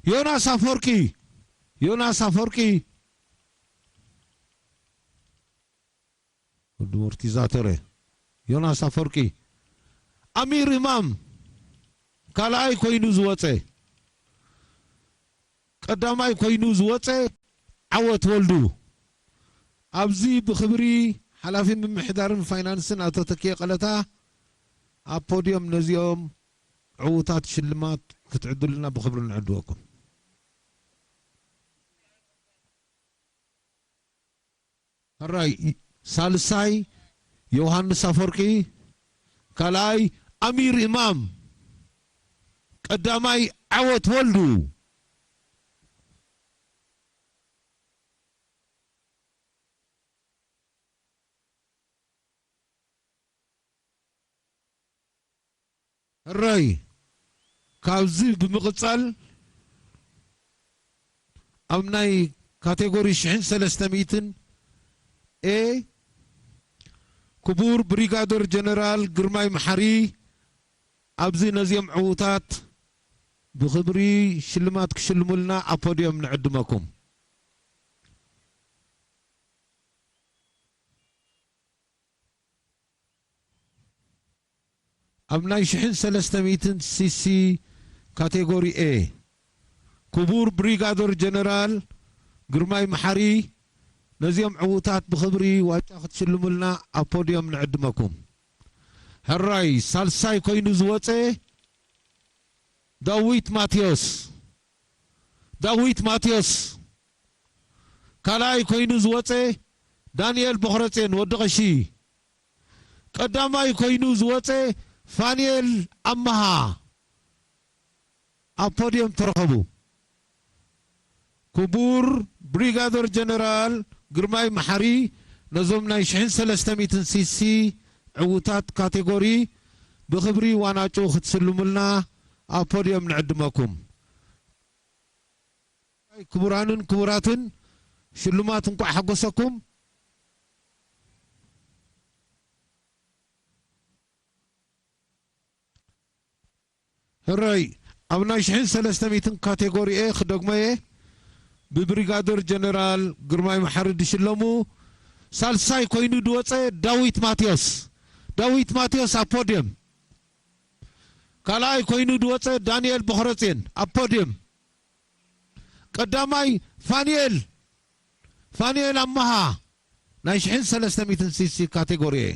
ዮናስ ኣፈወርቂ። ዮናስ ኣፈወርቂ፣ ወዲ ሞርቲዛተረ። ዮናስ ኣፈወርቂ። ኣሚር እማም ካልኣይ ኮይኑ ዝወፀ። ቀዳማይ ኮይኑ ዝወፀ ዓወት ወልዱ። ኣብዚ ብኽብሪ ሓላፊ ምምሕዳርን ፋይናንስን ኣቶ ተኪኤ ቀለታ ኣብ ፖድዮም ነዚኦም ዕዉታት ሽልማት ክትዕድሉና ብኽብሪ ንዕድወኩም። ሕራይ ሳልሳይ ዮሃንስ ኣፈወርቂ፣ ካልኣይ ኣሚር እማም፣ ቀዳማይ ዓወት ወልዱ። ሕራይ ካብዚ ብምቕጻል ኣብ ናይ ካቴጎሪ ሽሕን ሰለስተ ሚእትን ኤ ክቡር ብሪጋደር ጀነራል ግርማይ መሓሪ ኣብዚ ነዚኦም ዕዉታት ብኽብሪ ሽልማት ክሽልሙልና ኣብ ፖድዮም ንዕድመኩም። ኣብ ናይ ሽሕን ሰለስተ ሚእትን ሲ ሲ ካቴጎሪ ኤ ክቡር ብሪጋደር ጀነራል ግርማይ መሓሪ ነዚኦም ዕዉታት ብኽብሪ ዋንጫ ክትሽልሙልና ኣብ ፖድዮም ንዕድመኩም። ሕራይ ሳልሳይ ኮይኑ ዝወፀ ዳዊት ማቴዎስ። ዳዊት ማቴዎስ። ካልኣይ ኮይኑ ዝወፀ ዳንኤል ቦኽረጼን ወዲ ቐሺ። ቀዳማይ ኮይኑ ዝወፀ ፋንኤል ኣመሃ ኣብ ፖድየም ተረኸቡ። ክቡር ብሪጋደር ጀነራል ግርማይ መሓሪ፣ ነዞም ናይ ሽሕን ሰለስተ ሚእትን ሲሲ ዕዉታት ካቴጎሪ ብኽብሪ ዋንጫ ክትስልሙልና ኣብ ፖድየም ንዕድመኩም። ክቡራንን ክቡራትን፣ ሽልማት እንቋዕ ሓጎሰኩም። ሕራይ፣ ኣብ ናይ ሽሕን ሰለስተ ሚእትን ካቴጎሪ ኤ ክደግሞ እየ። ብብሪጋደር ጀነራል ግርማይ መሓሪ ዝሽለሙ፣ ሳልሳይ ኮይኑ ዝወፀ ዳዊት ማቴዎስ። ዳዊት ማቴዎስ ኣብ ፖድየም። ካልኣይ ኮይኑ ዝወፀ ዳንኤል በኽረፅዮን ኣብ ፖድየም። ቀዳማይ ፋንኤል፣ ፋንኤል ኣመሃ፣ ናይ ሽሕን ሰለስተ ሚእትን ሲሲ ካቴጎሪ ኤ።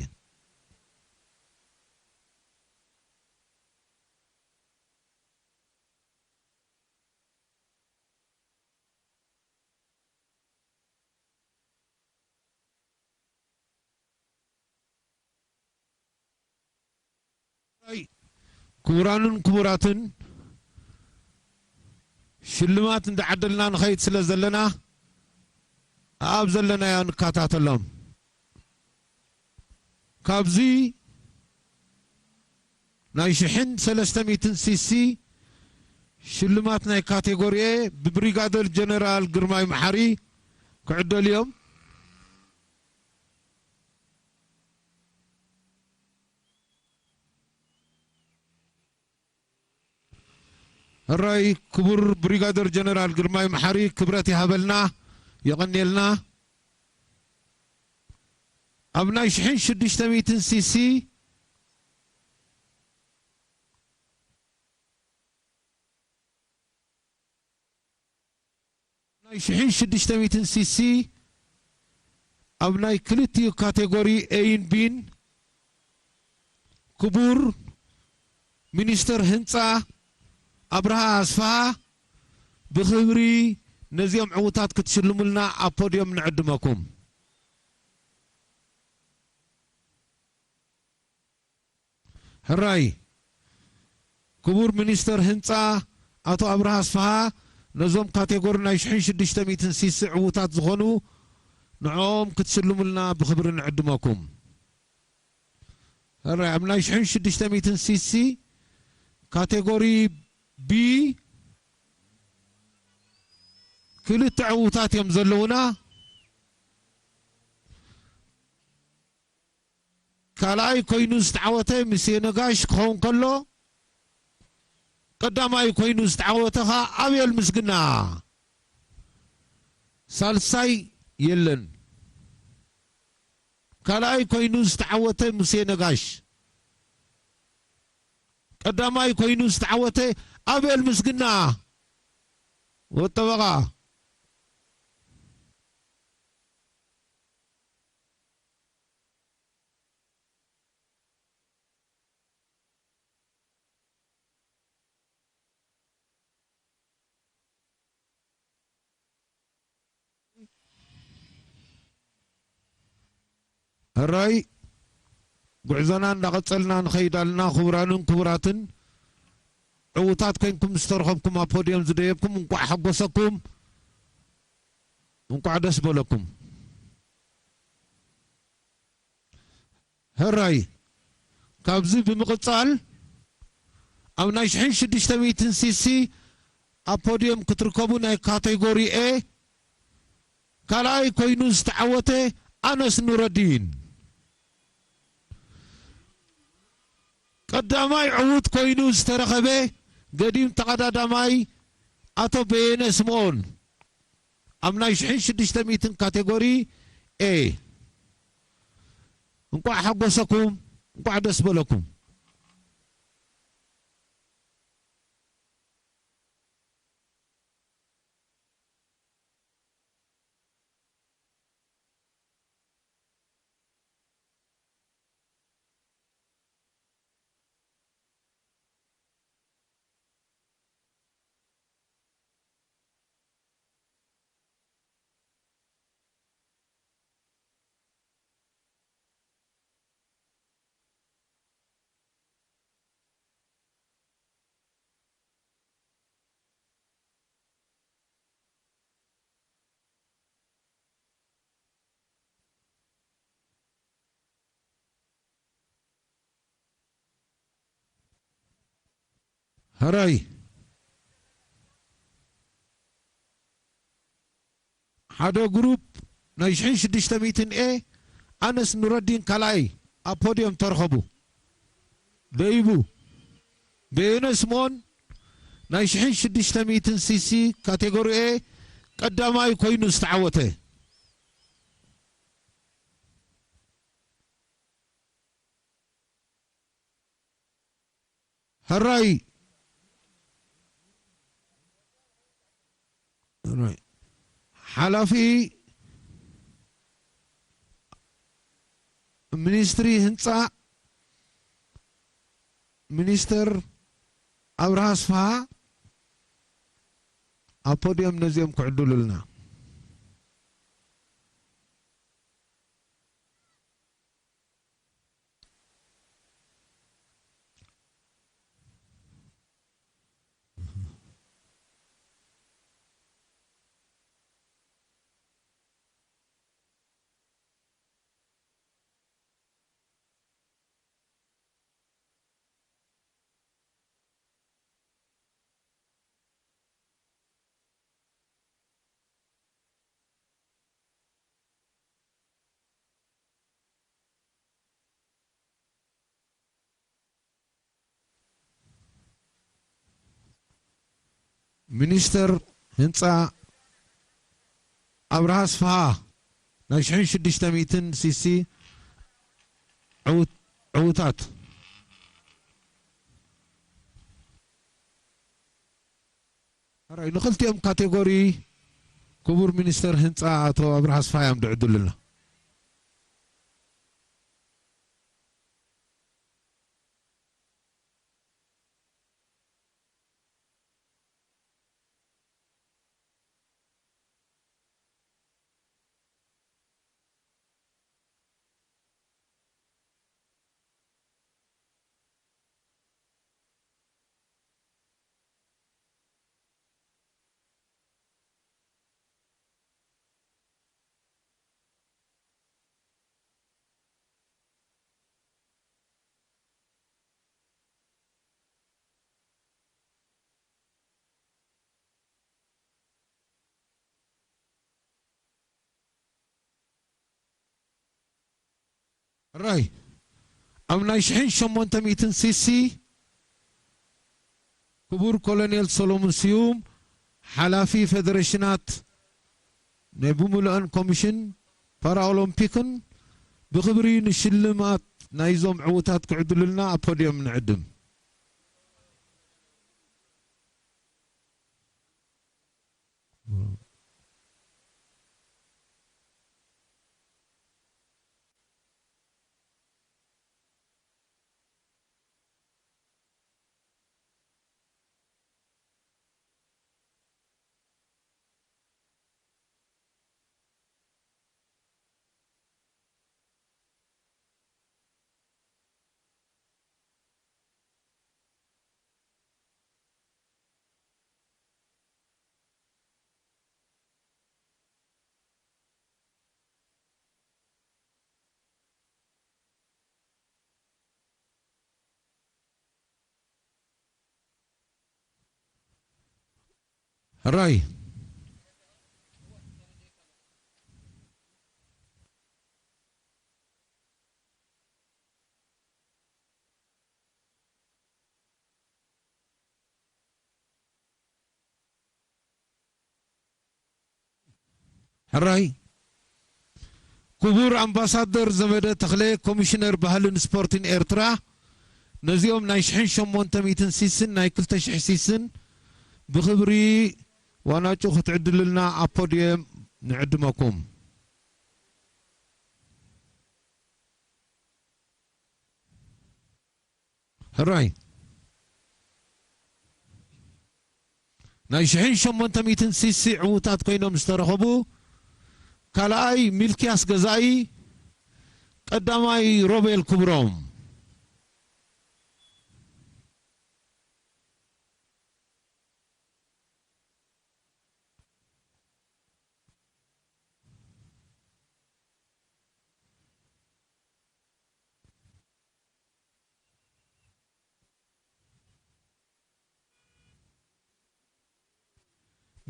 ክቡራንን ክቡራትን፣ ሽልማት እንዳዓደልና ንኸይድ ስለ ዘለና፣ ኣብ ዘለናዮ ንከታተሎም። ካብዚ ናይ ሽሕን ሰለስተ ሚእትን ሲሲ ሽልማት ናይ ካቴጎሪ ኤ ብብሪጋደር ጀነራል ግርማይ መሓሪ ክዕደሉ እዮም። ሕራይ ክቡር ብሪጋደር ጀነራል ግርማይ መሓሪ፣ ክብረት ይሃበልና፣ የቐንየልና። ኣብ ናይ ሽሕን ሽዱሽተ ሚእትን ሲሲ፣ ናይ ሽሕን ሽዱሽተ ሚእትን ሲሲ ኣብ ናይ ክልቲኡ ካቴጎሪ ኤይን ቢን ክቡር ሚኒስተር ህንፃ ኣብርሃ ኣስፍሃ፣ ብኽብሪ ነዚኦም ዕዉታት ክትሽልሙልና ኣብ ፖድዮም ንዕድመኩም። ሕራይ ክቡር ሚኒስተር ህንፃ ኣቶ ኣብርሃ ኣስፍሃ፣ ነዞም ካቴጎሪ ናይ ሽሕን ሽዱሽተ ሚእትን ሲሲ ዕዉታት ዝኾኑ ንዕኦም ክትስልሙልና ብኽብሪ ንዕድመኩም። ሕራይ ኣብ ናይ ሽሕን ሽዱሽተ ሚእትን ሲሲ ካቴጎሪ ቢ ክልተ ዕዉታት እዮም ዘለዉና። ካልኣይ ኮይኑ ዝተዓወተ ምሴ ነጋሽ ክኸውን ከሎ፣ ቀዳማይ ኮይኑ ዝተዓወተ ኸዓ ኣቤል ምስግና፣ ሳልሳይ የለን። ካልኣይ ኮይኑ ዝተዓወተ ሙሴ ነጋሽ፣ ቀዳማይ ኮይኑ ዝተዓወተ ኣቤል ምስግና ወጠበቓ። ሕራይ ጉዕዞና እንዳቐጸልና ንኸይድ ኣለና። ክቡራንን ክቡራትን፣ ዕዉታት ኮይንኩም ዝተረኸብኩም ኣብ ፖድዮም ዝደየብኩም፣ እንቋዕ ሓጎሰኩም፣ እንቋዕ ደስ በለኩም። ሕራይ ካብዚ ብምቕጻል ኣብ ናይ ሽሕን ሽዱሽተ ሚእትን ሲሲ ኣብ ፖድዮም ክትርከቡ ናይ ካቴጎሪ ኤ ካልኣይ ኮይኑ ዝተዓወተ ኣነስ ኑረዲን፣ ቀዳማይ ዕዉት ኮይኑ ዝተረኸበ ገዲም ተቐዳዳማይ ኣቶ በየነ ስምኦን ኣብ ናይ ሽሕን ሽዱሽተ ሚእትን ካቴጎሪ ኤ። እንቋዕ ሓጎሰኩም፣ እንቋዕ ደስ በለኩም። ሕራይ ሓደ ግሩፕ ናይ ሽሕን ሽዱሽተ ሚእትን ኤ፣ ኣነስ ኑረዲን ካልኣይ ኣብ ፖድዮም ተረኸቡ። ደይቡ በየነ ስምኦን ናይ ሽሕን ሽዱሽተ ሚእትን ሲሲ ካቴጎሪ ኤ ቀዳማይ ኮይኑ ዝተዓወተ። ሕራይ ሕራይ ሓላፊ ሚኒስትሪ ህንፃ ሚኒስተር ኣብርሃ ኣስፍሃ ኣብ ፖድዮም ነዚኦም ክዕድሉልና። ሚኒስተር ህንፃ ኣብርሃ ኣስፍሃ ናይ ሽሕን ሽዱሽተ ሚእትን ሲሲ ዕውት- ዕውታት። ሕራይ ንኽልቲኦም ካቴጎሪ ክቡር ሚኒስተር ህንፃ ኣቶ ኣብርሃ ኣስፍሃ እዮም ድዕድሉና። ሕራይ ኣብ ናይ ሽሕን ሸሞንተ ሚእትን ሲሲ ክቡር ኮሎኔል ሰሎሞን ስዩም ሓላፊ ፌደሬሽናት ናይ ብምሉአን ኮሚሽን ፓራኦሎምፒክን ብኽብሪ ንሽልማት ናይዞም ዕውታት ክዕድሉልና ኣብ ፖድዮም ንዕድም። ሕራይ ሕራይ ክቡር ኣምባሳደር ዘመደ ተኽለ፣ ኮሚሽነር ባህልን ስፖርትን ኤርትራ፣ ነዚኦም ናይ ሽሕን ሸሞንተ ሚእትን ሲስን ናይ ክልተ ሽሕ ሲስን ብኽብሪ ዋናጩ ክትዕድሉልና ኣብ ፖድየም ንዕድመኩም። ሕራይ ናይ ሽሕን ሸሞንተ ሚእትን ሲሲ ዕዉታት ኮይኖም ዝተረኸቡ፣ ካልኣይ ሚልክያስ ገዛኢ፣ ቀዳማይ ሮቤል ክብሮም።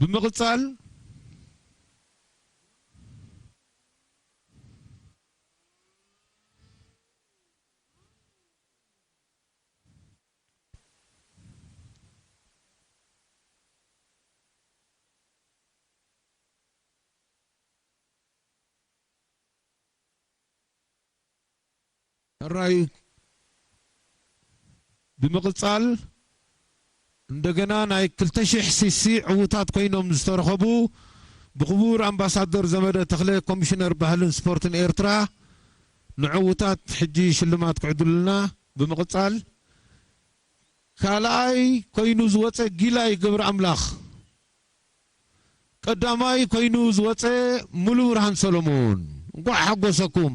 ብምቕጻል፣ ሕራይ ብምቕጻል፣ እንደገና ናይ ክልተ ሽሕ ሲሲ ዕዉታት ኮይኖም ዝተረኸቡ ብክቡር ኣምባሳደር ዘመደ ተኽለ፣ ኮሚሽነር ባህልን ስፖርትን ኤርትራ፣ ንዕዉታት ሕጂ ሽልማት ክዕድሉልና። ብምቕጻል፣ ካልኣይ ኮይኑ ዝወጸ ጊላይ ገብረ ኣምላኽ፣ ቀዳማይ ኮይኑ ዝወጸ ሙሉ ብርሃን ሰሎሞን። እንቋዕ ሓጎሰኩም።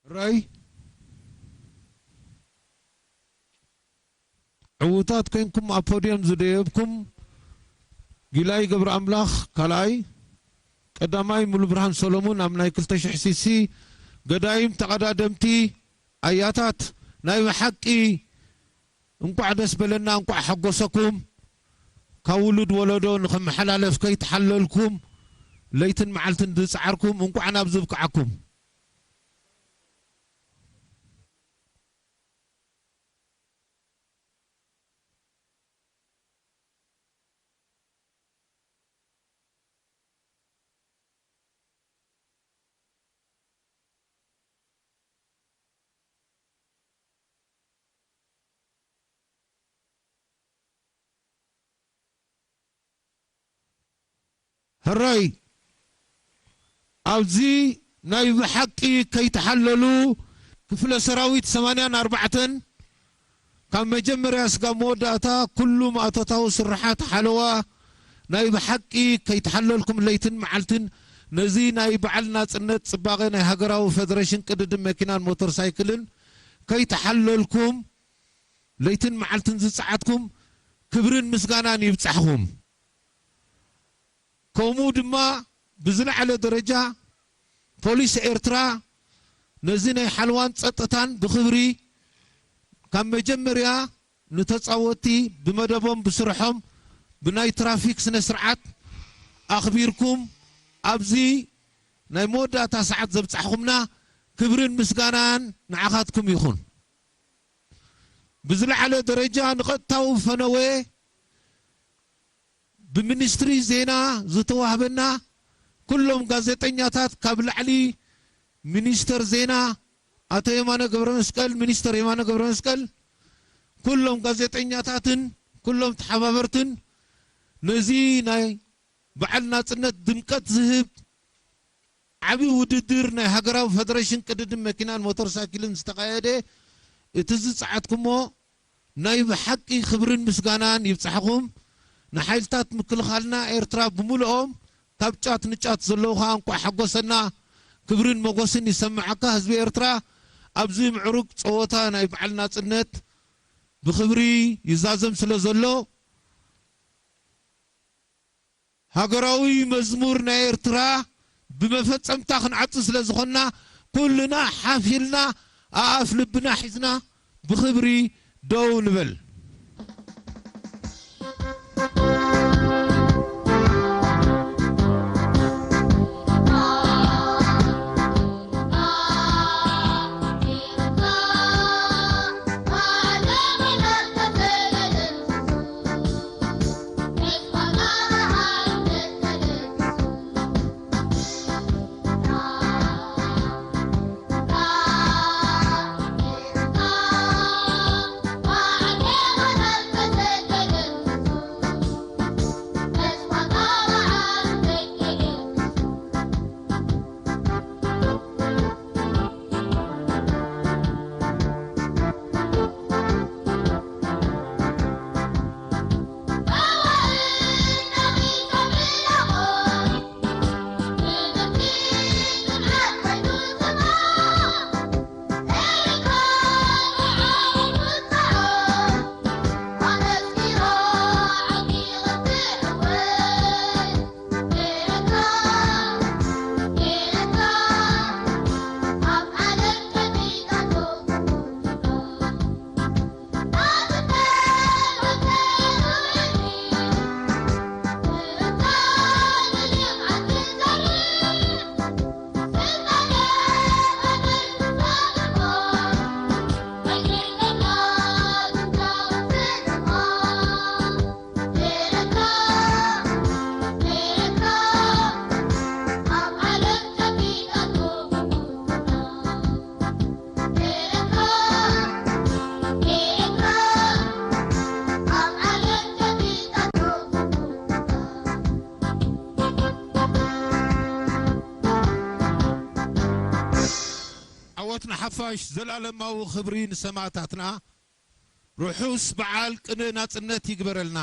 ራይ ዕዉታት ኮይንኩም ኣብ ፖድየም ዝደየብኩም፣ ጊላይ ገብረ ኣምላኽ ካልኣይ፣ ቀዳማይ ሙሉ ብርሃን ሰሎሙን ኣብ ናይ ክልተ ሽሕ ሲሲ፣ ገዳይም ተቐዳደምቲ ኣያታት፣ ናይ ብሓቂ እንቋዕ ደስ በለና፣ እንቋዕ ሓጎሰኩም። ካብ ውሉድ ወለዶ ንኽመሓላለፍ ከይተሓለልኩም፣ ለይትን መዓልትን ዝጸዓርኩም፣ እንቋዕ ናብዚ ብቅዓኩም። ሕራይ ኣብዚ ናይ ብሓቂ ከይተሓለሉ ክፍለ ሰራዊት ሰማንያን ኣርባዕተን ካብ መጀመርያ ስጋብ መወዳእታ ኩሉ ማእቶታዊ ስርሓት ሓለዋ ናይ ብሓቂ ከይተሓለልኩም ለይትን መዓልትን ነዚ ናይ በዓል ናጽነት ጽባቐ ናይ ሃገራዊ ፈደረሽን ቅድድም መኪናን ሞተር ሳይክልን ከይተሓለልኩም ለይትን መዓልትን ዝጸዓትኩም ክብርን ምስጋናን ይብጻሕኹም። ከምኡ ድማ ብዝለዓለ ደረጃ ፖሊስ ኤርትራ ነዚ ናይ ሓለዋን ጸጥታን ብኽብሪ ካብ መጀመርያ ንተጻወትቲ ብመደቦም ብስርሖም ብናይ ትራፊክ ስነ ስርዓት ኣኽቢርኩም ኣብዚ ናይ መወዳእታ ሰዓት ዘብጻሕኹምና ክብርን ምስጋናን ንዓኻትኩም ይኹን። ብዝለዓለ ደረጃ ንቐጥታዊ ፈነወ ብሚኒስትሪ ዜና ዝተዋህበና ኩሎም ጋዜጠኛታት ካብ ላዕሊ ሚኒስተር ዜና ኣቶ የማነ ገብረ መስቀል፣ ሚኒስተር የማነ ገብረ መስቀል፣ ኩሎም ጋዜጠኛታትን ኩሎም ተሓባበርትን ነዚ ናይ በዓል ናጽነት ድምቀት ዝህብ ዓቢ ውድድር ናይ ሃገራዊ ፈደረሽን ቅድድም መኪናን ሞተር ሳይክልን ዝተኻየደ፣ እቲ ዝጸዓትኩሞ ናይ ብሓቂ ክብርን ምስጋናን ይብጻሕኹም። ንሓይልታት ምክልኻልና ኤርትራ ብምልኦም ካብ ጫት ንጫት ዘለዉ ኸኣ እንቋዕ ሓጎሰና፣ ክብርን መጎስን ይሰምዓካ ህዝቢ ኤርትራ። ኣብዚ ምዕሩግ ጸወታ ናይ በዓል ናጽነት ብኽብሪ ይዛዘም ስለ ዘሎ፣ ሃገራዊ መዝሙር ናይ ኤርትራ ብመፈጸምታ ክንዓጽ ስለ ዝኾንና፣ ኩልና ሓፍ ኢልና ኣኣፍ ልብና ሒዝና ብኽብሪ ደው ንበል። ሓፋሽ ዘላለማዊ ክብሪ ንሰማእታትና። ርሑስ በዓል ቅነ ናጽነት ይግበረልና።